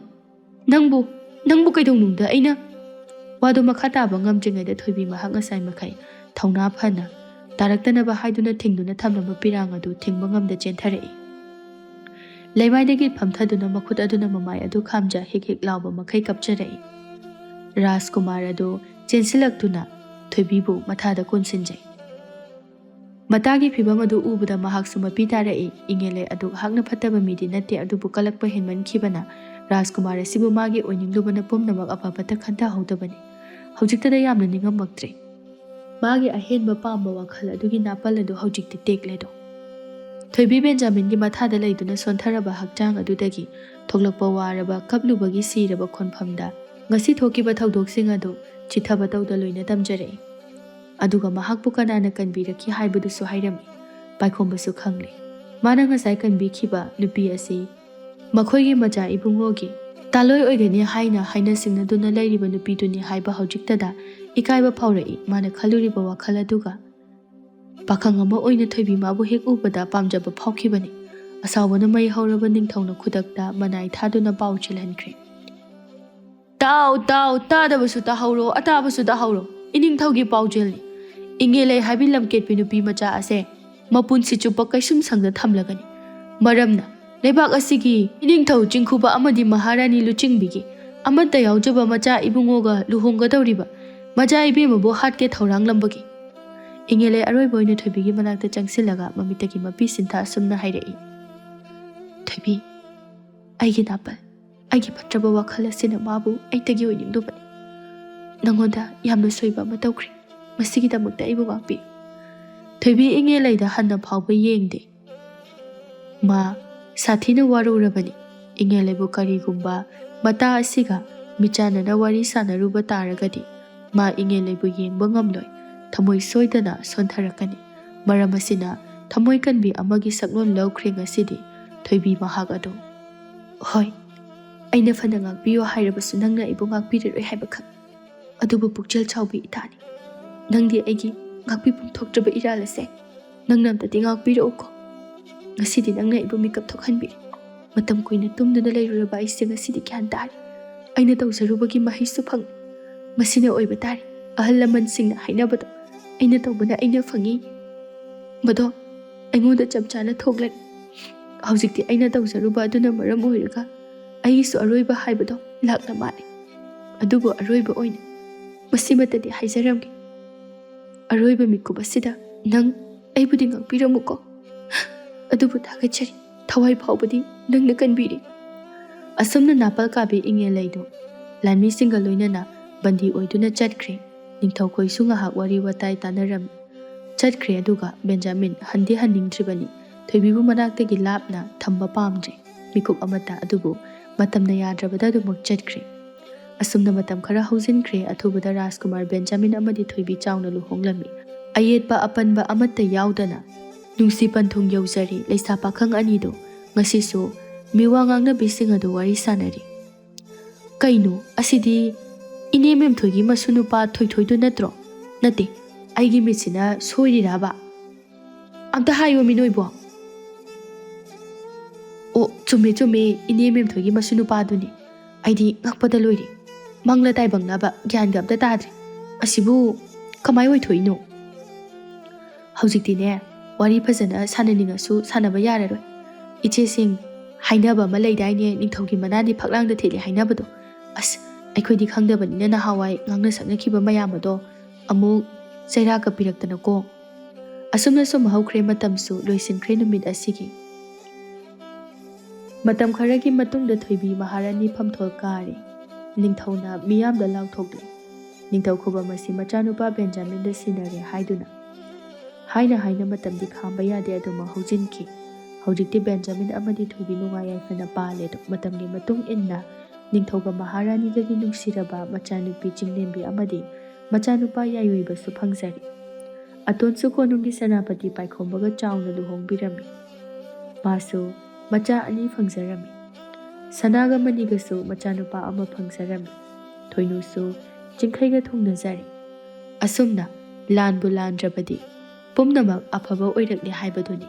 ꯅꯪꯕꯨ, ꯅꯪꯕꯨ ꯀꯩꯗꯧꯅꯨꯡꯗ ꯑꯩꯅ"꯫ ꯋꯥꯗꯨ ꯃꯈꯥ ꯇꯥꯕ ꯉꯝꯗ꯭ꯔꯤꯉꯩꯗ ꯊꯣꯏꯕꯤ ꯃꯍꯥꯛ ꯉꯁꯥꯏ ꯃꯈꯩ ꯊꯧꯅꯥ ꯐꯅ ꯇꯥꯔꯛꯇꯅꯕ ꯍꯥꯏꯗꯨꯅ ꯊꯤꯡꯗꯨꯅ ꯊꯝꯂꯝꯕ ꯄꯤꯔꯥꯡ ꯑꯗꯨ ꯊꯤꯡꯕ ꯉꯝꯗ ꯆꯦꯟꯊꯔꯛꯏ꯫ ꯂꯩꯃꯥꯏꯗꯒꯤ ꯐꯝꯊꯗꯨꯅ ꯃꯈꯨꯠ ꯑꯗꯨꯅ ꯃꯃꯥꯏ ꯑꯗꯨ ꯈꯥꯝꯖ ꯍꯤꯛ ꯍꯤꯛ ꯂꯥꯎꯕ ꯃꯈꯩ ꯀꯞꯆꯔꯛꯏ꯫ ꯔꯥꯖꯀꯨꯃꯥꯔ ꯑꯗꯨ ꯆꯦꯟꯁꯤꯜꯂꯛꯇꯨꯅ ꯊꯣꯏꯕꯤꯕꯨ ꯃꯊꯥꯗ ꯀꯣꯟꯁꯤꯟꯖꯩ꯫ ꯃꯇꯥꯒꯤ ꯐꯤꯚꯝ ꯑꯗꯨ ꯎꯕꯗ ꯃꯍꯥꯛꯁꯨ ꯃꯄꯤ ꯇꯥꯔꯛꯏ꯫ ꯏꯉꯦꯂꯩ ꯑꯗꯨ ꯍꯥꯛꯅ ꯐꯠꯇꯕ ꯃꯤꯗꯤ ꯅꯠꯇꯦ, ꯑꯗꯨꯕꯨ ꯀꯂꯛꯄ ꯍꯦꯟꯃꯟꯈꯤꯕꯅ ꯔꯥꯖꯀꯨꯃꯥꯔ ꯑꯁꯤꯕꯨ ꯃꯥꯒꯤ ꯑꯣꯏꯅꯤꯡꯂꯨꯕꯅ ꯄꯨꯝꯅꯃꯛ ꯑꯐꯕꯇ ꯈꯟꯊꯍꯧꯗꯕꯅꯤ꯫ ꯍꯧꯖꯤꯛꯇꯗ ꯌꯥꯝꯅ ꯅꯤꯡꯉꯝꯃꯛꯇ꯭ꯔꯦ꯫ ꯃꯥꯒꯤ ꯑꯍꯦꯟꯕ ꯄꯥꯝꯕ ꯋꯥꯈꯜ ꯑꯗꯨꯒꯤ ꯅꯥꯄꯜ ꯑꯗꯨ ꯍꯧꯖꯤꯛꯇꯤ ꯇꯦꯛꯂꯦꯗꯣ꯫ ꯊꯣꯏꯕꯤ ꯕꯦꯟꯖꯥꯃꯤꯟꯒꯤ ꯃꯊꯥꯗ ꯂꯩꯗꯨꯅ ꯁꯣꯟꯊꯔꯕ ꯍꯛꯆꯥꯡ ꯑꯗꯨꯗꯒꯤ ꯊꯣꯛꯂꯛꯄ ꯋꯥꯔꯕ, ꯀꯞꯂꯨꯕꯒꯤ ꯁꯤꯔꯕ ꯈꯣꯟꯐꯝꯗ ꯉꯁꯤ ꯊꯣꯛꯈꯤꯕ ꯊꯧꯗꯣꯛꯁꯤꯡ ꯑꯗꯨ ꯆꯤꯊꯕ ꯇꯧꯗ ꯂꯣꯏꯅ ꯇꯝꯖꯔꯛꯏ꯫ ꯑꯗꯨꯒ ꯃꯍꯥꯛꯄꯨ ꯀꯅꯥꯅ ꯀꯟꯕꯤꯔꯛꯈꯤ ꯍꯥꯏꯕꯗꯨꯁꯨ ꯍꯥꯏꯔꯝꯃꯤ꯫ ꯄꯥꯏꯈꯣꯝꯕꯁꯨ ꯈꯪꯂꯦ꯫ ꯃꯥꯅ ꯉꯁꯥꯏ ꯀꯟꯕꯤꯈꯤꯕ ꯅꯨꯄꯤ ꯑꯁꯤ ꯃꯈꯣꯏꯒꯤ ꯃꯆꯥ ꯏꯕꯨꯡꯉꯣꯒꯤ ꯇꯥꯂꯣꯏ ꯑꯣꯏꯒꯅꯤ ꯍꯥꯏꯅ ꯍꯥꯏꯅ ꯁꯤꯡꯅꯗꯨꯅ ꯂꯩꯔꯤꯕ ꯅꯨꯄꯤꯗꯨꯅꯤ ꯍꯥꯏꯕ ꯍꯧꯖꯤꯛꯇꯗ ꯏꯀꯥꯏꯕ ꯐꯥꯎꯔꯛꯏ꯫ ꯃꯥꯅ ꯈꯜꯂꯨꯔꯤꯕ ꯋꯥꯈꯜ ꯑꯗꯨꯒ ꯄꯥꯈꯪ ꯑꯃ ꯑꯣꯏꯅ ꯊꯣꯏꯕꯤ ꯃꯥꯕꯨ ꯍꯦꯛ ꯎꯕꯗ ꯄꯥꯝꯖꯕ ꯐꯥꯎꯈꯤꯕꯅꯤ꯫ ꯑꯁꯥꯎꯕꯅ ꯃꯩ ꯍꯧꯔꯕ ꯅꯤꯡꯊꯧꯅ ꯈꯨꯗꯛꯇ ꯃꯅꯥꯏ ꯊꯥꯗꯨꯅ ꯄꯥꯎ ꯆꯦꯜꯍꯟꯈ꯭ꯔꯦ꯫ "ꯇꯥꯎ, ꯇꯥꯎ, ꯇꯥꯗꯕꯁꯨ ꯇꯥꯍꯧꯔꯣ, ꯑꯇꯥꯕꯁꯨ ꯇꯥꯍꯧꯔꯣ꯫ ꯏꯅꯤꯡꯊꯧꯒꯤ ꯄꯥꯎꯖꯦꯜꯅꯤ꯫ ꯏꯉꯦꯂꯩ ꯍꯥꯏꯕꯤ ꯂꯝꯀꯦꯠꯄꯤ ꯅꯨꯄꯤ ꯃꯆꯥ ꯑꯁꯦ ꯃꯄꯨꯟꯁꯤ ꯆꯨꯞꯄ ꯀꯩꯁꯨꯝ ꯁꯪꯗ ꯊꯝꯂꯒꯅꯤ꯫ ꯃꯔꯝꯅ ꯂꯩꯕꯥꯛ ꯑꯁꯤꯒꯤ ꯏꯅꯤꯡꯊꯧ ꯆꯤꯡꯈꯨꯕ ꯑꯃꯗꯤ ꯃꯍꯥꯔꯥꯅꯤ ꯂꯨꯆꯤꯡꯕꯤꯒꯤ ꯑꯃꯠꯇ ꯌꯥꯎꯖꯕ ꯃꯆꯥ ꯏꯕꯨꯡꯉꯣꯒ ꯂꯨꯍꯣꯡꯒꯗꯧꯔꯤꯕ ꯃꯆꯥ ꯏꯕꯦꯝꯃꯕꯨ ꯍꯥꯠꯀꯦ ꯊꯧꯔꯥꯡꯂꯝꯕꯒꯤ꯫ ꯏꯉꯦꯜꯂꯩ ꯑꯔꯣꯏꯕ ꯑꯣꯏꯅ ꯊꯣꯏꯕꯤꯒꯤ ꯃꯅꯥꯛꯇ ꯆꯪꯁꯤꯜꯂꯒ ꯃꯃꯤꯠꯇꯒꯤ ꯃꯄꯤ ꯁꯤꯟꯊ ꯑꯁꯨꯝꯅ ꯍꯥꯏꯔꯛꯏ, "ꯊꯣꯏꯕꯤ, ꯑꯩꯒꯤ ꯅꯥꯄꯜ, ꯑꯩꯒꯤ ꯐꯠꯇ꯭ꯔꯕ ꯋꯥꯈꯜ ꯑꯁꯤꯅ ꯃꯥꯕꯨ ꯑꯩꯇꯒꯤ ꯑꯣꯏꯅꯤꯡꯗꯨꯕꯅꯤ꯫ ꯅꯉꯣꯟꯗ ꯌꯥꯝꯅ ꯁꯣꯏꯕ ꯑꯃ ꯇꯧꯈ꯭ꯔꯦ꯫ ꯃꯁꯤꯒꯤꯗꯃꯛꯇ ꯑꯩꯕꯨ ꯉꯥꯛꯄꯤꯌꯨ꯫" ꯊꯣꯏꯕꯤ ꯏꯉꯦꯜꯂꯩꯗ ꯍꯟꯅ ꯐꯥꯎꯕ ꯌꯦꯡꯗꯦ꯫ ꯃꯥ ꯁꯥꯊꯤꯅ ꯋꯥꯔꯧꯔꯕꯅꯤ꯫ ꯏꯉꯦꯜꯂꯩꯕꯨ ꯀꯔꯤꯒꯨꯝꯕ ꯃꯇꯥ ꯑꯁꯤꯒ ꯃꯤꯆꯥꯟꯅꯅ ꯋꯥꯔꯤ ꯁꯥꯟꯅꯔꯨꯕ ꯇꯥꯔꯒꯗꯤ, ꯃꯥ ꯏꯉꯦꯜꯂꯩꯕꯨ ꯌꯦꯡꯕ ꯉꯝꯂꯣꯏ꯫ ꯊꯃꯣꯏ ꯁꯣꯏꯗꯅ ꯁꯣꯟꯊꯔꯛꯀꯅꯤ꯫ ꯃꯔꯝ ꯑꯁꯤꯅ, ꯊꯃꯣꯏ ꯀꯟꯕꯤ ꯑꯃꯒꯤ ꯁꯛꯂꯣꯟ ꯂꯧꯈ꯭ꯔꯦ ꯉꯁꯤꯗꯤ ꯊꯣꯏꯕꯤ ꯃꯍꯥꯛ ꯑꯗꯨ꯫ "ꯍꯣꯏ, ꯑꯩꯅ ꯐꯅ ꯉꯥꯛꯄꯤꯌꯨ ꯍꯥꯏꯔꯕꯁꯨ ꯅꯪꯅ ꯑꯩꯕꯨ ꯉꯥꯛꯄꯤꯔꯔꯣꯏ ꯍꯥꯏꯕ ꯈꯪꯏ꯫ ꯑꯗꯨꯕꯨ ꯄꯨꯛꯆꯦꯜ ꯆꯥꯎꯕꯤ ꯏꯇꯥꯅꯤ, ꯅꯪꯗꯤ ꯑꯩꯒꯤ ꯉꯥꯛꯄꯤꯐꯝ ꯊꯣꯛꯇ꯭ꯔꯕ ꯏꯔꯥꯜ ꯑꯁꯦ꯫ ꯅꯪꯅ ꯑꯝꯇꯗꯤ ꯉꯥꯛꯄꯤꯔꯛꯎꯀꯣ꯫ ꯉꯁꯤꯗꯤ ꯅꯪꯅ ꯑꯩꯕꯨ ꯃꯤꯀꯞ ꯊꯣꯛꯍꯟꯕꯤꯔꯦ꯫ ꯃꯇꯝ ꯀꯨꯏꯅ ꯇꯨꯝꯗꯨꯅ ꯂꯩꯔꯨꯔꯕ ꯑꯩꯁꯦ ꯉꯁꯤꯗꯤ ꯒ꯭ꯌꯥꯟ ꯇꯥꯔꯦ꯫ ꯑꯩꯅ ꯇꯧꯖꯔꯨꯕꯒꯤ ꯃꯍꯩꯁꯨ ꯐꯪꯂꯦ꯫ ꯃꯁꯤꯅ ꯑꯣꯏꯕ ꯇꯥꯔꯦ꯫ ꯑꯍꯜ ꯂꯃꯟꯁꯤꯡꯅ ꯍꯥꯏꯅꯕꯗꯣ ꯑꯩꯅ ꯇꯧꯕꯅ ꯑꯩꯅ ꯐꯪꯉꯤ꯫ ꯃꯗꯣ ꯑꯩꯉꯣꯟꯗ ꯆꯞ ꯆꯥꯅ ꯊꯣꯛꯂꯦ꯫ ꯍꯧꯖꯤꯛꯇꯤ ꯑꯩꯅ ꯇꯧꯖꯔꯨꯕ ꯑꯗꯨꯅ ꯃꯔꯝ ꯑꯣꯏꯔꯒ ꯑꯩꯒꯤꯁꯨ ꯑꯔꯣꯏꯕ ꯍꯥꯏꯕꯗꯣ ꯂꯥꯛꯂ ꯃꯥꯜꯂꯦ꯫ ꯑꯗꯨꯕꯨ ꯑꯔꯣꯏꯕ ꯑꯣꯏꯅ ꯃꯁꯤꯃꯇꯗꯤ ꯍꯥꯏꯖꯔꯝꯒꯦ꯫ ꯑꯔꯣꯏꯕ ꯃꯤꯀꯨꯞ ꯑꯁꯤꯗ ꯅꯪ ꯑꯩꯕꯨꯗꯤ ꯉꯥꯛꯄꯤꯔꯝꯃꯨꯀꯣ꯫ ꯑꯗꯨꯕꯨ ꯊꯥꯒꯠꯆꯔꯤ꯫ ꯊꯋꯥꯏ ꯐꯥꯎꯕꯗꯤ ꯅꯪꯅ ꯀꯟꯕꯤꯔꯤ꯫" ꯑꯁꯨꯝꯅ ꯅꯥꯄꯜ ꯀꯥꯕꯤ ꯏꯉꯦꯜꯂꯩꯗꯨ ꯂꯥꯟꯃꯤꯁꯤꯡꯒ ꯂꯣꯏꯅꯅ ꯕꯟꯗꯤ ꯑꯣꯏꯗꯨꯅ ꯆꯠꯈ꯭ꯔꯦ꯫ ꯅꯤꯡꯊꯧꯈꯣꯏꯁꯨ ꯉꯥꯏꯍꯥꯛ ꯋꯥꯔꯤ ꯋꯥꯇꯥꯏ ꯇꯥꯟꯅꯔꯝꯃꯤ꯫ ꯆꯠꯈ꯭ꯔꯦ꯫ ꯑꯗꯨꯒ ꯕꯦꯟꯖꯥꯃꯤꯟ ꯍꯟꯗꯤ ꯍꯟꯅꯤꯡꯗ꯭ꯔꯤꯕꯅꯤ꯫ ꯊꯣꯏꯕꯤꯕꯨ ꯃꯅꯥꯛꯇꯒꯤ ꯂꯥꯞꯅ ꯊꯝꯕ ꯄꯥꯝꯗ꯭ꯔꯦ꯫ ꯃꯤꯀꯨꯞ ꯑꯃꯠꯇ꯫ ꯑꯗꯨꯕꯨ ꯃꯇꯝꯅ ꯌꯥꯗ꯭ꯔꯕꯗ ꯑꯗꯨꯃꯛ ꯆꯠꯈ꯭ꯔꯦ꯫ ꯑꯁꯨꯝꯅ ꯃꯇꯝ ꯈꯔ ꯍꯧꯖꯤꯟꯈ꯭ꯔꯦ꯫ ꯑꯊꯨꯕꯗ ꯔꯥꯖꯀꯨꯃꯥꯔ ꯕꯦꯟꯖꯥꯃꯤꯟ ꯑꯃꯗꯤ ꯊꯣꯏꯕꯤ ꯆꯥꯎꯅ ꯂꯨꯍꯣꯡꯂꯝꯃꯤ꯫ ꯑꯌꯦꯠꯄ ꯑꯄꯟꯕ ꯑꯃꯠꯇ ꯌꯥꯎꯗꯅ ꯅꯨꯡꯁꯤ ꯄꯟꯊꯨꯡ ꯌꯧꯖꯔꯦ꯫ ꯂꯩꯁꯥ ꯄꯥꯈꯪ ꯑꯅꯤꯗꯨ ꯉꯁꯤꯁꯨ ꯃꯤꯋꯥ ꯉꯥꯡꯅꯕꯤꯁꯤꯡ ꯑꯗꯨ ꯋꯥꯔꯤ ꯁꯥꯟꯅꯔꯤ꯫ "ꯀꯩꯅꯣ, ꯑꯁꯤꯗꯤ ꯏꯅꯦ ꯃꯦꯝꯊꯣꯏꯒꯤ ꯃꯁꯨ ꯅꯨꯄꯥ ꯊꯣꯏꯊꯣꯏꯗꯨ ꯅꯠꯇ꯭ꯔꯣ? ꯅꯠꯇꯦ, ꯑꯩꯒꯤ ꯃꯤꯠꯁꯤꯅ ꯁꯣꯏꯔꯤꯔꯕ? ꯑꯝꯇ ꯍꯥꯏꯌꯣꯃꯤ ꯅꯣꯏꯕꯣ꯫" "ꯑꯣ, ꯆꯨꯝꯃꯦ, ꯆꯨꯝꯃꯦ, ꯏꯅꯦ ꯃꯦꯝꯊꯣꯏꯒꯤ ꯃꯁꯨ ꯅꯨꯄꯥꯗꯨꯅꯤ꯫ ꯑꯩꯗꯤ ꯉꯛꯄꯗ ꯂꯣꯏꯔꯦ꯫ ꯃꯪꯂ ꯇꯥꯏꯕꯪꯂꯕ ꯒ꯭ꯌꯥꯟꯒ ꯑꯝꯇ ꯇꯥꯗ꯭ꯔꯦ꯫ ꯑꯁꯤꯕꯨ ꯀꯃꯥꯏ ꯑꯣꯏꯊꯣꯛꯏꯅꯣ?" "ꯍꯧꯖꯤꯛꯇꯤꯅꯦ, ꯋꯥꯔꯤ ꯐꯖꯅ ꯁꯥꯟꯅꯅꯤꯡꯉꯁꯨ ꯁꯥꯟꯅꯕ ꯌꯥꯔꯔꯣꯏ꯫ ꯏꯆꯦꯁꯤꯡ, ꯍꯥꯏꯅꯕ ꯑꯃ ꯂꯩꯗꯥꯏꯅꯦ, ꯅꯤꯡꯊꯧꯒꯤ ꯃꯅꯥꯗꯤ ꯐꯛꯂꯥꯡꯗ ꯊꯦꯠꯂꯤ ꯍꯥꯏꯅꯕꯗꯣ, ꯑꯁ, ꯑꯩꯈꯣꯏꯗꯤ ꯈꯪꯗꯕꯅꯤꯅ ꯅꯍꯥꯟꯋꯥꯏ ꯉꯥꯡꯅ ꯁꯛꯅꯈꯤꯕ ꯃꯌꯥꯝ ꯑꯗꯣ ꯑꯃꯨꯛ ꯆꯩꯔꯥꯛꯀ ꯄꯤꯔꯛꯇꯅꯀꯣ꯫ ꯑꯁꯨꯝꯅ ꯁꯨꯝ ꯍꯧꯈ꯭ꯔꯦ, ꯃꯇꯝꯁꯨ ꯂꯣꯏꯁꯤꯟꯈ꯭ꯔꯦ ꯅꯨꯃꯤꯠ ꯑꯁꯤꯒꯤ꯫ ꯃꯇꯝ ꯈꯔꯒꯤ ꯃꯇꯨꯡꯗ ꯊꯣꯏꯕꯤ ꯃꯍꯥꯔꯥꯅꯤ ꯐꯝꯊꯣꯜ ꯀꯥꯔꯦ꯫ ꯅꯤꯡꯊꯧꯅ ꯃꯤꯌꯥꯝꯗ ꯂꯥꯎꯊꯣꯛꯂꯦ, "ꯅꯤꯡꯊꯧ ꯈꯨꯕꯝ ꯑꯁꯤ ꯃꯆꯥꯅꯨꯄꯥ ꯕꯦꯟꯖꯥꯃꯤꯟꯗ ꯁꯤꯟꯅꯔꯦ" ꯍꯥꯏꯗꯨꯅ꯫ ꯍꯥꯏꯅ ꯍꯥꯏꯅ ꯃꯇꯝꯗꯤ ꯈꯥꯝꯕ ꯌꯥꯗꯦ, ꯑꯗꯨꯃꯛ ꯍꯧꯖꯤꯟꯈꯤ꯫ ꯍꯧꯖꯤꯛꯇꯤ ꯕꯦꯟꯖꯥꯃꯤꯟ ꯑꯃꯗꯤ ꯊꯣꯏꯕꯤ ꯅꯨꯡꯉꯥꯏ ꯌꯥꯏꯐꯅ ꯄꯥꯜꯂꯦ꯫ ꯑꯗꯨ ꯃꯇꯝꯒꯤ ꯃꯇꯨꯡ ꯏꯟꯅ ꯅꯤꯡꯊꯧꯒ ꯃꯍꯥꯔꯥꯅꯤꯒꯒꯤ ꯅꯨꯡꯁꯤꯔꯕ ꯃꯆꯥꯅꯨꯄꯤ ꯆꯤꯡꯂꯦꯝꯕꯤ ꯑꯃꯗꯤ ꯃꯆꯥꯅꯨꯄꯥ ꯌꯥꯏꯑꯣꯏꯕꯁꯨ ꯐꯪꯖꯔꯦ꯫ ꯑꯇꯣꯟꯁꯨ ꯀꯣꯅꯨꯡꯒꯤ ꯁꯦꯅꯥꯄꯇꯤ ꯄꯥꯏꯈꯣꯝꯕꯒ ꯆꯥꯎꯅ ꯂꯨꯍꯣꯡꯕꯤꯔꯝꯃꯤ꯫ ꯃꯥꯁꯨ ꯃꯆꯥ ꯑꯅꯤ ꯐꯪꯖꯔꯝꯃꯤ꯫ ꯁꯅꯥꯒ ꯃꯅꯤꯒꯁꯨ ꯃꯆꯥꯅꯨꯄꯥ ꯑꯃ ꯐꯪꯖꯔꯝꯃꯤ꯫ ꯊꯣꯏꯅꯨꯁꯨ ꯆꯤꯡꯈꯩꯒ ꯊꯨꯡꯅꯖꯔꯦ꯫ ꯑꯁꯨꯝꯅ ꯂꯥꯟꯕꯨ ꯂꯥꯟꯗ꯭ꯔꯕꯗꯤ ꯄꯨꯝꯅꯃꯛ ꯑꯐꯕ ꯑꯣꯏꯔꯛꯂꯦ ꯍꯥꯏꯕꯗꯨꯅꯤ꯫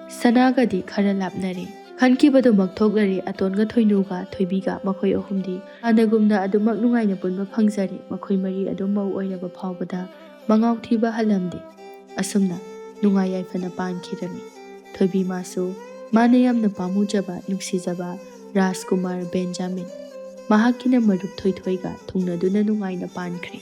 ꯁꯅꯥꯒꯗꯤ ꯈꯔ ꯂꯥꯞꯅꯔꯦ꯫ ꯈꯟꯈꯤꯕꯗꯨꯃꯛ ꯊꯣꯛꯂꯔꯦ꯫ ꯑꯇꯣꯟꯒ ꯊꯣꯏꯅꯨꯒ ꯊꯣꯏꯕꯤꯒ ꯃꯈꯣꯏ ꯑꯍꯨꯝꯗꯤ ꯍꯥꯟꯅꯒꯨꯝꯅ ꯑꯗꯨꯃꯛ ꯅꯨꯡꯉꯥꯏꯅ ꯄꯨꯟꯕ ꯐꯪꯖꯔꯦ꯫ ꯃꯈꯣꯏ ꯃꯔꯤ ꯑꯗꯨꯝ ꯃꯧ ꯑꯣꯏꯔꯕ ꯐꯥꯎꯕꯗ ꯃꯉꯥꯎ ꯊꯤꯕ ꯍꯜꯂꯝꯗꯦ꯫ ꯑꯁꯨꯝꯅ ꯅꯨꯡꯉꯥꯏ ꯌꯥꯏꯐꯅ ꯄꯥꯟꯈꯤꯔꯝꯃꯤ꯫ ꯊꯣꯏꯕꯤ ꯃꯥꯁꯨ ꯃꯥꯅ ꯌꯥꯝꯅ ꯄꯥꯝꯃꯨꯖꯕ, ꯅꯨꯡꯁꯤꯖꯕ ꯔꯥꯖꯀꯨꯃꯥꯔ ꯕꯦꯟꯖꯥꯃꯤꯟ, ꯃꯍꯥꯛꯀꯤꯅ ꯃꯔꯨꯞ ꯊꯣꯏꯊꯣꯏꯒ ꯊꯨꯡꯅꯗꯨꯅ ꯅꯨꯡꯉꯥꯏꯅ ꯄꯥꯟꯈ꯭ꯔꯦ꯫